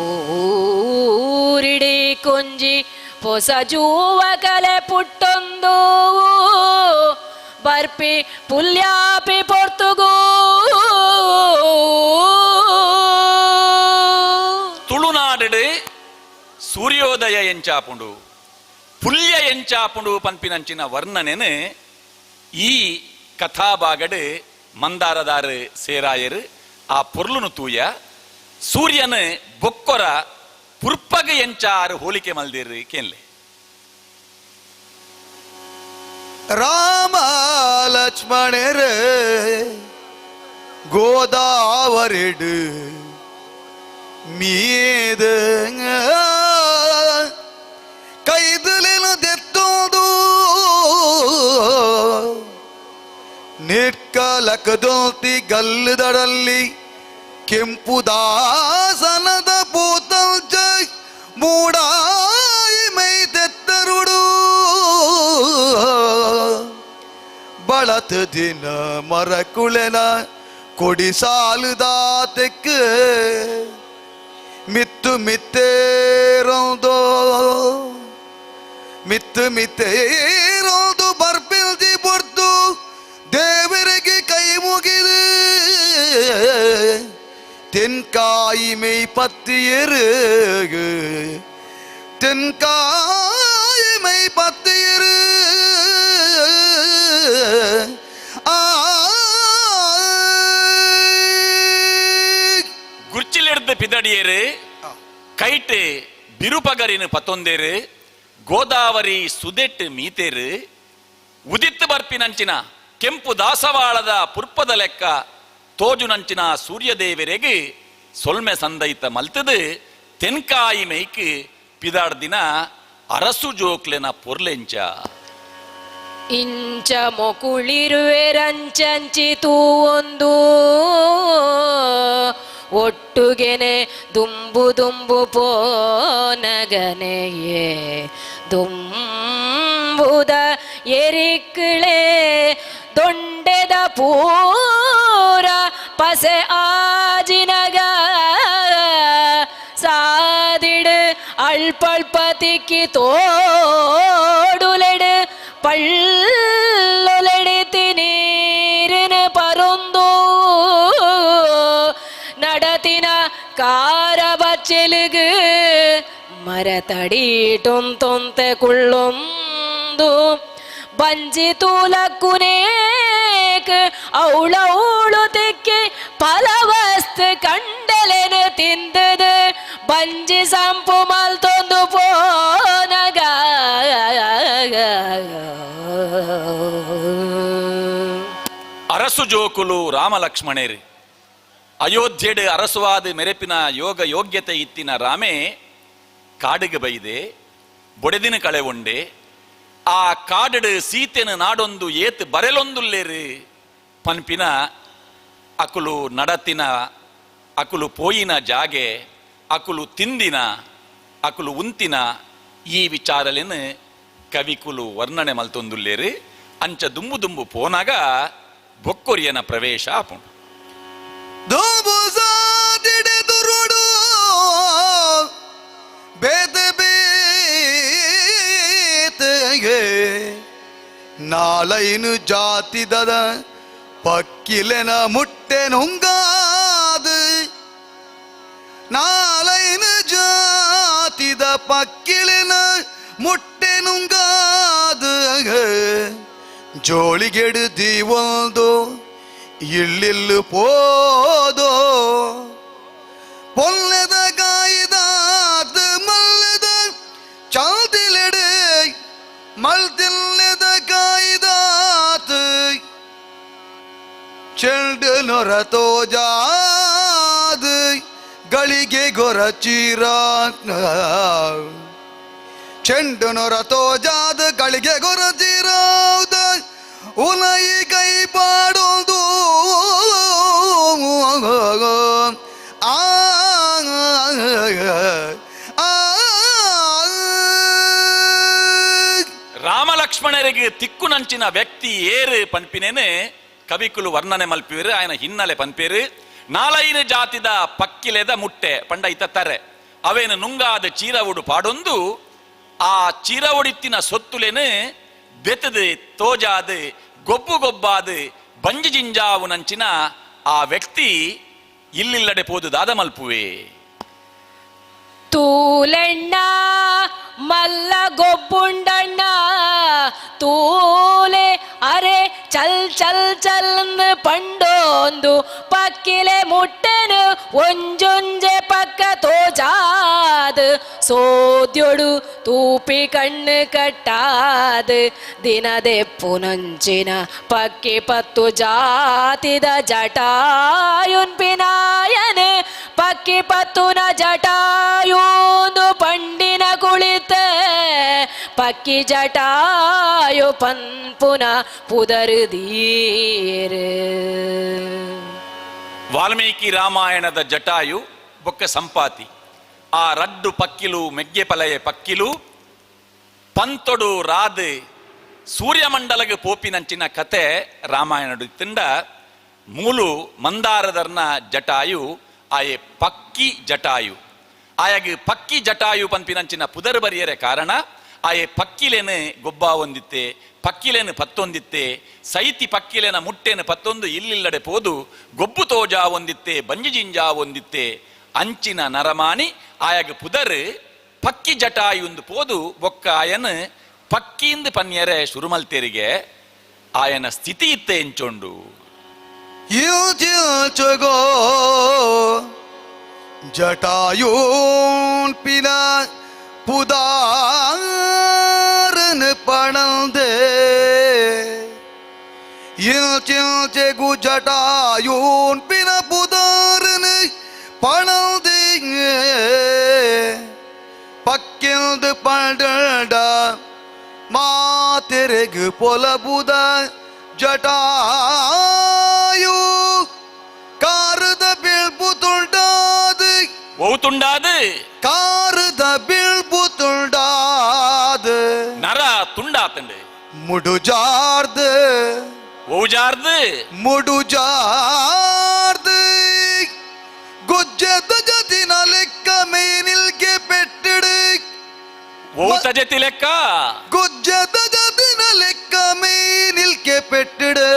ಊರಿಡಿ ಕೊಂಜಿ ಹೊಸ ಜೂವ ಕಲೆ ಪುಟ್ಟೊಂದು ಬರ್ಪಿ ಪುಲ್ಯಾಪಿ ಪೊರ್ತುಗೂ. ತುಳುನಾಡು ಸೂರ್ಯೋದಯ ಎಂಚಾಪುಂಡು ಪುಲ್ಯ ಎಂಚಾಪುಂಡು ಪನ್ಪಿನಂಚಿನ ವರ್ಣನೆನು ಈ ಕಥಾಭಾಗಡು ಮಂದಾರದಾರು ಸೇರಾಯರು. ಆ ಪೊರ್ಲುನು ತೂಯ ಸೂರ್ಯನ ಬೊಕ್ಕೊರ ಪುರ್ಪಗ ಎಂಚಾರು ಹೋಲಿಕೆ ಮಲ್ದಿರು ಕೇನ್ಲೆ. ರಾಮ ಲಕ್ಷ್ಮಣರ ಗೋದಾವರಿಡು ಮೀದ ಕೈದಲೆನು ದೆತ್ತೋದು ನಿಟ್ಕಲಕದೋತಿ ಗಲ್ಲದಡಲ್ಲಿ ಕೆಂಪು ದಾಸನದ ಪೂತಂಚ ಮೂಡಾಯಿ ಮೈ ತೆತ್ತರುಡು ಬಳತ ದಿನ ಮರಕುಳೆನ ಕೊಡಿಸಾಲುದಾತೆಕ್ ಮಿತ್ತು ಮಿತ್ತೇರೊಂದೋ ಮಿತ್ತು ಮಿತ್ತೇರೋದು ಬರ್ಪಿಲ್ದಿ ಬೊರ್ದು ದೇವರಿಗೆ ಕೈ ಮುಗಿದು தென்காய் மெய் பத்தியரு தென்காய் மெய் பத்தியரு ಗುರ್ಚಿಲೆಡ್ದು ಪಿದಡಿಯೇರು ಕೈಟ್ ಬಿರುಪಗರಿನ ಪತ್ತೊಂದೇರು ಗೋದಾವರಿ ಸುದೆಟ್ ಮೀತೇರು ಉದಿತ್ತು ಬರ್ಪಿನಂಚಿನ ಕೆಂಪು ದಾಸವಾಳದ ಪುರ್ಪದ ಲೆಕ್ಕ ತೋಜುನಂಚಿನ ಸೂರ್ಯದೇವರೆಗೆ ಸೊಲ್ಮೆ ಸಂದೈತ ಮಲ್ತದು ತೆನ್ಕಾಯಿ ಮೈಕ್ ಪಿದಾಡ್ದಿನ ಅರಸು ಜೋಕ್ಲೆನ ಪೊರ್ಲೆಂಚ. ಇಂಚ ಮೊಕುಳಿರುವೆರಂಚಂಚಿ ತೂವೊಂದು ಒಟ್ಟುಗೆನೆ ದುಂಬು ದುಂಬು ಪೋನಗನೆಯೇ ದುಂಬುದ ಎರಿಕ್ಳೆ ದೊಂಡೆದ ಪೂರ ಪಸೆ ಆಜಿನಗ ಸಾದಿಡು ಅಳ್ಪಳ್ಪ ತಿಕ್ಕಿ ತೋಡುಲೆಡು ಪಳ್ಳೊಲೆಡಿತಿ ನೀರಿನ ಪರೊಂದು നടത്തിന കാരവച്ചെലുക് മരതടീട്ടും തൊന്തെ കുള്ളുന്തു ಬಂಜಿ ತೂಲಕ್ಕುನೇಕ್ ಔಳೌಳು ತಿಕ್ಕಿ ಫಲವಸ್ತು ಕಂಡಲೆನು ತಿಂದದು ಬಂಜಿ ಸಂಪು ಮಲ್ತೊಂದು ಪೋನಗ. ಅರಸು ಜೋಕುಲು ರಾಮಲಕ್ಷ್ಮಣೇರು ಅಯೋಧ್ಯೆಡು ಅರಸುವಾದ ಮೆರೆಪಿನ ಯೋಗ ಯೋಗ್ಯತೆ ಇತ್ತಿನ ರಾಮೆ ಕಾಡಿಗೆ ಬೈದೆ ಬೊಡೆದಿನ ಕಳೆ ಉಂಡೆ ಆ ಕಾಡಡು ಸೀತೆನ ನಾಡೊಂದು ಏತ್ ಬರೆಲೊಂದುಲ್ಲೇರು ಪನ್ಪಿನ ಅಕುಲು ನಡತಿನ ಅಕುಲು ಪೋಯಿನ ಜಾಗೆ ಅಕುಲು ತಿಂದಿನ ಅಕುಲು ಉಂತಿನ ಈ ವಿಚಾರಲೇನು ಕವಿಕುಲು ವರ್ಣನೆ ಮಲ್ತೊಂದುಲ್ಲೇರು. ಅಂಚ ದುಂಬು ದುಂಬು ಪೋನಾಗ ಬೊಕ್ಕೊರಿಯನ ಪ್ರವೇಶ ಆಪುಂಡು. ದುಂಬು ಸಾದಿಡೆದುರುಡು ಬೇತೆ ಬೇತೆಗೆ ನಾಲೈನು ಜಾತಿದದ ಪಕ್ಕಿಲೆನ ಮುಟ್ಟೆ ನುಂಗಾದು ನಾಲೈನು ಜಾತಿದ ಪಕ್ಕಿಲೆನ ಮುಟ್ಟೆ ನುಂಗಾದು ಜೋಳಿಗೆಡು ದೀವೊಂದು ಇಳ್ಳಿಲ್ಲು ಪೋದೋ பொல்லத காய்தாது மல்லத சாதிலெடு மல்தில்லத காய்தாத்து ಚೆಂಡು ನೊರ ತೋಜಾದು ಗಳಿಗೆ ಗೊರಚೀರ ಚೆಂಡು ನೊರ ತೋಜಾದ ಗಳಿಗೆ ಗೊರಚೀರಾದ ಉಲೈ ಕೈ ಪಾಡೋದು ಆ ರಾಮಲಕ್ಷ್ಮಣರಿಗೆ ತಿಕ್ಕುನಂಚಿನ ವ್ಯಕ್ತಿ ಏರು ಪನ್ಪಿನೇನೆ ಕವಿಕುಲು ವರ್ಣನೆ ಮಲ್ಪಿವರು ಆಯನ ಹಿನ್ನೆಲೆ ಪನ್ಪೇರು. ನಾಲೈನ ಜಾತಿದ ಪಕ್ಕಿಲೆದ ಮುಟ್ಟೆ ಪಂಡ ಇತ ತರೆ ಅವೇನು ನುಂಗಾದ ಚೀರವುಡು ಪಾಡೊಂದು ಆ ಚೀರವುಡಿತ್ತಿನ ಸೊತ್ತುಲೇನು ಬೆತ್ತದು ತೋಜಾದು ಗೊಬ್ಬು ಗೊಬ್ಬಾದು ಬಂಜಿ ಜಿಂಜಾವು ನಂಚಿನ ಆ ವ್ಯಕ್ತಿ ಇಲ್ಲಿಲ್ಲಡೆ ಪೋದು ದಾದ ಮಲ್ಪುವೆ. ತೂಲೆಣ್ಣ ಮಲ್ಲ ಗೊಬ್ಬುಂಡಣ್ಣ ತೂಲೆ ಅರೆ ಚಲ್ ಚಲ್ ಚಲ್ ಪಂಡೊಂದು ಪಕ್ಕಿಲೆ ಮುಟ್ಟೆನು ಒಂಜೊಂಜೆ ಪಕ್ಕ ತೋಜಾದು ಸೋದ್ಯೊಡು ತೂಪಿ ಕಣ್ಣು ಕಟ್ಟಾದು ದಿನದೆಪ್ಪುನಂಚಿನ ಪಕ್ಕಿ ಪತ್ತು ಜಾತಿದ ಜಟಾಯುನ್ ಪಿನಾಯನು ಪಕ್ಕಿ ಪತ್ತುನ ಜಟಾಯೂಂದು ಪಂಡಿನ ಕುಳಿತ ಪಕ್ಕಿ ಜಟಾಯು ಪನ್ಪುನ ಪುದರುದೀರು. ವಾಲ್ಮೀಕಿ ರಾಮಾಯಣದ ಜಟಾಯು ಬೊಕ್ಕ ಸಂಪಾತಿ ಆ ರಡ್ಡು ಪಕ್ಕಿಲು ಮೆಗ್ಗೆ ಪಲಯ ಪಕ್ಕಿಲು ಪಂತೊಡು ರಾದ್ ಸೂರ್ಯಮಂಡಲಗೆ ಪೋಪಿನಂಚಿನ ಕತೆ ರಾಮಾಯಣಡು ತಿಂಡ ಮೂಲು ಮಂದಾರದರ್ನ ಜಟಾಯು ಆಯೆ ಪಕ್ಕಿ ಜಟಾಯು ಆಯಾಗ ಪಕ್ಕಿ ಜಟಾಯು ಪನ್ಪಿನಂಚಿನ ಪುದರ್ ಬರಿಯರೆ ಕಾರಣ ಆಯೆ ಪಕ್ಕಿಲೇನು ಗೊಬ್ಬ ಹೊಂದಿತ್ತೆ, ಪಕ್ಕಿಲೇನು ಪತ್ತೊಂದಿತ್ತೆ, ಸೈತಿ ಪಕ್ಕಿಲೇನ ಮುಟ್ಟೆನು ಪತ್ತೊಂದು ಇಲ್ಲಿಲ್ಲಡೆ ಪೋದು ಗೊಬ್ಬು ತೋಜಾ ಹೊಂದಿತ್ತೆ, ಬಂಜಿ ಜಿಂಜಾ ಹೊಂದಿತ್ತೆ. ಅಂಚಿನ ನರಮಾನಿ ಆಯಾಗ ಪುದರ್ ಪಕ್ಕಿ ಜಟಾಯುಂದು ಪೋದು ಬೊಕ್ಕ ಆಯನ ಪಕ್ಕಿಂದ ಪನ್ಯರೆ ಶುರುಮಲ್ತೇರಿಗೆ ಆಯನ ಸ್ಥಿತಿ ಇತ್ತೆ ಎಂಚೊಂಡು. ಇಲ್ಚಿಲ್ಚಗೋ ಜಟಾಯೂನ್ ಪಿನ ಪುದಾರನ್ ಪಣಂದೆ ಇಲ್ಚಿಲ್ಚೆಗು ಜಟಾಯೂನ್ ಪಿನ ಪುದಾರನ್ ಪಣಂದೆ ಪಕ್ಕಿಲ್ದು ಪಂಡ ಮಾತೆರೆಗು ಪೊಲಬುದ ಜಟಾಯು ಕಾರದ ಬೀಳ್ಪು ತುಂಡಾದ ಒವು ತುಂಡಾದ, ಕಾರದ ಬೀಳ್ಪು ತುಂಡಾದ ನರ ತುಂಡಾತಂಡು ಮುಡುಜಾರ್ದ ಒವು ಜಾರ್ದು ಮುಡುಜಾರ್ದ ಗುಜ್ಜದ ಜತಿನ ಲೆಕ್ಕ ಮೇನಿಲ್ಗೆ ಪೆಟ್ಟಿಡು ಒವು ತಜತಿ ಲೆಕ್ಕ ಗುಜ್ಜದ ಜತಿನ ಲೆಕ್ಕ ಮೇನಿಲ್ಗೆ ಪೆಟ್ಟಿಡು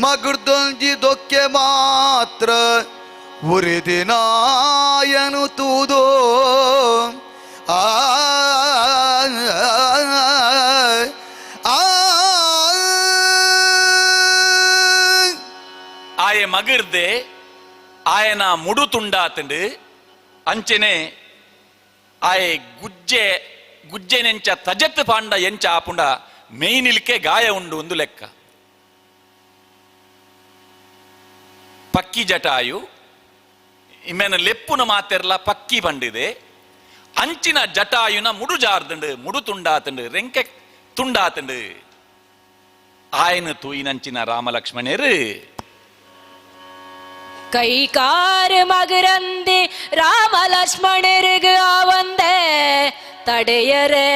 ಮಗುರ್ದೊಂಜಿ ದೊಕ್ಕೆ ಮಾತ್ರ ಉರಿದಿನಾಯನು ತೂದೋ ಆ ಆ ಆಯೆ ಮಗಿರ್ದೆ ಆಯನ ಮುಡು ತುಂಡಾತಂಡು ಅಂಚೆನೆ ಆಯೆ ಗುಜ್ಜೆ ಗುಜ್ಜೆನೆಂಚ ತಜತ್ ಪಾಂಡ ಎಂಚ ಆಪುಂಡ ಮೇಯ್ನಿಲ್ಕೆ ಗಾಯ ಉಂಡು ಒಂದು ಲೆಕ್ಕ. ಪಕ್ಕಿ ಜಟಾಯು ಇಮ್ಮೆನ ಲೆಪ್ಪುನ ಮಾತೆರ್ಲ ಪಕ್ಕಿ ಬಂಡಿದೆ ಅಂಚಿನ ಜಟಾಯುನ ಮುಡು ಜಾರ್ದುಂಡು ಮುಡು ತುಂಡಾತಂಡು ರೆಂಕೆ ತುಂಡಾತಂಡು ಆಯನ ತೂಯಿನಂಚಿನ ರಾಮಲಕ್ಷ್ಮಣರು ಕೈಕಾರು ಮಗುರಂದಿ ರಾಮ ಲಕ್ಷ್ಮಣರಿಗೆ ಆವಂದೆ ತಡೆಯರೆ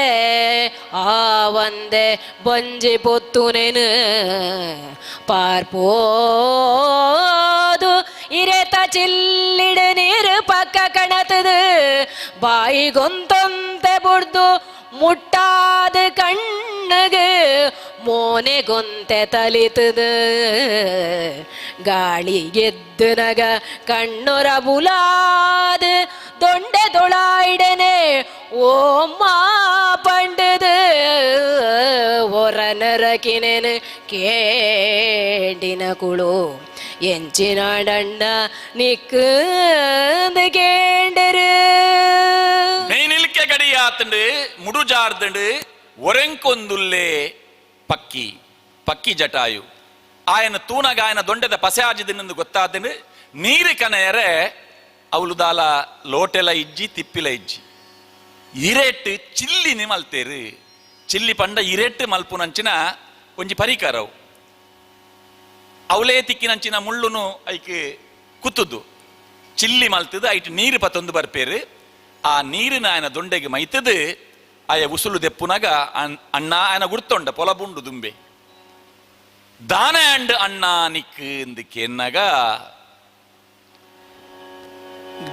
ಆವಂದೆ ಬೊಂಜಿ ಪೊತ್ತುನೆನು ಪಾರ್ಪೋದು ಇರೆತ ಚಿಲ್ಲಿಡು ನೀರು ಪಕ್ಕ ಕಣತದು ಬಾಯಿಗೊಂತೊಂತೆ ಬುಡ್ದು ಮುಟ್ಟಾದ ಕಣ್ಣುಗು ಮೋನೆಗೊಂತೆ ತಲಿತದು ಗಾಳಿ ಗೆದ್ದು ನಗ ಕಣ್ಣೊರ ಬುಲಾದ ದೊಂಡೆ ದೊಳಾಯಿಡನೆ ಓಮ್ಮ ಪಂಡದು ಒರನರಕಿನೆನು ಕೇಂಡಿನ ಕುಳು ಎಂಚಿನಾಡಣ್ಣ ನಿಕ್ಕು ಕೇಂಡರು. மெய்நில்க கடியாத்துண்டு ಮುಡುಜಾರ್ದುಂಡು ಒರೆಂಕೊಂದುಲ್ಲೇ ಪಕ್ಕಿ ಪಕ್ಕಿ ಜಟಾಯು ಆಯನ ತೂನಗ ಆಯನ ದೊಂಡೆದ ಪಸೆ ಆಜಿದಿನೆಂದು ಗೊತ್ತಾತಂಡು ನೀರು ಕನೆಯರೆ ಅವಳುದಾಲ ಲೋಟೆಲ ಇಜ್ಜಿ ತಿಪ್ಪಿಲ ಇಜ್ಜಿ ಇರೇಟ್ ಚಿಲ್ಲಿನಿ ಮಲ್ತೇರು ಚಿಲ್ಲಿ ಪಂಡ ಇರೇಟ್ ಮಲ್ಪುನಂಚಿನ ಒಂಜಿ ಪರಿಕರವು ಅವಲೇ ತಿಕ್ಕಿನಂಚಿನ ಮುಳ್ಳುನು ಐಕ್ ಕುತ್ತುದು ಚಿಲ್ಲಿ ಮಲ್ತದು ಐಟ್ ನೀರು ಪತ್ತೊಂದು ಬರ್ಪೇರು ಆ ನೀರಿನ ಆಯನ ದೊಂಡೆಗೆ ಮೈತದು ಆಯ ಉಸುಲು ದೆಪ್ಪುನಗ ಅಣ್ಣ ಆಯನ ಗುರ್ತೊಂಡ ಪೊಲಬುಂಡು ದುಂಬೆ ದಾನ ಅಂಡ್ ಅಣ್ಣ ನಿಕ್ ಇಂದು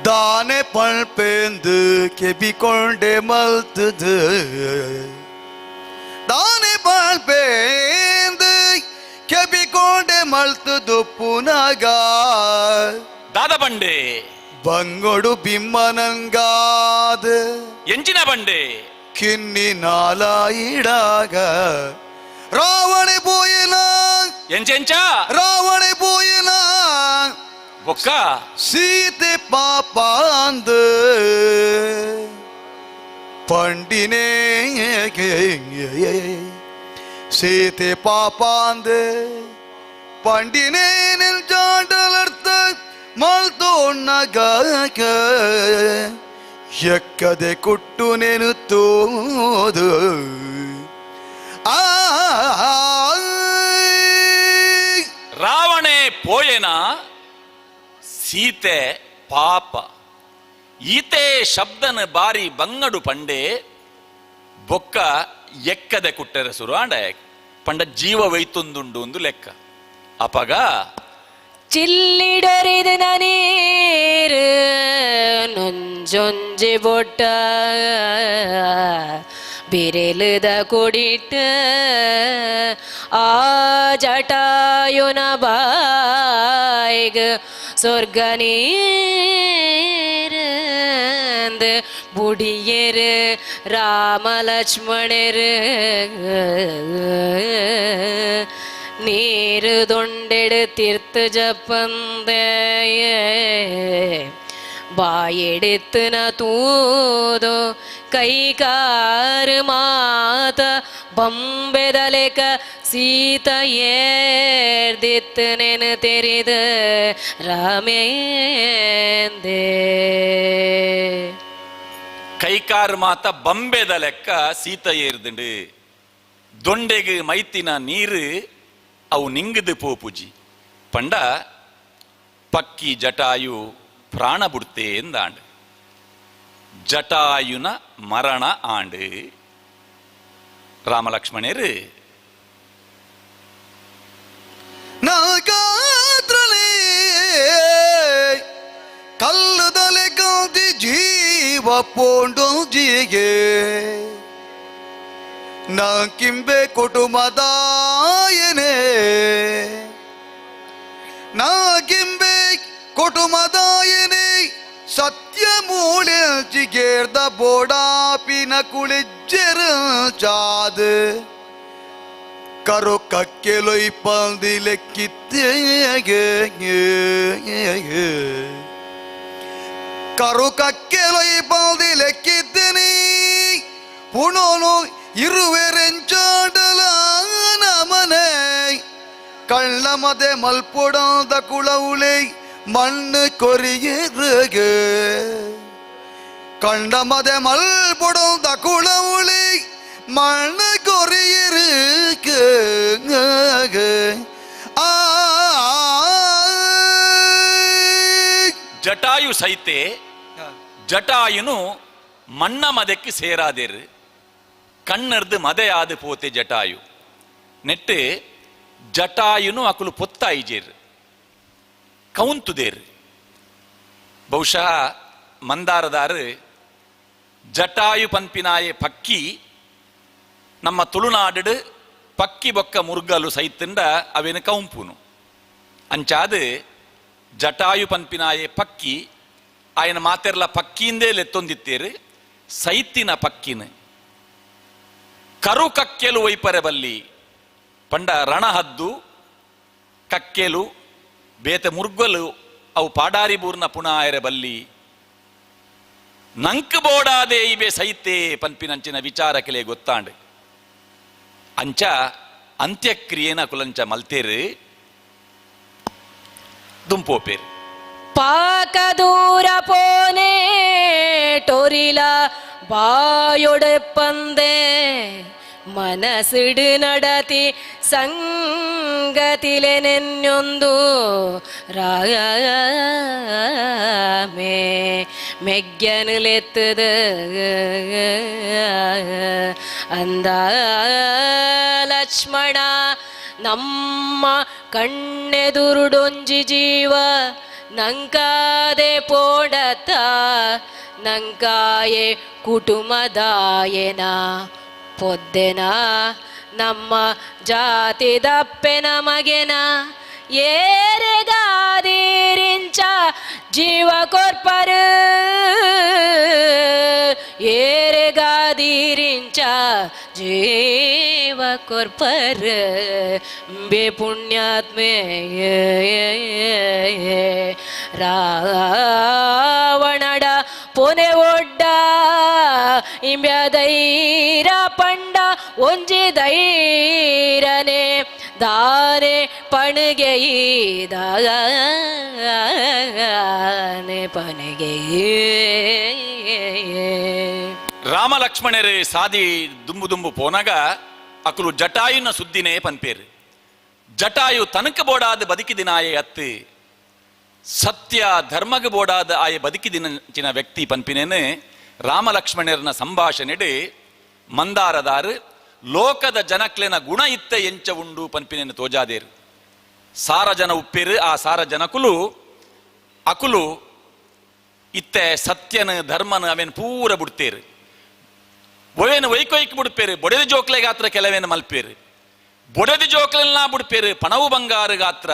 ದಾನೆ ಪಳ್ಪೇಂದು ಕೆಬಿಕೊಂಡೆ ಮಲ್ತದು ದಾನೆ ಪಳ್ಪೇಂದು ಕೆಬಿಕೊಂಡೆ ಮಲ್ತದು ಪುನಗ ದಾದ ಬಂಡೆ ಬಂಗೊಡು ಬಿಮ್ಮನಂಗಾದ ಎಂಜಿನ ಬಂಡೆ ಕಿನ್ನಿ ನಾಲಾಯಿಡಾಗ ರಾವಣೆ ಪೋಯಿನ ಎಂಚೆಂಚ ರಾವಣೆ ಪೋಯಿನ ಬೊಕ್ಕ ಸೀತೆ ಪಾಪಾಂದ ಪಂಡಿನೇ ಸೀತೆ ಪಾಪಾಂದ ಪಂಡಿನೇ ನಿಲ್ಜಾಂಡಲರ್ಥ ಮಲ್ತೋಣ್ಣಗ ಎಕ್ಕದೆ ಕುಟ್ಟು ನೆನು ತೋದು ಆ ರಾವಣೆ ಪೋಯೆನ ಸೀತೆ ಪಾಪ ಈತೆ ಶಬ್ದನ ಬಾರಿ ಬಂಗಡು ಪಂಡೆ ಬೊಕ್ಕ ಎಕ್ಕದೆ ಕುಟ್ಟೆರೆ ಸುರು ಆಂಡ ಪಂಡ ಜೀವ ವೈತೊಂದುಂಡು ಒಂದು ಲೆಕ್ಕ ಅಪಗ ಚಿಲ್ಲಿಡರಿದ ನೀರು ನೊಂಜಿ ಒಂಜೊಂಜಿ ಬೊಟ್ಟ ಬಿರೆಲುದ ಕೊಡಿಟ್ ಆ ಜಟಾಯುನ ಬಾಯಿಗ್ சொர்க்க நீருந்து ಬುಡಿಯರು ರಾಮ ಲಕ್ಷ್ಮಣರು ನೀರು ದೊಂಡೆಡು ತೀರ್ಥ ಜಪಂದೆ ಬಾಯೆಡೆತ್ತನ ತೂದು ಕೈಕಾರು ಮಾತ ಬಂಬೆದಲೆಕ ಸೀತ ಏರ್ದಿತ್ತು ನೆನ ತೆರಿದ ರಾಮೇಂದೇ. ಕೈಕಾರ್ ಮಾತ ಬಂಬೆದ ಲೆಕ್ಕ ಸೀತ ಏರ್ದುಂಡು ದೊಂಡೆಗ್ ಮೈತಿನ ನೀರು ಅವು ನಿಂಗದು ಪೋಪುಜಿ ಪಂಡ ಪಕ್ಕಿ ಜಟಾಯು ಪ್ರಾಣ ಬುಡ್ತೆ ಎಂದಾಂಡು ಜಟಾಯುನ ಮರಣ ಆಂಡು ರಾಮಲಕ್ಷ್ಮಣರು ನಾಗಾತ್ರಲೇ ಕಲ್ಲುದಲೆ ಗಾಂಧಿ ಜೀವ ಪೋಂಡೊಂಜಿಗೆ ನಾ ಕಿಂಬೆ ಕುಟುಂಬದಾಯನೆ ನಾ ಕಿಂಬೆ ಕುಟುಂಬದಾಯನೆ ಸತ್ಯ ಮೂಳೆಚಿಗೇರ್ದ ಬೋಡಾಪಿನ ಕುಳಿಜ್ಜೆರು ಚಾದ ಕರು ಕಕ್ಕೆಲೊಯ್ ಪಂದಿಲೆಕ್ಕಿತ್ತೇಗೆ ಕರು ಕಕ್ಕೆಲೊಯ್ ಪಂದಿಲೆಕ್ಕಿದ್ದೀನಿ ಪುಣೋನು ಇರುವೆರೆಂಚಾಡಲ ನಮನೆ ಕಳ್ಳಮದೆ ಮಲ್ಪೊಡಾದ ಕುಳವುಳೆ ಮಣ್ಣು ಕೊರಿಯರುಗೆ ಕಳ್ಳಮದೆ ಮಲ್ಪೊಡಾದ ಕುಳವುಳೆ ಮಣ್ಣು ಕೊರಿಯರುಗೆ ಆ ಜಟಾಯು ಸೈತೆ ಜಟಾಯುನು ಮಣ್ಣ ಮದಕ್ಕೆ ಸೇರಾದೇರು ಕಣ್ಣರ್ದು ಮದೆಯಾದ ಪೋತೆ ಜಟಾಯು ನೆಟ್ಟು ಜಟಾಯುನು ಅಕುಲು ಪೊತ್ತಾಯಿಜೇರು ಕೌಂತುದೇರು. ಬಹುಶಃ ಮಂದಾರದಾರು ಜಟಾಯು ಪನ್ಪಿನಾಯೆ ಪಕ್ಕಿ ನಮ್ಮ ತುಳುನಾಡು ಪಕ್ಕಿ ಬೊಕ್ಕ ಮುರ್ಗಲು ಸೈತಂಡ ಅವೇನು ಕೌಂಪುನು ಅಂಚಾದು ಜಟಾಯು ಪನ್ಪಿನಾಯೆ ಪಕ್ಕಿ ಆಯನ ಮಾತೆರ್ಲ ಪಕ್ಕಿಂದೇ ಲೆತ್ತೊಂದಿತ್ತೇರು ಸೈತಿನ ಪಕ್ಕಿನ ಕರು ಕಕ್ಕೆಲು ವೈಪರೆ ಬಲ್ಲಿ ಪಂಡ ರಣಹದ್ದು ಕಕ್ಕೆಲು ಬೇತೆ ಮುರ್ಗಲು ಅವು ಪಾಡಾರಿ ಬೂರ್ನ ಪುಣ ಆಯರೆ ಬಲ್ಲಿ ನಂಕ್ ಬೋಡಾದೆ ಇಬೆ ಸೈತೆ ಪನ್ಪಿನಂಚಿನ ವಿಚಾರಕೆಲೆ ಗೊತ್ತಾಂಡು ಅಂಚ ಅಂತ್ಯಕ್ರಿಯೆನ ಕುಲಂಚ ಮಲ್ತೇರು ದುಂಪೋಪೇರು. ಪಾಕ ದೂರ ಪೋನೆ ಟೊರಿಲ ಬಾಯೊಡೆಪ್ಪಂದೆ ಮನಸಿಡು ನಡತಿ ಸಂಗತಿಲೆ ನೆನ್ನೊಂದು ರಾಮೇ ಮೆಗ್ಗನುಲೆತ್ತದ ಅಂದ ಲಕ್ಷ್ಮಣ ನಮ್ಮ ಕಣ್ಣೆದುರುಡೊಂಜಿ ಜೀವ ನಂಕಾದೆ ಪೋಡತ ನಂಕಾಯೆ ಕುಟುಂಬದಾಯನ ಪೊದ್ದೆನ ನಮ್ಮ ಜಾತಿದಪ್ಪೆನ ಮಗೆನ ಏರೆಗಾದೀರಿಂಚ ಜೀವ ಕೊರ್ಪರು ಏರೆಗಾದೀರಿಂಚ ಜೀವ ಕೊರ್ಪರು ಬೆ ಪುಣ್ಯಾತ್ಮೆ ರಾವಣಡ ಪೊನೆ ಒಡ್ಡ ಇಂಬ್ಯದೈರ ಪಂಡ ಒಂಜಿ ದೈರನೆ ದಾನೆ ಪಣಗೆಯಿ ದಾನೆ ಪಣಗೆಯಿ. ರಾಮ ಲಕ್ಷ್ಮಣರೇ ಸಾದಿ ದುಂಬು ದುಂಬು ಪೋನಾಗ ಅಕುಲು ಜಟಾಯುನ ಸುದ್ದಿನೇ ಪನ್ಪೇರು. ಜಟಾಯು ತನಕ ಬೋಡಾದ ಬದುಕಿದಿನಾಯೆ ಅತ್ತು ಸತ್ಯ ಧರ್ಮಗ ಬೋಡಾದ ಆಯೆ ಬದುಕಿದಿನ ವ್ಯಕ್ತಿ ಪನ್ಪಿನೇನೆ ರಾಮ ಲಕ್ಷ್ಮಣರನ ಸಂಭಾಷಣೆಡೆ ಮಂದಾರದಾರು ಲೋಕದ ಜನಕ್ಲೆನ ಗುಣ ಇತ್ತ ಎಂಚ ಉಂಡು ಪನ್ಪಿನೇನು ತೋಜಾದೇರು. ಸಾರ ಜನ ಉಪ್ಪೇರು ಆ ಸಾರ ಜನಕುಲು ಅಕುಲು ಇತ್ತೆ ಸತ್ಯನ ಧರ್ಮನ ಅವೇನು ಪೂರ ಬುಡ್ತೇರು. ಒವೇನು ವೈಕೊಯ್ಕ್ ಬುಡ್ಪೇರು, ಬೊಡೆದ ಜೋಕ್ಲೆ ಗಾತ್ರ ಕೆಲವೇನು ಮಲ್ಪೇರು, ಬೊಡೆದ ಜೋಕ್ಲೆಲ್ಲ ಬುಡ್ಪೇರು, ಪಣವು ಬಂಗಾರು ಗಾತ್ರ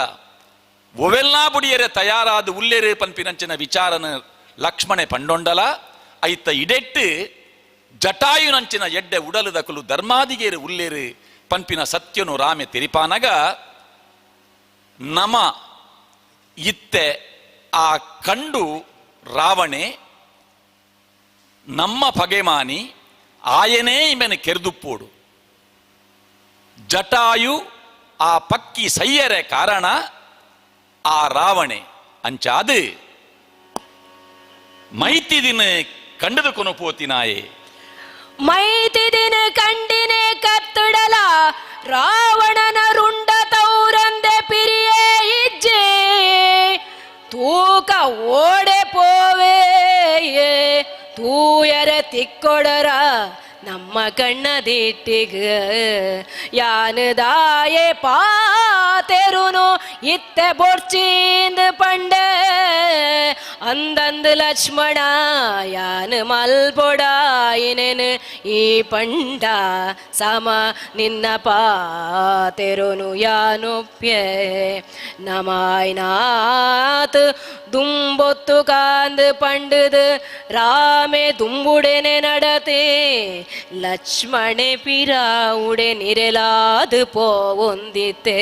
ಒವೆಲ್ಲ ಬುಡಿಯರೆ ತಯಾರಾದ ಉಲ್ಲೇರು ಪನ್ಪಿನಂಚಿನ ವಿಚಾರನ ಲಕ್ಷ್ಮಣೆ ಪಂಡೊಂಡಲ. ಐತ ಇಡೆಟ್ಟು ಜಟಾಯುನಂಚಿನ ಎಡ್ಡೆ ಉಡಲುದಕುಲು ಧರ್ಮಾದಿಗೇರು ಉಲ್ಲೇರು ಪನ್ಪಿನ ಸತ್ಯನು ರಾಮೆ ತೆರಿಪಾನಗ ನಮ ಇತ್ತೆ ಆ ಕಂಡು ರಾವಣೆ ನಮ್ಮ ಪಗೆಮಾನಿ ಆಯನೇ ಇಮೆನ ಕೆರ್ದುಪ್ಪೋಡು. ಜಟಾಯು ಆ ಪಕ್ಕಿ ಸೈಯರೆ ಕಾರಣ ಆ ರಾವಣೆ ಅಂಚಾದು ಮೈತಿದಿನ ಕಂಡದು ಕೊನಪೋತಿನಾಯೆ. ಮೈತಿದಿನ ಕಂಡಿನೇ ಕತ್ತುಡಲ ರಾವಣನ ರುಂಡ ತೌರಂದೆ ಪಿರಿಯೇ ಇಜ್ಜೆ ತೂಕ ಓಡೆ ಪೋವೇ ತೂಯರ ತಿಕ್ಕೊಡರ ನಮ್ಮ ಕಣ್ಣದಿಟ್ಟಿಗ ಯಾನುದಾಯೆ ಪಾತೆರುನು ಇತ್ತೆ ಬೊರ್ಚೀಂದು ಪಂಡೆ ಅಂದಂದು ಲಕ್ಷ್ಮಣ ಯಾನು ಮಲ್ಪೊಡಾಯಿನೇನು ಈ ಪಂಡ ಸಮ ನಿನ್ನ ಪಾತೆರುನು ಯಾನುಪ್ಯೆ ನಮಾಯ್ನಾತ್ ದುಂಬೊತ್ತು ಕಾಂದು ಪಂಡುದು ರಾಮೆ ದುಂಬುಡೆನೆ ನಡತೆ ಲಕ್ಷ್ಮಣೆ ಪಿರಾವುಡೆ ನಿರೆಲಾದು ಪೋವೊಂದಿತ್ತೆ.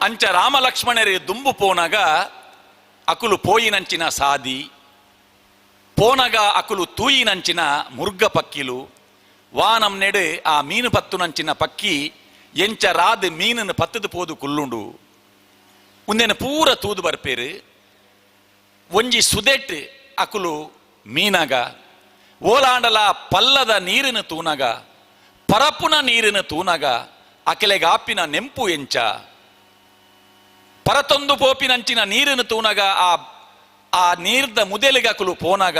ಅಂಚ ರಾಮ ಲಕ್ಷ್ಮಣರು ದುಂಬು ಪೋನಗ ಅಕುಲು ಪೋಯಿನಂಚಿನ ಸಾದಿ ಪೋನಗ ಅಕುಲು ತೂಯಿನಂಚಿನ ಮುರ್ಗ ಪಕ್ಕಿಲು ವಾನಂ ನೆಡು ಆ ಮೀನು ಪತ್ತುನಂಚಿನ ಪಕ್ಕಿ ಎಂಚ ರಾದ್ ಮೀನನ್ನು ಪತ್ತದು ಪೋದು ಕುಲ್ಲುಂಡು ಉಂದೆನ ಪೂರ ತೂದು ಬರ್ಪೇರು. ಒಂಜಿ ಸುದೆಟ್ ಅಕುಲು ಮೀನಗ ಓಲಾಂಡಲ ಪಲ್ಲದ ನೀರಿನ ತೂನಗ ಪರಪುನ ನೀರಿನ ತೂನಗ ಅಕೆಲೆಗಾಪಿನ ನೆಂಪು ಎಂಚ ಪರತೊಂದು ಪೋಪಿನಂಚಿನ ನೀರಿನ ತೂನಗ ಆ ಆ ನೀರ್ದ ಮುದೆಲಿಗೆ ಅಕುಲು ಪೋನಗ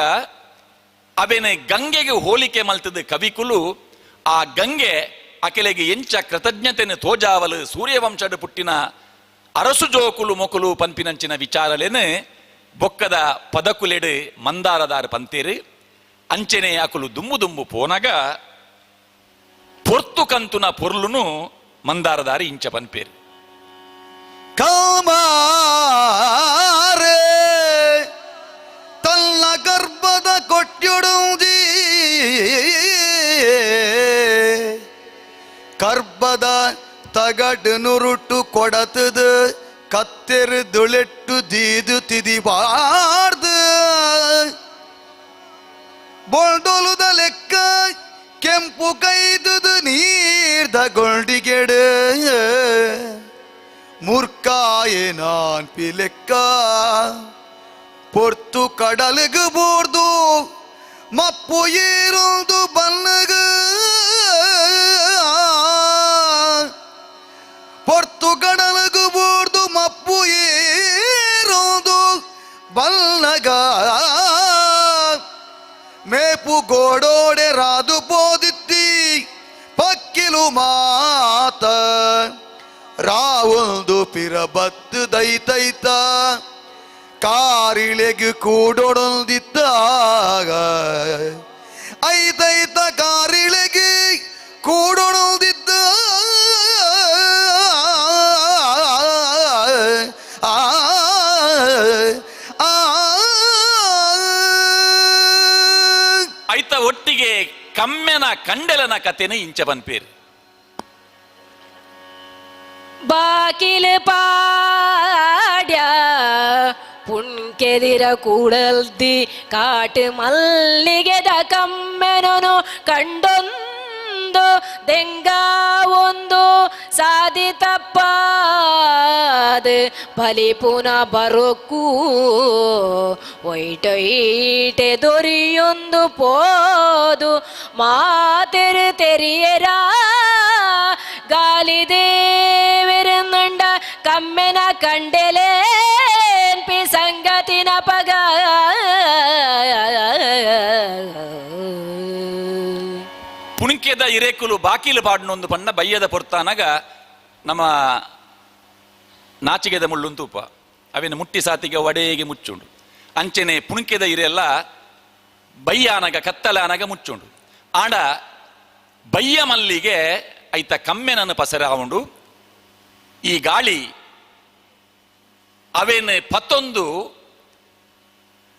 ಅವೆನೆ ಗಂಗೆಗೆ ಹೋಲಿಕೆ ಮಲ್ತದ ಕವಿಕುಲು ಆ ಗಂಗೆ ಅಕೆಲೆಗೆ ಎಂಚ ಕೃತಜ್ಞತೆಯನ್ನು ತೋಜಾವಲು ಸೂರ್ಯವಂಶದ ಪುಟ್ಟಿನ ಅರಸು ಜೋಕುಲು ಮೊಕುಲು ಪನ್ಪಿನಂಚಿನ ವಿಚಾರಲೇನೆ ಬೊಕ್ಕದ ಪದಕುಲೆಡು ಮಂದಾರದಾರ ಪಂತೇರು. ಅಂಚೆನೆ ಅಕುಲು ದುಂಬು ದುಂಬು ಪೋನಗ ಪೊರ್ತು ಕಂತುನ ಪೊರ್ಲುನು ಮಂದಾರದಾರಿ ಇಂಚ ಪನ್ಪೇರು. ಕೌಮಾರೆ ತನ್ನ ಗರ್ಭದ ಕೊಟ್ಯುಡುಂಜಿ ಕರ್ಬದ ತಗಡು ನುರುಟು ಕೊಡತದು ಕತ್ತೆರು ದುಳೆಟ್ಟು ದೀದು ತಿದಿಬಾರ್ದು ಬೊಲ್ಡೊಲುದ ಲೆಕ್ಕ ಕೆಂಪು ಕೈದುದು ನೀರ್ದ ಗೊಂಡಿಗೆಡು ಮೂರ್ಖಾಯೆ ನಾನ್ ಪಿಲೆಕ್ಕ ಪೊರ್ತು ಕಡಲಿಗೆ ಬೋರ್ದು ಮಪ್ಪು ಏರುಂದು ಬನ್ನಗ ಪೊರ್ತು ಕಡಲಿಗೆ ಬೋರ್ದು ಮಪ್ಪು ಏರುಂದು ಬನ್ನಗ ಮೇಪು ಗೋಡೋಡೆ ರಾದು ಪೋದಿತ್ತಿ ಪಕ್ಕಿಲು ಮಾತ ರಾವೊಂದು ಪಿರಬತ್ತು ದೈತೈತ ಕಾರಿಳೆಗು ಕೂಡೊಡೊಂದಿತ್ತಾಗ ಐತೈತ ಕಾರಿಳೆಗೆ ಕೂಡೊಡೊಂದಿದ್ದ ಆ ಐತ ಒಟ್ಟಿಗೆ ಕಮ್ಮೆನ ಕಂಡೆಲನ ಕತೆನ ಇಂಚ ಪನ್ಪೇರು. ಬಾಕಿಲು ಪಾಡ್ಯ ಪುಣ್ಕೆದಿರ ಕೂಡಲ್ದಿ ಕಾಟು ಮಲ್ಲಿಗೆದ ಕಮ್ಮೆನನು ಕಂಡೊಂದು ದೆಂಗ ಒಂದು ಸಾದಿ ತಪ್ಪಾದ ಬಲಿಪುನ ಬರೋಕು ಒಯ್ಟೊಯ್ಟೆ ದೊರಿಯೊಂದು ಪೋದು ಮಾತೆರು ತೆರಿಯರ ಗಾಲಿ ದೇವೆರುಂಡ ಕಮ್ಮೆನ ಕಂಡೆಲೇನ್ಪಿ ಸಂಗತಿನ ಪಗ. ಪುಣ್ಕೆದ ಇರೇಕುಲು ಬಾಕಿಲು ಪಾಡ್ನೊಂದು ಪಣ್ಣ ಬಯ್ಯದ ಪೊರ್ತಾನಗ ನಮ್ಮ ನಾಚಿಗೆದ ಮುಳ್ಳುಂತೂಪ ಅವಿನ ಮುಟ್ಟಿ ಸಾತಿಗೆ ಒಡೆಗೆ ಮುಚ್ಚುಂಡು. ಅಂಚೆನೆ ಪುಣ್ಕೆದ ಇರೆಲ್ಲ ಬಯ್ಯಾನಗ ಕತ್ತಲಾನಗ ಮುಚ್ಚುಂಡು. ಆಂಡ ಬಯ್ಯ ಮಲ್ಲಿಗೆ ಐತ ಕಮ್ಮೆನನ್ನು ಪಸರಾವುಂಡು. ಈ ಗಾಳಿ ಅವೇನು ಪತ್ತೊಂದು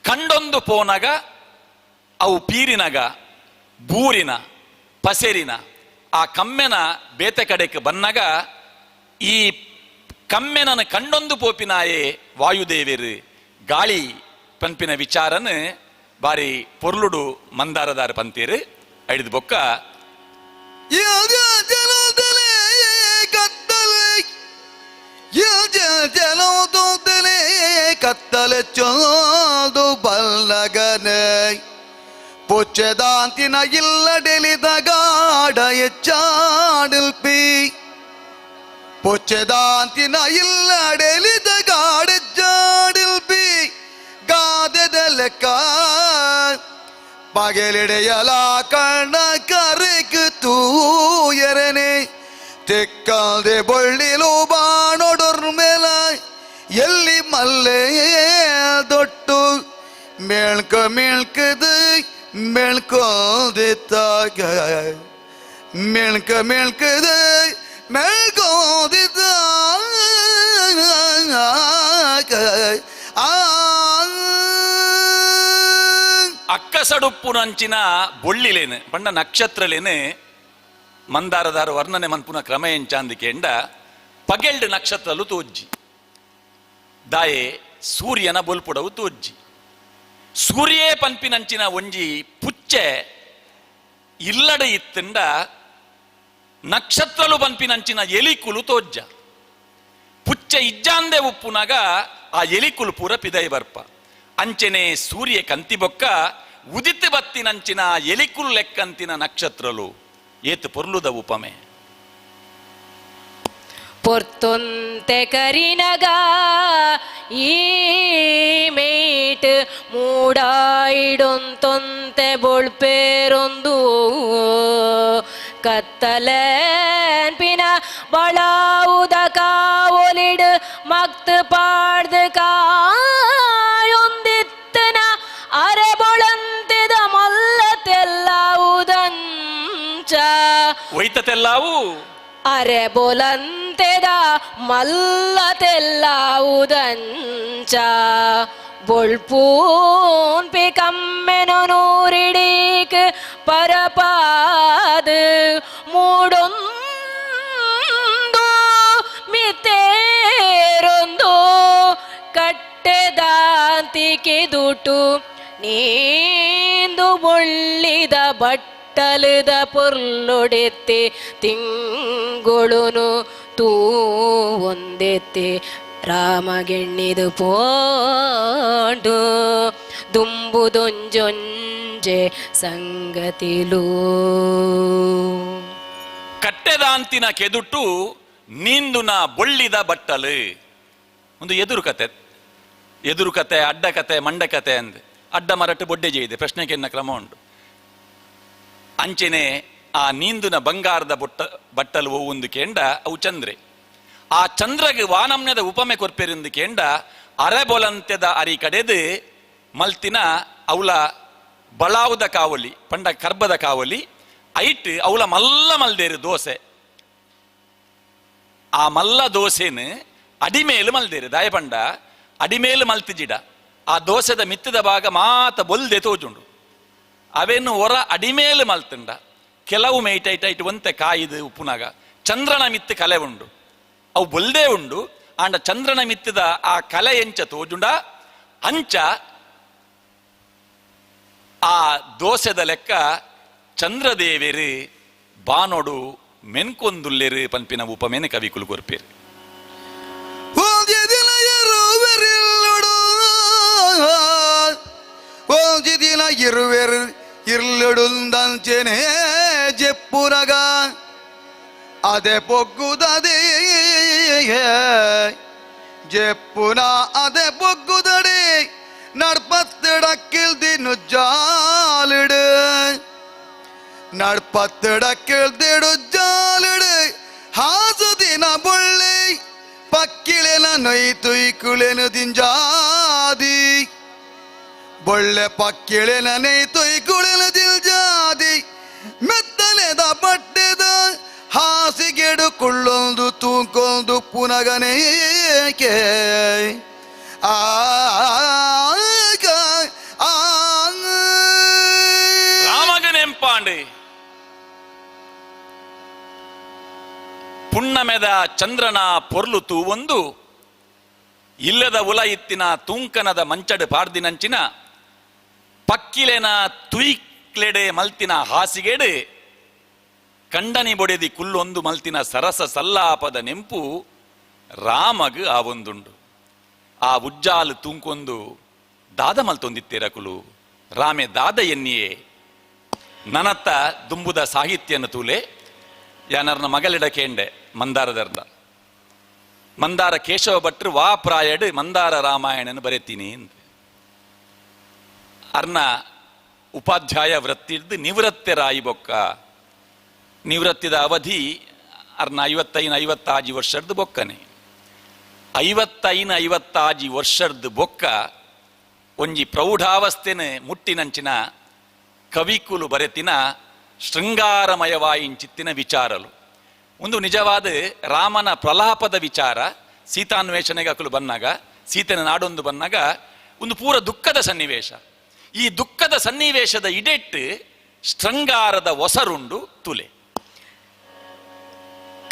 ಕಂಡೊಂದು ಪೋನಗ ಅವು ಪೀರಿನಗ ಬೂರಿನ ಪಸೆರಿನ ಆ ಕಮ್ಮೆನ ಬೇತೆ ಕಡೆಗೆ ಬನ್ನಗ ಈ ಕಮ್ಮೆನನ ಕಂಡೊಂದು ಪೋಪಿನಾಯೇ ವಾಯುದೇವರು ಗಾಳಿ ಪನ್ಪಿನ ವಿಚಾರನ ಬಾರಿ ಪೊರ್ಲುಡು ಮಂದಾರದಾರ ಪಂತೀರು ಐದು ಬೊಕ್ಕ ಕತ್ತಲೆ ಚೋದು ಬಲ್ಲಗನೆ ಪೊಚ್ಚೆದಾಂತಿನ ಇಲ್ಲಡೆಲಿದ ಗಾಡ ಎಚ್ಚಾಡಿಲ್ಪಿ ಪೊಚ್ಚೆದಾಂತಿನ ಇಲ್ಲಡೆಲಿದ ಗಾಡ ಎಚ್ಚಾಡಿಲ್ಪಿ ಗಾದೆದ ಲೆಕ್ಕ ಪಗಲಿಡೆಯಲ ಕಣ್ಣ ಕರೆಕ್ ತೂಯರನೆ ತೆಕ್ಕಲ್ದೆ ಬೊಳ್ಳಿಲು ಬಾಣೊಡೊರ್ ಮೇಲ ಎಲ್ಲಿ ಮಲ್ಲೆ ದೊಟ್ಟು ಮೇಳ್ಕ ಮೇಳ್ಕದ ಮೇಳ್ಕೋದಿತ್ತಾಗ ಮೇಳ್ಕ ಮೇಳ್ಕದ ಮೇಳ್ಕೋದಿದ್ದ ಆ ಅಕ್ಕಸಡುಪ್ಪುನಂಚಿನ ಬೊಳ್ಳಿಲೇನು ಪಂಡ ನಕ್ಷತ್ರಲೇನು ಮಂದಾರದಾರ ವರ್ಣನೆ ಮನ್ಪುನ ಕ್ರಮ ಎಂಚಾಂದಿಕೆಂಡ ಪಗೆಲ್ಡ್ ನಕ್ಷತ್ರಲು ತೋಜ್ಜಿ ದಾಯೆ ಸೂರ್ಯನ ಬೊಲ್ಪುಡವು ತೋಜ್ಜಿ ಸೂರ್ಯೇ ಪನ್ಪಿನಂಚಿನ ಒಂಜಿ ಪುಚ್ಚೆ ಇಲ್ಲಡೆ ಇತ್ತಂಡ ನಕ್ಷತ್ರಲು ಪನ್ಪಿನಂಚಿನ ಎಲಿಕುಲು ತೋಜ್ಜ ಪುಚ್ಚೆ ಇಜ್ಜಾಂದೆ ಉಪ್ಪುನಾಗ ಆ ಎಲಿಕುಲು ಪೂರ ಪಿದೈ ಬರ್ಪ ಅಂಚೆನೆ ಸೂರ್ಯ ಕಂತಿಬೊಕ್ಕ ಉದಿತ ಬತ್ತಿನಂಚಿನ ಎಲಿಕುಲು ಲೆಕ್ಕಂತಿನ ನಕ್ಷತ್ರಲು ಏತು ಪೊರ್ಲುದ ಉಪಮೆ. ಪೊರ್ತೊಂತೆ ಕರಿನಗ ಈ ಮೇಟ್ ಮೂಡಾಯಿಡೊಂತೊಂತೆ ಬೊಳ್ಪೇರೊಂದು ಕತ್ತಲೆನ್ಪಿನ ಬಳಾವುದ ಕಾವೊಲಿಡು ಮಕ್ತ ಪಾಡ್ದು ಕಾಯೊಂದಿತ್ತನ ಅರೆ ಬೊಳಂತಿದ ಮಲ್ಲ ತೆಲ್ಲಾವುದಂಚ ಒಯ್ತ ತೆಲ್ಲಾವು ಅರೆ ಬೊಲಂತೆದ ಮಲ್ಲ ತೆಲ್ಲಾವುದಂಚ ಬೊಳ್ಪೂನ್ಪಿ ಕಮ್ಮೆನು ನೂರಿಡೀಕ್ ಪರಪಾದ ಮೂಡೊಂದು ಮಿತೇರೊಂದು ಕಟ್ಟೆದಾಂತಿಕೆ ದುಟು ನೀಂದು ಬೊಳ್ಳಿದ ಬಟ್ಟಲದ ಪೊರ್ಲೊಡೆತ್ತೆ ತಿಂಗೊಳುನು ತೂ ಒಂದೆತ್ತೆ ರಾಮಗೆಣ್ಣಿದು ಪೋಂಡು ದುಂಬುದೊಂಜೊಂಜೆ ಸಂಗತಿಲು. ಕಟ್ಟೆದಾಂತಿನ ಕೆದುಟು ನೀಂದುನ ಬೊಳ್ಳಿದ ಬಟ್ಟಲು ಒಂದು ಎದುರು ಕತೆ, ಎದುರು ಕತೆ, ಅಡ್ಡ ಕತೆ, ಮಂಡ ಕತೆ ಅಂದ್ ಅಡ್ಡ ಮರಟ್ಟು ಬೊಡ್ಡೆ ಜೈದೆ ಪ್ರಶ್ನೆಗೆನ್ನ ಕ್ರಮ ಉಂಟು. ಅಂಚೆನೆ ಆ ನೀಂದುನ ಬಂಗಾರದ ಬೊಟ್ಟ ಬಟ್ಟಲು ಒಂದು ಕೇಂಡ ಅವು ಚಂದ್ರೆ ಆ ಚಂದ್ರಗೆ ವಾನಮ್ಯದ ಉಪಮೆ ಕೊರ್ಪೆರಿಂದು ಕೇಂಡ ಅರೆಬೊಲಂತೆದ ಅರಿ ಕಡೆದು ಮಲ್ತಿನ ಅವಳ ಬಳಾವುದ ಕಾವಲಿ ಪಂಡ ಕರ್ಬದ ಕಾವಲಿ ಐಟ್ ಅವಳ ಮಲ್ಲ ಮಲ್ದೇರು ದೋಸೆ ಆ ಮಲ್ಲ ದೋಸೆನು ಅಡಿಮೇಲು ಮಲ್ದೇರು ದಾಯಪಂಡ ಅಡಿಮೇಲು ಮಲ್ತಿಜಿಡ ಆ ದೋಸೆದ ಮಿತ್ತದ ಭಾಗ ಮಾತ ಬೊಲ್ದೆ ತೋಜುಂಡು ಅವೇನು ಹೊರ ಅಡಿಮೇಲು ಮಲ್ತುಂಡ ಕೆಲವು ಮೇಯ್ಟೈಟೈಟ್ ಒಂತೆ ಕಾಯಿದು ಉಪ್ಪುನಾಗ ಚಂದ್ರನ ಮಿತ್ತು ಕಲೆ ಉಂಡು ಅವು ಬೊಲ್ದೇ ಉಂಡು ಆಂಡ ಚಂದ್ರನ ಮಿತ್ತದ ಆ ಕಲೆ ಎಂಚ ತೋಜುಂಡ ಅಂಚ ಆ ದೋಸೆದ ಲೆಕ್ಕ ಚಂದ್ರದೇವೇರು ಬಾನೋಡು ಮೆನ್ಕೊಂದುಲ್ಲೇರು ಪನ್ಪಿನ ಉಪಮೇನೆ ಕವಿ ಕುಲುಕೊರ್ಪೇರು. ದಿನ ಇರುವೆರು ಇರ್ಲುಡುಂದಂಚೆನೆ ಜೆಪ್ಪುನಗ ಅದೆ ಪೊಗ್ಗುದದೆ ಜೆಪ್ಪುನ ಅದೆ ಪೊಗ್ಗುದಡೆ ನಡ್ಪತ್ತಿಡಕ್ಕಿಲ್ದಿನು ಜಾಲಿಡು ನಡ್ಪತ್ತಿಡಕ್ಕಿಲ್ದಿಡು ಜಾಲಿಡು ಹಾಸು ದಿನ ಬೊಳ್ಳಿ ಪಕ್ಕಿಳೆನ ನೊಯ್ ತುಯ್ಕುಳೆನು ದಿಂಜಾದಿ. ಬೊಳ್ಳೆ ಪಕ್ಕಿಳೆನನೆ ತೊಯ್ಕುಳಿನ ದಿಲ್ಜಾದಿ ಮೆತ್ತನೆದ ಬಟ್ಟೆದ ಹಾಸಿಗೆಡು ಕುಳ್ಳೊಂದು ತೂಕೊಂದು ಪುನಗನೇಕೆ ಆ ರಾಮಗನೆಂಪಾಂಡೆ ಪುಣ್ಣಮೆದ ಚಂದ್ರನ ಪೊರ್ಲು ತೂವೊಂದು ಇಲ್ಲದ ಉಲ ಇತ್ತಿನ ತೂಂಕನದ ಮಂಚಡು ಪಾಡ್ದಿನಂಚಿನ ಪಕ್ಕಿಲೆನ ತುಯ್ಕ್ಲೆಡೆ ಮಲ್ತಿನ ಹಾಸಿಗೆಡು ಕಂಡನಿ ಬೊಡೆದಿ ಕುಲ್ಲೊಂದು ಮಲ್ತಿನ ಸರಸ ಸಲ್ಲಾಪದ ನೆಂಪು ರಾಮಗ್ ಆ ಒಂದುಂಡು. ಆ ಉಜ್ಜಾಲು ತೂಂಕೊಂದು ದಾದ ಮಲ್ತೊಂದಿತ್ತೇರಕುಲು ರಾಮೆ ದಾದ ಎನ್ನಿಯೇ ನನತ್ತ ದುಂಬುದ ಸಾಹಿತ್ಯನ ತೂಲೆ ಯಾನರ್ನ ಮಗಲಿಡ ಕೇಂಡೆ ಮಂದಾರದರ್ದ ಮಂದಾರ ಕೇಶವ ಭಟ್ರು ವಾ ಪ್ರಾಯಡು ಮಂದಾರ ರಾಮಾಯಣನ ಬರೆತೀನಿ ಅಂತ. ಅರ್ನ ಉಪಾಧ್ಯಾಯ ವೃತ್ತಿರ್ದು ನಿವೃತ್ತರಾಯಿ ಬೊಕ್ಕ ನಿವೃತ್ತಿದ ಅವಧಿ ಅರ್ನ 55 56 ವರ್ಷದ್ದು ಬೊಕ್ಕನೆ 55 56 ವರ್ಷದ್ದು ಬೊಕ್ಕ ಒಂಜಿ ಪ್ರೌಢಾವಸ್ಥೆನೆ ಮುಟ್ಟಿನಂಚಿನ ಕವಿಕುಲು ಬರೆತಿನ ಶೃಂಗಾರಮಯವಾಯಿಂಚಿತ್ತಿನ ವಿಚಾರಲು ಒಂದು ನಿಜವಾದ ರಾಮನ ಪ್ರಲಾಪದ ವಿಚಾರ. ಸೀತಾನ್ವೇಷಣೆಗೆ ಅಕಲು ಬಂದಾಗ ಸೀತನ ನಾಡೊಂದು ಬಂದಾಗ ಒಂದು ಪೂರ ದುಃಖದ ಸನ್ನಿವೇಶ. ಈ ದುಃಖದ ಸನ್ನಿವೇಶದ ಇಡೆಟ್ಟು ಶೃಂಗಾರದ ಒಸರುಂಡು ತುಲೆ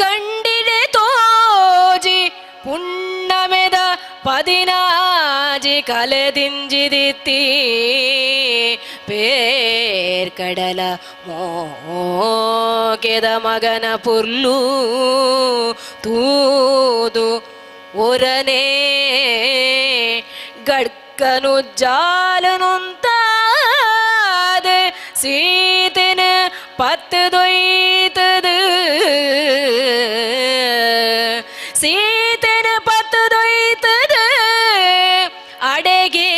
ಕಂಡಿಡೆ ತೋಜಿ ಪುಣ್ಣಮೆದ ಪದಿನಾಜಿ ಕಲೆದಿಂಜಿದಿತ್ತಿ ಪೇರ್ಕಡಲ ಮೋಕೆದ ಮಗನ ಪುರ್ಲು ತೂದು ಒರನೆ ಗಡ್ಕನು ಜಾಲನುಂತಾದ ಸೀತೆನ ಪತ್ತದೊಯ್ತದು ಸೀತೆನ ಪತ್ತದೊಯ್ತದು ಅಡೆಗೆ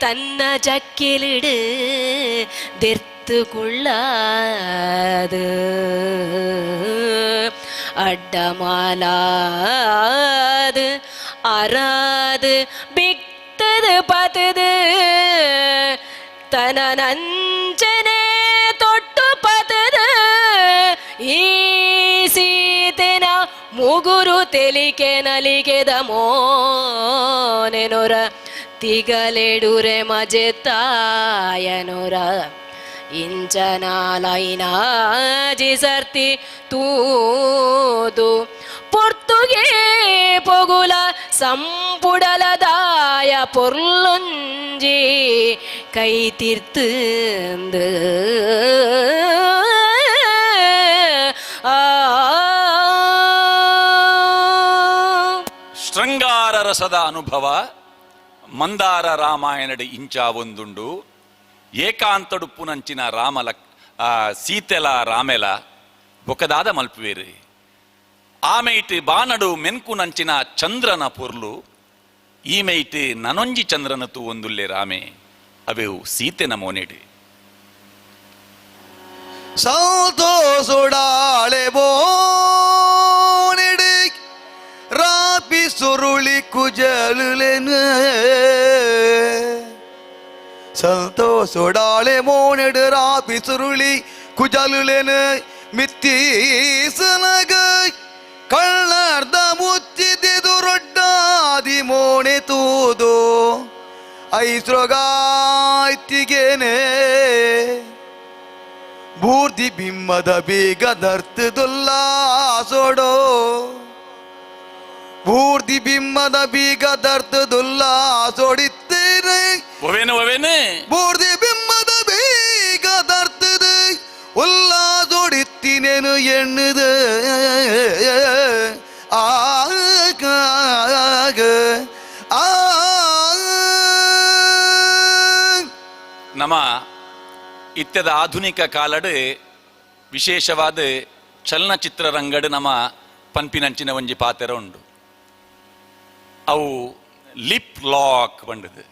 ತನ್ನ ಜಕ್ಕಿಲಿಡು ದಿರ್ತುಕೊಳ್ಳಾದು ಅಡ್ಡಮಾಲಾದು ಅರಾದು ಬಿಕ್ತದು ಪತದು ತನ ನಂಚನೆ ತೊಟ್ಟು ಪತದು ಈ ಸೀತೆನ ಮುಗುರು ತೆಲಿಕೆ ನಲಿಗೆದ ಮೋನೆನುರ ತಿಗಲೆಡುರೆ ಮಜೆ ತಾಯನುರ ಇಂಚನಾಲೈನಾಜಿ ಸರ್ತಿ ತೂದು ಪೊರ್ತುಗೆ ಪೊಗುಲ ಸಂಪುಡಲದಾಯ ಪೊರ್ಲುಂಜಿ ಕೈ ತೀರ್ತು ಶೃಂಗಾರ ರಸದ ಅನುಭವ ಮಂದಾರ ರಾಮಾಯಣದ ಇಂಚ ಒಂದುಂಡು. ಏಕಾಂತಡುಪ್ಪುನಂಚಿನ ರಾಮಲ ಸೀತೆಲ ರಾಮೆಲ ಬೊಕದಾದ ಮಲ್ಪುವೇರು ಆಮೇಟ್ ಬಾನಡು ಮೆನ್ಕುನಂಚಿನ ಚಂದ್ರನ ಪೊರ್ಲು ಈಮೇಟ್ ನನೊಂಜಿ ಚಂದ್ರನ ತೂ ಒಂದುಲ್ಲೆ ರಾಮೆ ಅವೆವು ಸೀತೆನ ಮೋನೆಡು ಸಂತೋಷುಡಾಳೆ ಬೋನೆಡು ರಾಪಿ ಸುರುಳಿ ಕುಜಲುಲೆನು ಸಂತೋಷುಡಾಳೆ ಮೋನೆಡು ರಾಪಿ ಸುರುಳಿ ಕುಜಲುಲೆನು ಮಿತ್ತೀಸನಗ ಕಳ್ಳರ್ಧ ಮುಚ್ಚಿದೆದು ರೊಡ್ಡಾದಿ ಮೋಣೆ ತೂದು ಐಸ್ರೊಗಾಯ್ತಿಗೇನೆ ಬೂರ್ದಿ ಬಿಮ್ಮದ ಬೇಗ ದರ್ತದುಲ್ಲಾಸೊಡೋ ಬೂರ್ದಿ ಬಿಮ್ಮದ ಬೀಗ ದರ್ತದುಲ್ಲಾಸೊಡಿತ್ತೇನೆ ಒವೇನು ಒವೇನು ಬೂರ್ದಿ ಬಿಮ್ಮದ ಬೀಗ ದರ್ತದು ಉಲ್ಲಾಸೊಡಿತ್ತಿನೇನು ಎಣ್ಣುದು ಆಗ ಆ ನಮ್ಮ ಇತ್ಯದ ಆಧುನಿಕ ಕಾಲಡು ವಿಶೇಷವಾದ ಚಲನಚಿತ್ರರಂಗಡು ನಮ್ಮ ಪನ್ಪಿನಂಚಿನ ಒಂಜಿ ಪಾತೆರ ಉಂಡು. ಅವು ಲಿಪ್ ಲಾಕ್ ಬಂಡದು.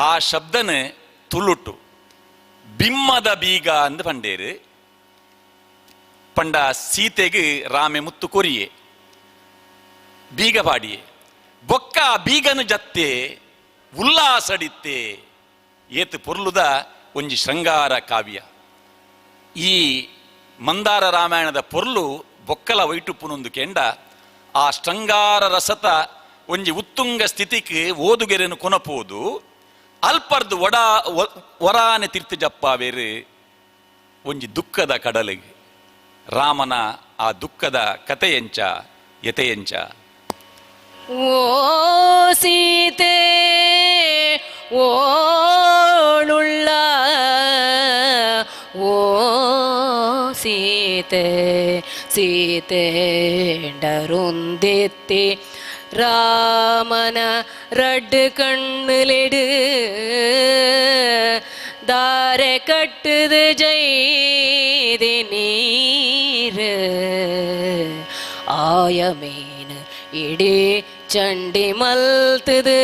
ಆ ಶಬ್ದನ ತುಳುಟು ಬಿಮ್ಮದ ಬೀಗ ಅಂದ್ ಪಂಡೇರು. ಪಂಡ ಸೀತೆಗೆ ರಾಮೆ ಮುತ್ತು ಕೊರಿಯೆ ಬೀಗ ಪಾಡಿಯೆ ಬೊಕ್ಕ ಬೀಗನು ಜತ್ತೆ ಉಲ್ಲಾಸಡಿತ್ತೆ ಏತು ಪೊರ್ಲುದ ಒಂಜಿ ಶೃಂಗಾರ ಕಾವ್ಯ. ಈ ಮಂದಾರ ರಾಮಾಯಣದ ಪೊರ್ಲು ಬೊಕ್ಕಲ ವೈಟುಪ್ಪುನೊಂದು ಕೆಂಡ ಆ ಶೃಂಗಾರ ರಸತ ಒಂಜಿ ಉತ್ತುಂಗ ಸ್ಥಿತಿಗೆ ಓದುಗೆರೆನು ಕೊನಪೋದು ಅಲ್ಪರ್ದು ಒಡಾ ವರಾನೆ ತೀರ್ಥ ಜಪ್ಪಾವೇರು ಒಂಜಿ ದುಃಖದ ಕಡಲಿಗೆ ರಾಮನ ಆ ದುಃಖದ ಕಥೆಯಂಚ ಯತೆಯಂಚ. ಓ ಸೀತೆ ಓಳುಳ್ಳ ಓ ಸೀತೆ ಸೀತೆ ಡರುಂದೆತ್ತಿ ರಾಮನ ರಡ್ ಕಣ್ಣುಲೆಡು ದಾರೆ ಕಟ್ಟುದು ಜೈದಿ ನೀರು ಆಯಮೀನು ಇಡೀ ಚಂಡಿ ಮಲ್ತದು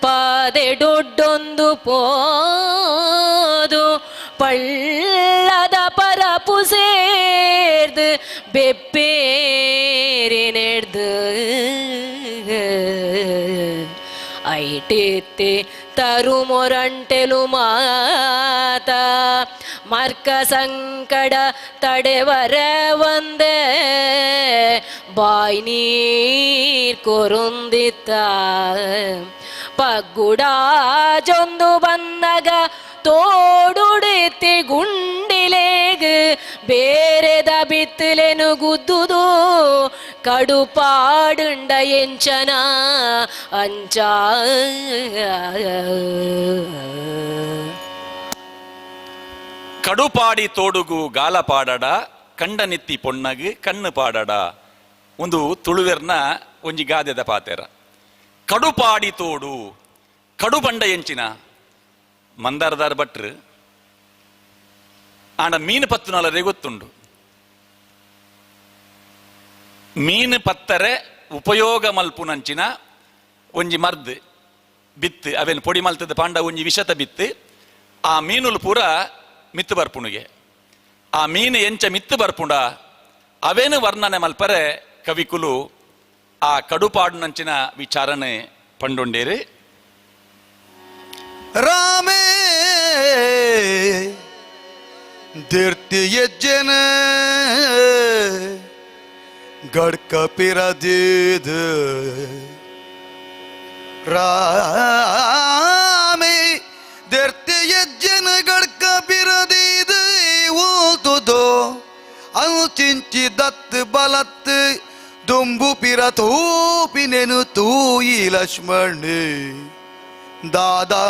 ಪಾದೆ ಡೊಡ್ಡೊಂದು ಪೋದು ಪಳ್ಳದ ಪರಪು ಸೇರ್ದು ಬೆಪ್ಪೇರಿ ನೆಡ್ದು ಐಟಿತ್ತಿ ತರುಮೊರಂಟೆಲು ಮಾತ ಮಾರ್ಕ ಸಂಕಡ ತಡೆವರ ಒಂದೇ ಬಾಯ್ ನೀರ್ ಕೊರುಂದಿತ್ತ ಪಗ್ಗುಡಾಜೊಂದು ಬಂದಾಗ ತೋಡುಡಿತಿ ಗುಂಡಿಲೇಗ್ ಬೇರೆದ ಬಿತ್ತಲೆನು ಗುದ್ದುದು ಕಡುಪಾಡುಂಡ ಎಂಚನ ಅಂಚ. ಕಡುಪಾಡಿ ತೋಡುಗು ಗಾಲಪಾಡಡ ಕಂಡನೆತ್ತಿ ಪೊಣ್ಣಗು ಕಣ್ಣು ಪಾಡಡ ಒಂದು ತುಳುವೆರ್ನ ಒಂಜಿ ಗಾದೆದ ಪಾತೆರ. ಕಡುಪಾಡಿ ತೋಡು ಕಡುಬಂಡ ಎಂಚಿನ ಮಂದಾರದಾರ್ ಭಟ್ರು ಆಂಡ ಮೀನು ಪತ್ತುನಲರೆ ಗೊತ್ತುಂಡು. ಮೀನು ಪತ್ತರೆ ಉಪಯೋಗ ಮಲ್ಪುನಂಚಿನ ಒಂಜಿ ಮರ್ದ್ ಬಿತ್ತು ಅವೇನು ಪೊಡಿ ಮಲ್ತದ ಪಾಂಡ ಒಂಜಿ ವಿಷತ ಬಿತ್ತು ಆ ಮೀನುಲು ಪೂರ ಮಿತ್ತು ಬರ್ಪುಣಿಗೆ ಆ ಮೀನು ಎಂಚ ಮಿತ್ತು ಬರ್ಪುಂಡ ಅವೇನು ವರ್ಣನೆ ಮಲ್ಪರೆ ಕವಿಕುಲು ಆ ಕಡುಪಾಡುನಂಚಿನ ವಿಚಾರಣೆ ಪಂಡೊಂಡೇರು. ರಾಮೇ ದಿರ್ತಿ ಯಜ್ಜನ ಗಡ್ಕ ಪಿರದಿದ ರಾಮೇ ದಿರ್ತಿ ಯಜ್ಜನ ಗಡ್ಕ ಪಿರದಿದ ಓದುದೋ ಅಲ್ಚಿಂಚಿ ದತ್ ಬಲತ್ ದುಂಬು ಪಿರ ತೂಪಿನೆನು ತೂಯಿ ಲಕ್ಷ್ಮಣೆ ದಾದಾ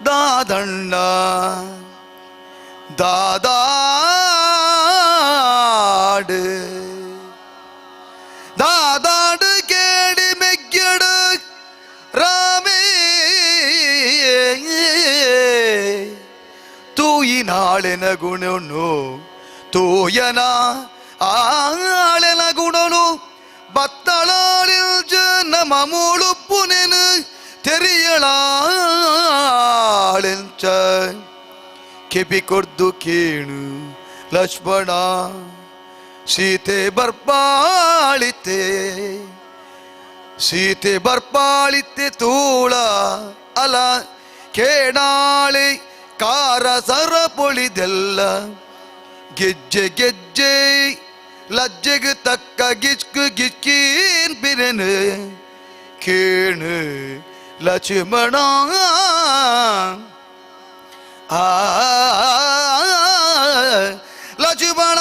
ದಾದಣ್ಣ ದಾದಾಡು ದಾದಾಡು ಕೇಳಿ ಮೆಗ್ಗಡು ರಾಮೇ ತೂಯಿನಾಳೆನ ಗುಣನು ತೂಯನ ಆಳೆನ ಗುಣನು ಬತ್ತಳಾಳಿಲ್ ಜನ ಮಮೂಳುಪ್ಪುನೆನು ತೆರಿಯಳಾಳೆಂಚ ಕೆಪಿ ಕೊರ್ದು ಕೇಣು ಲಕ್ಷ್ಮಣ ಸೀತೆ ಬರ್ಪಾಳಿತೆ ಸೀತೆ ಬರ್ಪಾಳಿತೆ ತೂಳ ಅಲ ಕೇಡಾಳಿ ಕಾರ ಸರ ಪೊಳಿದೆಲ್ಲ ಗೆಜ್ಜೆ ಗೆಜ್ಜೆ ಲಜ್ಜೆಗೆ ತಕ್ಕ ಗಿಚ್ಕು ಗಿಚ್ಕೀನ್ ಬಿರೆನು ಕೇಣು ಲಕ್ಷ್ಮಣ ಆ ಲಕ್ಷ್ಮಣ.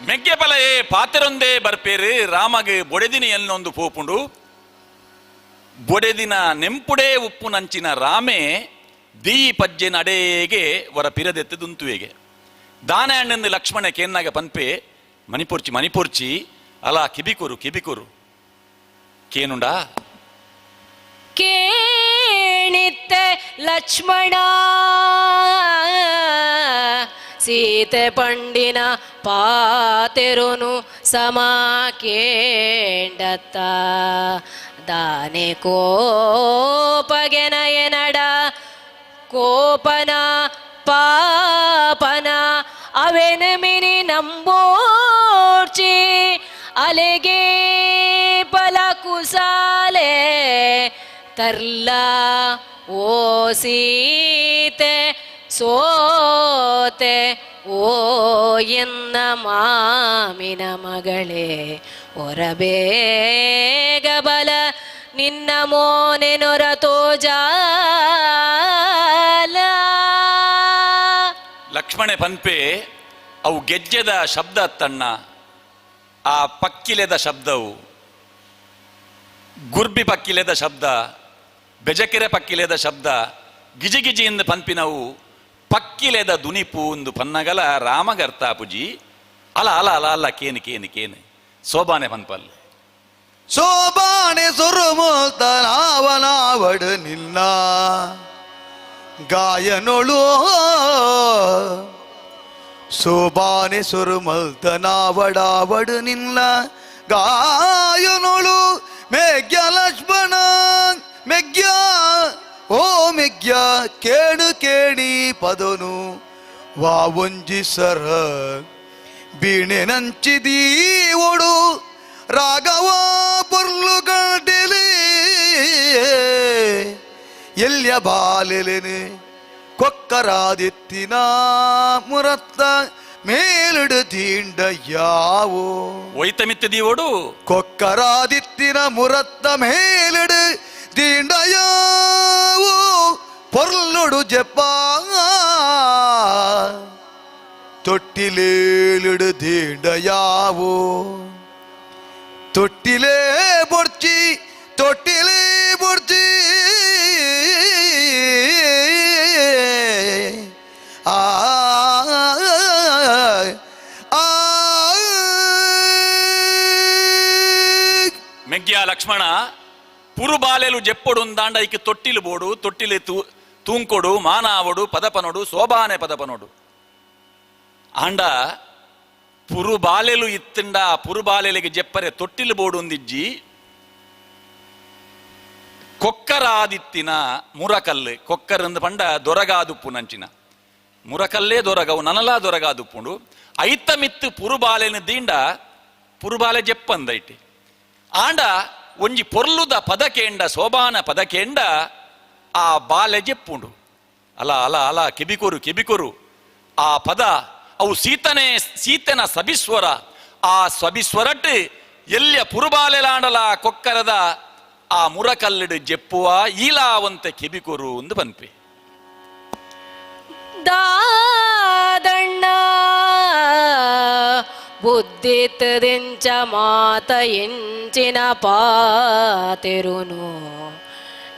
ಮೆಗ್ಗೆ ಪಲಯೇ ಪಾತೆರೊಂದೇ ಬರ್ಪೇರು ರಾಮಗ್ ಬೊಡೆದಿನ ಎಲ್ಲೊಂದು ಪೋಪುಂಡು ಬೊಡೆದಿನ ನೆಂಪುಡೇ ಉಪ್ಪು ನಂಚಿನ ರಾಮೆ ದೀ ಪಜ್ಜೆ ನಡೆಗೆ ವರ ಪಿರದೆತ್ತದುಂತುವೆಗೆ ದಾನ ಅಣ್ಣಂದು ಲಕ್ಷ್ಮಣ ಕೇನ್ನಾಗ ಪನ್ಪೆ ಮಣಿಪುರ್ಚಿ ಮಣಿಪುರ್ಚಿ ಅಲ ಕಿಬಿಕುರು ಕಿಬಿಕುರು ಕೇನುಂಡಾ ಕೇಣಿತ್ತೆ ಲಕ್ಷ್ಮಣ ಸೀತೆ ಪಂಡಿನ ಪಾತೆರುನು ಸಮ ಕೇಂಡತ್ತ ದಾನೆ ಕೋಪಗೆನಯನಡ ಕೋಪನ ಪಾಪನ ಅವೆನ ಮಿನಿ ನಂಬೋರ್ಚಿ ಅಲೆಗೆ ಪ ಮಗಳೇ ತರ್ಲ ಓ ಸೀತೆ ಸೋತೆ ಓ ಎನ್ನ ಮಾಮಿನ ಮಗಳೇ ಹೊರಬೇಗ ಬಲ ನಿನ್ನ ಮೋನೆ ನೊರ ತೋಜಾಲ. ಲಕ್ಷ್ಮಣೆ ಪನ್ಪೆ ಅವು ಗೆಜ್ಜೆದ ಶಬ್ದ ತಣ್ಣ, ಆ ಪಕ್ಕಿಲೆದ ಶಬ್ದವು ಗುರ್ಬಿ ಪಕ್ಕಿಲೆದ ಶಬ್ದ, ಬೆಜಕೆರೆ ಪಕ್ಕಿಲೆದ ಶಬ್ದ, ಗಿಜಿಗಿಜಿ ಎಂದು ಪನ್ಪಿನವು ಪಕ್ಕಿಲೆದ ದುನಿಪು ಒಂದು ಪನ್ನಗಲ ರಾಮಗರ್ತಾಪುಜಿ. ಅಲ ಅಲ ಅಲ ಅಲ್ಲ ಕೇನು ಕೇನು ಕೇನು ಸೋಬಾನೆ ಪನ್ಪಲ್ಲೆ ಸೋಬಾನೆ ಸುರುಮೂತನಾವನಾವಡು ನಿನ್ನ ಗಾಯನೊಳು ಸೋಬಾನೆ ಸುರುಮಲ್ತನಾವಡಾವಡು ನಿನ್ನ ಗಾಯನೊಳು ಮೇಘ್ಯ ಲಕ್ಷ್ಮಣ ಮೆಗ್ಯ ಓ ಮೆಗ್ಯ ಕೇಣು ಕೇಣಿ ಪದನು ವಾ ಒಂಜಿ ಸರ ಬೀಣೆ ನಂಚಿದೀ ಒಡು ರಾಘವ ಪೊರ್ಲು ಗಂಟೆಲಿ ಎಲ್ಯ ಬಾಲೆಲೆನೆ ಕೊಕ್ಕರಾದಿತ್ತಿನ ಮುರತ್ತ ಮೇಲಿಡು ತೀಂಡ ಯಾವೋ ಒಯ್ತಮಿತ್ತ ದೀವೋಡು ಕೊಕ್ಕರಾದಿತ್ತಿನ ಮುರತ್ತ ಮೇಲಿಡು ತೀಂಡ ಯಾವೋ ಪೊರ್ಲುಡು ಜಪ್ಪ ತೊಟ್ಟಿಲೇಲಿಡು ತೀಂಡ ಯಾವೋ ತೊಟ್ಟಿಲೇ ಬೊಡ್ಚಿ ತೊಟ್ಟಿಲೇ ಬೊಡ್ಚಿ ಆ ಆ ಮೆಗ್ಯ ಲಕ್ಷ್ಮಣ ಪುರುಬಾಲೆಲು ಜೆಪ್ಪೊಡು ದಾಂಡ ಐಕೆ ತೊಟ್ಟಿಲು ಬೋಡು ತೊಟ್ಟಿಲು ತೂಂಕೊಡು ಮಾನಾವಡು ಪದಪನೊಡು ಸೋಬಾನೆ ಪದಪನೊಡು ಆಂಡ ಪುರುಬಾಲೆಲು ಇತ್ತಂಡ ಪುರುಬಾಲೆಲಿಗೆ ಜೆಪ್ಪರೆ ತೊಟ್ಟಿಲು ಬೋಡು ಒಂದಿಜ್ಜಿ ಕೊಕ್ಕರಾದಿತ್ತಿನ ಮುರಕಲ್ಲು ಕೊಕ್ಕರಂದು ಪಂಡ ದೊರಗಾದುಪ್ಪು ನಂಚಿನ ಮುರಕಲ್ಲೇ ದೊರಗವು ನನಲಾ ದೊರಗಾದುಪ್ಪುಂಡು ಐತ ಮಿತ್ತು ಪುರುಬಾಲೆನ ದಿಂಡ ಪುರುಬಾಲೆ ಜೆಪ್ಪಂದೈಟಿ ಆಂಡ ಒಂಜಿ ಪೊರ್ಲುದ ಪದಕೇಂಡ ಸೋಬಾನ ಪದಕೇಂಡ ಆ ಬಾಲೆ ಜೆಪ್ಪುಂಡು ಅಲ ಅಲ ಅಲ ಕೆಬಿಕೊರು ಕೆಬಿಕೊರು ಆ ಪದ ಅವು ಸೀತನೇ ಸೀತನ ಸಬಿಸ್ವರ ಆ ಸಬಿಸ್ವರಟ್ ಎಲ್ಲಿಯ ಪುರುಬಾಲೆಲಾಂಡಲ ಕೊಕ್ಕರದ ಆ ಮುರಕಲ್ಲಿಡು ಜೆಪ್ಪುವ ಈಲಾವಂತೆ ಕೆಬಿಕೊರು ಎಂದು ಪನ್ಪೆ. ದಾದಣ್ಣ ಬುದ್ಧಿತ್ತದೆಂಚ ಮಾತ ಎಂಚಿನ ಪಾತೆರುನು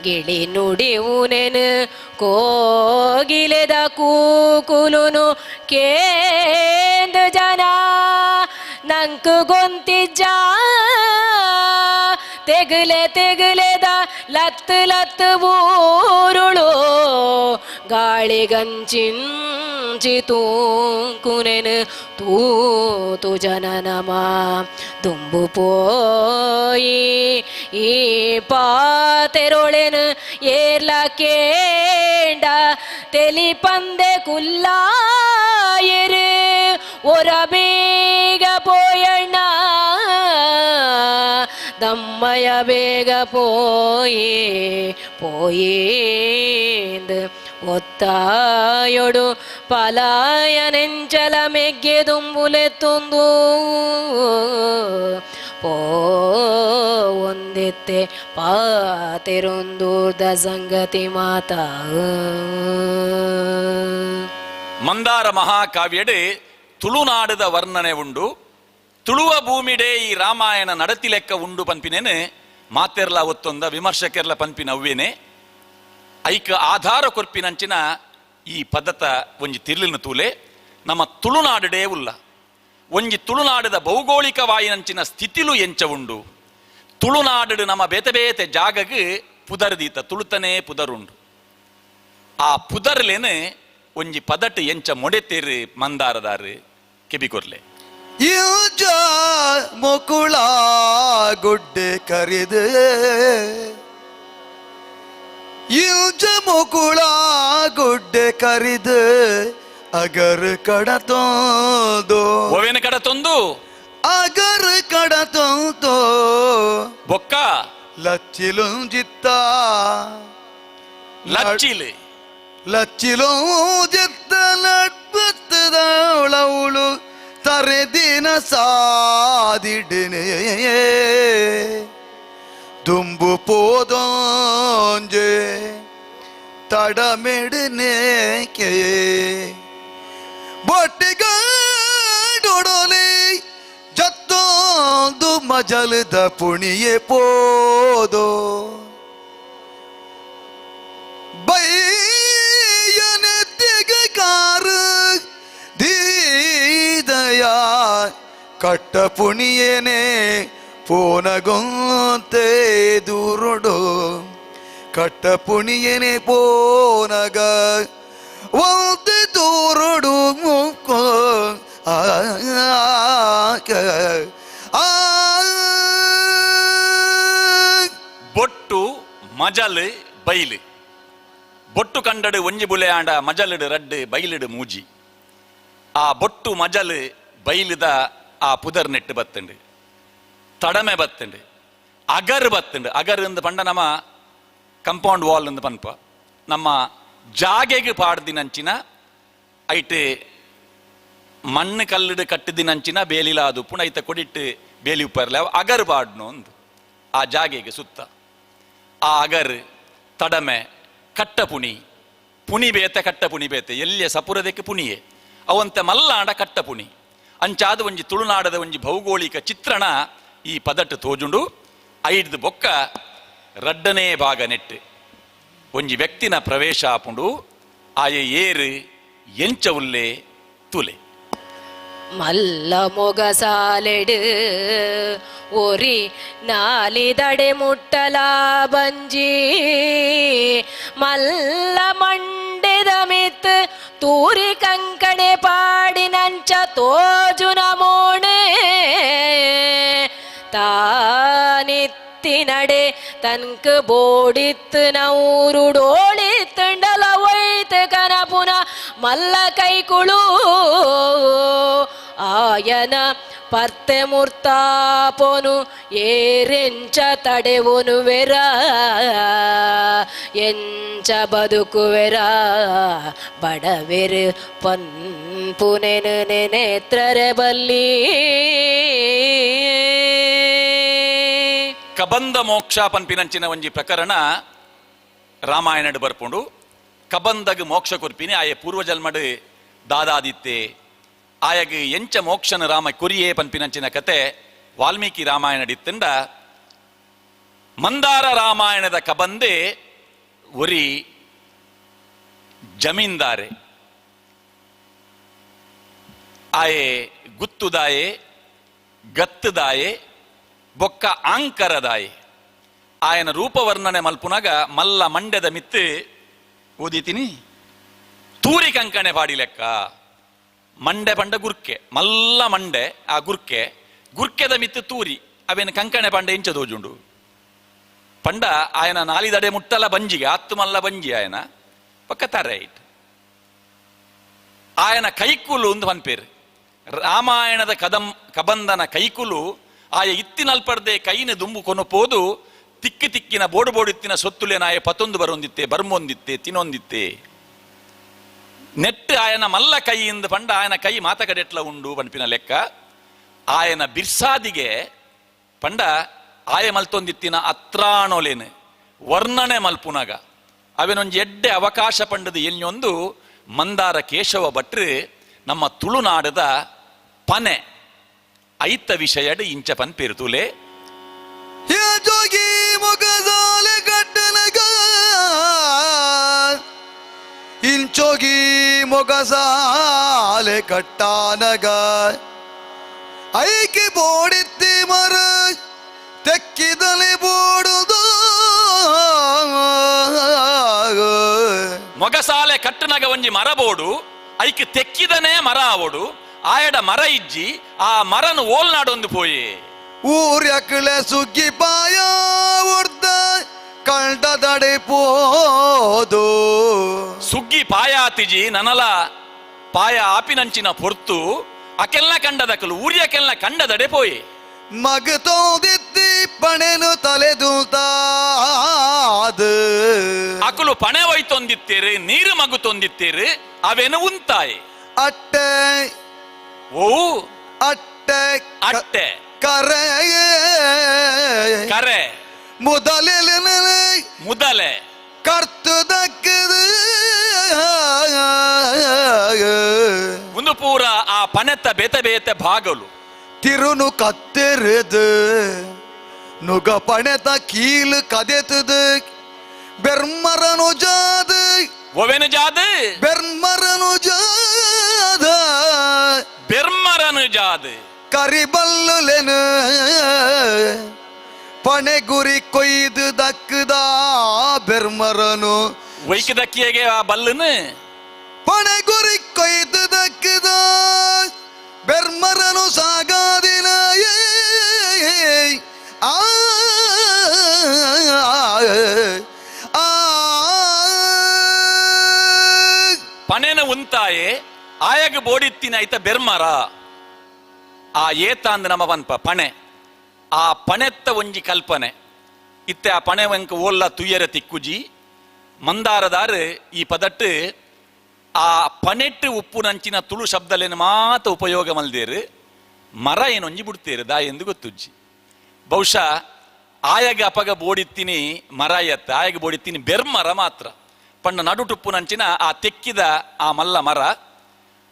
ಗಿಳಿ ನುಡಿವುನೆನು ಕೋಗಿಲೆದ ಕೂಕುಲುನು ಕೇಂದ್ರ ಜನ ನಂಕು ಗೊಂತಿಜ್ಜ ತೆಗಲೆ ತೆಗಲೆದ ಲತ್ತು ಲತ್ತು ಊರುಳು ಗಾಳಿಗಂಚಿಂಚಿ ತೂಂಕುನೆನು ತೂತು ಜನನಮ ದುಂಬು ಪೋಯಿ ಈ ಪಾತೆರೊಳೆನು ಏರ್ಲ ಕೇಂಡ ತೆಲಿಪಂದೆ ಕುಲ್ಲಾಯರು ಒರ ಬೇಗ ಪೋಯಣ್ಣ ದಮ್ಮಯ ಬೇಗ ಪೋಯಿ ಪೋಯೇಂದು ಒತ್ತಾಯೊಡು ಪಲಾಯ ನೆಂಚಲ ಮೆಗ್ಗೆ ದುಂಬುಲೆತ್ತೊಂದು ಪೋ ಒಂದೆತ್ತೆ ಪಾತೆರೊಂದೂರ್ದ ಸಂಗತಿ ಮಾತಾ. ಮಂದಾರ ಮಹಾಕಾವ್ಯಡೆ ತುಳುನಾಡದ ವರ್ಣನೆ ಉಂಡು. ತುಳುವ ಭೂಮಿಡೆ ಈ ರಾಮಾಯಣ ನಡತಿ ಲೆಕ್ಕ ಉಂಡು ಪನ್ಪಿನೇನೆ ಮಾತೆರ್ಲ ಒತ್ತೊಂದ ವಿಮರ್ಶಕೆರ್ಲ ಪನ್ಪಿನ ಅವ್ವೇನೆ ಐಕ ಆಧಾರ ಕೊರ್ಪಿನಂಚಿನ ಈ ಪದ್ಧತ ಒಂಜಿ ತಿರ್ಲಿನ ತೂಲೆ ನಮ್ಮ ತುಳುನಾಡಡೆ ಉಲ್ಲ ಒಂಜಿ ತುಳುನಾಡದ ಭೌಗೋಳಿಕ ವಾಯಿನಂಚಿನ ಸ್ಥಿತಿಲು ಎಂಚ ಉಂಡು. ತುಳುನಾಡು ನಮ್ಮ ಬೇತೆ ಬೇತೆ ಜಾಗಗ್ ಪುದರ್ದೀತ ತುಳುತನೇ ಪುದರುಂಡು. ಆ ಪುದರ್ಲೇನೆ ಒಂಜಿ ಪದಟ್ ಎಂಚ ಮೊಡೆತೇರು ಮಂದಾರದಾರು ಕೆಬಿಕೊರ್ಲೆ ಇಲ್ಜ ಮುಕುಳ ಗುಡ್ಡೆ ಕರಿದೆ ಇಲ್ಜ ಮುಕುಳ ಗುಡ್ಡೆ ಕರಿದೆ ಅಗರ್ ಕಡತೊಂದು ಓವೇನ ಕಡತೊಂದು ಅಗರ್ ಕಡತೊಂದು ಬೊಕ್ಕ ಲಚ್ಚಿಲುಂಜಿತ್ತ ಲಚ್ಚಿಲು ಲಚ್ಚಿಲುಂಜಿತ್ತ ನಡ್ಪತ್ತದವಳವಳು ತರೆದಿನ ಸಾದಿಡನೆ ದುಂಬು ಪೋದೊಂಜೆ ತಡಮೆಡನೇಕೆ ಬೊಟ್ಟಿಗಡೊಡೊಲೆ ಜತ್ತೊಂದು ಮಜಲದ ಪುಣಿಯೆ ಪೋದೋ ಬೈಯನೆತ್ತಿಗ ದೀದಯ ಕಟ್ಟ ಪುಣಿಯೇನೆ ಪೋನಗೊಂತೆ ದೂರುಡು ಕಟ್ಟ ಪುಣಿಯೇನೆ ಪೋನಗ ಒಂತೆ ದೂರುಡು ಮುಕ್ಕೋ ಆ ಬೊಟ್ಟು ಮಜಲ್ ಬೈಲು. ಬೊಟ್ಟು ಕಂಡಡು ಒಂಜಿ ಬುಲೆ ಆಂಡ ಮಜಲುಡು ರಡ್ಡು ಬೈಲುಡು ಮೂಜಿ. ಆ ಬೊಟ್ಟು ಮಜಲ್ ಬೈಲುದ ಆ ಪುದರ್ ನೆಟ್ಟು ಬತ್ತುಂಡು, ತಡಮೆ ಬತ್ತುಂಡು, ಅಗರ್ ಬತ್ತುಂಡು. ಅಗರ್ ಎಂದು ಪಂಡ ನಮ್ಮ ಕಂಪೌಂಡ್ ವಾಲ್ ಎಂದು ಪನ್ಪ ನಮ್ಮ ಜಾಗೆಗೆ ಪಾಡ್ದಿನಂಚಿನ ಐಟ್ ಮಣ್ಣು ಕಲ್ಲುಡು ಕಟ್ಟಿದಿನಂಚಿನ ಬೇಲಿಲ ಅದು ಪುಣ ಐತ ಕೊಡಿಟ್ಟು ಬೇಲಿ ಉಪ್ಪರ್ಲೆ ಅಗರ್ ಪಾಡ್ನು ಒಂದು ಆ ಜಾಗೆಗೆ ಸುತ್ತ. ಆ ಅಗರ್ ತಡಮೆ ಕಟ್ಟ ಪುಣಿ, ಪುಣಿ ಬೇತೆ ಕಟ್ಟ ಪುಣಿ ಬೇತೆ ಎಲ್ಲಿಯ ಸಪುರದಕ್ಕೆ ಪುಣಿಯೇ ಅವಂತೆ ಮಲ್ಲಾಂಡ ಕಟ್ಟ ಪುಣಿ. ಅಂಚಾದ ಒಂಜಿ ತುಳುನಾಡದ ಒಂಜಿ ಭೌಗೋಳಿಕ ಚಿತ್ರಣ ಈ ಪದಟ್ಟು ತೋಜುಂಡು. ಐಡ್ದು ಬೊಕ್ಕ ರಡ್ಡನೇ ಭಾಗ ನೆಟ್ಟು ಒಂಜಿ ವ್ಯಕ್ತಿನ ಪ್ರವೇಶ ಆಪುಂಡು. ಆಯ ಏರು ಎಂಚ ಉಲ್ಲೆ ತುಲೆ ಮಲ್ಲ ಮೊಗಸಾಲೆಡು ಒರಿ ನಾಲಿದಡೆ ಮುಟ್ಟಲ ಬಂಜಿ ಮಲ್ಲ ಮಂಡೆದ ಮಿತ್ ತೂರಿ ಕಂಕಣೆ ಪಾಡಿನಂಚ ತೋಜುನ ಮೋಣೆ ತಾನಿತ್ತಿನಡೆ ತನ್ಕ ಬೋಡಿತ್ತು ನೌರುಡೋಳಿತ್ತಂಡಲ ಒಯ್ತು ಕನಪುನ ಮಲ್ಲ ಕೈಕುಳು ಆಯನ ಪರ್ತೆ ಮೂರ್ತಾಪೋನು ಏರೆಂಚ ತಡೆವನು ವೆರ ಎಂಚ ಬದುಕುವೆರ ಬಡವೆರು ಪನ್ಪುನೆನು ನೆನೇತ್ರರೆ ಬಲ್ಲಿ. ಕಬಂಧ ಮೋಕ್ಷ ಪನ್ಪಿನಂಚಿನ ಒಂಜಿ ಪ್ರಕರಣ ರಾಮಾಯಣಡ್ ಬರ್ಪುಂಡು. ಕಬಂಧಗ್ ಮೋಕ್ಷ ಕೊರ್ಪಿನಿ ಆಯ ಪೂರ್ವಜನ್ಮಡ್ ದಾದಾದಿತ್ತೆ ಆಯಗ್ ಎಂಚ ಮೋಕ್ಷನ ರಾಮ ಕುರಿಯೇ ಪನ್ಪಿನಂಚಿನ ಕತೆ ವಾಲ್ಮೀಕಿ ರಾಮಾಯಣಡಿತ್ತಂಡ. ಮಂದಾರ ರಾಮಾಯಣದ ಕಬಂದೆ ಒರಿ ಜಮೀನ್ದಾರೆ ಆಯೆ ಗುತ್ತುದಾಯೆ ಗತ್ತುದಾಯೆ ಬೊಕ್ಕ ಆಂಕರದಾಯೆ. ಆಯನ ರೂಪವರ್ಣನೆ ಮಲ್ಪುನಾಗ ಮಲ್ಲ ಮಂಡ್ಯದ ಮಿತ್ತು ಓದಿತೀನಿ ತೂರಿ ಕಂಕಣೆ ಪಾಡಿ ಲೆಕ್ಕ. ಮಂಡೆ ಪಂಡ ಗುರ್ಕೆ ಮಲ್ಲ ಮಂಡೆ ಆ ಗುರ್ಕೆ ಗುರ್ಕೆದ ಮಿತ್ತು ತೂರಿ ಅವೇನು ಕಂಕಣೆ ಪಂಡ ಎಂಚ ದೋಜುಂಡು ಪಂಡ ಆಯನ ನಾಲಿದಡೆ ಮುಟ್ಟಲ ಬಂಜಿಗೆ ಆತ್ತು ಮಲ್ಲ ಬಂಜಿ ಆಯನ ಪಕ್ಕ ತಾರೆ it ಆಯನ ಕೈಕುಲು ಒಂದು ಪನ್ಪೇರು. ರಾಮಾಯಣದ ಕಬಂದನ ಕೈಕುಲು ಆಯ ಇತ್ತಿನಲ್ಪರ್ದೆ ಕೈನ ದುಂಬು ಕೊನಪೋದು ತಿಕ್ಕಿ ತಿಕ್ಕಿನ ಬೋಡು ಬೋಡಿತ್ತಿನ ಸೊತ್ತುಲೇನಾಯ ಪತೊಂದು ಬರೊಂದಿತ್ತೆ ಬರ್ಮೊಂದಿತ್ತೆ ತಿನ್ನೊಂದಿತ್ತೆ ನೆಟ್ಟು ಆಯನ ಮಲ್ಲ ಕೈಯಿಂದ ಪಂಡ ಆಯನ ಕೈ ಮಾತ ಕಡೆಟ್ಲ ಉಂಡು ಪನ್ಪಿನ ಲೆಕ್ಕ. ಆಯನ ಬಿರ್ಸಾದಿಗೆ ಪಂಡ ಆಯ ಮಲ್ತೊಂದಿತ್ತಿನ ಅತ್ರಾಣೋಲೇನು ವರ್ಣನೆ ಮಲ್ಪುನಾಗ ಅವೇನೊಂಜಿ ಎಡ್ಡೆ ಅವಕಾಶ ಪಂಡದು ಎಲ್ಲಿಯೊಂದು ಮಂದಾರ ಕೇಶವ ಭಟ್ರು ನಮ್ಮ ತುಳುನಾಡದ ಪನೆ ಐತ ವಿಷಯಡ್ ಇಂಚ ಪನ್ಪಿರು ತುಲೆ. ಜೋಗಿ ಮೊಗಸಾಲೆ ಕಟ್ಟನಗ ಇಂಚೋಗಿ ಮೊಗಸಾಲೆ ಕಟ್ಟಾನಗ ಐಕೆ ಬೋಡಿತ್ತಿ ಮರ ತೆಕ್ಕಿದಲೆ ಬೋಡುದು. ಮೊಗಸಾಲೆ ಕಟ್ಟನಗ ಒಂಜಿ ಮರ ಬೋಡು ಐಕೆ ತೆಕ್ಕಿದನೇ ಮರ ಆವೋಡು ಆಯಡ ಮರ ಇಜ್ಜಿ ಆ ಮರನು ಓಲ್ನಾಡೊಂದು ಪೋಯೆ. ಊರ್ಯಕಳೆ ಸುಗ್ಗಿ ಪಾಯ ಉರ್ದ ಕಂಡದಡೆ ಪೋದು ಸುಗ್ಗಿ ಪಾಯಾತಿಜಿ ನನಲ ಪಾಯ ಆಪಿನಂಚಿನ ಪೊರ್ತು ಅಕೆಲ್ಲ ಕಂಡದಕಲು ಊರ್ಯಕೆಲ್ಲ ಕಂಡದಡೆ ಪೋಯೆ. ಮಗತೋದಿತ್ತಿ ಪಣೆನು ತಲೆದೂತಾದ ಅಕುಲು ಪಣೆ ಒಯ್ತೊಂದಿತ್ತೇರು ನೀರು ಮಗು ತೊಂದಿತ್ತೇರು ಅವೇನು ಉಂತಾಯಿ ಅಟ್ಟೆ ಓ ಅಟ್ಟೆ ಅಟ್ಟೆ ಕರೆ ಕರೆ முதலில் முதಲೆ ಕರ್ತದಕ್ಕದು ಒಂದು ಪೂರ ಆ ಪಣೆತ್ತ ಬೇತೆ ಬೇತೆ ಭಾಗಲು ತಿರುನು ಕತ್ತೆರೆದು ನುಗ ಪಣೆತ ಕೀಲು ಕದೆತದು ಬೆರ್ಮರನು ಜಾದು ಒವೆನು ಜಾದು ಬೆರ್ಮರನು ಜಾದ ಬೆರ್ಮರನು ಜಾದು ಕರಿಬಲ್ಲುಲೆನು ಪಣೆ ಗುರಿ ಕೊಯ್ದು ದಕ್ಕದ ಬೆರ್ಮರನು ವೈಕದಕ್ಕಿಯಗೆ ಆ ಬಲ್ಲನು ಪಣೆ ಗುರಿ ಕೊಯ್ದು ದಕ್ಕದ ಬೆರ್ಮರನು ಸಾಗಾದಿನ ಆ ಆ ಪಣೆನ ಉಂತಾಯೆ ಆಯಗ ಬೋಡಿತ್ತಿನ ಐತ ಬೆರ್ಮರ ಆ ಏತ ಅಂದ್ ನಮ್ಮ ಪನ್ಪ ಪಣೆ ಆ ಪಣೆತ್ತ ಒಂಜಿ ಕಲ್ಪನೆ ಇತ್ತೆ ಆ ಪಣೆ ವಂಕ ಓಲ್ಲ ತುಯ್ಯರ ತಿಕ್ಕುಜಿ ಮಂದಾರದಾರು ಈ ಪದಟ್ಟು ಆ ಪಣೆಟ್ಟು ಉಪ್ಪು ನಂಚಿನ ತುಳು ಶಬ್ದಲೇನು ಮಾತ ಉಪಯೋಗ ಮಲ್ದೇರು ಮರ ಏನೊಂಜಿ ಬಿಡ್ತೇರು ದಾಯ ಎಂದು ಗೊತ್ತುಜ್ಜಿ. ಬಹುಶಃ ಆಯಗ ಅಪಗ ಬೋಡಿತ್ತೀನಿ ಮರ ಎತ್ತ ಆಯಗ ಬೋಡಿತ್ತೀನಿ ಬೆರ್ಮರ ಮಾತ್ರ ಪಣ್ಣ ನಡುಟುಪ್ಪು ನಂಚಿನ ಆ ತೆಕ್ಕಿದ ಆ ಮಲ್ಲ ಮರ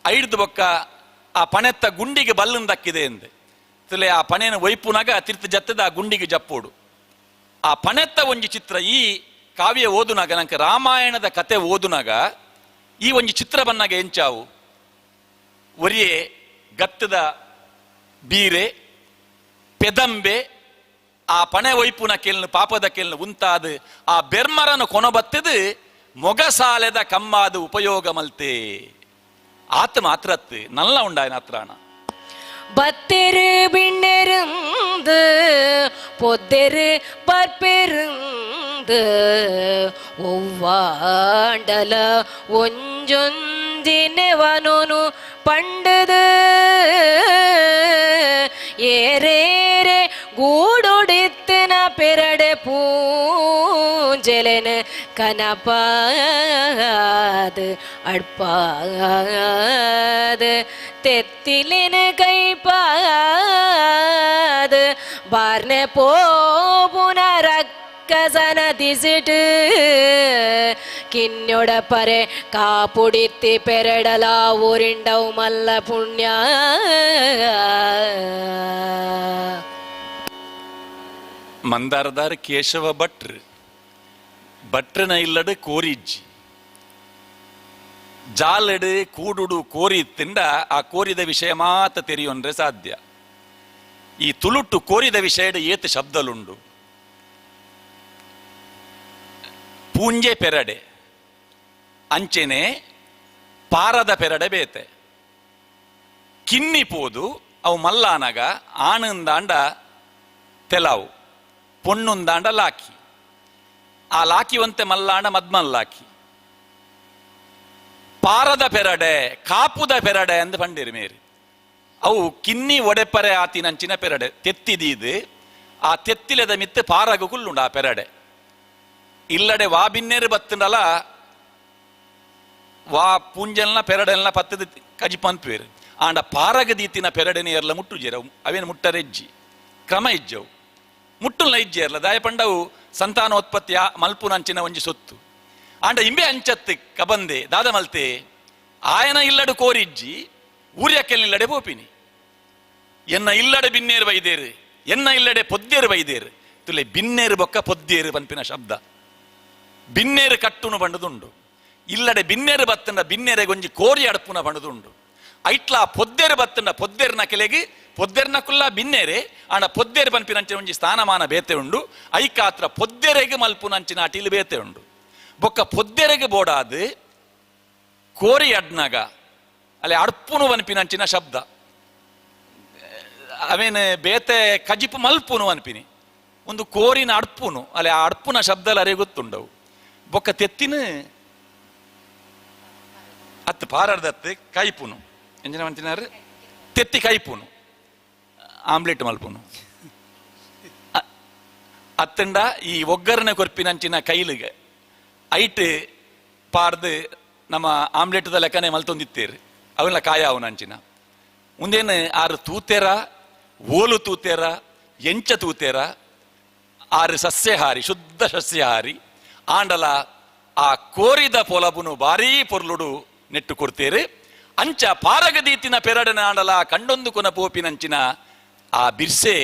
ಐಡ್ದು ಬೊಕ್ಕ ಆ ಪಣೆತ್ತ ಗುಂಡಿಗೆ ಬಲ್ಲಂದಕ್ಕಿದೆ ಎಂದೆ ತುಲೆ ಆ ಪಣೆನ ಒಯ್ಪುನಾಗ ತಿರ್ತು ಜತ್ತದ ಆ ಗುಂಡಿಗೆ ಜಪ್ಪೋಡು ಆ ಪಣೆತ್ತ ಒಂಜಿ ಚಿತ್ರ. ಈ ಕಾವ್ಯ ಓದುನಾಗ ನಂಗೆ ರಾಮಾಯಣದ ಕತೆ ಓದುನಾಗ ಈ ಒಂಜಿ ಚಿತ್ರ ಬನ್ನಾಗ ಎಂಚಾವು ಒರಿಯೇ ಗತ್ತದ ಬೀರೆ ಪೆದಂಬೆ ಆ ಪಣೆ ಒಯ್ಪುನ ಕೆಲ್ನು ಪಾಪದ ಕೆಲ್ನು ಉಂತಾದ ಆ ಬೆರ್ಮರನು ಕೊನಬತ್ತದು ಮೊಗಸಾಲೆದ ಕಮ್ಮಾದ ಉಪಯೋಗ ಮಲ್ತೆ ಆತ ಮಾತ್ರತ್ತು ನಲ್ಲ ಉಂಡಾಯನ ಹತ್ರಾಣ ಬತ್ತೆರು ಬಿಣ್ಣೆருந்து பொத்தெரு பற்பெருந்து ஒவ்வாண்டல ஒஞ்சொஞ்சினவனோனு பண்டது ಏರೇರೆ ಗೂಡೊಡಿತ್ತಿನ ಪೆರಡೆ ಪೂಂಜೆಲೆನ ಕನಪಾದ ಅಡ್ಪಾದ ತೆತ್ತಿಲಿನ ಕೈಪಾದ ಬಾರ್ನೆ ಪೋಪುನ ರಕ್ಕಸನ ದಿಸಿಟು ಕಿನ್ನೊಡ ಪರೆ ಕಾಪುಡಿತ್ತಿ ಪೆರಡಲ ಊರಿಂಡವು ಮಲ್ಲ ಪುಣ್ಯ. ಮಂದಾರದಾರ ಕೇಶವ ಭಟ್ರು ಭಟ್ರನ ಇಲ್ಲಡು ಕೋರಿಜ್ಜಿ ಜಾಲಡು ಕೂಡುಡು ಕೋರಿ ತಿಂಡ ಆ ಕೋರಿದ ವಿಷಯ ಮಾತ್ರ ತೆರಿಯೊಂದ್ರೆ ಸಾಧ್ಯ. ಈ ತುಳುಟ್ಟು ಕೋರಿದ ವಿಷಯಡು ಏತು ಶಬ್ದಲುಂಡು. ಪೂಂಜೆ ಪೆರಡೆ ಅಂಚೆನೆ ಪಾರದ ಪೆರಡೆ ಬೇತೆ ಕಿನ್ನಿ ಪೋದು ಅವು ಮಲ್ಲಾನಗ ಆಣಂದಾಂಡ ತೆಲಾವು ಪೊಣ್ಣುಂದಾಂಡ ಲಾಕಿ ಆ ಲಾಕಿ ಒಂತೆ ಮಲ್ಲಾಂಡ ಮದ್ಮಲ್ಲಾಕಿ ಪಾರದ ಪೆರಡೆ ಕಾಪುದ ಪೆರಡೆ ಅಂದ್ ಪಂಡಿರು ಮೇರಿ ಅವು ಕಿನ್ನಿ ಒಡೆಪರೆ ಆತಿನಂಚಿನ ಪೆರಡೆ ತೆತ್ತಿದೀದು ಆ ತೆತ್ತಿಲದ ಮಿತ್ತು ಪಾರಗು ಕುಲ್ಲುಂಡು ಆ ಪೆರಡೆ ಇಲ್ಲಡೆ ವಾ ಬಿನ್ನೇರು ಬತ್ತಂಡಲ ವಾ ಪೂಂಜಲ್ನ ಪೆರಡೆಲ್ನ ಪತ್ತದ ಕಜಿ ಪನ್ಪೇರು ಆಂಡ ಪಾರಗ ದೀತಿನ ಪೆರಡೆನೆ ಎರ್ಲ ಮುಟ್ಟುಜೇರ ಅವೇನು ಮುಟ್ಟರೆಜ್ಜಿ ಕ್ರಮ ಇಜ್ಜವು ಮುಟ್ಟುಲ್ನ ಇಜ್ಜೇರ್ಲ ದಾಯ ಪಂಡವು ಸಂತಾನೋತ್ಪತ್ತಿಯ ಮಲ್ಪುನಂಚಿನ ಒಂಜಿ ಸೊತ್ತು ಆಂಡ ಇಂಬೆ ಅಂಚತ್ತು ಕಬಂದೆ ದಾದ ಮಲ್ತೆ ಆಯನ ಇಲ್ಲಡು ಕೋರಿಜ್ಜಿ ಊರ್ಯಕ್ಕೆಲ್ಲಿಲ್ಲಡೆ ಪೋಪಿನಿ ಎನ್ನ ಇಲ್ಲಡೆ ಬಿನ್ನೇರು ಬೈದೇರು ಎನ್ನ ಇಲ್ಲಡೆ ಪೊದ್ದೇರು ಬೈದೇರು ತುಲೆ ಬಿನ್ನೇರು ಬೊಕ್ಕ ಪೊದ್ದೇರು ಪನ್ಪಿನ ಶಬ್ದ ಬಿನ್ನೇರು ಕಟ್ಟುನು ಬಂಡದುಂಡು ಇಲ್ಲಡೆ ಬಿನ್ನೇರು ಬತ್ತಂಡ ಬಿನ್ನೇರೆ ಗೊಂಜಿ ಕೋರಿ ಅಡಪುನ ಬಂಡದುಂಡು ಐಟ್ಲಾ ಪೊದ್ದೇರು ಬತ್ತಂಡ ಪೊದ್ದೇರ್ನ ಕೆಲೆಗೆ ಪೊದ್ದೇರ್ನ ಕುಲ್ಲ ಬಿನ್ನೇರೆ ಆಂಡ ಪೊದ್ದೇರು ಪನ್ಪಿನಂಚಿನ ಒಂಜಿ ಸ್ಥಾನಮಾನ ಬೇತೆ ಉಂಡು ಐಕಾತ್ರ ಪೊದ್ದೇರೆಗೆ ಮಲ್ಪುನಂಚಿನ ಅಟಿಲು ಬೇತೆ ಉಂಡು ಬೊಕ್ಕ ಪೊದ್ದೆರೆಗೆ ಬೋಡಾದು ಕೋರಿ ಅಡ್ನಾಗ ಅಲ್ಲಿ ಅಡ್ಪುನು ಪನ್ಪಿನಂಚಿನ ಶಬ್ದ ಅವೇನು ಬೇತೆ ಕಜಿಪು ಮಲ್ಪುನು ಅನ್ಪಿನಿ ಒಂದು ಕೋರಿನ ಅಡ್ಪುನು ಅಲ್ಲಿ ಆ ಅಡ್ಪುನ ಶಬ್ದ ಅರೆ ಗೊತ್ತುಂಡವು ಬೊಕ್ಕ ತೆತ್ತಿನ ಅತ್ತು ಪಾರಾರ್ದತ್ತು ಕೈಪುನು ಎಂಜಿನ ಮಂತಿನಾರು ತೆತ್ತಿ ಕೈಪುನು ಆಮ್ಲೆಟ್ ಮಲ್ಪುನು ಅತ್ತಂಡ ಈ ಒಗ್ಗರಣೆ ಕೊರ್ಪಿನಂಚಿನ ಕೈಲಿಗೆ ಐಟ್ ಪಾಡ್ದು ನಮ್ಮ ಆಮ್ಲೆಟ್ದ ಲೆಕ್ಕನೆ ಮಲ್ತೊಂದಿತ್ತೇರು ಅವನ್ನ ಕಾಯ ಅವನಂಚಿನ ಮುಂದೇನು ಆರು ತೂತೆರ ಓಲು ತೂತೆರ ಎಂಚ ತೂತೆರ ಆರು ಸಸ್ಯಹಾರಿ ಶುದ್ಧ ಸಸ್ಯಹಾರಿ ಆಂಡಲ ಆ ಕೋರಿದ ಪೊಲಬುನು ಭಾರೀ ಪೊರ್ಲುಡು ನೆಟ್ಟು ಕೊಡ್ತೇರು ಅಂಚ ಪಾರಗದೀತಿನ ಪೆರಡನ ಆಂಡಲ ಕಂಡೊಂದು ಕೊನ ಪೋಪಿನಂಚಿನ ಆ ಬಿರ್ಸೆ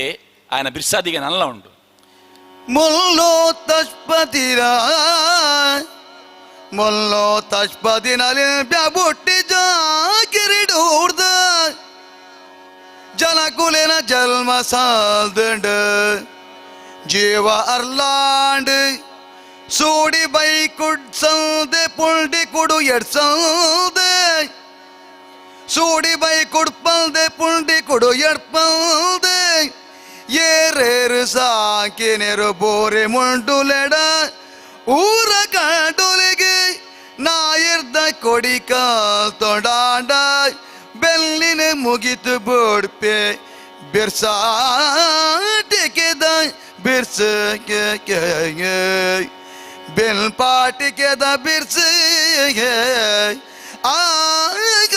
ಆಯನ ಬಿರ್ಸಾದಿಗೆ ನಲ್ಲ ಉಂಡು. ಮುಲ್ಲೋ ತಸ್ಪದಿರ ಮುಲ್ಲೋ ತಸ್ಪದಿನಲ್ಲಿ ಬ್ಯಾಬುಟ್ಟಿ ಜಾಗಿರಿಡೂರ್ದ ಜನಕುಲಿನ ಜನ್ಮ ಸಾಲ್ದಂಡ ಜೀವ ಅರ್ಲಾಂಡ್ ಸೂಡಿ ಬೈ ಕುಡ್ಸಲ್ದೆ ಪುಂಡಿ ಕುಡು ಎಡ್ಸಲ್ದೆ ಸೂಡಿ ಬೈ ಕುಡ್ಪಲ್ದೆ ಪುಂಡಿ ಕುಡು ಎಡ್ಪಲ್ದೆ ಏರೇರು ಸಾಕಿನೆರು ಬೋರೆ ಮುಂಡುಲೆಡ ಊರ ಕಂಡುಲಿಗೆ ನಾಯಿರ್ದ ಕೊಡಿ ಕಾಲ್ ತೊಡಾಂಡ ಬೆಲ್ಲಿನ ಮುಗಿತು ಬೋಡ್ಪೆ ಬಿರ್ಸಾಟಿಕೆದ ಬಿರ್ಸ ಬೆಲ್ ಪಾಟಿಕೆದ ಬಿರ್ಸ ಆಗ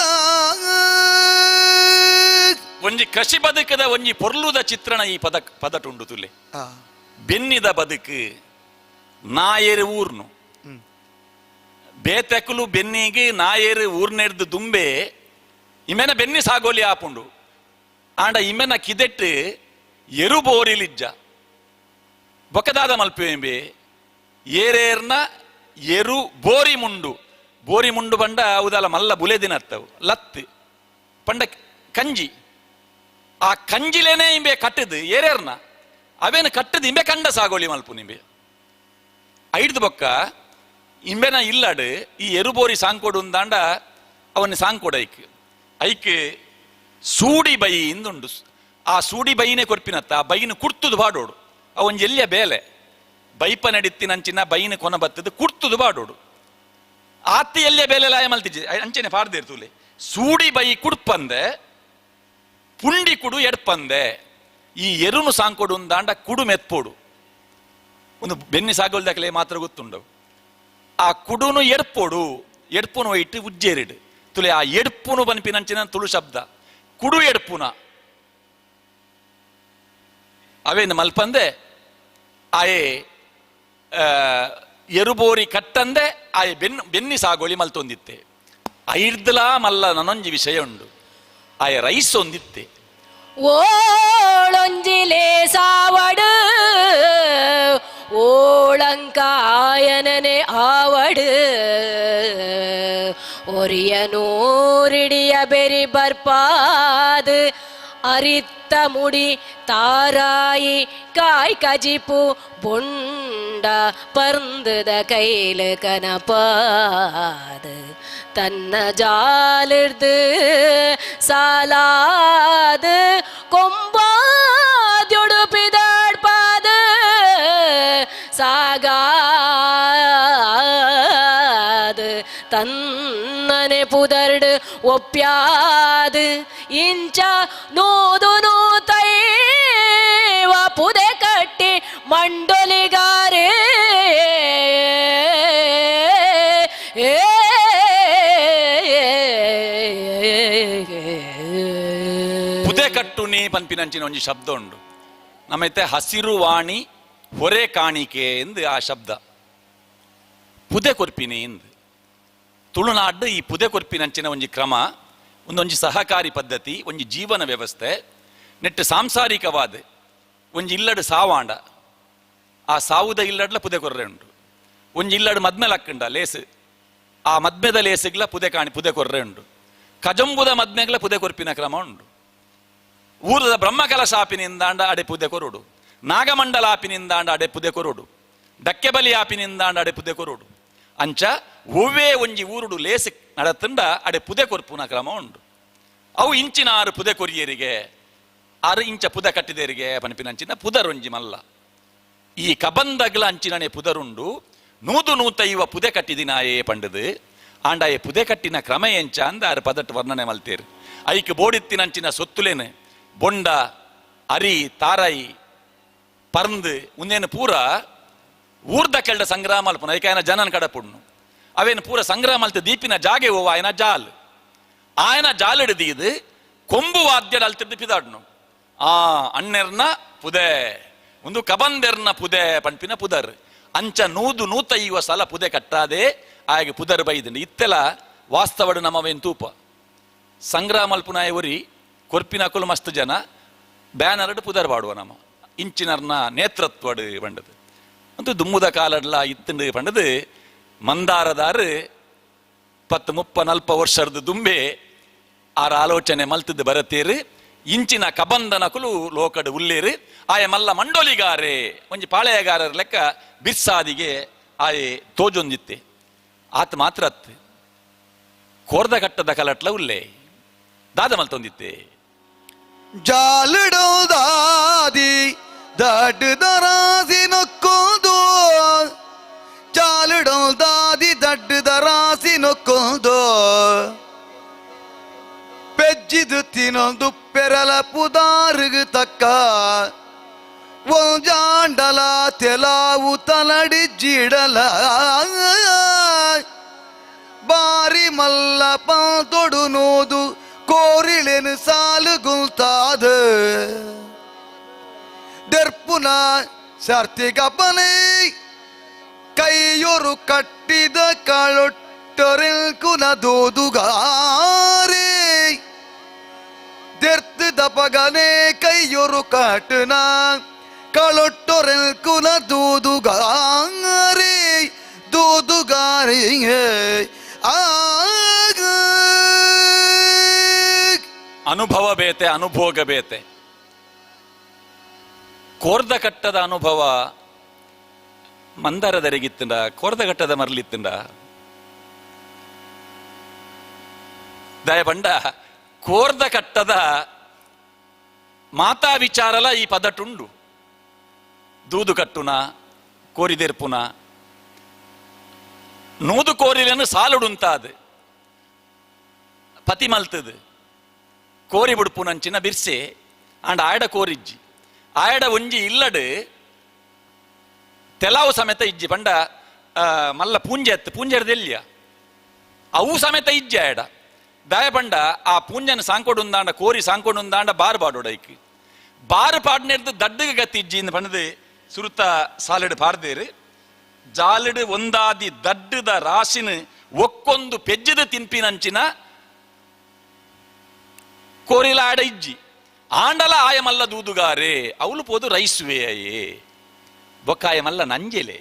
ಒಂಜಿ ಕೃಷಿ ಬದುಕದ ಒಂಜಿ ಪೊರ್ಲುದ ಚಿತ್ರಣ ಈ ಪದ ಪದಟುಂಡು ತುಲೆ. ಬೆನ್ನಿದ ಬದುಕು ನಾಯೇರು ಊರ್ನು ಬೇತೆಕುಲು ಬೆನ್ನಿಗೆ ನಾಯೇರು ಊರ್ನೆಡ್ದು ದುಂಬೆ ಇಮೆನ ಬೆನ್ನಿ ಸಾಗೋಲಿ ಆಪುಂಡು ಆಂಡ ಇಮೆನ ಕಿದೆಟ್ಟು ಎರು ಬೋರಿಲಿಜ್ಜ ಬೊಕದಾದ ಮಲ್ಪೆಂಬೆ ಏರೇರ್ನ ಎರು ಬೋರಿ ಮುಂಡು ಬೋರಿ ಮುಂಡು ಬಂಡ ಉದಾಲ ಮಲ್ಲ ಬುಲೆದಿನತ್ತವು ಲತ್ತು ಪಂಡ ಕಂಜಿ ಆ ಕಂಜಿಲೇನೆ ಇಂಬೆ ಕಟ್ಟದು ಏರೇರ್ನ ಅವೇನು ಕಟ್ಟದು ಇಂಬೆ ಕಂಡ ಸಾಗೋಲಿ ಮಲ್ಪು ನಿಂಬೆ ಐಡ್ದು ಬೊಕ್ಕ ಇಂಬೆನ ಇಲ್ಲಾಡು ಈ ಎರುಬೋರಿ ಸಾಂಕೋಡು ಅಂದಾಂಡ ಅವನ್ನ ಸಾಂಕೋಡು ಐಕ್ ಐಕ್ ಸೂಡಿ ಬೈ ಇಂದುಂಡು ಆ ಸೂಡಿ ಬೈನೇ ಕೊರ್ಪಿನತ್ತ ಆ ಬೈನ ಕುಡ್ತುದು ಬಾಡೋಡು ಅವನ್ ಎಲ್ಲಿಯ ಬೇಲೆ ಬೈಪ ನಡಿತ್ತಿನಂಚಿನ ಬೈನ ಕೊನ ಬತ್ತದು ಕುಡ್ತುದು ಬಾಡೋಡು ಆತಿ ಎಲ್ಲಿಯ ಬೇಲೆ ಲಾಯ ಮಲ್ತಿಜ್ಜಿ ಅಂಚೆನೆ ಪಾಡ್ದಿರ್ತುಲೆ ಸೂಡಿ ಬೈ ಕುಡ್ಪಂದೆ ಪುಂಡಿ ಕುಡು ಎಡ್ಪಂದೆ ಈ ಎರುನು ಸಾಂಕೋಡು ಅಂದಾಂಡ ಕುಡು ಮೆತ್ಪೋಡು ಒಂದು ಬೆನ್ನಿ ಸಾಗೋಲ್ದಾಕಲೆ ಮಾತ್ರ ಗೊತ್ತುಂಡವು ಆ ಕುಡುನು ಎಡ್ಪೋಡು ಎಡ್ಪುನು ಇಟ್ಟು ಉಜ್ಜೇರಿಡು ತುಲೆ ಆ ಎಡ್ಪುನು ಬನ್ಪಿನಂಚಿನ ತುಳು ಶಬ್ದ ಕುಡು ಎಡ್ಪುನ ಅವೇನು ಮಲ್ಪಂದೆ ಆಯೆ ಎರುಬೋರಿ ಕಟ್ಟಂದೆ ಆಯೆ ಬೆನ್ನು ಬೆನ್ನಿ ಸಾಗೋಳಿ ಮಲ್ತೊಂದಿತ್ತೆ ಐರ್ದಲಾ ಮಲ್ಲ ನನೊಂಜಿ ವಿಷಯ ಉಂಡು ಆಯೆ ರೈಸ್ ಒಂದಿತ್ತೆ ಓಳೊಂಜಿಲೆ ಸಾವಡು ಓಳಂಕಾಯನನೆ ಆವಡು ಒರಿಯ ನೂರಿಡಿಯ ಬೆರಿ ಬರ್ಪಾದು ಅರಿತ್ತ ಮುಡಿ ತಾರಾಯಿ ಕಾಯ್ ಕಜಿಪು ಬೊಂಡ ಪರ್ಂದದ ಕೈಲು ಕನಪಾದು ತನ್ನ ಜಾಲಿರ್ದು ಸಾಲಾದು ಕೊಂಬಾದ್ಯೊಡುಪಿದಾಡ್ಪಾದು ಸಾಗಾದು ತನ್ನನೆ ಪುದರ್ಡು ಒಪ್ಪ್ಯಾದು ಇಂಚ ನೂದು ನೂತೈವ ಪುದೆ ಕಟ್ಟಿ ಮಂಡೊಲಿಗಾರೆ ಪುದೆ ಕಟ್ಟುನಿ ಪನ್ಪಿನಂಚಿನ ಒಂಜಿ ಶಬ್ದ ಉಂಡು ನಮ್ಮೈತೆ ಹಸಿರು ವಾಣಿ ಹೊರೆ ಕಾಣಿಕೆ ಎಂದು ಆ ಶಬ್ದ ಪುದೆ ಕೊರ್ಪಿನಿ ಎಂದು ತುಳುನಾಡು ಈ ಪುದೆ ಕೊರ್ಪಿನಂಚಿನ ಒಂಜಿ ಕ್ರಮ ಒಂದೊಂಜಿ ಸಹಕಾರಿ ಪದ್ಧತಿ ಒಂಜಿ ಜೀವನ ವ್ಯವಸ್ಥೆ ನೆಟ್ಟು ಸಾಂಸಾರಿಕವಾದ ಒಂಜಿ ಇಲ್ಲಡು ಸಾವಾಂಡ ಆ ಸಾವುದ ಇಲ್ಲಡ್ಲ ಪುದೆ ಕೊರ್ರೆ ಉಂಟು ಒಂಜಿ ಇಲ್ಲಡು ಮದ್ಮೆ ಲಕ್ಕಂಡ ಲೇಸು ಆ ಮದ್ಮೆದ ಲೇಸುಗ್ಲ ಪುದೆ ಕಾಣಿ ಪುದೆ ಕೊರ್ರೆ ಉಂಟು ಕಜಂಬುದ ಮದ್ಮೆಗ್ಲ ಪುದೆ ಕೊರ್ಪಿನ ಕ್ರಮ ಉಂಟು ಊರದ ಬ್ರಹ್ಮಕಲಶ ಆಪಿನಿಂದಾಂಡ ಅಡೆ ಪುದೆ ಕೊರುಡು ನಾಗಮಂಡಲ ಆಪಿನಿಂದಾಂಡ ಅಡೆ ಪುದೆ ಕೊರುಡು ಡಕ್ಕೆಬಲಿ ಆಪಿನಿಂದಾಂಡ ಅಡೆ ಪುದೆ ಕೊರುಡು ಅಂಚ ಒವ್ವೇ ಒಂಜಿ ಊರುಡು ಲೇಸು ನಡತುಂಡ ಅಡೆ ಪುದೆ ಕೊರ್ಪುನ ಕ್ರಮ ಉಂಡು ಅವು ಇಂಚಿನ ಆರು ಪುದೆ ಕೊರಿಯರಿಗೆ ಆರು ಇಂಚ ಪುದೆ ಕಟ್ಟಿದೇರಿಗೆ ಪನಪಿನಂಚಿನ ಪುದರೊಂಜಿ ಮಲ್ಲ ಈ ಕಬಂದಗ್ಲ ಅಂಚಿನನೆ ಪುದರುಂಡು ನೂದು ನೂತೈವ ಪುದೆ ಕಟ್ಟಿದಿನಾಯೇ ಪಂಡದು ಆಂಡಾಯೆ ಪುದೆ ಕಟ್ಟಿನ ಕ್ರಮ ಎಂಚ ಅಂದ ಆರು ಪದಟ್ಟು ವರ್ಣನೆ ಮಲ್ತೇರು ಐಕ್ ಬೋಡಿತ್ತಿನಂಚಿನ ಸೊತ್ತುಲೇನೆ ಬೊಂಡ ಅರಿ ತಾರಾಯಿ ಪರ್ಂದ್ ಉಂದೇನು ಪೂರ ಊರ್ದ ಕೆಳ್ಡ ಸಂಗ್ರಹ ಮಲ್ಪುನ ಐಕಾಯನ ಜನನ ಕಡಪುಡ್ನು ಅವೇನು ಪೂರ ಸಂಗ್ರಹ ಮಲ್ತ ದೀಪಿನ ಜಾಗೆ ಓವ ಆಯನ ಜಾಲ್ ಆಯನ ಜಾಲಿಡು ದೀದು ಕೊಂಬು ವಾದ್ಯಡ ಅಲ್ತಿದ್ದು ಪಿದಾಡ್ನು ಆ ಅಣ್ಣೆರ್ನ ಪುದೆ ಒಂದು ಕಬಂದೆರ್ನ ಪುದೆ ಪಂಪಿನ ಪುದರ್ ಅಂಚ 150 ಸಲ ಪುದೆ ಕಟ್ಟಾದೆ ಆಯಗೆ ಪುದರ್ ಬೈದಂಡು ಇತ್ತೆಲ ವಾಸ್ತವಡು ನಮ್ಮವೇನ್ ತೂಪ ಸಂಗ್ರಹ ಮಲ್ಪುನಾಯ ಒರಿ ಕೊರ್ಪಿನ ಅಕುಲು ಮಸ್ತ್ ಜನ ಬ್ಯಾನರ್ಡ್ ಪುದರ್ ಪಾಡುವ ನಮ್ಮ ಇಂಚಿನರ್ನ ನೇತೃತ್ವಡು ಬಂಡದು ಅಂತೂ ದುಮ್ಮುದ ಕಾಲಡ್ಲ ಇತ್ತಂಡು ಪಂಡದು ಮಂದಾರದಾರು 10 30 40 ವರ್ಷದ ದುಂಬೆ ಆರ ಆಲೋಚನೆ ಮಲ್ತದ್ದು ಬರತೇರು ಇಂಚಿನ ಕಬಂದನಕುಲು ಲೋಕಡು ಉಲ್ಲೇರು ಆಯ ಮಲ್ಲ ಮಂಡೋಲಿಗಾರೆ ಒಂಜಿ ಪಾಳೆಯಗಾರರ ಲೆಕ್ಕ ಬಿರ್ಸಾದಿಗೆ ಆಯೆ ತೋಜೊಂದಿತ್ತೆ ಆತ ಮಾತ್ರ ಅತ್ತು ಕೋರ್ದ ಕಟ್ಟದ ಕಲಟ್ಲ ಉಲ್ಲೆ ದಾದ ಮಲ್ತೊಂದಿತ್ತೆ ಜಾಲಿಡೋದಾದಿ ದಡ್ಡ ರಾಸಿ ನೊಕ್ಕೊಂದು ಜಾಲಿಡೋದಾದಿ ದಡ್ಡ ರಾಸಿ ನೊಕ್ಕೊಂದು ಪೆಜ್ಜಿದು ತಿನೊಂದು ಪೆರಲ ಪುದಾರುಗು ತಕ್ಕ ಒಂಜಾಂಡಲ ತೆಲಾವು ತಲಡಿ ಜಿಡಲ ಬಾರಿ ಮಲ್ಲ ಪಾತೊಡು ನೋದು ಕೋರಿಳೆನು ಸಾಲು ಗುಲ್ತಾದ ದೆರ್ಪುನ ಸರ್ತಿಗಪನೆ ಕೈಯೊರು ಕಟ್ಟಿದ ಕಾಳೊಟ್ಟರೆಲ್ಕುನ ದೋದುಗಾರೆ ದೆರ್ತದ ಪಗನೆ ಕೈಯೊರು ಕಾಟುನ ಕಳೊಟ್ಟೊರೆಲ್ಕುನ ದೂದುಗಾರೆ ದೂದುಗಾರೆ ಆಗ ಅನುಭವ ಬೇತೆ ಅನುಭೋಗ ಬೇತೆ ಕೋರ್ದ ಕಟ್ಟದ ಅನುಭವ ಮಂದಾರದರಿಗಿತ್ತಂಡ ಕೋರ್ದ ಕಟ್ಟದ ಮರಲಿತ್ತಂಡ ದಯಪಂಡ ಕೋರ್ದ ಕಟ್ಟದ ಮಾತಾ ವಿಚಾರಲ ಈ ಪದಟುಂಡು ದೂದು ಕಟ್ಟುನ ಕೋರಿದೆರ್ಪುನ ನೂದು ಕೋರಿಲೆನು ಸಾಲುಡುಂತಾದ ಪತಿ ಮಲ್ತದು ಕೋರಿ ಬುಡ್ಪುನಂಚಿನ ಬಿರ್ಸೆ ಆಂಡ ಆಯಡ ಕೋರಿಜ್ಜಿ ಆಯಡ ಒಂಜಿ ಇಲ್ಲಡು ತೆಲಾವು ಸಮೇತ ಇಜ್ಜಿ ಪಂಡ ಮಲ್ಲ ಪೂಂಜೆ ಅತ್ತು ಪೂಂಜೆರ್ದೆಲ್ಲಿಯ ಅವು ಸಮೇತ ಇಜ್ಜಿ ಆಯಡ ದಾಯ ಪಂಡ ಆ ಪೂಂಜನ ಸಾಂಕೊಡುಂದಾಂಡ ಕೋರಿ ಸಾಂಕೊಡುಂದಾಂಡ ಬಾರ್ ಬಾಡೋಡೈಕ್ ಬಾರ್ ಪಾಡ್ನೆರ್ದು ದಡ್ಡಗ ಗತಿ ಇಜ್ಜಿ ಇಂದ ಪಂಡದು ಸುರುತ ಸಾಲಿಡ್ ಪಾರ್ದೇರು ಜಾಲಿಡು ಒಂದಾದಿ ದಡ್ಡದ ರಾಶಿನ ಒಕ್ಕೊಂದು ಪೆಜ್ಜದ ತಿನ್ಪಿನಂಚಿನ ಕೋರಿಲ ಆಡ ಇಜ್ಜಿ ಆಂಡಲ ಆಯಮಲ್ಲ ದೂದುಗಾರೆ ಅವಳು ಪೋದು ರೈಸುವೆ ಅಯ್ಯೇ ಬೊಕ್ಕಾಯಮಲ್ಲ ನಂಜೆಲೆ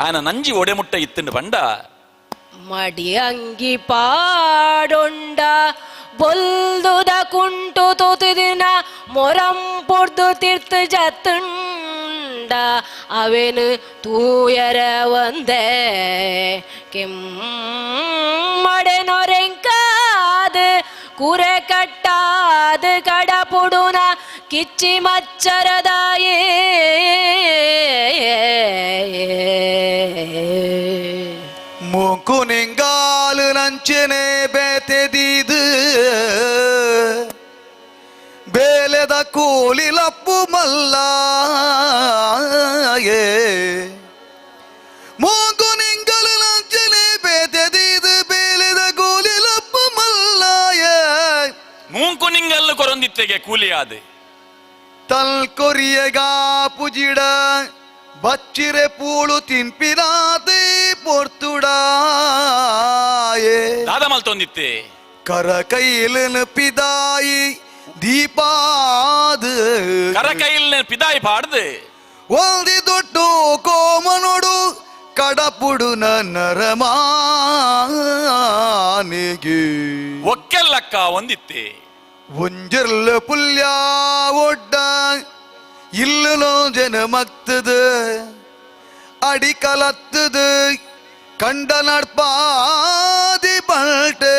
ಆನ ನಂಜಿ ಒಡೆಮುಟ್ಟ ಇತ್ತಂಡು ಪಂಡ ಮಡಿ ಅಂಗಿ ಪಾಡೊಂಡ ಬೊಲ್ದುದ ಕುಂಟು ತೋತಿದಿನ ಮೊರಂ ಪೊರ್ದು ತೀರ್ಥ ಜತ್ತುಂಡ ಅವೇನು ತೂಯರ ಒಂದೇ ಕೆಮ್ಮಡೆ ನೊರೆಂಕಾದು ಕುರೆ ಕಟ್ಟಾದು ಕಡಪುಡುನ ಕಿಚ್ಚಿ ಮಚ್ಚರದಾಯೇ ಮೂಕು ನಿಂಗಾಲು ನಂಚನೆ ಬೇತೆದೀದು ಬೇಲೆದ ಕೂಲಿ ಲಪ್ಪು ಮಲ್ಲಾಯೇ ಮೂಕು ನಿಂಗಲು ನಂಚನೆ ಬೇತೆದೀದು ಬೇಲೆದ ಕೂಲಿ ಲಪ್ಪು ಮಲ್ಲಾಯೇ ಮೂಂಕು ನಿಂಗಲ್ಲು ಕೊರೊಂದಿತ್ತೆಗೆ ಕೂಲಿಯಾದೆ ತಲ್ಕೊರಿಯಗಾ ಪುಜಿಡ ಬಚ್ಚಿರೆ ಪೂಳು ತಿನ್ಪಿನಾದೆ ಪೊರ್ತುಡಾಯೇ ದಾದ ಮಲ್ತೊಂದಿತ್ತೆ ಕರ ಕೈಲಿನ ಪಿದಾಯಿ ದೀಪಾದ ಕರ ಕೈಲಿನ ಪಿದಾಯಿ ಪಾಡ್ದು ಒಂದಿ ದೊಡ್ಡು ಕೋಮನೊಡು ಕಡಪುಡು ನರಮಾನಿಗೆ ಒಕ್ಕೆಲ್ಲಕ್ಕ ಒಂದಿತ್ತೆ ಒಂಜಿರ್ಲ ಪುಲ್ಯ ಒಡ್ಡ இல்லுனோ ஜனமக்தது அடிக்கலத்துது கண்ட நட்பாதி பல்ಟೆ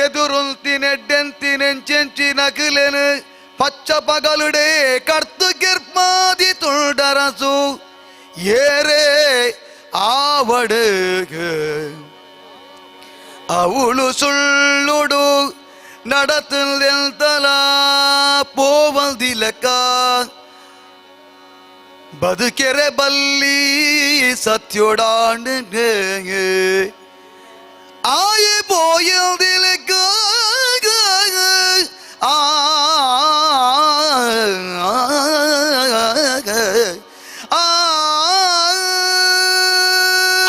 ಎದುರುಂತಿನೆಡ್ಡೆಂತಿ ನೆಂಚೆಂಚಿ ನಗುಲೆನು ಪಚ್ಚ ಪಗಲುಡೆ ಕರ್ತು ಗಿರ್ಪಾದಿ ತುಳ್ಡರಸು ಏರೇ ಆವಡುಗ ಅವಳು ಸುಳ್ಳುಡು ನಡತಲ ಪೋವಲ್ದಿಲಕ ಬದುಕೆರೆ ಬಲ್ಲಿ ಸತ್ಯೋಡಾಂಡು ಆಯೆ ಪೋಯಲ್ದಿಲಕ ಆ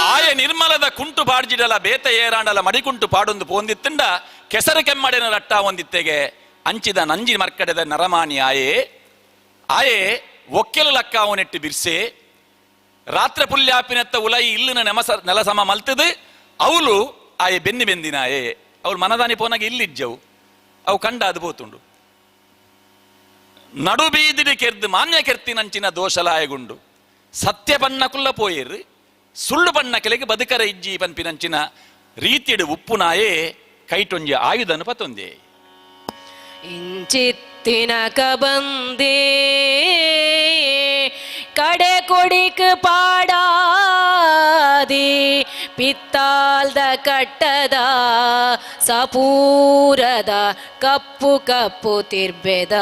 ಆಯ ನಿರ್ಮಲದ ಕುಂಟು ಬಾಡ್ಜಿಡಲ ಬೇತ ಏರಾಂಡಲ ಮಡಿಕುಂಟು ಪಾಡೊಂದು ಪೋಂದಿತ್ತಂಡ ಕೆಸರು ಕೆಮ್ಮಡೆನ ರಟ್ಟ ಒಂದಿತ್ತೆಗೆ ಅಂಚಿದ ನಂಜಿ ಮರ್ಕಡೆದ ನರಮಾನಿ ಆಯೆ ಆಯೆ ಒಕ್ಕೆಲು ಲಕ್ಕ ಅವನೆಟ್ಟು ಬಿರ್ಸೆ ರಾತ್ರಿ ಪುಲ್ಯಾಪಿನತ್ತ ಉಲೈ ಇಲ್ಲಿನ ನೆಮಸ ನೆಲಸಮ ಮಲ್ತದು ಅವಳು ಆಯೆ ಬೆನ್ನಿ ಬೆಂದಿನಾಯೆ ಅವಳು ಮನದಾನಿ ಪೋನಾಗ ಇಲ್ಲಿಜ್ಜವು ಅವು ಕಂಡ ಅದು ಪೋತುಂಡು ನಡುಬೀದಿಡಿ ಕೆರ್ದು ಮಾನ್ಯ ಕೆರ್ತಿನಂಚಿನ ದೋಷಲಾಯಗುಂಡು ಸತ್ಯ ಬಣ್ಣಕುಲ್ಲ ಪೋಯೇರು ಸುಳ್ಳು ಬಣ್ಣ ಕೆಲೆಗೆ ಬದುಕರ ಇಜ್ಜಿ ಪನ್ಪಿನಂಚಿನ ರೀತಿಯಡು ಉಪ್ಪುನಾಯೇ ಕೈಟೊಂಜಿ ಆಯುಧನು ಪತ್ತೊಂದೆ ಇಂಚಿತ್ತಿನ ಕಬಂದೇ ಕಡೆ ಕೊಡಿಕ್ ಪಾಡಾದಿ ಪಿತ್ತಾಲ್ದ ಕಟ್ಟದ ಸಪೂರದ ಕಪ್ಪು ಕಪ್ಪು ತಿರ್ಬೆದ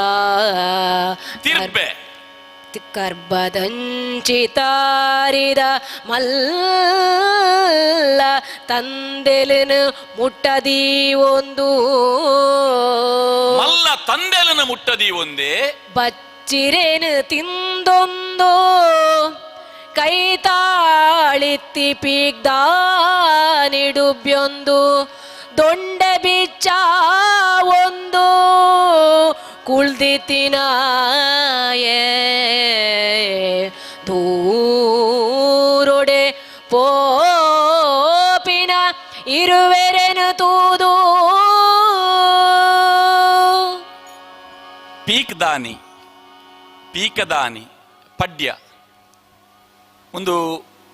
ತಿರ್ಬೆ ಕರ್ಬದಂಚಿತಾರಿದ ಮಲ್ಲ ತಂದೆಲನು ಮುಟ್ಟದಿ ಒಂದು ಮಲ್ಲ ತಂದೆಲನು ಮುಟ್ಟದಿ ಒಂದೇ ಬಚ್ಚಿರೇನು ತಿಂದೊಂದು ಕೈತಾಳಿತ್ತಿ ಪೀಗ್ದಾನಿಡುಬ್ಯೊಂದು ದೊಂಡೆ ಬಿಚ್ಚ ಒಂದು ಕುಳ್ದಿತಿನಾಯೇ ದೂರೊಡೆ ಪೋಪಿನ ಇರುವೆರೆನು ತೂದು ಪೀಕ್ದಾನಿ ಪೀಕದಾನಿ ಪಡ್ಯ ಒಂದು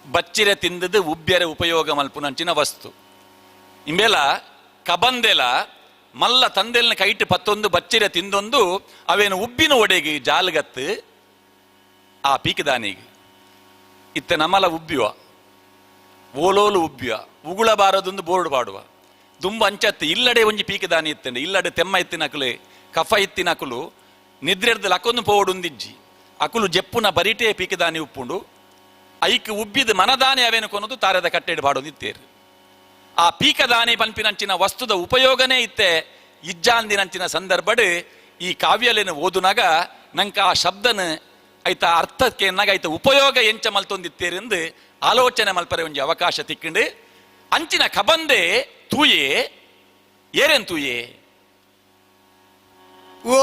ಬಚ್ಚಿರೆ ತಿಂದದ್ದು ಉಬ್ಬ್ಯರೆ ಉಪಯೋಗ ಮಲ್ಪುನಂಚಿನ ವಸ್ತು ಇಂಬೆಲ ಕಬಂದೆಲ ಮಲ್ಲ ತಂದೆಲ್ನ ಕೈಟ್ ಪತ್ತೊಂದು ಬಚ್ಚಿರೆ ತಿಂದೊಂದು ಅವೇನು ಉಬ್ಬಿನ ಒಡೆಗೆ ಜಾಲ್ಗತ್ತು ಆ ಪೀಕದಾನಿಗೆ ಇತ್ತ ನಮ್ಮಲ ಉಬ್ಬಿವ ಓಲೋಲು ಉಬ್ಬಿವ ಉಗುಳ ಬಾರದೊಂದು ಬೋರ್ಡ್ ಪಾಡುವ ದುಂಬ ಅಂಚತ್ತು ಇಲ್ಲಡೆ ಒಂಜಿ ಪೀಕದಾನಿ ಇತ್ತಂಡೆ ಇಲ್ಲಡೆ ತೆಮ್ಮ ಇತ್ತಿನಕುಲು ಕಫ ಇತ್ತಿನಕುಲು ನಿದ್ರೆರ್ದು ಲಕ್ಕೊಂದು ಪೋವಡುಂದಿಜ್ಜಿ ಅಕುಲು ಜೆಪ್ಪುನ ಬರಿಟೇ ಪೀಕದಾನಿ ಉಪ್ಪುಂಡು ಐಕ್ ಉಬ್ಬಿದ ಮನದಾನಿ ಅವೇನು ಕೊನದು ತಾರದ ಕಟ್ಟೆಡ್ ಪಾಡೊಂದಿತ್ತೇರು ಆ ಪೀಕದಾನಿ ಪನ್ಪಿನಂಚಿನ ವಸ್ತುದ ಉಪಯೋಗನೇ ಇತ್ತೆ ಇಜ್ಜಾಂದಿನಂಚಿನ ಸಂದರ್ಭಡ್ ಈ ಕಾವ್ಯಲೇನು ಓದುನಾಗ ನಂಕ ಆ ಶಬ್ದನ ಐತ ಅರ್ಥಕ್ಕೆ ಎನ್ನಾಗ ಐತ ಉಪಯೋಗ ಎಂಚ ಮಲ್ತೊಂದಿತ್ತೇರೆಂದು ಆಲೋಚನೆ ಮಲ್ಪರೆ ಒಂಜಿ ಅವಕಾಶ ತಿಕ್ಕಿಂಡು ಅಂಚಿನ ಕಬಂದೆ ತೂಯೆ ಏರೆನ್ ತೂಯೆ ಓ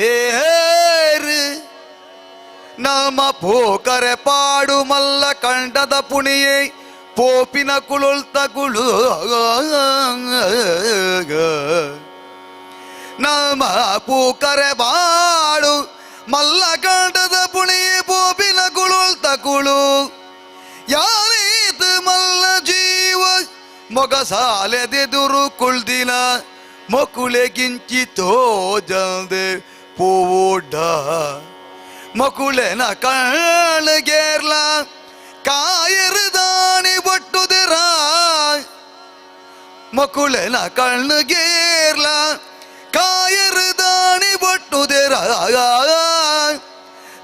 ಅವ್ವೇರು ನಮ್ಮ ಪೋಕರೆ ಪಾಡು ಮಲ್ಲ ಕಂಡದ ಪುಣಿಯೇ ಪೋಪಿನ ಕುಳುಳ್ತ ಕುಳು ನಮ್ಮ ಪೂಕರೆ ಬಾಡು ಮಲ್ಲ ಕಂಡದ ಪುಣಿಯೇ ಪೋಪಿನ ಕುಳುಳ್ತ ಕುಳು ಯಾರೀತ ಮಲ್ಲ ಜೀವ ಮೊಗಸಾಲೆದೆದುರು ಕುಳ್ದಿನ ಮೊಕುಳೆ ಗಿಂಚಿತೋ ಜಲ್ದೆ ಪೋಡ ಮಕುಳೆನ ಕಣ್ಗೇರ್ಲ ಕಾಯರ್ದಾಣಿ ಬಟ್ಟುದಿರ ಮಕುಳೆನ ಕಣ್ಗೇರ್ಲ ಕಾಯರ್ದಾಣಿ ಬಟ್ಟುದಿರ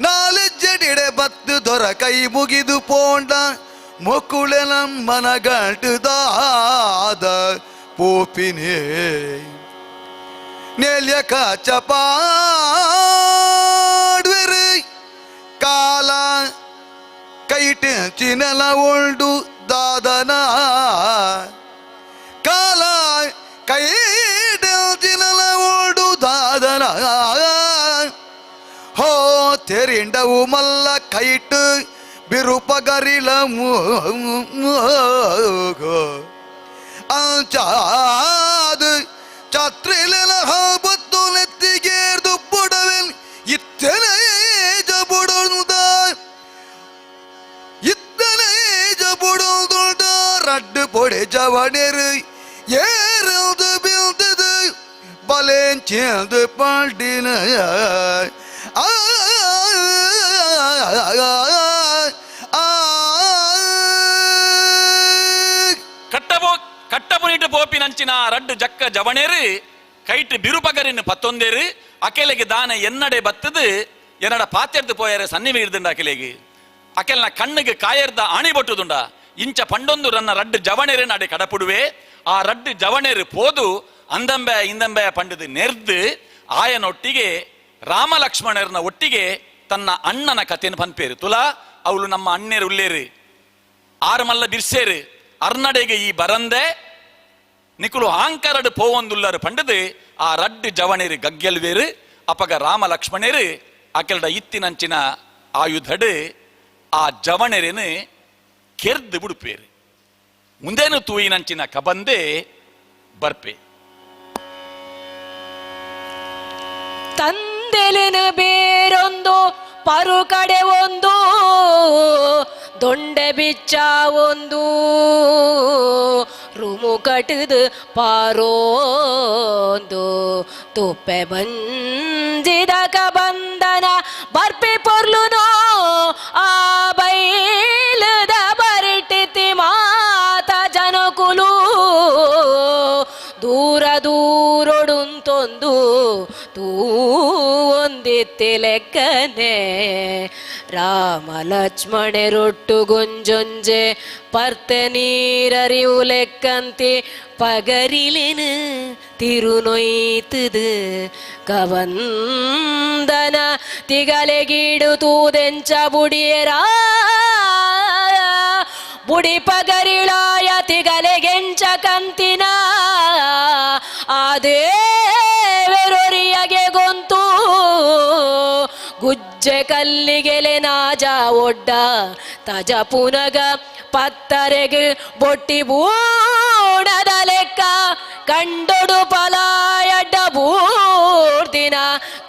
ನಾಲೆಜ್ಜಡಿಡೆ ಬತ್ತು ದೊರ ಕೈ ಮುಗಿದು ಪೋಂಡ ಮೊಕುಳೆ ನಮ್ಮನ ಗಂಟುದಾದ ಪೋಪಿನೇ ನೆಲ್ಯ ಕಚಪಾಡ್ವೆರು ಕಾಲ ಕೈಟೆಂಚಿನೆಲ ಉಂಡು ದಾದನ ಕಾಲ ಕೈಟೆಂಚಿನೆಲ ಉಂಡು ದಾದನ ಹೋ ತೆರಿಂಡವು ಮಲ್ಲ ಕೈಟು ಬಿರುಪಗರಿಲ ಅಂಚಾದು ಛತ್ರಿಲೆಲ ಹಾಬತ್ತು ನೆತ್ತಿಗೇರ್ದು ಪುಡವೆಲ್ ಇತ್ತನೆ ಜಬುಡುಂದ ಇತ್ತನೆ ಜಬುಡುಂದುಂಡ ರಡ್ಡು ಪೊಡೆ ಜವಣೆರು ಏರದು ಬೀಳ್ತದು ಬಲೇಂಚೇಂದು ಪಾಂಡಿನ ಆ ಕಟ್ಟಬೋ ಕಟ್ಟಬುನಿಟ್ಟು ಪೋಪಿನಂಚಿನ ಪೋಯಿನಂಚಿನ ರಡ್ಡು ಜಕ್ಕ ಜವಣೇರು ಕೈಟ್ ಬಿರುಪಗರಿನ ಪತ್ತೊಂದೇರು ಅಕೆಲೆಗೆ ದಾನ ಎನ್ನಡೆ ಬತ್ತದು ಎನ್ನಡ ಪಾತೆರ್ದು ಪೋಯರೆ ಸನ್ನಿವೆ ಇರ್ದುಂಡ ಅಕೆಲೆಗೆ. ಅಕೆಲ್ನ ಕಣ್ಣಿಗೆ ಕಾಯರ್ದ ಆಣಿ ಬೊಟ್ಟುದುಂಡ ಇಂಚ ಪಂಡೊಂದು ರನ್ನ ರಡ್ಡು ಜವಣೇರು ನಡೆ ಕಡಪುಡುವೆ. ಆ ರಡ್ಡು ಜವಣೇರು ಪೋದು ಅಂದಂಬೆ ಇಂದಂಬೆ ಪಂಡದು ನೆರ್ದು ಆಯನೊಟ್ಟಿಗೆ ರಾಮ ಲಕ್ಷ್ಮಣರನ ಒಟ್ಟಿಗೆ ತನ್ನ ಅಣ್ಣನ ಕಥೆಯನ್ನು ಪನ್ಪೇರು. ತುಲಾ ಅವಳು ನಮ್ಮ ಅಣ್ಣೇರು ಉಲ್ಲೇರು ಆರು ಮಲ್ಲ ಬಿರ್ಸೇರು ಅರ್ನಡೆಗೆ ಈ ಬರಂದೆ ನಿಕುಲು ಆಂಕರಡು ಪೋವೊಂದುಲ್ಲರು ಪಂಡದು ಆ ರಡ್ಡು ಜವಣೇರು ಗಗ್ಗೆಲ್ವೇರು. ಅಪಗ ರಾಮ ಲಕ್ಷ್ಮಣೇರು ಅಕೆಲ್ಡ ಇತ್ತಿನಂಚಿನ ಆಯುಧಡು ಆ ಜವಣೇರೇನು ಕೆರ್ದು ಬಿಡುಪೇರು. ಮುಂದೇನು ತೂಯಿನಂಚಿನ ಕಬಂದೆ ಬರ್ಪೆ. ತಂದೆಲಿನ ಬೇರೊಂದು ಪರು ಕಡೆ ಒಂದು ದೊಂಡೆ ಬಿಚ್ಚ ಒಂದು ರುಮು ಕಟ್ಟದು ಪಾರೋಂದು ತುಪ್ಪೆ ಬಂಜಿದ ಕಬಂದನ ಬರ್ಪಿ ಪೊರ್ಲುನೋ ಆ ಬೈಲದ ಬರಿಟಿತಿ ಮಾತ ಜನಕುಲು ದೂರ ದೂರೊಡುಂತೊಂದು ತೂ ಒಂದಿತ್ತಿ ಲೆಕ್ಕನೆ ರಾಮ ಲಕ್ಷ್ಮಣರೊಟ್ಟು ಗೊಂಜೊಂಜೆ ಪರ್ತೆ ನೀರರಿವು ಲೆಕ್ಕಂತಿ ಪಗರಿಲೆನು ತಿರುನೊಯ್ತದು ಕವಂದನ ತಿಗಲೆಗೀಡು ತೂದೆಂಚ ಬುಡಿಯರ ಬುಡಿ ಪಗರಿಳಾಯ ತಿಗಲೆಗೆಂಚ ಕಂತಿನ ಆ ದೇವೆರೊರಿಯಗೆ ಗೊಂತು ಗುಜ್ಜೆ ಕಲ್ಲಿಗೆಲೆ ನಾಜ ಒಡ್ಡ ತಜ ಪುನಗ ಪತ್ತರೆಗೆ ಬೊಟ್ಟಿ ಬೂಣದ ಲೆಕ್ಕ ಕಂಡೊಡು ಪಲಾಯಡ್ಡ ಬೂರ್ದಿನ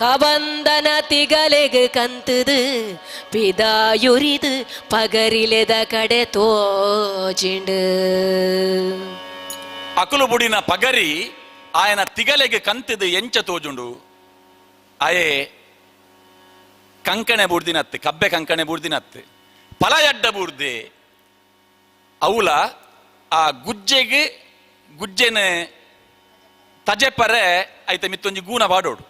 ಕಬಂದನ ತಿಗಲೆಗ್ ಕಂತದು ಪಿದಾಯುರಿದು ಪಗರಿಲೆದ ಕಡೆ ತೋಜಿಂಡು. ಅಕುಲು ಬುಡಿನ ಪಗರಿ ಆಯನ ತಿಗಲೆಗೆ ಕಂತದು ಎಂಚ ತೋಜುಂಡು. ಆಯೆ ಕಂಕಣೆ ಬೂರ್ದಿನತ್ತು ಕಬ್ಬೆ ಕಂಕಣೆ ಬೂರ್ದಿನತ್ತು ಪಲಯಡ್ಡ ಬೂರ್ದೆ ಅವುಲ ಆ ಗುಜ್ಜೆಗೆ ಗುಜ್ಜೆನ ತಜೆಪರೆ ಐತ ಮಿತ್ತೊಂಜಿ ಗೂನ ಬಾಡೋಡು.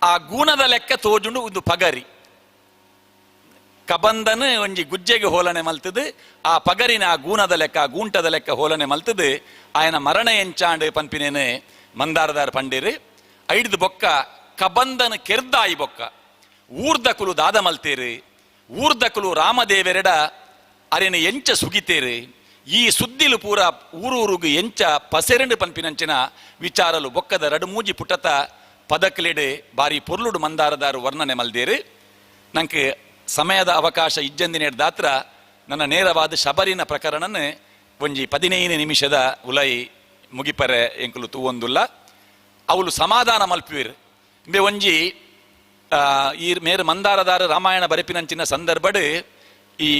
ಆ ಗೂನದ ಲೆಕ್ಕ ತೋಜುಂಡು ಒಂದು ಪಗರಿ. ಕಬಂದನ ಒಂಜಿ ಗುಜ್ಜೆಗೆ ಹೋಲನೆ ಮಲ್ತದು ಆ ಪಗರಿನ ಆ ಗೂನದ ಲೆಕ್ಕ ಆ ಗೂಂಟದ ಲೆಕ್ಕ ಹೋಲನೆ ಮಲ್ತದು ಆಯನ ಮರಣ ಎಂಚಾಂಡು ಪನ್ಪಿನೇನೆ ಮಂದಾರದಾರ ಪಂಡೇರು. ಐಡ್ದು ಬೊಕ್ಕ ಕಬಂದನ ಕೆರ್ದಾಯಿ ಬೊಕ್ಕ ಊರ್ದಕುಲು ದಾದ ಮಲ್ತೇರು ಊರ್ದಕುಲು ರಾಮದೇವೆರೆಡ ಅರೆನ ಎಂಚ ಸುಗಿತೇರು ಈ ಸುದ್ದಿಲು ಪೂರ ಊರೂರುಗು ಎಂಚ ಪಸೆರಂಡು ಪನ್ಪಿನಂಚಿನ ವಿಚಾರಲು ಬೊಕ್ಕದ ರಡು ಮೂಜಿ ಪುಟತ ಪದಕ್ಲೆಡೆ ಬಾರಿ ಪೊರ್ಲುಡು ಮಂದಾರದಾರು ವರ್ಣನೆ ಮಲ್ದೇರು. ನಂಗೆ ಸಮಯದ ಅವಕಾಶ ಇಜ್ಜಂದಿನೇಡ್ ದಾತ್ರ ನನ್ನ ನೇರವಾದ ಶಬರಿನ ಪ್ರಕರಣನ ಒಂಜಿ 15 ನಿಮಿಷದ ಉಲೈ ಮುಗಿಪರೆ ಎಂಕುಲು ತೂವೊಂದುಲ್ಲ. ಅವಳು ಸಮಾಧಾನ ಮಲ್ಪುವಿರು ಇಂಬೆ ಒಂಜಿ ಈ ಮೇರು ಮಂದಾರದಾರ ರಾಮಾಯಣ ಬರೆಪಿನಂಚಿನ ಸಂದರ್ಭಡ್ ಈ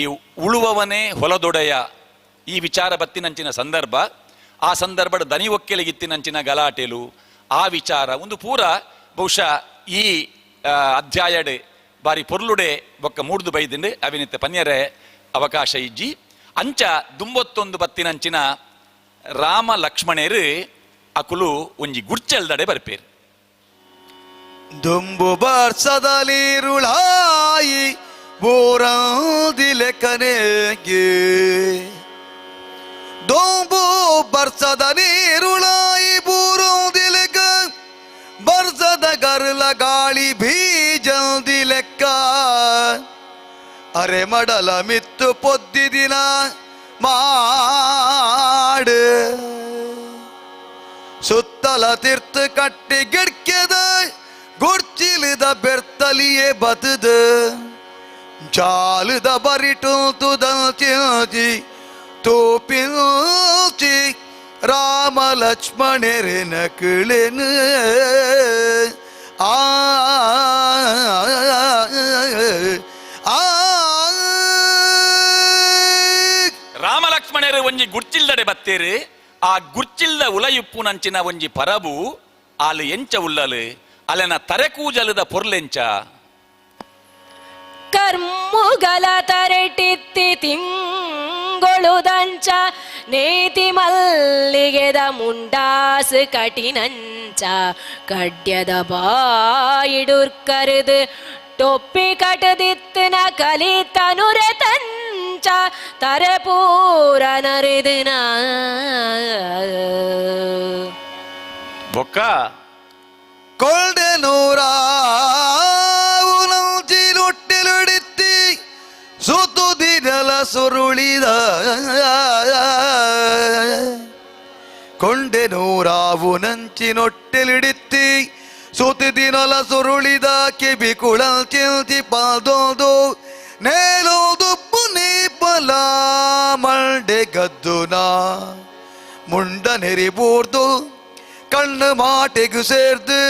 ಉಳುವವನೇ ಹೊಲದೊಡೆಯ ಈ ವಿಚಾರ ಬತ್ತಿನಂಚಿನ ಸಂದರ್ಭ. ಆ ಸಂದರ್ಭಡ್ ದನಿ ಒಕ್ಕೆಲಿಗಿತ್ತಿನಂಚಿನ ಗಲಾಟೆಲು ಆ ವಿಚಾರ ಒಂದು ಪೂರ ಬಹುಶಃ ಈ ಅಧ್ಯಾಯಡೆ ಬಾರಿ ಪೊರ್ಲುಡೆ ಬೊಕ್ಕ ಮೂಡ್ದು ಬೈದಿಂಡು ಅವಿನಿತ್ತ ಪನ್ಯರೆ ಅವಕಾಶ ಇಜ್ಜಿ. ಅಂಚ ದುಂಬೊತ್ತೊಂದು ಬತ್ತಿನಂಚಿನ ರಾಮ ಲಕ್ಷ್ಮಣೇರು ಅಕುಲು ಒಂಜಿ ಗುಡ್ಚಲ್ದಡೆ ಬರ್ಪೇರು. ದುಂಬು ಬರ್ಸದಲಿರುಳಾಯಿ ಬೋರಾದಿಲೆಕನೆಗೆ ದೊಂಬು ಬರ್ಸದ ನೀರುಳಾಯಿ ಬೂರೋದಿಲೆಕ ಬರ್ಸದ ಗರ್ಲ ಗಾಳಿ ಬೀಜಂದಿಲೆಕ್ಕ ಅರೆ ಮಡಲ ಮಿತ್ತು ಪೊದ್ದಿದಿನ ಮಾಡು ಸುತ್ತಲ ತೀರ್ಥ ಕಟ್ಟಿ ಗಿಡ್ಕೆದ ಗುಡ್ಚಿಲಿದ ಬೆರ್ತಲಿಯೇ ಬತದ ಜಾಲದ ಬರಿಟು ತುದಂಚಿ ತೋಪಿಂಚಿ ರಾಮ ಲಕ್ಷ್ಮಣರೆನ ಕಿಳೆನು ಆ ಆ ರಾಮ ಲಕ್ಷ್ಮಣರು ಒಂಜಿ ಗುಡ್ಚಿಲ್ದಡೆ ಬತ್ತೇರು. ಆ ಗುಡ್ಚಿಲ್ದ ಉಲಯುಪ್ಪು ನಂಚಿನ ಒಂಜಿ ಪರಬು ಆಲು ಎಂಚ ಉಲ್ಲಲು ಅಲೆನ ತರೆಕೂಜಲದ ಪೊರ್ಲೆಂಚ ಕರ್ಮುಗಲ ತರೆಟಿತ್ತಿ ತಿಂಗೊಳುದಂಚ ನೇತಿ ಮಲ್ಲಿಗೆದ ಮುಂಡಾಸು ಕಟಿನಂಚ ಕಡ್ಯದ ಬಾಯಿಡುರ್ಕರುದು ಟೊಪ್ಪಿ ಕಟದಿತ್ತನ ಕಲಿತನುರೆ ತಂಚ ತರಪೂರ ನರಿದಿನ ಬೊಕ್ಕ ಕೊಂಡೆ ನೂರಾವುನಂಚಿಲೊಟ್ಟೆಲುಡಿತ್ತಿ ಸುತು ದಿನಲ ಸುರುಳಿದ ಕೊಂಡೆ ನೂರಾವು ನಂಚಿನೊಟ್ಟೆಲಿಡಿತ್ತಿ ಸುತಿ ದಿನಲ ಸುರುಳಿದ ಕಿಬಿ ಕುಳಲ್ ಚಿಲ್ತಿ ಪಾದೋದು ನೇಲೋದು ಪುನಿ ಬಲ ಮಂಡೆ ಗದ್ದುನ ಮುಂಡ ನೆರಿಬೂರ್ದು ಕಣ್ಣು ಮಾಟೆಗು ಸೇರ್ದು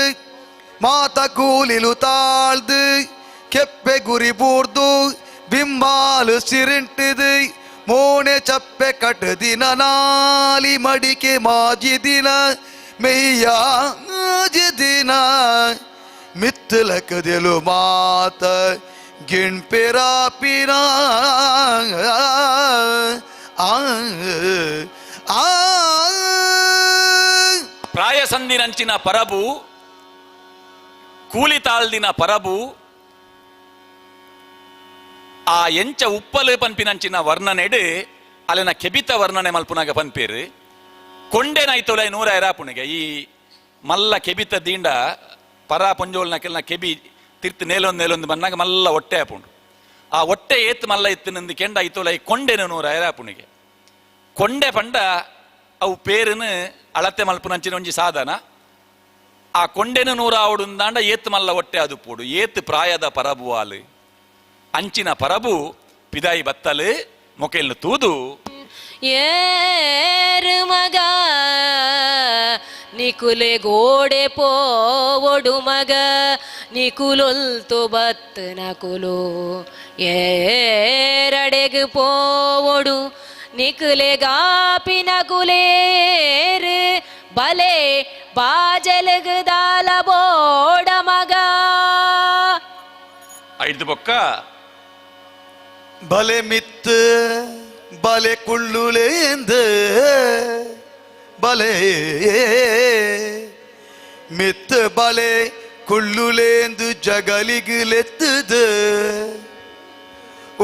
ಮಾತ ಕೂಲಿಲು ತಾಳ್ದು ಕೆಪ್ಪೆ ಗುರಿ ಬೂರ್ದು ಬಿಂಬಾಲು ಸಿರಿಂಟಿದು ಮೋಣೆ ಚಪ್ಪೆ ಕಟ್ಟದಿನ ನಾಲಿ ಮಡಿಕೆ ಮಾಜಿದಿನ ಮೆಯ್ಯಾಜಿದಿನ ಮಿತ್ತಲಕದೆಲು ಮಾತ ಗಿಣ್ಪೆರಾಪಿನ ಆ ಆ ಪ್ರಾಯಸಂದಿನಂಚಿನ ಪರಬು ಕೂಲಿ ತಾಳ್ದಿನ ಪರಬು ಆ ಎಂಚ ಉಪ್ಪಲು ಪನ್ಪಿನಂಚಿನ ವರ್ಣನೆಡು ಅಲ್ಲಿನ ಕೆಬಿತ ವರ್ಣನೆ ಮಲ್ಪುನಾಗ ಪನ್ಪೇರು. ಕೊಂಡೆನಾಯ್ತೊಲೆ ನೂರ ಎರಾಪುಣಿಗೆ ಈ ಮಲ್ಲ ಕೆಬಿತ ದಿಂಡ ಪರ ಪೊಂಜೋಲ್ನ ಕೆಲನ ಕೆಬಿ ತಿರ್ತು ನೇಲೊಂದು ನೇಲೊಂದು ಬಂದಾಗ ಮಲ್ಲ ಹೊಟ್ಟೆ ಆಪುಂಡು. ಆ ಹೊಟ್ಟೆ ಏತ್ ಮಲ್ಲ ಇತ್ತು ನಂದು ಕೆಂಡ ಐತೊಲೆ ಕೊಂಡೆನ ನೂರ ಎರಾಪುಣಿಗೆ ಕೊಂಡೆ ಪಂಡ ಅವು ಪೇರುನು ಅಳತೆ ಮಲ್ಪುನಂಚಿನ ಒಂಜಿ ಸಾಧನ. ಆ ಕೊಂಡೆನು ನೂರ ಆವಡುಂದಾಂಡ ಏತ್ ಮಲ್ಲ ಹೊಟ್ಟೆ ಅದು ಪೋಡು ಏತ್ ಪ್ರಾಯದ ಪರಬುವಾಲು ಅಂಚಿನ ಪರಬು ಪಿದಾಯಿ ಬತ್ತಲು ಮೊಕೆಲ್ನು ತೂದು ಏರು ಮಗ ನಿಕುಲೆ ಗೋಡೆ ಪೋವೊಡು ಮಗ ನಿಕುಲೊಲ್ತು ಬತ್ ನಕುಲು ಏರಡೆಗು ಪೋವೊಡು ನಿಕುಲೆ ಗಾಪಿ ನಕುಲೇರು ಬಲೆ ಬಾಜಲಗು ದಾಲ ಬೋಡ ಮಗ. ಐದು ಬೊಕ್ಕ ಬಲೆ ಮಿತ್ತು ಬಲೆ ಕುಳ್ಳುಲೇಂದು ಬಲೆ ಮಿತ್ತು ಬಲೆ ಕುಳ್ಳುಲೇಂದು ಜಗಲಿಗುಲೆತ್ತದು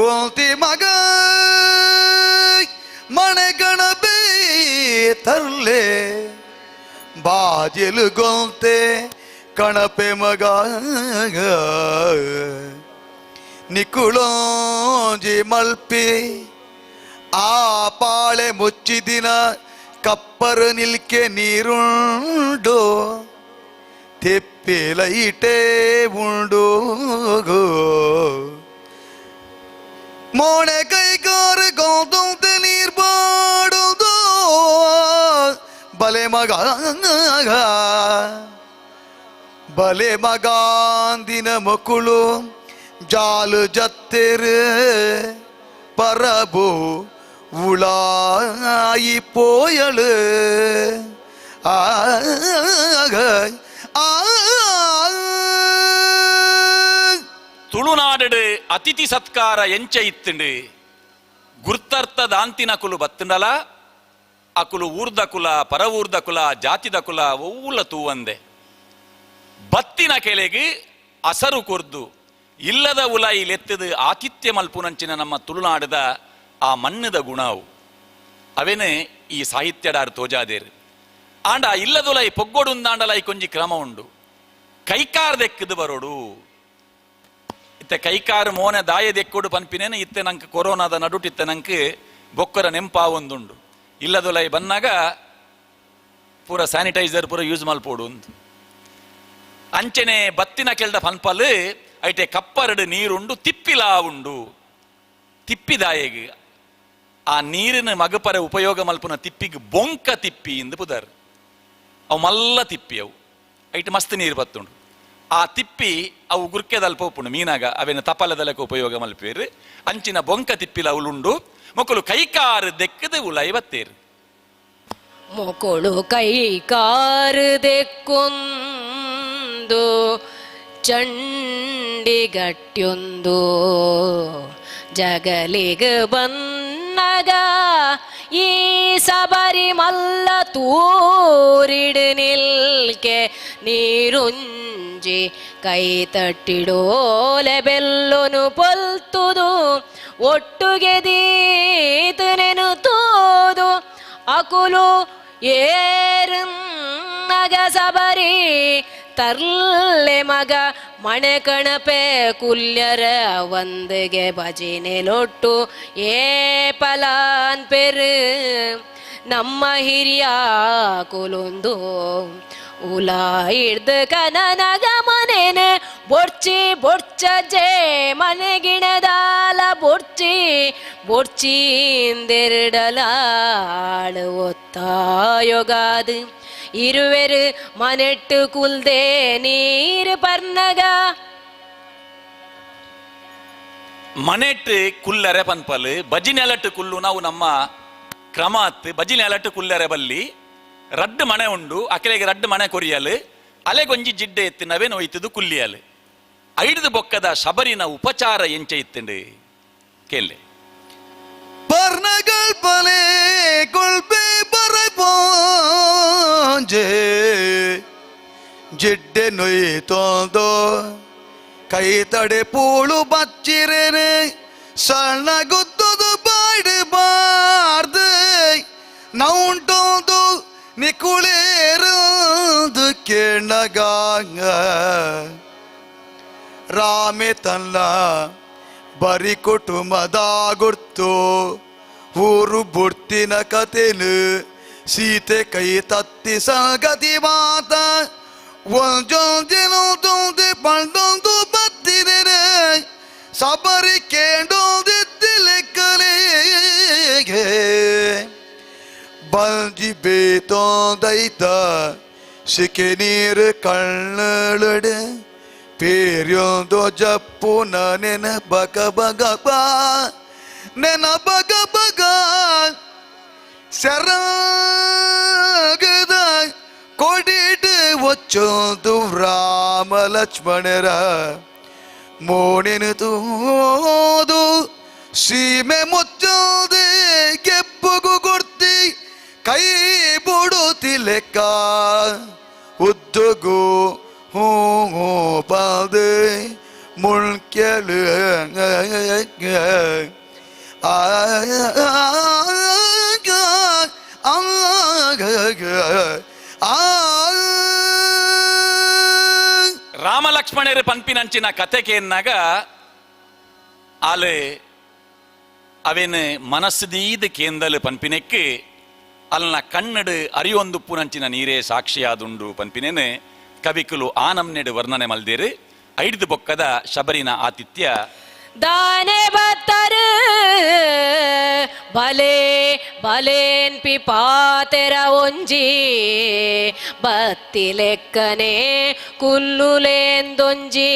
ಓಂತಿ ಮಗ ಮಣೆಗಣಬೇ ತರ್ಲೆ ಬಾಜಲು ಗೊಂತೆ ಕಣಪೆ ಮಗ ನಿಕುಳೋಂಜಿ ಮಲ್ಪಿ ಆ ಪಾಳೆ ಮುಚ್ಚಿದಿನ ಕಪ್ಪರು ನಿಲ್ಕೆ ನೀರುಂಡು ತಿಪ್ಪಿಲೈಟೇ ಉಂಡು ಮೋಣೆ ಕೈಗಾರು ಗೋದುಂತೆ ನೀರ್ ಬಾಡುದು ಬಲೆ ಮಗ ಬಲೆ ಮಗಾಂದಿನ ಮಕ್ಕಳು ಜಾಲು ಜತ್ತೆರು ಪರಬು ಉಳಾಯಿ ಪೋಯಳು ಆಗ ಆ ತುಳುನಾಡು ಅತಿಥಿ ಸತ್ಕಾರ ಎಂಚ ಇತ್ತುಂಡು ಗುರ್ತರ್ಥ ದಾಂತಿನ ಕುಲು ಬತ್ತುಂಡಲ ಅಕುಲು ಊರ್ದ ಕುಲ ಪರವೂರ್ದ ಕುಲ ಜಾತಿದ ಕುಲ ಒವ್ವುಲ ತೂವಂದೆ ಬತ್ತಿನ ಕೆಲೆಗೆ ಅಸರು ಕೊರ್ದು ಇಲ್ಲದ ಉಲಾಯಿ ಲೆತ್ತದು ಆತಿಥ್ಯ ಮಲ್ಪುನಂಚಿನ ನಮ್ಮ ತುಳುನಾಡದ ಆ ಮಣ್ಣದ ಗುಣವು ಅವೇನೆ ಈ ಸಾಹಿತ್ಯಡಾರು ತೋಜಾದೇರು. ಆಂಡ ಇಲ್ಲದುಲೈ ಪೊಗ್ಗೊಡುಂದಾಂಡಲೈ ಕೊಂಜಿ ಕ್ರಮ ಉಂಡು ಕೈಕಾರ್ ದೆಕ್ಕದು ಬರೋಡು ಇತ್ತೆ ಕೈಕಾರು ಮೋನೆ ದಾಯ ದೆಕ್ಕೊಡು ಪನ್ಪಿನೇನು ಇತ್ತೆ ನಂಗೆ ಕೊರೋನಾದ ನಡುಟಿತ್ತೆ ನಂಗೆ ಬೊಕ್ಕರ ನೆಂಪಾವೊಂದುಂಡು ಇಲ್ಲದುಲೈ ಬನ್ನಾಗ ಪೂರ ಸ್ಯಾನಿಟೈಸರ್ ಪೂರ ಯೂಸ್ ಮಲ್ಪೋಡು ಅಂತ. ಅಂಚನೆ ಬತ್ತಿನ ಕೆಲ್ದ ಪನ್ಪಲ್ ಐಟೆ ಕಪ್ಪರಡು ನೀರುಂಡು ತಿಪ್ಪಿಲಾ ಉಂಡು ತಿಪ್ಪಿದಾಯೆಗ್ ಆ ನೀರಿನ ಮಗಪರ ಉಪಯೋಗ ಮಲ್ಪುನ ತಿಪ್ಪಿಗೆ ಬೊಂಕ ತಿಪ್ಪಿ ಇಂದು ಪುದರ್ ಅವು ಮಲ್ಲ ತಿಪ್ಪಿ ಅವು ಐಟ್ ಮಸ್ತ್ ನೀರು ಬತ್ತುಂಡು ಆ ತಿಪ್ಪಿ ಅವು ಗುರ್ಕೆದಲ್ಪ ಉಪ್ಪುಂಡು ಮೀನಾಗ ಅವೇನು ತಪಾಲದಲಕ್ಕೆ ಉಪಯೋಗ ಮಲ್ಪೇರು ಅಂಚಿನ ಬೊಂಕ ತಿಪ್ಪಿಲ ಅವಳುಂಡು ಮೊಕ್ಕಳು ಕೈಕಾರು ದೆಕ್ಕದು ಉಲೈ ಬತ್ತೇರು. ಮೊಕೊಳು ಕೈಕಾರು ದೆಕ್ಕೊಂದು ಚಂಡಿಗಟ್ಯೊಂದು ಜಗಲಿಗ ಬನ್ನಗ ಈ ಸಬರಿ ಮಲ್ಲ ತೂರಿಡು ನಿಲ್ಕೆ ನೀರುಂಜಿ ಕೈ ತಟ್ಟಿಡೋಲೆ ಬೆಲ್ಲೊನು ಪೊಲ್ತುದು ಒಟ್ಟುಗೆ ದೀತನೆನು ತೋದು ಅಕುಲು ಏರುನ್ನಗ ಸಬರಿ ತರ್ಲೆ ಮಗ ಮಣೆ ಕಣಪೆ ಕುಲ್ಯರ ಒಂದಿಗೆ ಭಜಿನೆಲೊಟ್ಟು ಏ ಪಲಾನ್ ಪೆರು ನಮ್ಮ ಹಿರಿಯ ಕುಲೊಂದು ಉಲಾ ಹಿಡ್ದು ಕನನಗ ಮನೇನ ಬೊಡ್ಚಿ ಬೊಡ್ಚ ಜೇ ಮನೆಗಿಣದಾಲ ಬೊಡ್ಚಿ ಬೊಡ್ಚಿಂದೆರಡಲಾಳು ಒತ್ತಾಯೊಗಾದು ಇರುವೆರು ಮನೆಟ್ಟು ಕುಲ್ದೆ ನೀರು ಪರ್ನಗ ಮನೆಟ್ಟು ಕುಲ್ಲರೆ ಪನ್ಪಲ್ ಬಜಿ ನೆಲಟ್ಟು ಕುಲ್ಲು ನಾವು ನಮ್ಮ ಕ್ರಮ ಅತ್ತು ಬಜಿ ನೆಲಟ್ಟು ಕುಲ್ಲರೆ ಬಲ್ಲಿ ರಡ್ಡು ಮನೆ ಉಂಡು ಅಕಲೆಗೆ ರಡ್ಡು ಮನೆ ಕೊರಿಯಲು ಅಲೆಗೊಂಜಿ ಜಿಡ್ಡೆ ಎತ್ತು ನವೇನು ಒಯ್ತದು ಕುಲ್ಲಿಯಲು ಐಡ್ದು ಬೊಕ್ಕದ ಶಬರಿನ ಉಪಚಾರ ಎಂಚೆ ಇತ್ತುಂಡು ಕೇಳಿ ಪರ್ಣಗಳ್ ಬಲೆ ಕೊಳ್ಬೆ ಬರಪೋಂಜೆ ಜಿಡ್ಡೆ ನೊಯ್ತೊಂದು ಕೈ ತಡೆ ಪೂಳು ಬಚ್ಚಿರೇನೆ ಸಣ್ಣ ಗುದ್ದದು ಬಾಡ್ಬಾರ್ದು ನೌಂಟೊಂದು ನಿಕುಳೇರಂದು ಕೇಳಗಾಂಗ ರಾಮೆ ತನ್ನ ಬರಿ ಕುಟುಂಬದ ಗುರ್ತು ಊರು ಬುಡ್ತಿನ ಕತೆನು ಸೀತೆ ಕೈ ತತ್ತಿ ಸಂಗತಿ ಮಾತ ಒಂಜೊಂದಿನೊಂದೊಂದು ಪಂಡೊಂದು ಬತ್ತಿದರೆ ಸಬರಿ ಕೇಂಡೊಂದಿದ್ದಿಲೆಕ್ಕಲಿಗೆ ಬಂಜಿ ಬೇತೊಂದೈತ ಸಿಕೆ ನೀರು ಕಣ್ಣುಡೆ ಪೇರ್ಯೊಂದು ಜಪ್ಪುನ ನೆನ ಬಗ ಬಗ ಬಾ ನೆನ ಬಗ ಬಗ ಶರಾಗದ ಕೊಡಿಡು ಒಚ್ಚೊಂದು ರಾಮ ಲಕ್ಷ್ಮಣರ ಮೋಣಿನ ತೂದು ಸೀಮೆ ಮುಚ್ಚೋದೆ ಗೆಬ್ಬುಗು ಕೊಡ್ತಿ ಕೈ ಬುಡುತಿ ಲೆಕ್ಕ ಉದ್ದುಗು ಹೂ ಹೂ ಪಾದೆ ಮುಳ್ಕೆಳು ಆ ರಾಮ ಲಕ್ಷ್ಮಣರು ಪನ್ಪಿನಂಚಿನ ಕತೆ ಕೇನ್ನಾಗ ಆಲೆ ಅವೇನು ಮನಸ್ಸುದೀದ ಕೇಂದಲು ಪನ್ಪಿನೆಕ್ಕೆ ಅಲ್ನ ಕಣ್ಣಡು ಅರಿಯೊಂದುಪ್ಪುನಂಚಿನ ನೀರೇ ಸಾಕ್ಷಿಯಾದುಂಡು ಪನ್ಪಿನೇನೆ ಕವಿಕುಲು ಆನಮ್ನೆಡು ವರ್ಣನೆ ಮಲ್ದೇರು. ಐಡ್ದು ಬೊಕ್ಕದ ಶಬರಿನ ಆತಿಥ್ಯ ದಾನೆ ಬತ್ತರು ಬಲೆ ಬಲೇನ್ ಪಿಪಾತೆರ ಒಂಜಿ ಬತ್ತಿ ಲೆಕ್ಕನೆ ಕುಲ್ಲುಲೇಂದೊಂಜಿ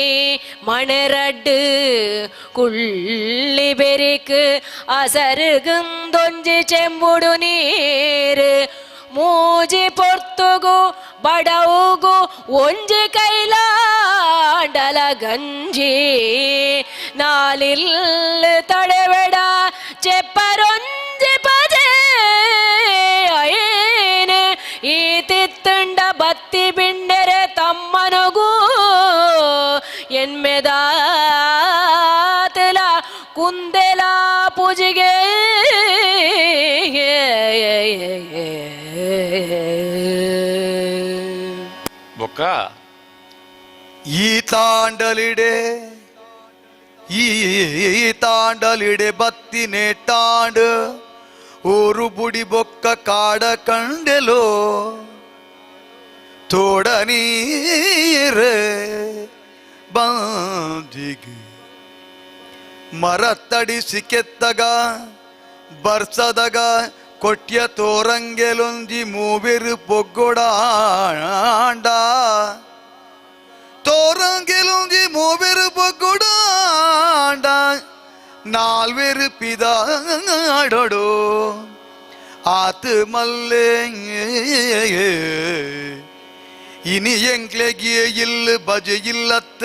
ಮಣೆರಡ್ಡು ಕುಳ್ಳಿ ಬೆರಿಕ್ ಅಸರುಗುಂದೊಂಜಿ ಚೆಂಬುಡು ನೀರು ಮೂಜಿ ಪೊರ್ತುಗು ಬಡವುಗು ಒಂಜಿ ಕೈಲಾಂಡಲ ಗಂಜಿ ನಾಲಿಲ್ ತಡೆವೆಡ ಚೆಪ್ಪರೊಂಜಿ ಪಜೆ ಅಯೇನು ಈ ತಿತ್ತುಂಡ ಬತ್ತಿ ಬಿಂಡೆರೆ ತಮ್ಮನಗು ಎನ್ಮೆದಾತಲ ಕುಂದೆಲ ಪೂಜಿಗೆ. ಬೊಕ್ಕ ಈ ತಾಂಡಲಿಡೆ ಈ ತಾಂಡಲಿಡೆ ಬತ್ತಿ ನೇಟಾಂಡ್ ಊರು ಬುಡಿ ಬೊಕ್ಕ ಕಾಡ ಕಂಡೆಲೋ ತೋಡ ನೀರು ಬಂದಿಗೆ ಮರತ್ತಡಿಸಿ ಕೆತ್ತಗ ಬರ್ಸದಗ ಕೊಟ್ಯ ತೋರಂಗೆಲೊಂಜಿ ಮೂವೆರು ಪೊಗ್ಗೊಡಾಂಡ ತೋರಂಗೆಲೊಂಜಿ ಮೂವೆರು ಪೊಗ್ಗೊಡಾಂಡ ನಾಲ್ವೆರು ಪಿದಾಡೊಡು ಆತು ಮಲ್ಲೆ ಇನಿ ಎಂಕ್ಲೆಗೆ ಇಲ್ಲು ಬಜೆ ಇಲ್ಲತ್ತ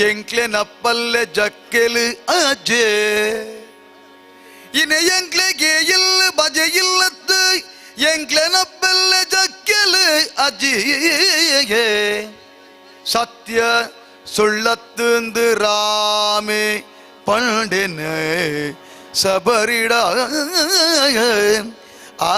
ಎಂಕ್ಲೆ ನಪ್ಪಲ್ಲೆ ಜಕ್ಕೆಲು ಅಜ್ಜೆ. ಇನೆ ಎಂಕ್ಲೆಗೆ ಇಲ್ಲ ಬಜೆ ಇಲ್ಲತ್ತು ಎಂಕ್ಲೆ ನಪ್ಪೆಲ್ಲ ಜಕ್ಕೆಲು ಅಜ್ಜಿಯೇ ಸತ್ಯ ಸುಳ್ಳತ್ತಂದು ರಾಮೆ ಪಂಡೆನ ಸಬರಿಡ ಆ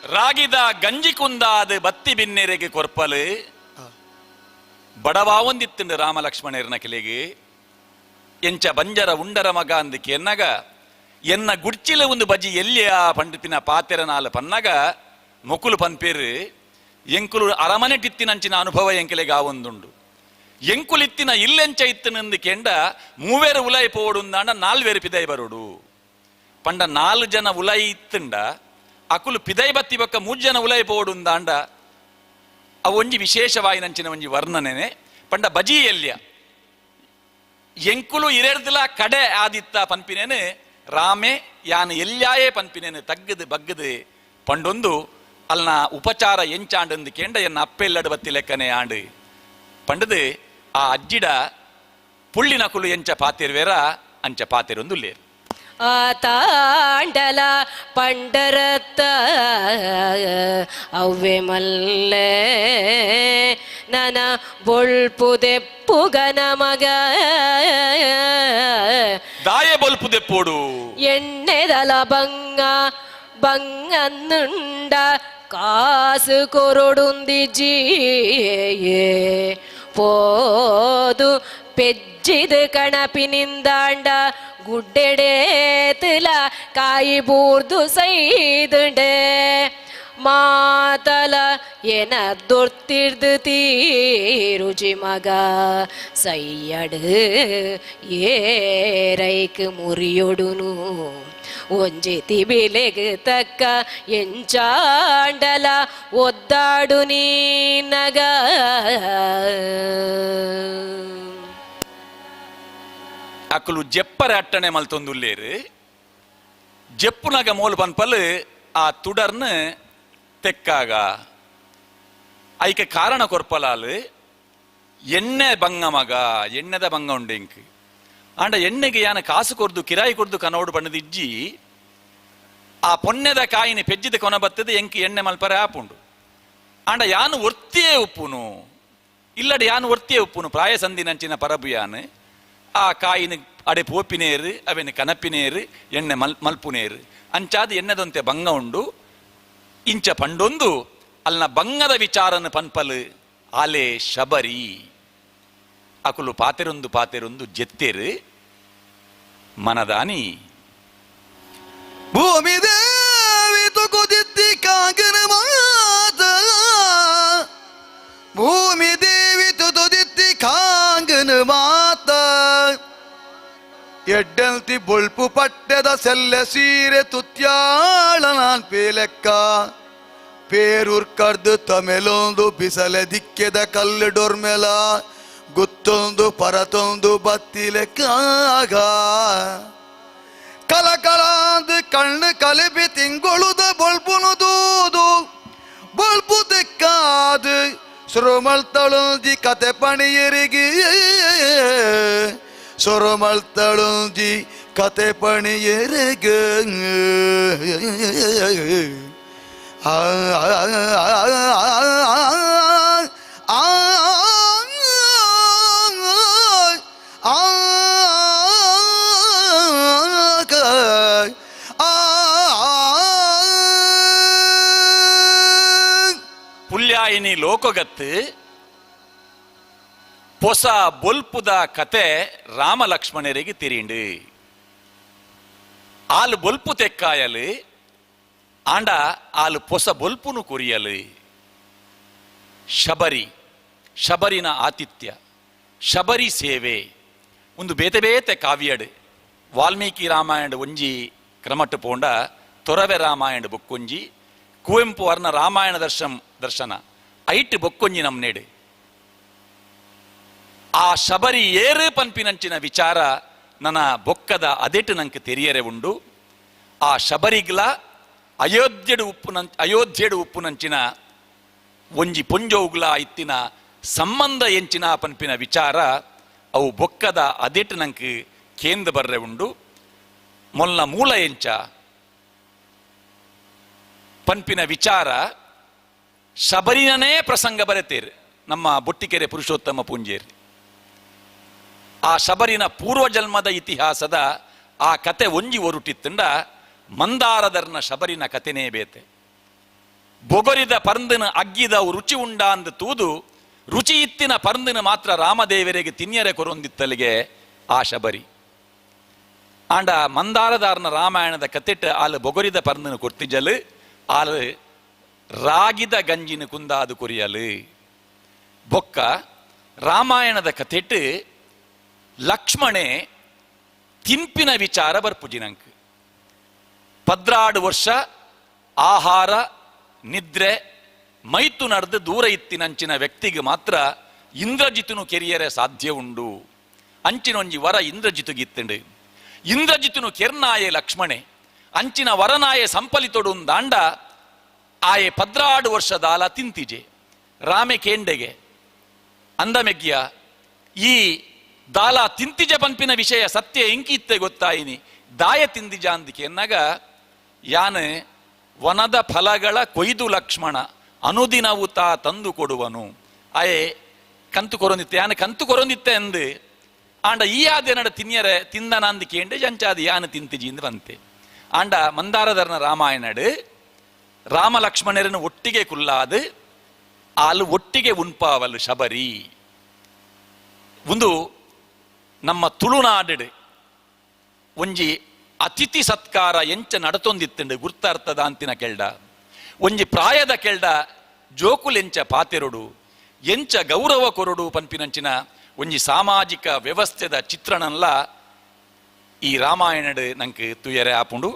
ರಾಗಿದ ಗಂಜಿ ಕುಂದಾದ ಬತ್ತಿ ಬಿನ್ನೆರೆಗೆ ಕೊರ್ಪಲು ಬಡವಾವೊಂದಿತ್ತುಂಡು ರಾಮ ಲಕ್ಷ್ಮಣರ್ನ ಕಿಲೆಗೆ ಎಂಚ ಬಂಜರ ಉಂಡರ ಮಗ ಅಂದಕ್ಕೆ ಎನ್ನಗ ಎನ್ನ ಗುಡ್ಚಿಲ ಒಂದು ಬಜಿ ಎಲ್ಲಿಯ ಪಂಡಿತಿನ ಪಾತೆರ ನಾಲ್ ಪನ್ನಗ ಮೊಕುಲು ಪನ್ಪೇರು ಎಂಕುಲು ಅರಮನೆ ಟಿತ್ತಿನಂಚಿನ ಅನುಭವ ಎಂಕಲೆಗೆ ಆವೊಂದುಂಡು ಎಂಕುಲಿತ್ತಿನ ಇಲ್ಲೆಂಚ ಇತ್ತಿನಂದು ಕೆಂಡ ಮೂವೇರು ಉಲೈ ಪೋಡುಂದಾಂಡ ನಾಲ್ವೇರು ಪಿದೈ ಬರೋಡು ಪಂಡ ನಾಲ್ ಜನ ಉಲೈ ಇತ್ತುಂಡ ಅಕುಲು ಪಿದೈ ಬತ್ತಿ ಬೊಕ್ಕ ಮೂರು ಜನ ಉಲೈ ಪೋಡುಂದಾಂಡ ಅವು ಒಂಜಿ ವಿಶೇಷವಾಯಿನಂಚಿನ ಒಂಜಿ ವರ್ಣನೆನೆ ಪಂಡ ಬಜಿ ಎಲ್ಯ ಎಂಕುಲು ಇರೆರ್ದಲ ಕಡೆ ಆದಿತ್ತ ಪನ್ಪಿನೇನು ರಾಮೆ ಯಾನ್ ಎಲ್ಯಾಯೇ ಪನ್ಪಿನೇನು ತಗ್ಗದು ಬಗ್ಗದು ಪಂಡೊಂದು ಅಲ್ನ ಉಪಚಾರ ಎಂಚಾಂಡಂದು ಕೇಂಡ ಎನ್ನ ಅಪ್ಪೆಲ್ಲಡು ಬತ್ತಿ ಲೆಕ್ಕನೆ ಆಂಡು ಪಂಡದು ಆ ಅಜ್ಜಿಡ ಪುಳ್ಳಿನ ಕುಲು ಎಂಚ ಪಾತಿರ್ವೇರ ಅಂಚ ಪಾತಿರೊಂದು ಲೇರು ತಾಂಡಲ ಪಂಡರತ್ತ ಅವ್ವೆ ಮಲ್ಲೆ ನನ ಬೊಳ್ಪುದೆಪ್ಪುಗನ ಮಗ ದಾಯೆ ಬೊಲ್ಪುದೆಪ್ಪೋಡು ಎಣ್ಣೆದಲ ಬಂಗ ಬಂಗನ್ನುಂಡ ಕಾಸು ಕೊರೊಡುಂದಿಜಿಯೇ ಪೋದು ಪೆಜ್ಜಿದ ಕಣಪಿನಿಂದಾಂಡ ಗುಡ್ಡೆಡೇತುಲ ಕಾಯಿ ಬೂರ್ದು ಸೈದುಂಡೆ ಮಾತಲ ಎನ ದೊರ್ತಿರ್ದು ತೀರುಜಿ ಮಗ ಸೈಯಡು ಏರೈಕ್ ಮುರಿಯೊಡುನು ಒಂಜಿ ತಿಬಿಲೆಗ್ ತಕ್ಕ ಎಂಚಾಂಡಲ ಒದ್ದಾಡು ನೀನಗ. ಅಕುಲು ಜೆಪ್ಪರ ಅಟ್ಟಣೆ ಮಲ್ತೊಂದುಲ್ಲೇರು ಜೆಪ್ಪುನಗ ಮೋಲು ಪನ್ಪಲ್ ಆ ತುಡರ್ನ ತೆಕ್ಕಾಗ ಐಕೆ ಕಾರಣ ಕೊರ್ಪಲಾಲು ಎಣ್ಣೆ ಬಂಗ ಮಗ ಎಣ್ಣೆದ ಬಂಗ ಉಂಡು ಇಂಕ್ ಆಂಡ ಎಣ್ಣೆಗೆ ಯಾನ ಕಾಸು ಕೊರ್ದು ಕಿರಾಯಿ ಕೊರ್ದು ಕನೋಡು ಬಣ್ಣದಿಜ್ಜಿ ಆ ಪೊನ್ನೆದ ಕಾಯಿನ ಪೆಜ್ಜಿದ ಕೊನ ಬತ್ತದ ಎಂಕ್ ಎಣ್ಣೆ ಮಲ್ಪರೆ ಆಪುಂಡು ಆಂಡ ಯಾನು ಒರ್ತಿಯೇ ಉಪ್ಪುನು ಇಲ್ಲಡೆ ಯಾನು ಒರ್ತಿಯೇ ಉಪ್ಪುನು ಪ್ರಾಯ ಸಂಧಿನಂಚಿನ ಪರಬು ಯಾನು ಆ ಕಾಯಿನ ಅಡೆ ಪೋಪಿನೇರು ಅವೆನ ಕನಪಿನೇರು ಎಣ್ಣೆ ಮಲ್ಪುನೇರು ಅಂಚಾದ ಎಣ್ಣೆದಂತೆ ಬಂಗ ಉಂಡು ಇಂಚ ಪಂಡೊಂದು ಅಲ್ನ ಬಂಗದ ವಿಚಾರನ ಪನ್ಪಲು ಆಲೆ ಶಬರಿ ಅಕುಲು ಪಾತೆರೊಂದು ಪಾತೆರೊಂದು ಜೆತ್ತೇರು ಮನದಾನಿ ಭೂಮಿ ದೇವಿ ತುಕುದಿದ್ದಿ ಕಾಂಗನ ಮಾತ ಭೂಮಿ ದೇವಿ ತುದುದಿದ್ದಿ ಕಾಂಗನ ಮಾತ ಎಡ್ಡಂತಿ ಬೊಳ್ಪು ಪಟ್ಟೆದ ಸೆಲ್ಲೆ ಸೀರೆ ತುತ್ಯಾಳ ನಾನ್ ಪೇಲೆಕ್ಕ ಪೇರೂರ್ ಕರ್ದು ತಮೆಲೊಂದು ಬಿಸಲೆ ದಿಕ್ಕೆದ ಕಲ್ಲು ಡೊರ್ಮೆಲ ಗುತ್ತೊಂದು ಪರತೊಂದು ಬತ್ತಿಲೆಕ್ಕಾಗ ಕಲಕಲಾಂದು ಕಣ್ಣು ಕಲಿಪಿ ತಿಂಗೊಳುದ ಬೊಳ್ಪುನು ದೂದು ಬೊಳ್ಪು ತೆಕ್ಕಾದು ಸುರುಮಳ್ತಳುಂಜಿ ಕತೆ ಪಣಿಯರಿಗೆ ಸುರುಮಳ್ತಳುಂಜಿ ಕತೆ ಪಣಿಯರಿಗೆ ಆ ಆ ಪುಲ್ಯಾಯಿನಿ ಲೋಕಗತ್ತು ಪೊಸ ಬೊಲ್ಪುದ ಕತೆ ರಾಮ ಲಕ್ಷ್ಮಣರಿಗೆ ತಿರಿಂಡು ಆಲು ಬೊಲ್ಪು ತೆಕ್ಕಾಯಲು ಆಂಡ ಆಲು ಪೊಸ ಬೊಲ್ಪುನು ಕುರಿಯಲು ಶಬರಿ ಶಬರಿನ ಆತಿಥ್ಯ ಶಬರಿ ಸೇವೆ ಒಂದು ಬೇತೆ ಬೇತೆ ಕಾವ್ಯಡು ವಾಲ್ಮೀಕಿ ರಾಮಾಯಣ ಒಂಜಿ ಕ್ರಮಟ್ಟು ಪೋಂಡ ತೊರವೆ ರಾಮಾಯಣ ಬೊಕ್ಕೊಂಜಿ ಕುವೆಂಪು ವರ್ಣ ರಾಮಾಯಣ ದರ್ಶನ ಐಟ್ ಬೊಕ್ಕೊಂಜಿ ನಮ್ ನೇಡು ಆ ಶಬರಿ ಏರು ಪನ್ಪಿನಂಚಿನ ವಿಚಾರ ನನ್ನ ಬೊಕ್ಕದ ಅದೆಟ್ಟು ನಂಗೆ ತೆರಿಯರೆ ಉಂಡು. ಆ ಶಬರಿಗ್ಲ ಅಯೋಧ್ಯೆಡು ಅಯೋಧ್ಯೆಡು ಉಪ್ಪುನಂಚಿನ ಒಂಜಿ ಪೊಂಜೋಗ್ಲ ಇತ್ತಿನ ಸಂಬಂಧ ಎಂಚಿನ ಪನ್ಪಿನ ವಿಚಾರ ಅವು ಬೊಕ್ಕದ ಅದೆಟ್ ನಂಕ್ ಕೇಂದ್ರ ಬರ್ರೆ ಉಂಡು. ಮೊಲ್ಲ ಮೂಲ ಎಂಚ ಪನ್ಪಿನ ವಿಚಾರ ಶಬರಿನೇ ಪ್ರಸಂಗ ಬರೆತೇರು ನಮ್ಮ ಬೊಟ್ಟಿಕೆರೆ ಪುರುಷೋತ್ತಮ ಪೂಂಜೇರಿ. ಆ ಶಬರಿನ ಪೂರ್ವಜನ್ಮದ ಇತಿಹಾಸದ ಆ ಕತೆ ಒಂಜಿ ಒರುಟಿತ್ತಂಡ ಮಂದಾರದರ್ನ ಶಬರಿನ ಕತೆನೇ ಬೇತೆ. ಬೊಗರಿದ ಪರ್ಂದನ ಅಗ್ಗಿದ ರುಚಿ ಉಂಡಾಂದು ತೂದು ರುಚಿ ಇತ್ತಿನ ಪರ್ಂದನ ಮಾತ್ರ ರಾಮದೇವರಿಗೆ ತಿನ್ಯರೆ ಕೊರೊಂದಿತ್ತಲಿಗೆ ಆ ಶಬರಿ. ಆಂಡ ಮಂದಾರದಾರನ ರಾಮಾಯಣದ ಕತೆಟ್ ಆಲು ಬೊಗರಿದ ಪರ್ಂದನ ಕೊರ್ತಿಜಲು ಆಲು ರಾಗಿದ ಗಂಜಿನ ಕುಂದಾದು ಕೊರಿಯಲು. ಬೊಕ್ಕ ರಾಮಾಯಣದ ಕತೆಟ್ ಲಕ್ಷ್ಮಣೆ ತಿಂಪಿನ ವಿಚಾರ ಬರ್ಪುಜಿನಂಕ್ 12 ವರ್ಷ ಆಹಾರ ನಿದ್ರೆ ಮೈತು ನಡೆದು ದೂರ ಇತ್ತಿನಂಚಿನ ವ್ಯಕ್ತಿಗೆ ಮಾತ್ರ ಇಂದ್ರಜಿತನು ಕೆರಿಯರೆ ಸಾಧ್ಯ ಉಂಡು. ಅಂಚಿನೊಂಜಿ ವರ ಇಂದ್ರಜಿತುಗಿತ್ತಂಡು. ಇಂದ್ರಜಿತನು ಕೆರ್ನಾಯೆ ಲಕ್ಷ್ಮಣೆ ಅಂಚಿನ ವರನಾಯೆ ಸಂಪಲಿತೊಡು ದಾಂಡ ಆಯೆ 12 ವರ್ಷದಾಲ ತಿಂತಿಜೆ. ರಾಮೆ ಕೇಂಡೆಗೆ ಅಂದಮೆಗ್ಯ ಈ ದಾಲ ತಿಂತಿಜ ಪಂಪಿನ ವಿಷಯ ಸತ್ಯ ಎಂಕಿತ್ತೆ ಗೊತ್ತಾಯಿನಿ ದಾಯ ತಿಂದಿಜ ಅಂದಿಕೆ ಎನ್ನಾಗ ಯಾನು ವನದ ಫಲಗಳ ಕೊಯ್ದು ಲಕ್ಷ್ಮಣ ಅನುದಿನವು ತಾ ತಂದು ಕೊಡುವನು. ಆಯೆ ಕಂತು ಕೊರೊಂದಿತ್ತೆ ಯಾನು ಕಂತು ಕೊರೊಂದಿತ್ತೆ ಅಂದು ಆಂಡ ಈ ಆದೇನಡ ತಿನ್ಯರೆ ತಿಂದನ ಅಂದಿಕೇಂಡೆ ಜಂಚಾದ ಯಾನು ತಿಂತಿಜಿ ಎಂದು ಬಂತೆ. ಆಂಡ ಮಂದಾರಧರ್ನ ರಾಮಾಯಣಡು ರಾಮ ಲಕ್ಷ್ಮಣರನ್ನು ಒಟ್ಟಿಗೆ ಕುಲ್ಲಾದು ಆಲು ಒಟ್ಟಿಗೆ ಉನ್ಪಾವಲು ಶಬರಿ. ಒಂದು ನಮ್ಮ ತುಳುನಾಡು ಒಂಜಿ ಅತಿಥಿ ಸತ್ಕಾರ ಎಂಚ ನಡತೊಂದಿತ್ತಂಡು ಗುರ್ತಾರ್ಥದ ಅಂತಿನ ಕೆಳ್ಡ ಒಂಜಿ ಪ್ರಾಯದ ಕೆಳ್ಡ ಜೋಕುಲೆಂಚ ಪಾತೆರೊಡು ಎಂಚ ಗೌರವ ಕೊರಡು ಪನ್ಪಿನಂಚಿನ ಒಂಜಿ ಸಾಮಾಜಿಕ ವ್ಯವಸ್ಥೆದ ಚಿತ್ರಣನ್ಲ ಈ ರಾಮಾಯಣಡು ನಂಗೆ ತುಯರೆ ಆಪುಂಡು.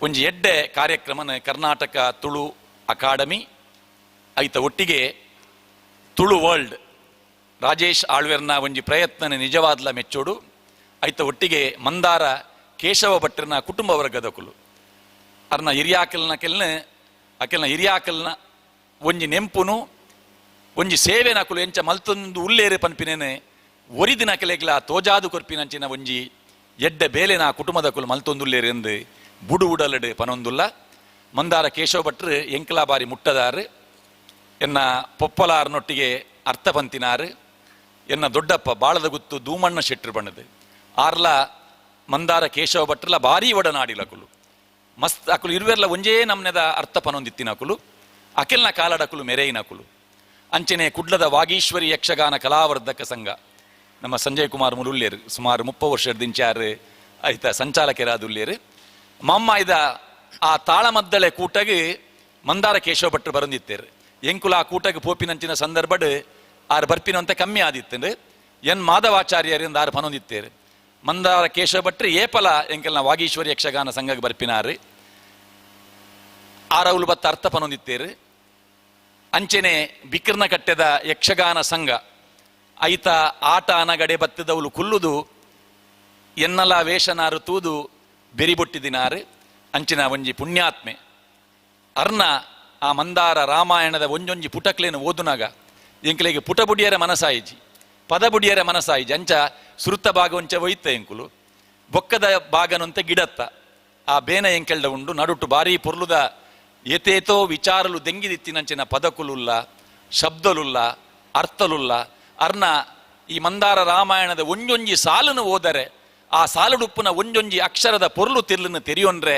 ಒಂಜಿ ಎಡ್ಡೆ ಕಾರ್ಯಕ್ರಮನ ಕರ್ನಾಟಕ ತುಳು ಅಕಾಡೆಮಿ ಐತ ಒಟ್ಟಿಗೆ ತುಳು ವರ್ಲ್ಡ್ ರಾಜೇಶ್ ಆಳ್ವೆರ್ನ ಒಂಜಿ ಪ್ರಯತ್ನ ನಿಜವಾದ್ಲ ಮೆಚ್ಚೋಡು. ಐತ ಒಟ್ಟಿಗೆ ಮಂದಾರ ಕೇಶವ ಭಟ್ರನ ಕುಟುಂಬ ವರ್ಗದಕುಲು ಅರ್ನ ಹಿರಿಯಾಕಲ್ನ ಕೆಲ್ನ ಅಕೆಲ್ನ ಹಿರಿಯಾಕಲ್ನ ಒಂಜಿ ನೆಂಪುನು ಒಂಜಿ ಸೇವೆನಕುಲು ಎಂಚ ಮಲ್ತೊಂದು ಉಲ್ಲೇರು ಪನ್ಪಿನೇನೆ ಒರಿದಿನ ಕೆಲೆಗ್ಲ ತೋಜಾದು ಕೊರ್ಪಿನಂಚಿನ ಒಂಜಿ ಎಡ್ಡೆ ಬೇಲೆನ ಕುಟುಂಬದಕುಲು ಮಲ್ತೊಂದುಲ್ಲೇರು ಎಂದು ಬುಡು ಉಡಲಡು ಪನೊಂದುಲ್ಲ. ಮಂದಾರ ಕೇಶವ ಭಟ್ರು ಎಂಕಲಾ ಬಾರಿ ಮುಟ್ಟದಾರು, ಎನ್ನ ಪೊಪ್ಪಲಾರ್ನೊಟ್ಟಿಗೆ ಅರ್ಥ ಪಂತಿನಾರು, ಎನ್ನ ದೊಡ್ಡಪ್ಪ ಬಾಳದ ಗುತ್ತು ದೂಮಣ್ಣ ಶೆಟ್ರು ಬಣ್ಣದು ಆರ್ಲ ಮಂದಾರ ಕೇಶವ ಭಟ್ರಲ ಭಾರೀ ಒಡನಾಡಿಲಕುಲು ಮಸ್ತ್ ಅಕುಲು ಇರುವೆರ್ಲ ಒಂಜೇ ನಮ್ನೆದ ಅರ್ಥ ಪನೊಂದಿತ್ತಿನಕುಲು ಅಕೆಲ್ನ ಕಾಲಡಕುಲು ಮೆರೆಯಿನಕುಲು. ಅಂಚನೆ ಕುಡ್ಲದ ವಾಗೀಶ್ವರಿ ಯಕ್ಷಗಾನ ಕಲಾವರ್ಧಕ ಸಂಘ ನಮ್ಮ ಸಂಜಯ್ ಕುಮಾರ್ ಮುರುಲ್ಲೇರು ಸುಮಾರು 30 ವರ್ಷದಿಂಚಾರು ಆಯ್ತ ಸಂಚಾಲಕರಾದುಲ್ಲೇರು. ಮಮ್ಮಾಯ್ದ ಆ ತಾಳಮದ್ದಳೆ ಕೂಟಗೆ ಮಂದಾರ ಕೇಶವ ಭಟ್ರು ಬರಂದಿತ್ತೇರು. ಎಂಕುಲ ಆ ಕೂಟಗೆ ಪೋಪಿನಂಚಿನ ಸಂದರ್ಭಡ್ ಆರು ಬರ್ಪಿನಂತೆ ಕಮ್ಮಿ ಆದಿತ್ತಂಡು ಎನ್ ಮಾಧವಾಚಾರ್ಯರಿಂದ ಆರು ಪನೊಂದಿತ್ತೇರು. ಮಂದಾರ ಕೇಶವ ಭಟ್ರು ಏಪಲ ಎಂಕಲ್ನ ವಾಗೀಶ್ವರಿ ಯಕ್ಷಗಾನ ಸಂಘಕ್ಕೆ ಬರ್ಪಿನಾರು ಆರೌಲು ಬತ್ತ ಅರ್ಥ ಪನೊಂದಿತ್ತೇರು. ಅಂಚೆನೆ ಬಿಕ್ರನ ಕಟ್ಟೆದ ಯಕ್ಷಗಾನ ಸಂಘ ಐತ ಆಟ ಅನಗಡೆ ಬತ್ತದವಳು ಕುಲ್ಲುದು ಎನ್ನಲ ವೇಷನಾರು ತೂದು ಬೆರಿಬೊಟ್ಟಿದಿನಾರು. ಅಂಚಿನ ಒಂಜಿ ಪುಣ್ಯಾತ್ಮೆ ಅರ್ನ ಆ ಮಂದಾರ ರಾಮಾಯಣದ ಒಂಜೊಂಜಿ ಪುಟಕ್ಲೇನು ಓದುನಾಗ ಎಂಕಲೆಗೆ ಪುಟ ಬುಡಿಯರ ಮನಸಾಯಿಜಿ ಪದ ಬುಡಿಯರ ಮನಸಾಯಿಜಿ. ಅಂಚ ಸುರುತ್ತ ಭಾಗ ಒಂಚ ಒಯ್ತ ಎಂಕುಲು ಬೊಕ್ಕದ ಭಾಗನಂತೆ ಗಿಡತ್ತ ಆ ಬೇನ ಎಂಕೆಲ್ಡ ಉಂಡು ನಡುಟು ಭಾರೀ ಪೊರ್ಲುದ ಏತೇತೋ ವಿಚಾರಲು ದೆಂಗಿದಿತ್ತಿನಂಚಿನ ಪದಕುಲುಲ್ಲ ಶಬ್ದಲುಲ್ಲ ಅರ್ಥಲುಲ್ಲ. ಅರ್ನ ಈ ಮಂದಾರ ರಾಮಾಯಣದ ಒಂಜೊಂಜಿ ಸಾಲನ್ನು ಓದರೆ ಆ ಸಾಲುಡುಪ್ಪುನ ಒಂಜೊಂಜಿ ಅಕ್ಷರದ ಪೊರ್ಲು ತಿರ್ಲನ್ನು ತೆರಿಯೊಂಡ್ರೆ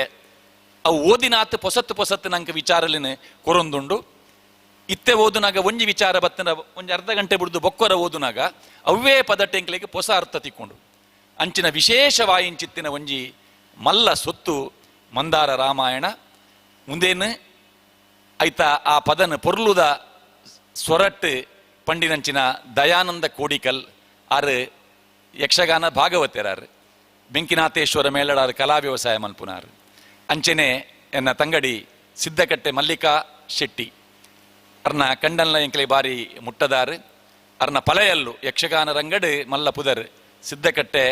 ಅವು ಓದಿನಾತ್ ಪೊಸತ್ತು ಪೊಸತ್ತು ನಂಗೆ ವಿಚಾರಲಿನ ಕೊರೊಂದುಂಡು. ಇತ್ತೆ ಓದುನಾಗ ಒಂಜಿ ವಿಚಾರ ಬತ್ತನ ಒಂಜಿ ಅರ್ಧ ಗಂಟೆ ಬಿಡ್ದು ಬೊಕ್ಕೊರ ಓದುನಾಗ ಅವೇ ಪದಟೆಂಕ್ಲೆಗೆ ಹೊಸ ಅರ್ಥ ತಿಕ್ಕೊಂಡು ಅಂಚಿನ ವಿಶೇಷವಾಯಿಂಚಿತ್ತಿನ ಒಂಜಿ ಮಲ್ಲ ಸೊತ್ತು ಮಂದಾರ ರಾಮಾಯಣ. ಮುಂದೇನು ಐತ ಆ ಪದನ ಪೊರ್ಲುದ ಸ್ವರಟ್ಟು ಪಂಡಿನಂಚಿನ ದಯಾನಂದ ಕೋಡಿಕಲ್ ಆರು ಯಕ್ಷಗಾನ ಭಾಗವತರಾರು ಬೆಂಕಿನಾಥೇಶ್ವರ ಮೇಳಡಾರು ಕಲಾ ವ್ಯವಸಾಯ ಮಲ್ಪುನಾರು. ಅಂಚೆನೆ ಎನ್ನ ತಂಗಡಿ ಸಿದ್ದಕಟ್ಟೆ ಮಲ್ಲಿಕಾ ಶೆಟ್ಟಿ ಅರ್ನ ಕಂಡಲ್ನ ಎಂಕಲೆ ಬಾರಿ ಮುಟ್ಟದಾರು. ಅರ್ನ ಪಲೆಯಲ್ಲು ಯಕ್ಷಗಾನ ರಂಗಡು ಮಲ್ಲ ಪುದರ್ ಸಿದ್ದಕಟ್ಟೆ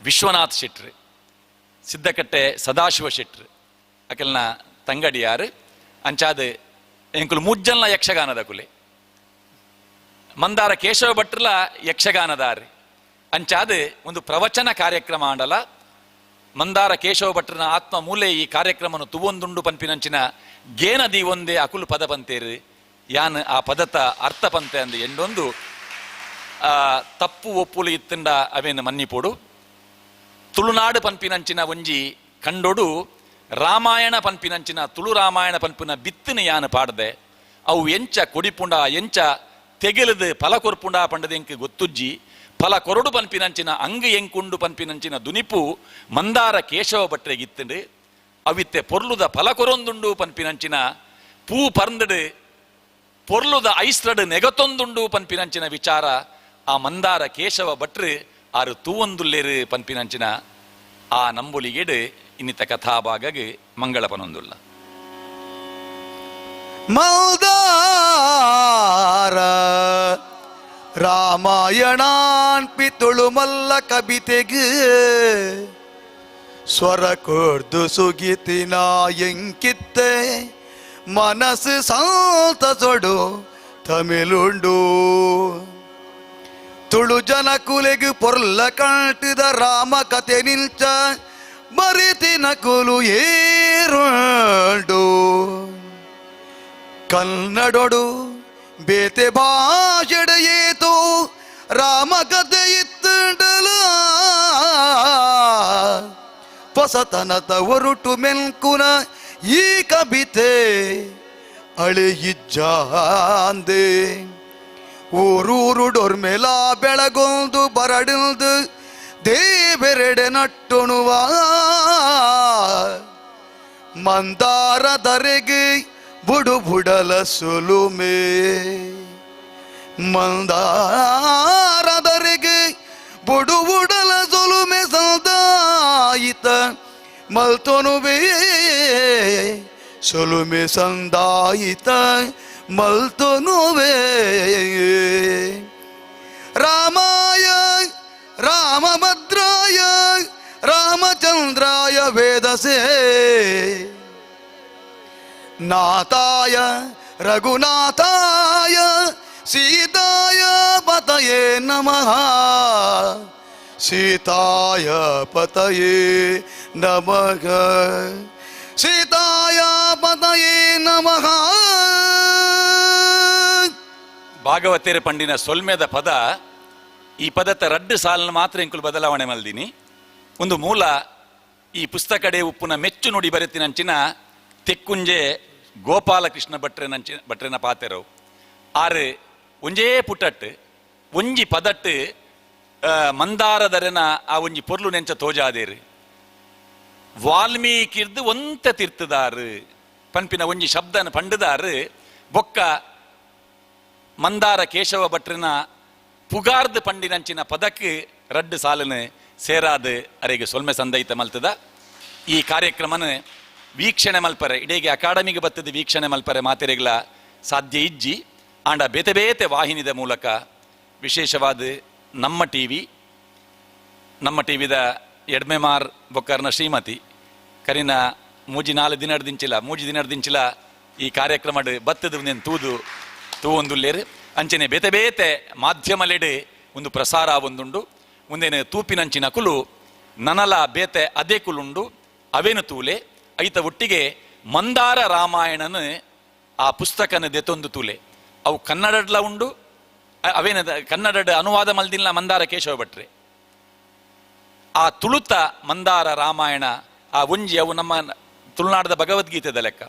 ವಿಶ್ವನಾಥ್ ಶೆಟ್ರು ಸಿದ್ದಕಟ್ಟೆ ಸದಾಶಿವ ಶೆಟ್ರು ಅಕೆಲ್ನ ತಂಗಡಿಯಾರು. ಅಂಚಾದ ಎಂಕುಲು ಮೂಜ್ಜನ್ಲ ಯಕ್ಷಗಾನದ ಕುಲೆ, ಮಂದಾರ ಕೇಶವ ಭಟ್ರಲ ಯಕ್ಷಗಾನದಾರು. ಅಂಚಾದ ಒಂದು ಪ್ರವಚನ ಕಾರ್ಯಕ್ರಮ ಆಂಡಲ ಮಂದಾರ ಕೇಶವ ಭಟ್ರನ ಆತ್ಮ ಮೂಲೆ ಈ ಕಾರ್ಯಕ್ರಮನು ತುವೊಂದುಂಡು ಪನ್ಪಿನಂಚಿನ ಗೇನ ದೀವೊಂದೇ ಅಕುಲು ಪದ ಪಂತೇರು. ಯಾನ್ ಆ ಪದತ ಅರ್ಥ ಪಂತೆ ಅಂದು ಎಂಡೊಂದು ತಪ್ಪು ಒಪ್ಪುಲು ಇತ್ತಂಡ ಅವೇನು ಮನ್ನಿಪೋಡು. ತುಳುನಾಡು ಪನ್ಪಿನಂಚಿನ ಒಂಜಿ ಕಂಡೊಡು ರಾಮಾಯಣ ಪನ್ಪಿನಂಚಿನ ತುಳು ರಾಮಾಯಣ ಪನ್ಪಿನ ಬಿತ್ತಿನ ಯಾನು ಪಾಡ್ದೆ. ಅವು ಎಂಚ ಕೊಡಿಪುಂಡ ಎಂಚ ತೆಗೆಲದು ಫಲ ಕೊರ್ಪುಂಡ ಪಂಡದ ಎಂಕ್ ಗೊತ್ತುಜ್ಜಿ. ಫಲ ಕೊರಡು ಪನ್ಪಿನಂಚಿನ ಅಂಗು ಎಂಕುಂಡು ಪನ್ಪಿನಂಚಿನ ದುನಿಪು ಮಂದಾರ ಕೇಶವ ಭಟ್ರೆಗಿತ್ತಂಡು. ಅವಿತ್ತೆ ಪೊರ್ಲುದ ಫಲ ಕೊರೊಂದುಂಡು ಪನ್ಪಿನಂಚಿನ ಪೂ ಪರ್ಂದಡು ಪೊರ್ಲುದ ಐಸ್ರಡು ನೆಗತೊಂದುಂಡು ಪನ್ಪಿನಂಚಿನ ವಿಚಾರ ಆ ಮಂದಾರ ಕೇಶವ ಭಟ್ರು ಆರು ತೂವೊಂದುಲ್ಲೇರು ಪನ್ಪಿನಂಚಿನ ಆ ನಂಬುಲಿಗೆಡು ಇನ್ನಿತ ಕಥಾಭಾಗಗೆ ಮಂಗಳ ಪನೊಂದುಲ್ಲ. ಮಲ್ದಾರ ರಾಮಾಯಣಾನ್ ಪಿತುಳು ಮಲ್ಲ ಕವಿತೆಗೆ ಸ್ವರ ಕೊರ್ದು ಸುಗಿತಿನ ಎಂಕಿತ್ತೆ ಮನಸ್ಸು ಸಂತಸೊಡು ತಮಿಳುಂಡು. ತುಳು ಜನ ಕುಲೆಗು ಪೊರ್ಲ ಕಾಟಿದ ರಾಮ ಕತೆ ನಿಲ್ಚ ಬರಿತಿನ ಕುಲು ಏರುಂಡು. ಕನ್ನಡೊಡು ಬೇತೆ ಭಾಷೆಡೆಯೇತು ರಾಮ ಕತೆ ಇತ್ತಂಡಲ ಹೊಸತನದ ಒರುಟು ಮೆಲ್ಕುನ ಈ ಕವಿತೆ ಅಳೆಯಿಜ್ಜಾಂದೆ. ಊರೂರು ಡೊರ್ಮೆಲ ಬೆಳಗೊಂದು ಬರಡಿಲ್ದು ದೇವೆರೆಡೆ ನಟ್ಟುಣುವ ಮಂದಾರ ದರೆಗೆ ಬುಡು ಬುಡಲ ಸುಲುಮೆ ಮಂದಾರ ದರೆಗೆ ಬುಡು ಬುಡಲ ಸುಲುಮೆ ಸಂದಾಯಿತ ಮಲ್ತೊನುವೆ ಸುಲುಮೆ ಸಂದಾಯಿತ ಮಲ್ತೊನುವೆ. ರಾಮಾಯ ರಾಮಭದ್ರಾಯ ರಾಮಚಂದ್ರಾಯ ವೇದಸೇ ನಾಥಾಯ ರಘುನಾಥಾಯ ಸೀತಾಯ ಪತಯೇ ನಮಃ ಸೀತಾಯ ಪತಯೇ ನಮಃ ಸೀತಾಯ ಪತಯೇ ನಮಃ. ಭಾಗವತೇರ ಪಂಡಿನ ಸೊಲ್ಮೆದ ಪದ ಈ ಪದತ ರಡ್ಡು ಸಾಲನ್ನು ಮಾತ್ರ ಎಂಕುಲು ಬದಲಾವಣೆ ಮಲ್ದಿನಿ. ಒಂದು ಮೂಲ ಈ ಪುಸ್ತಕಡೆ ಉಪ್ಪುನ ಮೆಚ್ಚು ನುಡಿ ಬರೆತಿನಂಚಿನ ತೆಕ್ಕುಂಜೆ ಗೋಪಾಲಕೃಷ್ಣ ಭಟ್ರೆನಂಚಿನ ಭಟ್ರೆನ ಪಾತೆರವು. ಆರು ಒಂಜೇ ಪುಟಟ್ಟು ಒಂಜಿ ಪದಟ್ಟು ಮಂದಾರದರೆನ ಆ ಒಂಜಿ ಪೊರ್ಲು ನೆಂಚ ತೋಜಾದೇರು. ವಾಲ್ಮೀಕಿರ್ದು ಒಂತ ತೀರ್ತದಾರು ಪನ್ಪಿನ ಒಂಜಿ ಶಬ್ದನ ಪಂಡದಾರು. ಬೊಕ್ಕ ಮಂದಾರ ಕೇಶವ ಭಟ್ರನ ಪುಗಾರ್ದು ಪಂಡಿನಂಚಿನ ಪದಕ್ಕೆ ರಡ್ಡು ಸಾಲನು ಸೇರಾದ ಅರೆಗೆ ಸೊಲ್ಮೆ ಸಂದೈತ ಮಲ್ತದ. ಈ ಕಾರ್ಯಕ್ರಮನ ವೀಕ್ಷಣೆ ಮಲ್ಪರೆ ಇಡೀಗೆ ಅಕಾಡೆಮಿಗೆ ಬತ್ತದ ವೀಕ್ಷಣೆ ಮಲ್ಪರೆ ಮಾತೆರೆಗ್ಲ ಸಾಧ್ಯ ಇಜ್ಜಿ. ಆಂಡ ಬೇತೆ ಬೇತೆ ವಾಹಿನಿದ ಮೂಲಕ ವಿಶೇಷವಾದ ನಮ್ಮ ಟಿ ವಿ, ನಮ್ಮ ಟಿ ವಿದ ಎಡ್ಮೆಮಾರ್ ಬೊಕ್ಕರ್ನ ಶ್ರೀಮತಿ ಕರಿನ ಮೂಜಿ ನಾಲು ದಿನಡ್ದಿಂಚಿಲ ಮೂಜಿ ದಿನಡ್ದಿಂಚಿಲ ಈ ಕಾರ್ಯಕ್ರಮಡ್ ಬತ್ತದ ಒಂದೇನು ತೂದು ತೂವೊಂದುಲ್ಲೇರು. ಅಂಚನೆ ಬೇತೆ ಬೇತೆ ಮಾಧ್ಯಮಲೆಡೆ ಒಂದು ಪ್ರಸಾರ ಒಂದುಂಡು. ಒಂದೇನು ತೂಪಿನಂಚಿನ ಕುಲು ನನಲ ಬೇತೆ ಅದೇ ಕುಲುಂಡು ಅವೇನು ತೂಲೆ ಐತ ಒಟ್ಟಿಗೆ ಮಂದಾರ ರಾಮಾಯಣನ ಆ ಪುಸ್ತಕನ ದೆತೊಂದು ತೂಲೆ. ಅವು ಕನ್ನಡಡ್ಲ ಉಂಡು, ಅವೇನ ಕನ್ನಡದ ಅನುವಾದ ಮಲ್ದಿಲ್ಲ ಮಂದಾರ ಕೇಶವ ಭಟ್ರೆ. ಆ ತುಳುತ ಮಂದಾರ ರಾಮಾಯಣ ಆ ಒಂಜಿ ಅವು ನಮ್ಮ ತುಳುನಾಡದ ಭಗವದ್ಗೀತೆದ ಲೆಕ್ಕ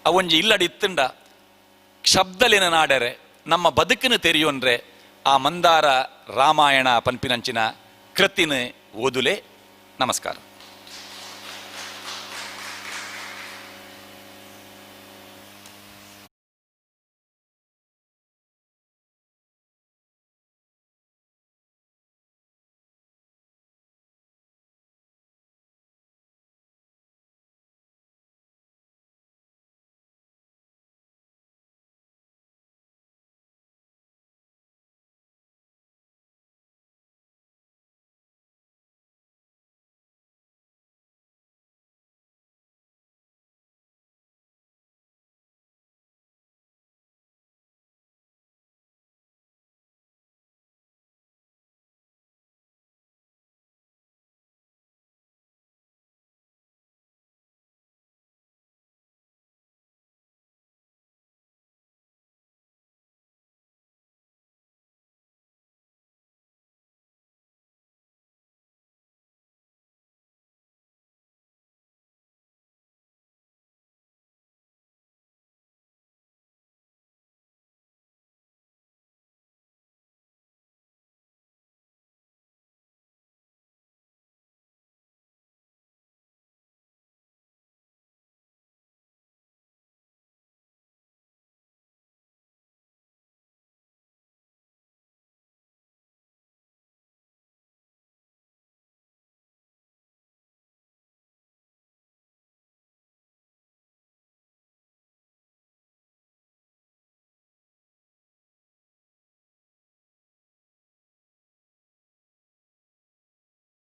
ಆ ಒಂಜಿ ಇಲ್ಲಡಿ ಇತ್ತಂಡ ಶಬ್ದಲಿನ ನಾಡರೆ ನಮ್ಮ ಬದುಕಿನ ತೆರೆಯೋನ್ರೆ ಆ ಮಂದಾರ ರಾಮಾಯಣ ಪನ್ಪಿನಂಚಿನ ಕೃತಿನ ಓದುಲೆ. ನಮಸ್ಕಾರ.